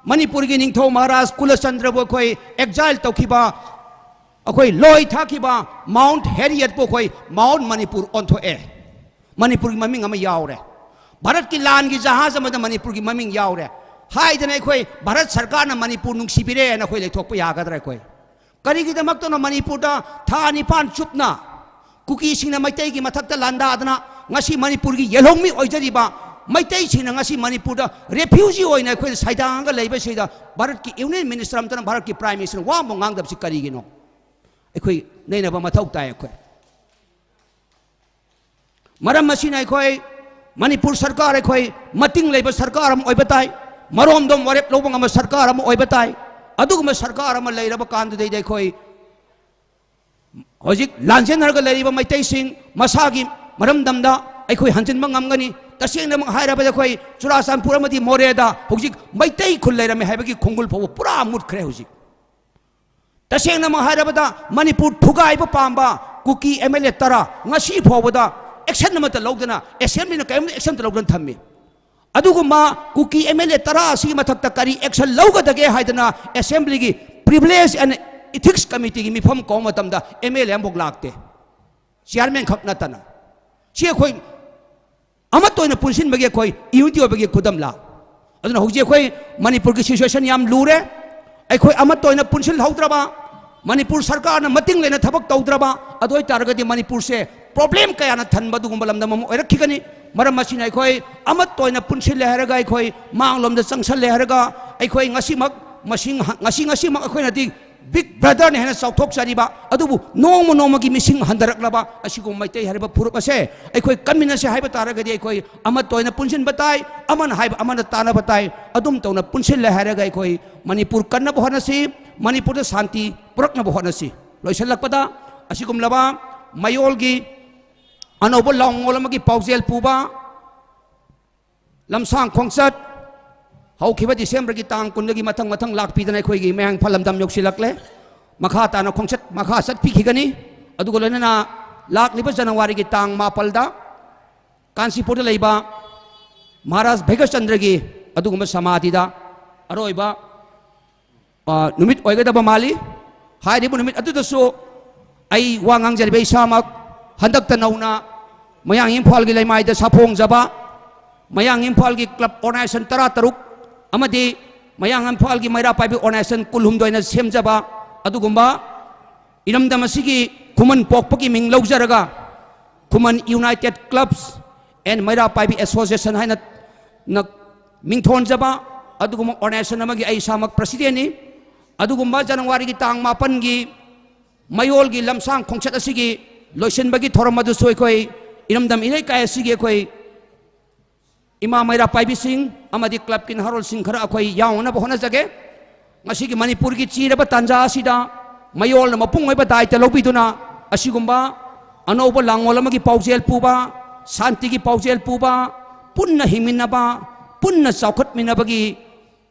ꯃꯅꯤꯄꯨꯔꯒꯤ ꯅꯤꯡꯊꯧ ꯃꯍꯥꯔꯥꯖ ꯀꯨꯂꯆꯟꯗ꯭ꯔꯕꯨ ꯑꯩꯈꯣꯏ exile ꯇꯧꯈꯤꯕ, ꯑꯩꯈꯣꯏ ꯂꯣꯏ ꯊꯥꯈꯤꯕ Mount Harriet ꯄꯨ ꯑꯩꯈꯣꯏ Mount Manipur ꯑꯣꯟꯊꯣꯛꯑꯦ꯫ ꯃꯅꯤꯄꯨꯔꯒꯤ ꯃꯃꯤꯡ ꯑꯃ ꯌꯥꯎꯔꯦ꯫ ꯚꯥꯔꯠꯀꯤ ꯂꯥꯟꯒꯤ ꯖꯍꯥꯖ ꯑꯃꯗ ꯃꯅꯤꯄꯨꯔꯒꯤ ꯃꯃꯤꯡ ꯌꯥꯎꯔꯦ ꯍꯥꯏꯗꯅ ꯑꯩꯈꯣꯏ ꯚꯥꯔꯠ ꯁꯔꯀꯥꯔꯅ ꯃꯅꯤꯄꯨꯔ ꯅꯨꯡꯁꯤꯕꯤꯔꯦꯅ ꯑꯩꯈꯣꯏ ꯂꯩꯊꯣꯛꯄ ꯌꯥꯒꯗ꯭ꯔꯥ? ꯑꯩꯈꯣꯏ ꯀꯔꯤꯒꯤꯗꯃꯛꯇꯅꯣ ꯃꯅꯤꯄꯨꯔꯗ ꯊꯥ ꯅꯤꯄꯥꯟ ꯆꯨꯞꯅ ꯀꯨꯀꯤꯁꯤꯡꯅ ꯃꯩꯇꯩꯒꯤ ꯃꯊꯛꯇ ꯂꯥꯟꯗꯥꯗꯅ ꯉꯁꯤ ꯃꯅꯤꯄꯨꯔꯒꯤ ꯌꯦꯜꯍꯧꯃꯤ ꯑꯣꯏꯖꯔꯤꯕ ꯃꯩꯇꯩꯁꯤꯡꯅ ꯉꯁꯤ ꯃꯅꯤꯄꯨꯔꯗ refugee ꯑꯣꯏꯅ ꯑꯩꯈꯣꯏꯗ ꯁꯩꯗꯥꯡꯉꯒ ꯂꯩꯕꯁꯤꯗ ꯚꯥꯔꯠꯀꯤ Union Minister ꯑꯃꯇꯅ, ꯚꯥꯔꯠꯀꯤ Prime Minister ꯋꯥ ꯑꯃ ꯉꯥꯡꯗꯕꯁꯤ ꯀꯔꯤꯒꯤꯅꯣ? ꯑꯩꯈꯣꯏ ꯅꯩꯅꯕ ꯃꯊꯧ ꯇꯥꯏ꯫ ꯑꯩꯈꯣꯏ ꯃꯔꯝ ꯑꯁꯤꯅ ꯑꯩꯈꯣꯏ ꯃꯅꯤꯄꯨꯔ ꯁꯔꯀꯥꯔ ꯑꯩꯈꯣꯏ ꯃꯇꯤꯡ ꯂꯩꯕ ꯁꯔꯀꯥꯔ ꯑꯃ ꯑꯣꯏꯕ ꯇꯥꯏ꯫ ꯃꯔꯣꯝꯗꯣꯝ ꯋꯥꯔꯦꯞ ꯂꯧꯕ ꯉꯝꯕ ꯁꯔꯀꯥꯔ ꯑꯃ ꯑꯣꯏꯕ ꯇꯥꯏ꯫ ꯑꯗꯨꯒꯨꯝꯕ ꯁꯔꯀꯥꯔ ꯑꯃ ꯂꯩꯔꯕ ꯀꯥꯟꯗꯨꯗꯩꯗ ꯑꯩꯈꯣꯏ ꯍꯧꯖꯤꯛ ꯂꯥꯟꯖꯦꯟꯅꯔꯒ ꯂꯩꯔꯤꯕ ꯃꯩꯇꯩꯁꯤꯡ ꯃꯁꯥꯒꯤ ꯃꯔꯝꯗꯝꯗ ꯑꯩꯈꯣꯏ ꯍꯟꯖꯤꯟꯕ ꯉꯝꯒꯅꯤ꯫ ꯇꯁꯦꯡꯅꯃꯛ ꯍꯥꯏꯔꯕꯗ ꯑꯩꯈꯣꯏ ꯆꯨꯔꯥꯆꯥꯟꯄꯨꯔ ꯑꯃꯗꯤ ꯃꯣꯔꯦꯗ ꯍꯧꯖꯤꯛ ꯃꯩꯇꯩ ꯈꯨꯜ ꯂꯩꯔꯝꯃꯦ ꯍꯥꯏꯕꯒꯤ ꯈꯣꯡꯒꯨꯜ ꯐꯥꯎꯕ ꯄꯨꯔꯥ ꯃꯨꯠꯈ꯭ꯔꯦ ꯍꯧꯖꯤꯛ꯫ ꯇꯁꯦꯡꯅꯃꯛ ꯍꯥꯏꯔꯕꯗ ꯃꯅꯤꯄꯨꯔ ꯊꯨꯒꯥꯏꯕ ꯄꯥꯝꯕ ꯀꯨꯀꯤ MLA ꯇꯔꯥ ꯉꯁꯤ ꯐꯥꯎꯕꯗ action ꯑꯃꯠꯇ ꯂꯧꯗꯅ, assembly ꯅ ꯀꯔꯤꯝꯇ action ꯑꯃꯠꯇ ꯂꯧꯗꯅ ꯊꯝꯃꯤ꯫ ꯑꯗꯨꯒꯨꯝꯕ ꯀꯨꯀꯤ MLA ꯇꯔꯥ ꯑꯁꯤꯒꯤ ꯃꯊꯛꯇ ꯀꯔꯤ action ꯂꯧꯒꯗꯒꯦ ꯍꯥꯏꯗꯅ assembly ꯒꯤ Privilege and Ethics Committee ꯒꯤ ꯃꯤꯐꯝ ꯀꯧꯕ ꯃꯇꯝꯗ MLA ꯑꯃꯐꯥꯎ ꯂꯥꯛꯇꯦ, chairman ꯈꯛ ꯅꯠꯇꯅ꯫ ꯁꯤ ꯑꯩꯈꯣꯏ ꯑꯃꯠꯇ ꯑꯣꯏꯅ ꯄꯨꯟꯁꯤꯟꯕꯒꯤ ꯑꯩꯈꯣꯏ unity ꯑꯣꯏꯕꯒꯤ ꯈꯨꯗꯝꯂꯥ? ꯑꯗꯨꯅ ꯍꯧꯖꯤꯛ ꯑꯩꯈꯣꯏ ꯃꯅꯤꯄꯨꯔꯒꯤ situation ꯌꯥꯝ ꯂꯨꯔꯦ꯫ ꯑꯩꯈꯣꯏ ꯑꯃꯠꯇ ꯑꯣꯏꯅ ꯄꯨꯟꯁꯤꯜꯍꯧꯗ꯭ꯔꯕ, ꯃꯅꯤꯄꯨꯔ ꯁꯔꯀꯥꯔꯅ ꯃꯇꯤꯡ ꯂꯩꯅ ꯊꯕꯛ ꯇꯧꯗ꯭ꯔꯕ, ꯑꯗꯨ ꯑꯣꯏꯇꯥꯔꯒꯗꯤ ꯃꯅꯤꯄꯨꯔꯁꯦ problem ꯀꯌꯥꯅ ꯊꯟꯕ ꯑꯗꯨꯒꯨꯝꯕ ꯂꯝꯗꯝ ꯑꯃ ꯑꯣꯏꯔꯛꯈꯤꯒꯅꯤ꯫ ꯃꯔꯝ ꯑꯁꯤꯅ ꯑꯩꯈꯣꯏ ꯑꯃꯠꯇ ꯑꯣꯏꯅ ꯄꯨꯟꯁꯤꯜꯂꯦ ꯍꯥꯏꯔꯒ, ꯑꯩꯈꯣꯏ ꯃꯥꯡꯂꯣꯝꯗ ꯆꯪꯁꯜꯂꯦ ꯍꯥꯏꯔꯒ, ꯑꯩꯈꯣꯏ ꯉꯁꯤꯃꯛ ꯃꯁꯤꯡ, ꯉꯁꯤ, ꯉꯁꯤꯃꯛ ꯑꯩꯈꯣꯏꯅꯗꯤ big brotherꯅꯤ ꯍꯥꯏꯅ ꯆꯥꯎꯊꯣꯛꯆꯔꯤꯕ, ꯑꯗꯨꯕꯨ ꯅꯣꯡꯃ ꯅꯣꯡꯃꯒꯤ ꯃꯤꯁꯤꯡ ꯍꯟꯊꯔꯛꯂꯕ ꯑꯁꯤꯒꯨꯝꯕ ꯃꯩꯇꯩ ꯍꯥꯏꯔꯤꯕ ꯐꯨꯔꯨꯞ ꯑꯁꯦ ꯑꯩꯈꯣꯏ ꯀꯟꯃꯤꯟꯅꯁꯦ ꯍꯥꯏꯕ ꯇꯥꯔꯒꯗꯤ, ꯑꯩꯈꯣꯏ ꯑꯃꯠꯇ ꯑꯣꯏꯅ ꯄꯨꯟꯁꯤꯟꯕ ꯇꯥꯏ, ꯑꯃꯅ ꯍꯥꯏꯕ ꯑꯃꯅ ꯇꯥꯅꯕ ꯇꯥꯏ꯫ ꯑꯗꯨꯝ ꯇꯧꯅ ꯄꯨꯟꯁꯤꯜꯂꯦ ꯍꯥꯏꯔꯒ ꯑꯩꯈꯣꯏ ꯃꯅꯤꯄꯨꯔ ꯀꯟꯅꯕ ꯍꯣꯠꯅꯁꯤ, ꯃꯅꯤꯄꯨꯔꯗ ꯁꯥꯟꯇꯤ ꯄꯨꯔꯛꯅꯕ ꯍꯣꯠꯅꯁꯤ꯫ ꯂꯣꯏꯁꯤꯜꯂꯛꯄꯗ, ꯑꯁꯤꯒꯨꯝꯂꯕ ꯃꯌꯣꯜꯒꯤ ꯑꯅꯧꯕ ꯂꯥꯎꯉꯣꯜ ꯑꯃꯒꯤ ꯄꯥꯎꯖꯦꯜ ꯄꯨꯕ ꯂꯝꯁꯥꯡ ꯈꯣꯡꯆꯠ ꯍꯧꯈꯤꯕ ꯗꯤꯁꯦꯝꯕꯔꯒꯤ ꯇꯥꯡ ꯀꯨꯟꯗꯒꯤ ꯃꯊꯪ ꯃꯊꯪ ꯂꯥꯛꯄꯤꯗꯅ ꯑꯩꯈꯣꯏꯒꯤ ꯃꯌꯥꯡ ꯏꯝꯐꯥꯜ ꯂꯝꯗꯝ ꯌꯧꯁꯤꯜꯂꯛꯂꯦ꯫ ꯃꯈꯥ ꯇꯥꯅ ꯈꯣꯡꯆꯠ ꯃꯈꯥ ꯆꯠꯄꯤꯈꯤꯒꯅꯤ꯫ ꯑꯗꯨꯒ ꯂꯣꯏꯅꯅ ꯂꯥꯛꯂꯤꯕ ꯖꯅꯋꯥꯔꯤꯒꯤ ꯇꯥꯡ ꯃꯥꯄꯜꯗ ꯀꯥꯟꯆꯤꯄꯨꯔꯗ ꯂꯩꯕ ꯃꯍꯥꯔꯥꯖ ꯚꯩꯒ꯭ꯌꯆꯟꯗ꯭ꯔꯒꯤ ꯑꯗꯨꯒꯨꯝꯕ ꯁꯃꯥꯙꯤꯗ ꯑꯔꯣꯏꯕ ꯑ, ꯅꯨꯃꯤꯠ ꯑꯣꯏꯒꯗꯕ ꯃꯥꯜꯂꯤ꯫ ꯍꯥꯏꯔꯤꯕ ꯅꯨꯃꯤꯠ ꯑꯗꯨꯗꯁꯨ ꯑꯩ ꯋꯥ ꯉꯥꯡꯖꯔꯤꯕ ꯏꯁꯥꯃꯛ ꯍꯟꯗꯛꯇ ꯅꯧꯅ ꯃꯌꯥꯡ ꯏꯝꯐꯥꯜꯒꯤ ꯂꯩꯃꯥꯏꯗ ꯁꯥꯐꯣꯡꯖꯕ ꯃꯌꯥꯡ ꯏꯝꯐꯥꯜꯒꯤ club organization ꯇꯔꯥꯇꯔꯨꯛ ꯑꯃꯗꯤ ꯃꯌꯥꯡ ꯏꯝꯐꯥꯜꯒꯤ ꯃꯩꯔꯥ ꯄꯥꯏꯕꯤ organization ꯀꯨꯟꯍꯨꯝꯗꯣꯏꯅ ꯁꯦꯝꯖꯕ ꯑꯗꯨꯒꯨꯝꯕ ꯏꯔꯝꯗꯝ ꯑꯁꯤꯒꯤ ꯈꯨꯃꯟ ꯄꯣꯛꯄꯒꯤ ꯃꯤꯡ ꯂꯧꯖꯔꯒ ꯈꯨꯃꯟ United Clubs and ꯃꯩꯔꯥ ꯄꯥꯏꯕꯤ Association ꯍꯥꯏꯅ ꯅ ꯃꯤꯡꯊꯣꯟꯖꯕ ꯑꯗꯨꯒꯨꯝꯕ organization ꯑꯃꯒꯤ ꯑꯩ ꯏꯁꯥꯃꯛ presidentꯅꯤ꯫ ꯑꯗꯨꯒꯨꯝꯕ ꯖꯅꯋꯥꯔꯤꯒꯤ ꯇꯥꯡ ꯃꯥꯄꯟꯒꯤ ꯃꯌꯣꯜꯒꯤ ꯂꯝꯁꯥꯡ ꯈꯣꯡꯆꯠ ꯑꯁꯤꯒꯤ ꯂꯣꯏꯁꯤꯟꯕꯒꯤ ꯊꯧꯔꯝ ꯑꯗꯨꯁꯨ ꯑꯩꯈꯣꯏ ꯏꯔꯝꯗꯝ ꯏꯔꯩꯀꯥꯏ ꯑꯁꯤꯒꯤ ꯑꯩꯈꯣꯏ ꯏꯃꯥ ꯃꯩꯔꯥ ꯄꯥꯏꯕꯤꯁꯤꯡ ꯑꯃꯗꯤ clubꯀꯤ ꯅꯍꯥꯔꯣꯜꯁꯤꯡ ꯈꯔ ꯑꯩꯈꯣꯏ ꯌꯥꯎꯅꯅꯕ ꯍꯣꯠꯅꯖꯒꯦ꯫ ꯉꯁꯤꯒꯤ ꯃꯅꯤꯄꯨꯔꯒꯤ ꯆꯤꯔꯕ ꯇꯥꯟꯖꯥ ꯑꯁꯤꯗ ꯃꯌꯣꯜꯅ ꯃꯄꯨꯡ ꯑꯣꯏꯕ ꯗꯥꯏꯇ ꯂꯧꯕꯤꯗꯨꯅ ꯑꯁꯤꯒꯨꯝꯕ ꯑꯅꯧꯕ ꯂꯥꯡꯑꯣꯜ ꯑꯃꯒꯤ ꯄꯥꯎꯖꯦꯜ ꯄꯨꯕ, ꯁꯥꯟꯇꯤꯒꯤ ꯄꯥꯎꯖꯦꯜ ꯄꯨꯕ, ꯄꯨꯟꯅ ꯍꯤꯡꯃꯤꯟꯅꯕ, ꯄꯨꯟꯅ ꯆꯥꯎꯈꯠꯃꯤꯟꯅꯕꯒꯤ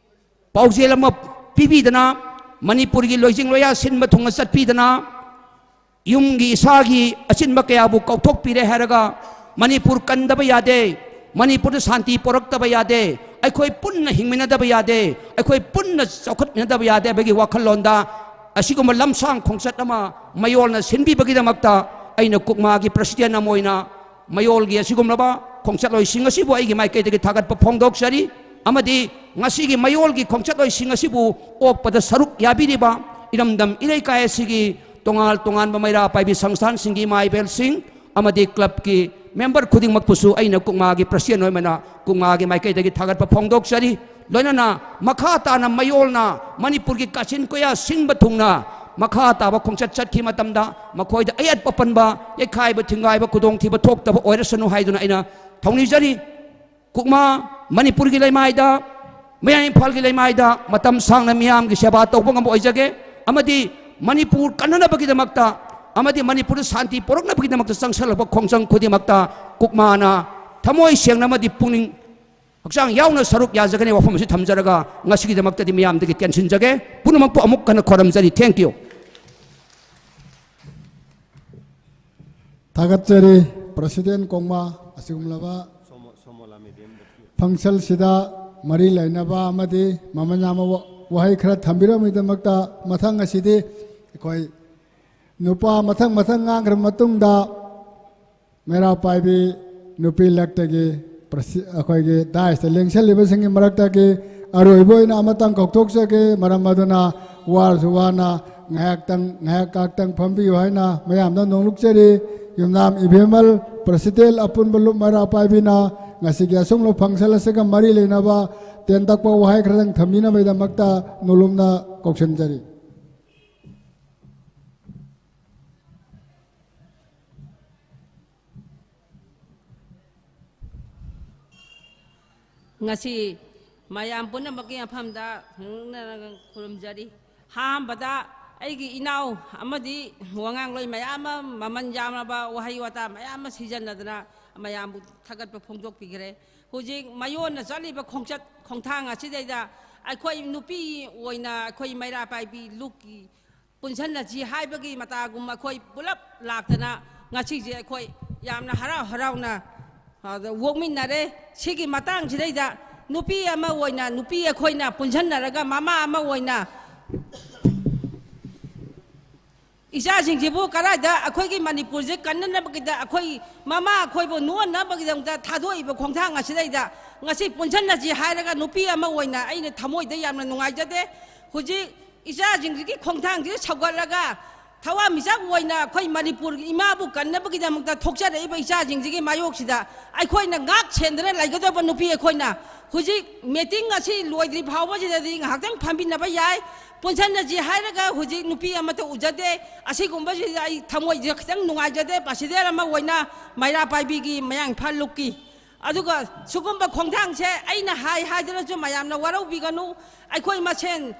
ꯄꯥꯎꯖꯦꯜ ꯑꯃ ꯄꯤꯕꯤꯗꯅ, ꯃꯅꯤꯄꯨꯔꯒꯤ ꯂꯣꯏꯖꯤꯡ ꯂꯣꯌꯥ ꯁꯤꯟꯕ ꯊꯨꯡꯅ ꯆꯠꯄꯤꯗꯅ, ꯌꯨꯝꯒꯤ ꯏꯁꯥꯒꯤ ꯑꯆꯤꯟꯕ ꯀꯌꯥꯕꯨ ꯀꯥꯎꯊꯣꯛꯄꯤꯔꯦ ꯍꯥꯏꯔꯒ ꯃꯅꯤꯄꯨꯔ ꯀꯟꯗꯕ ꯌꯥꯗꯦ, ꯃꯅꯤꯄꯨꯔꯗ ꯁꯥꯟꯇꯤ ꯄꯣꯔꯛꯇꯕ ꯌꯥꯗꯦ, ꯑꯩꯈꯣꯏ ꯄꯨꯟꯅ ꯍꯤꯡꯃꯤꯟꯅꯗꯕ ꯌꯥꯗꯦ, ꯑꯩꯈꯣꯏ ꯄꯨꯟꯅ ꯆꯥꯎꯈꯠꯃꯤꯟꯅꯗꯕ ꯌꯥꯗꯦ ꯍꯥꯏꯕꯒꯤ ꯋꯥꯈꯜꯂꯣꯟꯗ ꯑꯁꯤꯒꯨꯝꯕ ꯂꯝꯁꯥꯡ ꯈꯣꯡꯆꯠ ꯑꯃ ꯃꯌꯣꯜꯅ ꯁꯤꯟꯕꯤꯕꯒꯤꯗꯃꯛꯇ ꯑꯩꯅ ꯀꯨꯛꯃꯥꯒꯤ president ꯑꯃ ꯑꯣꯏꯅ ꯃꯌꯣꯜꯒꯤ ꯑꯁꯤꯒꯨꯝꯂꯕ ꯈꯣꯡꯆꯠꯂꯣꯏꯁꯤꯡ ꯑꯁꯤꯕꯨ ꯑꯩꯒꯤ ꯃꯥꯏꯀꯩꯗꯒꯤ ꯊꯥꯒꯠꯄ ꯐꯣꯡꯗꯣꯛꯆꯔꯤ꯫ ꯑꯃꯗꯤ ꯉꯁꯤꯒꯤ ꯃꯌꯣꯜꯒꯤ ꯈꯣꯡꯆꯠꯂꯣꯏꯁꯤꯡ ꯑꯁꯤꯕꯨ ꯑꯣꯛꯄꯗ ꯁꯔꯨꯛ ꯌꯥꯕꯤꯔꯤꯕ ꯏꯔꯝꯗꯝ ꯏꯔꯩꯀꯥꯏ ꯑꯁꯤꯒꯤ ꯇꯣꯉꯥꯟ ꯇꯣꯉꯥꯟꯕ ꯃꯩꯔꯥ ꯄꯥꯏꯕꯤ ꯁꯪꯁꯊꯥꯟꯁꯤꯡꯒꯤ ꯏꯃꯥ ꯏꯕꯦꯜꯁꯤꯡ ꯑꯃꯗꯤ ꯀ꯭ꯂꯕꯀꯤ ꯃꯦꯝꯕꯔ ꯈꯨꯗꯤꯡꯃꯛꯄꯨꯁꯨ ꯑꯩꯅ ꯀꯨꯛꯃꯥꯒꯤ ꯄ꯭ꯔꯁꯤꯗꯦꯟ ꯑꯣꯏꯕꯅ ꯀꯨꯛꯃꯥꯒꯤ ꯃꯥꯏꯀꯩꯗꯒꯤ ꯊꯥꯒꯠꯄ ꯐꯣꯡꯗꯣꯛꯆꯔꯤ꯫ ꯂꯣꯏꯅꯅ ꯃꯈꯥ ꯇꯥꯅ ꯃꯌꯣꯜꯅ ꯃꯅꯤꯄꯨꯔꯒꯤ ꯀꯥꯆꯤꯟ ꯀꯣꯌꯥ ꯁꯤꯟꯕ ꯊꯨꯡꯅ ꯃꯈꯥ ꯇꯥꯕ ꯈꯣꯡꯆꯠ ꯆꯠꯈꯤ ꯃꯇꯝꯗ ꯃꯈꯣꯏꯗ ꯑꯌꯦꯠꯄ ꯄꯟꯕ, ꯌꯩꯈꯥꯏꯕ ꯊꯤꯡꯒꯥꯏꯕ ꯈꯨꯗꯣꯡꯊꯤꯕ ꯊꯣꯛꯇꯕ ꯑꯣꯏꯔꯁꯅꯨ ꯍꯥꯏꯗꯨꯅ ꯑꯩꯅ ꯊꯧꯅꯤꯖꯔꯤ꯫ ꯀꯨꯛꯃꯥ ꯃꯅꯤꯄꯨꯔꯒꯤ ꯂꯩꯃꯥꯏꯗ, ꯃꯌꯥꯏ ꯏꯝꯐꯥꯜꯒꯤ ꯂꯩꯃꯥꯏꯗ ꯃꯇꯝ ꯁꯥꯡꯅ ꯃꯤꯌꯥꯝꯒꯤ ꯁꯦꯕꯥ ꯇꯧꯕ ꯉꯝꯕ ꯑꯣꯏꯖꯒꯦ꯫ ꯑꯃꯗꯤ ꯃꯅꯤꯄꯨꯔ ꯀꯟꯅꯅꯕꯒꯤꯗꯃꯛꯇ ꯑꯃꯗꯤ ꯃꯅꯤꯄꯨꯔꯗ ꯁꯥꯟꯇꯤ ꯄꯨꯔꯛꯅꯕꯒꯤꯗꯃꯛꯇ ꯆꯪꯁꯜꯂꯛꯄ ꯈꯣꯡꯖꯪ ꯈꯨꯗꯤꯡꯃꯛꯇ ꯀꯨꯛꯃꯥꯅ ꯊꯃꯣꯏ ꯁꯦꯡꯅ ꯑꯃꯗꯤ ꯄꯨꯛꯅꯤꯡ ꯍꯛꯆꯥꯡ ꯌꯥꯎꯅ ꯁꯔꯨꯛ ꯌꯥꯖꯒꯅꯤ꯫ ꯋꯥꯐꯝ ꯑꯁꯤ ꯊꯝꯖꯔꯒ ꯉꯁꯤꯒꯤꯗꯃꯛꯇꯗꯤ ꯃꯤꯌꯥꯝꯗꯒꯤ ꯇꯦꯟꯁꯤꯟꯖꯒꯦ꯫ ꯄꯨꯝꯅꯃꯛꯄꯨ ꯑꯃꯨꯛ ꯍꯟꯅ ꯈꯣꯏꯔꯝꯖꯔꯤ꯫ Thank you꯫ ꯊꯥꯒꯠꯆꯔꯤ꯫ ꯄ꯭ꯔꯁꯤꯗꯦꯟ ꯀꯣꯡꯃꯥ, ꯑꯁꯤꯒꯨꯝꯂꯕ ꯐꯪꯁꯟꯁꯤꯗ ꯃꯔꯤ ꯂꯩꯅꯕ ꯑꯃꯗꯤ ꯃꯃꯜ ꯌꯥꯝꯕ ꯋꯥ-, ꯋꯥꯍꯩ ꯈꯔ ꯊꯝꯕꯤꯔꯝꯕꯒꯤꯗꯃꯛꯇ꯫ ꯃꯊꯪ ꯑꯁꯤꯗꯤ ꯑꯩꯈꯣꯏ ꯅꯨꯄꯥ ꯃꯊꯪ ꯃꯊꯪ ꯉꯥꯡꯈ꯭ꯔꯕ ꯃꯇꯨꯡꯗ ꯃꯩꯔꯥ ꯄꯥꯏꯕꯤ ꯅꯨꯄꯤ ꯂꯛꯇꯒꯤ ꯄ꯭ꯔꯁꯤ-, ꯑꯩꯈꯣꯏꯒꯤ ꯗꯥꯏꯁꯇ ꯂꯦꯡꯁꯜꯂꯤꯕꯁꯤꯡꯒꯤ ꯃꯔꯛꯇꯒꯤ ꯑꯔꯣꯏꯕ ꯑꯣꯏꯅ ꯑꯃꯇꯪ ꯀꯧꯊꯣꯛꯆꯒꯦ꯫ ꯃꯔꯝ ꯑꯗꯨꯅ ꯋꯥꯔꯁꯨ ꯋꯥꯅ ꯉꯥꯏꯍꯥꯛꯇꯪ, ꯉꯥꯏꯍꯥꯛ ꯉꯥꯏꯍꯥꯛꯇꯪ ꯐꯝꯕꯤꯌꯨ ꯍꯥꯏꯅ ꯃꯌꯥꯝꯗ ꯅꯣꯡꯂꯨꯛꯆꯔꯤ꯫ ꯌꯨꯝꯅꯥꯝ ꯏꯕꯦꯝꯃꯜ ꯄ꯭ꯔꯁꯤꯗꯦꯜ ꯑꯄꯨꯟꯕ ꯂꯨꯞ ꯃꯩꯔꯥ ꯄꯥꯏꯕꯤꯅ ꯉꯁꯤꯒꯤ ꯑꯁꯨꯝꯂꯕ ꯐꯪꯁꯟ ꯑꯁꯤꯒ ꯃꯔꯤ ꯂꯩꯅꯕ ꯇꯦꯟꯇꯛꯄ ꯋꯥꯍꯩ ꯈꯔꯗꯪ ꯊꯝꯕꯤꯅꯕꯒꯤꯗꯃꯛꯇ ꯅꯣꯂꯨꯝꯅ ꯀꯧꯁꯤꯟꯖꯔꯤ꯫ ꯉꯁꯤ ꯃꯌꯥꯝ ꯄꯨꯝꯅꯃꯛꯀꯤ ꯃꯐꯝꯗ ꯈꯨꯔꯨꯝꯖꯔꯤ꯫ ꯑꯍꯥꯟꯕꯗ ꯑꯩꯒꯤ ꯏꯅꯥꯎ ꯑꯃꯗꯤ ꯋꯥꯉꯥꯡꯂꯣꯏ ꯃꯌꯥꯝ ꯑꯃ ꯃꯃꯜ ꯌꯥꯝꯂꯕ ꯋꯥꯍꯩ ꯋꯥꯇꯥ ꯃꯌꯥꯝ ꯑꯃ ꯁꯤꯖꯤꯟꯅꯗꯅ ꯃꯌꯥꯝꯕꯨ ꯊꯥꯒꯠꯄ ꯐꯣꯡꯗꯣꯛꯄꯤꯈ꯭ꯔꯦ꯫ ꯍꯧꯖꯤꯛ ꯃꯌꯣꯟꯅ ꯆꯠꯂꯤꯕ ꯈꯣꯡꯆꯠ ꯈꯣꯡꯊꯥꯡ ꯑꯁꯤꯗꯩꯗ ꯑꯩꯈꯣꯏ ꯅꯨꯄꯤ ꯑꯣꯏꯅ ꯑꯩꯈꯣꯏ ꯃꯩꯔꯥ ꯄꯥꯏꯕꯤ ꯂꯨꯞꯀꯤ ꯄꯨꯟꯁꯤꯟꯅꯁꯤ ꯍꯥꯏꯕꯒꯤ ꯃꯇꯥꯒꯨꯝ ꯑꯩꯈꯣꯏ ꯄꯨꯂꯞ ꯂꯥꯛꯇꯅ ꯉꯁꯤꯁꯦ ꯑꯩꯈꯣꯏ ꯌꯥꯝꯅ ꯍꯔꯥꯎ ꯍꯔꯥꯎꯅ, ꯑ, ꯑꯣꯛꯃꯤꯟꯅꯔꯦ꯫ ꯁꯤꯒꯤ ꯃꯇꯥꯡꯁꯤꯗꯩꯗ ꯅꯨꯄꯤ ꯑꯃ ꯑꯣꯏꯅ, ꯅꯨꯄꯤ ꯑꯩꯈꯣꯏꯅ ꯄꯨꯟꯁꯤꯟꯅꯔꯒ ꯃꯃꯥ ꯑꯃ ꯑꯣꯏꯅ ꯏꯆꯥꯁꯤꯡꯁꯤꯕꯨ ꯀꯗꯥꯏꯗ ꯑꯩꯈꯣꯏꯒꯤ ꯃꯅꯤꯄꯨꯔꯁꯦ ꯀꯟꯅꯅꯕꯒꯤꯗ, ꯑꯩꯈꯣꯏ ꯃꯃꯥ ꯑꯩꯈꯣꯏꯕꯨ ꯅꯣꯛꯍꯟꯅꯕꯒꯤꯗꯃꯛꯇ ꯊꯥꯗꯣꯛꯏꯕ ꯈꯣꯡꯊꯥꯡ ꯑꯁꯤꯗꯩꯗ ꯉꯁꯤ ꯄꯨꯟꯁꯤꯟꯅꯁꯤ ꯍꯥꯏꯔꯒ ꯅꯨꯄꯤ ꯑꯃ ꯑꯣꯏꯅ ꯑꯩꯅ ꯊꯃꯣꯏꯗ ꯌꯥꯝꯅ ꯅꯨꯡꯉꯥꯏꯖꯗꯦ꯫ ꯍꯧꯖꯤꯛ ꯏꯆꯥꯁꯤꯡꯁꯤꯒꯤ ꯈꯣꯡꯊꯥꯡꯁꯤ ꯁꯧꯒꯠꯂꯒ ꯊꯋꯥꯟꯃꯤꯆꯥꯛ ꯑꯣꯏꯅ ꯑꯩꯈꯣꯏ ꯃꯅꯤꯄꯨꯔꯒꯤ ꯏꯃꯥꯕꯨ ꯀꯟꯅꯕꯒꯤꯗꯃꯛꯇ ꯊꯣꯛꯆꯔꯛꯏꯕ ꯏꯆꯥꯁꯤꯡꯁꯤꯒꯤ ꯃꯥꯌꯣꯛꯁꯤꯗ ꯑꯩꯈꯣꯏꯅ ꯉꯥꯛ ꯁꯦꯟꯗꯅ ꯂꯩꯒꯗꯧꯕ ꯅꯨꯄꯤ ꯑꯩꯈꯣꯏꯅ ꯍꯧꯖꯤꯛ ꯃꯤꯇꯤꯡ ꯑꯁꯤ ꯂꯣꯏꯗ꯭ꯔꯤ ꯐꯥꯎꯕꯁꯤꯗꯗꯤ ꯉꯥꯏꯍꯥꯛꯇꯪ ꯐꯝꯃꯤꯟꯅꯕ ꯌꯥꯏ꯫ ꯄꯨꯟꯁꯤꯟꯅꯁꯤ ꯍꯥꯏꯔꯒ ꯍꯧꯖꯤꯛ ꯅꯨꯄꯤ ꯑꯃꯠꯇ ꯎꯖꯗꯦ꯫ ꯑꯁꯤꯒꯨꯝꯕꯁꯤꯗ ꯑꯩ ꯊꯃꯣꯏꯁꯦ ꯈꯤꯇꯪ ꯅꯨꯡꯉꯥꯏꯖꯗꯦ꯫ ꯄ꯭ꯔꯁꯤꯗꯦꯟ ꯑꯃ ꯑꯣꯏꯅ ꯃꯩꯔꯥ ꯄꯥꯏꯕꯤꯒꯤ ꯃꯌꯥꯡ ꯏꯝꯐꯥꯜ ꯂꯨꯞꯀꯤ꯫ ꯑꯗꯨꯒ ꯁꯤꯒꯨꯝꯕ ꯈꯣꯡꯊꯥꯡꯁꯦ ꯑꯩꯅ ꯍꯥꯏ ꯍꯥꯏꯗꯅꯁꯨ ꯃꯌꯥꯝꯅ ꯋꯥꯔꯧꯕꯤꯒꯅꯨ꯫ ꯑꯩꯈꯣꯏ ꯃꯁꯦꯟ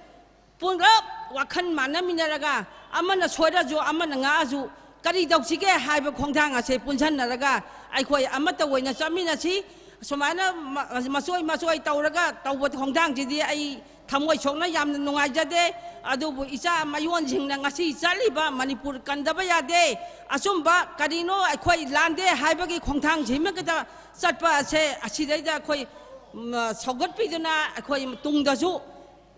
ꯄꯨꯂꯞ ꯋꯥꯈꯜ ꯃꯥꯟꯅꯃꯤꯟꯅꯔꯒ ꯑꯃꯅ ꯁꯣꯏꯔꯁꯨ ꯑꯃꯅ ꯉꯥꯛꯑꯁꯨ ꯀꯔꯤ ꯇꯧꯁꯤꯒꯦ ꯍꯥꯏꯕ ꯈꯣꯡꯊꯥꯡ ꯑꯁꯦ ꯄꯨꯟꯁꯤꯟꯅꯔꯒ ꯑꯩꯈꯣꯏ ꯑꯃꯠꯇ ꯑꯣꯏꯅ ꯆꯠꯃꯤꯟꯅꯁꯤ꯫ ꯁꯨꯃꯥꯏꯅ ꯃ-, ꯃꯆꯣꯏ ꯃꯆꯣꯏ ꯇꯧꯔꯒ ꯇꯧꯕ ꯈꯣꯡꯊꯥꯡꯁꯤꯗꯤ ꯑꯩ ꯊꯃꯣꯏ ꯁꯣꯛꯅ ꯌꯥꯝꯅ ꯅꯨꯡꯉꯥꯏꯖꯗꯦ꯫ ꯑꯗꯨꯕꯨ ꯏꯆꯥ ꯃꯌꯣꯟꯁꯤꯡꯅ ꯉꯁꯤ ꯆꯠꯂꯤꯕ ꯃꯅꯤꯄꯨꯔ ꯀꯟꯗꯕ ꯌꯥꯗꯦ, ꯑꯆꯨꯝꯕ ꯀꯔꯤꯅꯣ ꯑꯩꯈꯣꯏ ꯂꯥꯟꯗꯦ ꯍꯥꯏꯕꯒꯤ ꯈꯣꯡꯊꯥꯡꯁꯤꯃꯛꯇ ꯆꯠꯄ ꯑꯁꯦ ꯑꯁꯤꯗꯩꯗ ꯑꯩꯈꯣꯏ, ꯎꯝ, ꯁꯧꯒꯠꯄꯤꯗꯨꯅ ꯑꯩꯈꯣꯏ ꯇꯨꯡꯗꯁꯨ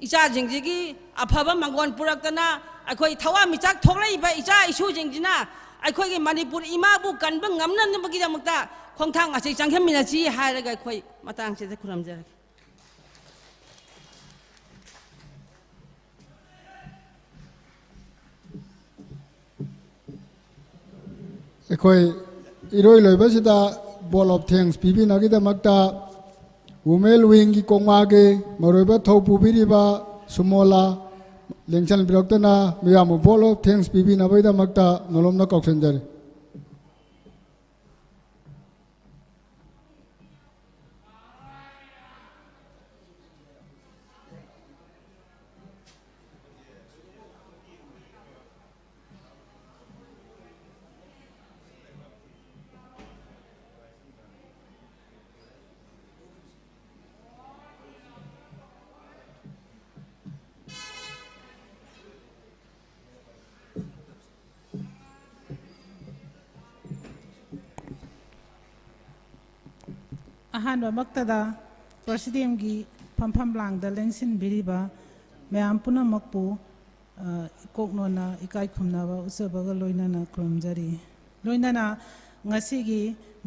ꯏꯆꯥꯁꯤꯡꯁꯤꯒꯤ ꯑꯐꯕ ꯃꯪꯒꯣꯟ ꯄꯨꯔꯛꯇꯅ ꯑꯩꯈꯣꯏ ꯊꯋꯥꯟꯃꯤꯆꯥꯛ ꯊꯣꯛꯂꯛꯏꯕ ꯏꯆꯥ ꯏꯁꯨꯁꯤꯡꯁꯤꯅ ꯑꯩꯈꯣꯏꯒꯤ ꯃꯅꯤꯄꯨꯔ ꯏꯃꯥꯕꯨ ꯀꯟꯕ ꯉꯝꯅꯅꯕꯒꯤꯗꯃꯛꯇ ꯈꯣꯡꯊꯥꯡ ꯑꯁꯤ ꯆꯪꯁꯤꯟꯃꯤꯟꯅꯁꯤ ꯍꯥꯏꯔꯒ ꯑꯩꯈꯣꯏ ꯃꯇꯥꯡꯁꯤꯗ ꯈꯨꯔꯨꯝꯖꯔꯒꯦ꯫ ꯑꯩꯈꯣꯏ ꯏꯔꯣꯏ ꯂꯣꯏꯕꯁꯤꯗ vote of thanks ꯄꯤꯕꯤꯅꯕꯒꯤꯗꯃꯛꯇ Women Wingꯒꯤ ꯀꯣꯡꯃꯥꯒꯤ ꯃꯔꯨꯑꯣꯏꯕ ꯊꯧ ꯄꯨꯕꯤꯔꯤꯕ ꯁꯨꯃꯣꯂꯥ ꯂꯦꯡꯁꯤꯟꯕꯤꯔꯛꯇꯨꯅ ꯃꯤꯌꯥꯝꯕꯨ vote of thanks ꯄꯤꯕꯤꯅꯕꯒꯤꯗꯃꯛꯇ ꯅꯣꯂꯣꯝꯅ ꯀꯧꯁꯤꯟꯖꯔꯤ꯫ ꯑꯍꯥꯟꯕꯃꯛꯇꯗ ꯄ꯭ꯔꯁꯤꯗꯦꯟꯒꯤ ꯐꯝꯐꯝ ꯂꯥꯡꯗ ꯂꯦꯡꯁꯤꯟꯕꯤꯔꯤꯕ ꯃꯌꯥꯝ ꯄꯨꯝꯅꯃꯛꯄꯨ ꯑ, ꯏꯀꯣꯛ ꯅꯣꯟꯅ ꯏꯀꯥꯏ ꯈꯨꯝꯅꯕ ꯎꯠꯆꯕꯒ ꯂꯣꯏꯅꯅ ꯈꯨꯔꯨꯝꯖꯔꯤ꯫ ꯂꯣꯏꯅꯅ ꯉꯁꯤꯒꯤ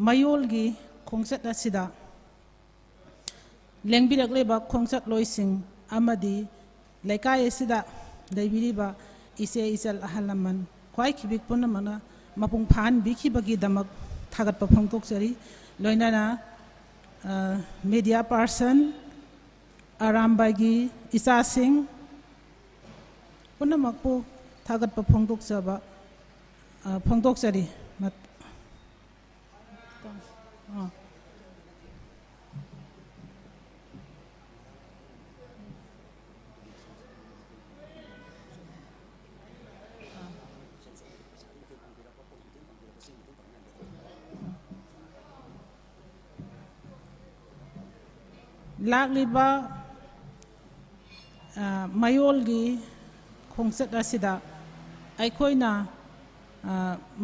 ꯃꯌꯣꯜꯒꯤ ꯈꯣꯡꯆꯠ ꯑꯁꯤꯗ ꯂꯦꯡꯕꯤꯔꯛꯂꯤꯕ ꯈꯣꯡꯆꯠꯂꯣꯏꯁꯤꯡ ꯑꯃꯗꯤ ꯂꯩꯀꯥꯏ ꯑꯁꯤꯗ ꯂꯩꯕꯤꯔꯤꯕ ꯏꯆꯦ ꯏꯆꯜ ꯑꯍꯜ ꯂꯃꯟ ꯈ꯭ꯋꯥꯏ ꯈꯤꯕꯤꯛ ꯄꯨꯝꯅꯃꯛꯅ ꯃꯄꯨꯡ ꯐꯥꯍꯟꯕꯤꯈꯤꯕꯒꯤꯗꯃꯛ ꯊꯥꯒꯠꯄ ꯐꯣꯡꯗꯣꯛꯆꯔꯤ꯫ ꯂꯣꯏꯅꯅ, ꯑ, media person, ꯑꯔꯥꯝꯕꯥꯏꯒꯤ ꯏꯆꯥꯁꯤꯡ ꯄꯨꯝꯅꯃꯛꯄꯨ ꯊꯥꯒꯠꯄ ꯐꯣꯡꯗꯣꯛꯆꯕ, ꯑ, ꯐꯣꯡꯗꯣꯛꯆꯔꯤ꯫ ꯃꯠ-, ꯑ꯫ ꯂꯥꯛꯂꯤꯕ, ꯑ, ꯃꯌꯣꯜꯒꯤ ꯈꯣꯡꯆꯠ ꯑꯁꯤꯗ ꯑꯩꯈꯣꯏꯅ, ꯑ,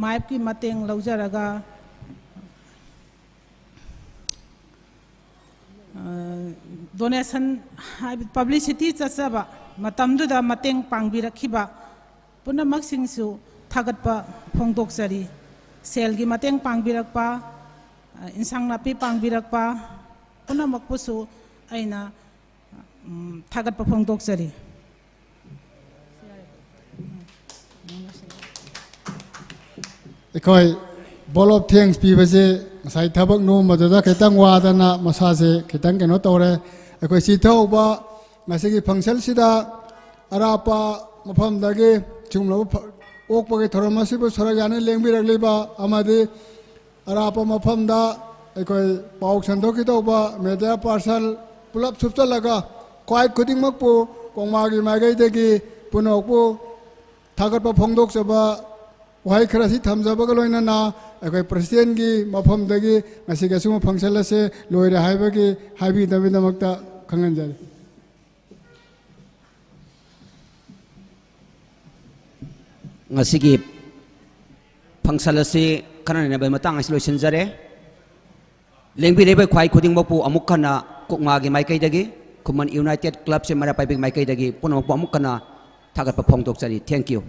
ꯃꯥꯏꯞꯀꯤ ꯃꯇꯦꯡ ꯂꯧꯖꯔꯒ, ꯑ, donation ꯍꯥꯏꯕ publicity ꯆꯠꯆꯕ ꯃꯇꯝꯗꯨꯗ ꯃꯇꯦꯡ ꯄꯥꯡꯕꯤꯔꯛꯈꯤꯕ ꯄꯨꯝꯅꯃꯛꯁꯤꯡꯁꯨ ꯊꯥꯒꯠꯄ ꯐꯣꯡꯗꯣꯛꯆꯔꯤ꯫ ꯁꯦꯜꯒꯤ ꯃꯇꯦꯡ ꯄꯥꯡꯕꯤꯔꯛꯄ, ꯑ, ꯏꯟꯁꯥꯡ ꯅꯥꯄꯤ ꯄꯥꯡꯕꯤꯔꯛꯄ ꯄꯨꯝꯅꯃꯛꯄꯨꯁꯨ ꯑꯩꯅ, ꯎꯝ, ꯊꯥꯒꯠꯄ ꯐꯣꯡꯗꯣꯛꯆꯔꯤ꯫ ꯑꯩꯈꯣꯏ vote of thanks ꯄꯤꯕꯁꯦ ꯉꯁꯥꯏ ꯊꯕꯛ ꯅꯣꯝꯕꯗꯨꯗ ꯈꯤꯇꯪ ꯋꯥꯗꯅ ꯃꯁꯥꯁꯦ ꯈꯤꯇꯪ ꯀꯩꯅꯣ ꯇꯧꯔꯦ꯫ ꯑꯩꯈꯣꯏ ꯆꯤꯊꯍꯧꯕ ꯉꯁꯤꯒꯤ functionꯁꯤꯗ ꯑꯔꯥꯞꯄ ꯃꯐꯝꯗꯒꯤ ꯁꯤꯒꯨꯝꯂꯕ ꯐ-, ꯑꯣꯛꯄꯒꯤ ꯊꯧꯔꯝ ꯑꯁꯤꯕꯨ ꯁꯔꯨꯛ ꯌꯥꯅ ꯂꯦꯡꯕꯤꯔꯛꯂꯤꯕ ꯑꯃꯗꯤ ꯑꯔꯥꯞꯄ ꯃꯐꯝꯗ ꯑꯩꯈꯣꯏ ꯄꯥꯎ ꯁꯟꯗꯣꯛꯈꯤꯗꯧꯕ media person ꯄꯨꯂꯞ ꯁꯨꯞꯆꯜꯂꯒ ꯈ꯭ꯋꯥꯏ ꯈꯨꯗꯤꯡꯃꯛꯄꯨ ꯀꯣꯡꯃꯥꯒꯤ ꯃꯥꯏꯀꯩꯗꯒꯤ ꯄꯨꯝꯅꯃꯛꯄꯨ ꯊꯥꯒꯠꯄ ꯐꯣꯡꯗꯣꯛꯆꯕ ꯋꯥꯍꯩ ꯈꯔꯁꯤ ꯊꯝꯖꯕꯒ ꯂꯣꯏꯅꯅ ꯑꯩꯈꯣꯏ presidentꯀꯤ ꯃꯐꯝꯗꯒꯤ ꯉꯁꯤꯒꯤ ꯑꯁꯤꯒꯨꯝꯕ function ꯑꯁꯦ ꯂꯣꯏꯔꯦ ꯍꯥꯏꯕꯒꯤ ꯍꯥꯏꯕꯤꯅꯕꯒꯤꯗꯃꯛꯇ ꯈꯪꯍꯟꯖꯔꯤ꯫ ꯉꯁꯤꯒꯤ function ꯑꯁꯤ ꯈꯟꯅ ꯅꯩꯅꯕꯒꯤ ꯃꯇꯥꯡ ꯑꯁꯤ ꯂꯣꯏꯁꯤꯟꯖꯔꯦ꯫ ꯂꯦꯡꯕꯤꯔꯤꯕ ꯈ꯭ꯋꯥꯏ ꯈꯨꯗꯤꯡꯃꯛꯄꯨ ꯑꯃꯨꯛ ꯍꯟꯅ ꯀꯣꯛꯃꯥꯒꯤ ꯃꯥꯏꯀꯩꯗꯒꯤ, ꯈꯨꯃꯟ United Club ꯁꯦ ꯃꯩꯔꯥ ꯄꯥꯏꯕꯤꯒꯤ ꯃꯥꯏꯀꯩꯗꯒꯤ ꯄꯨꯝꯅꯃꯛꯄꯨ ꯑꯃꯨꯛ ꯍꯟꯅ ꯊꯥꯒꯠꯄ ꯐꯣꯡꯗꯣꯛꯆꯔꯤ꯫ Thank you꯫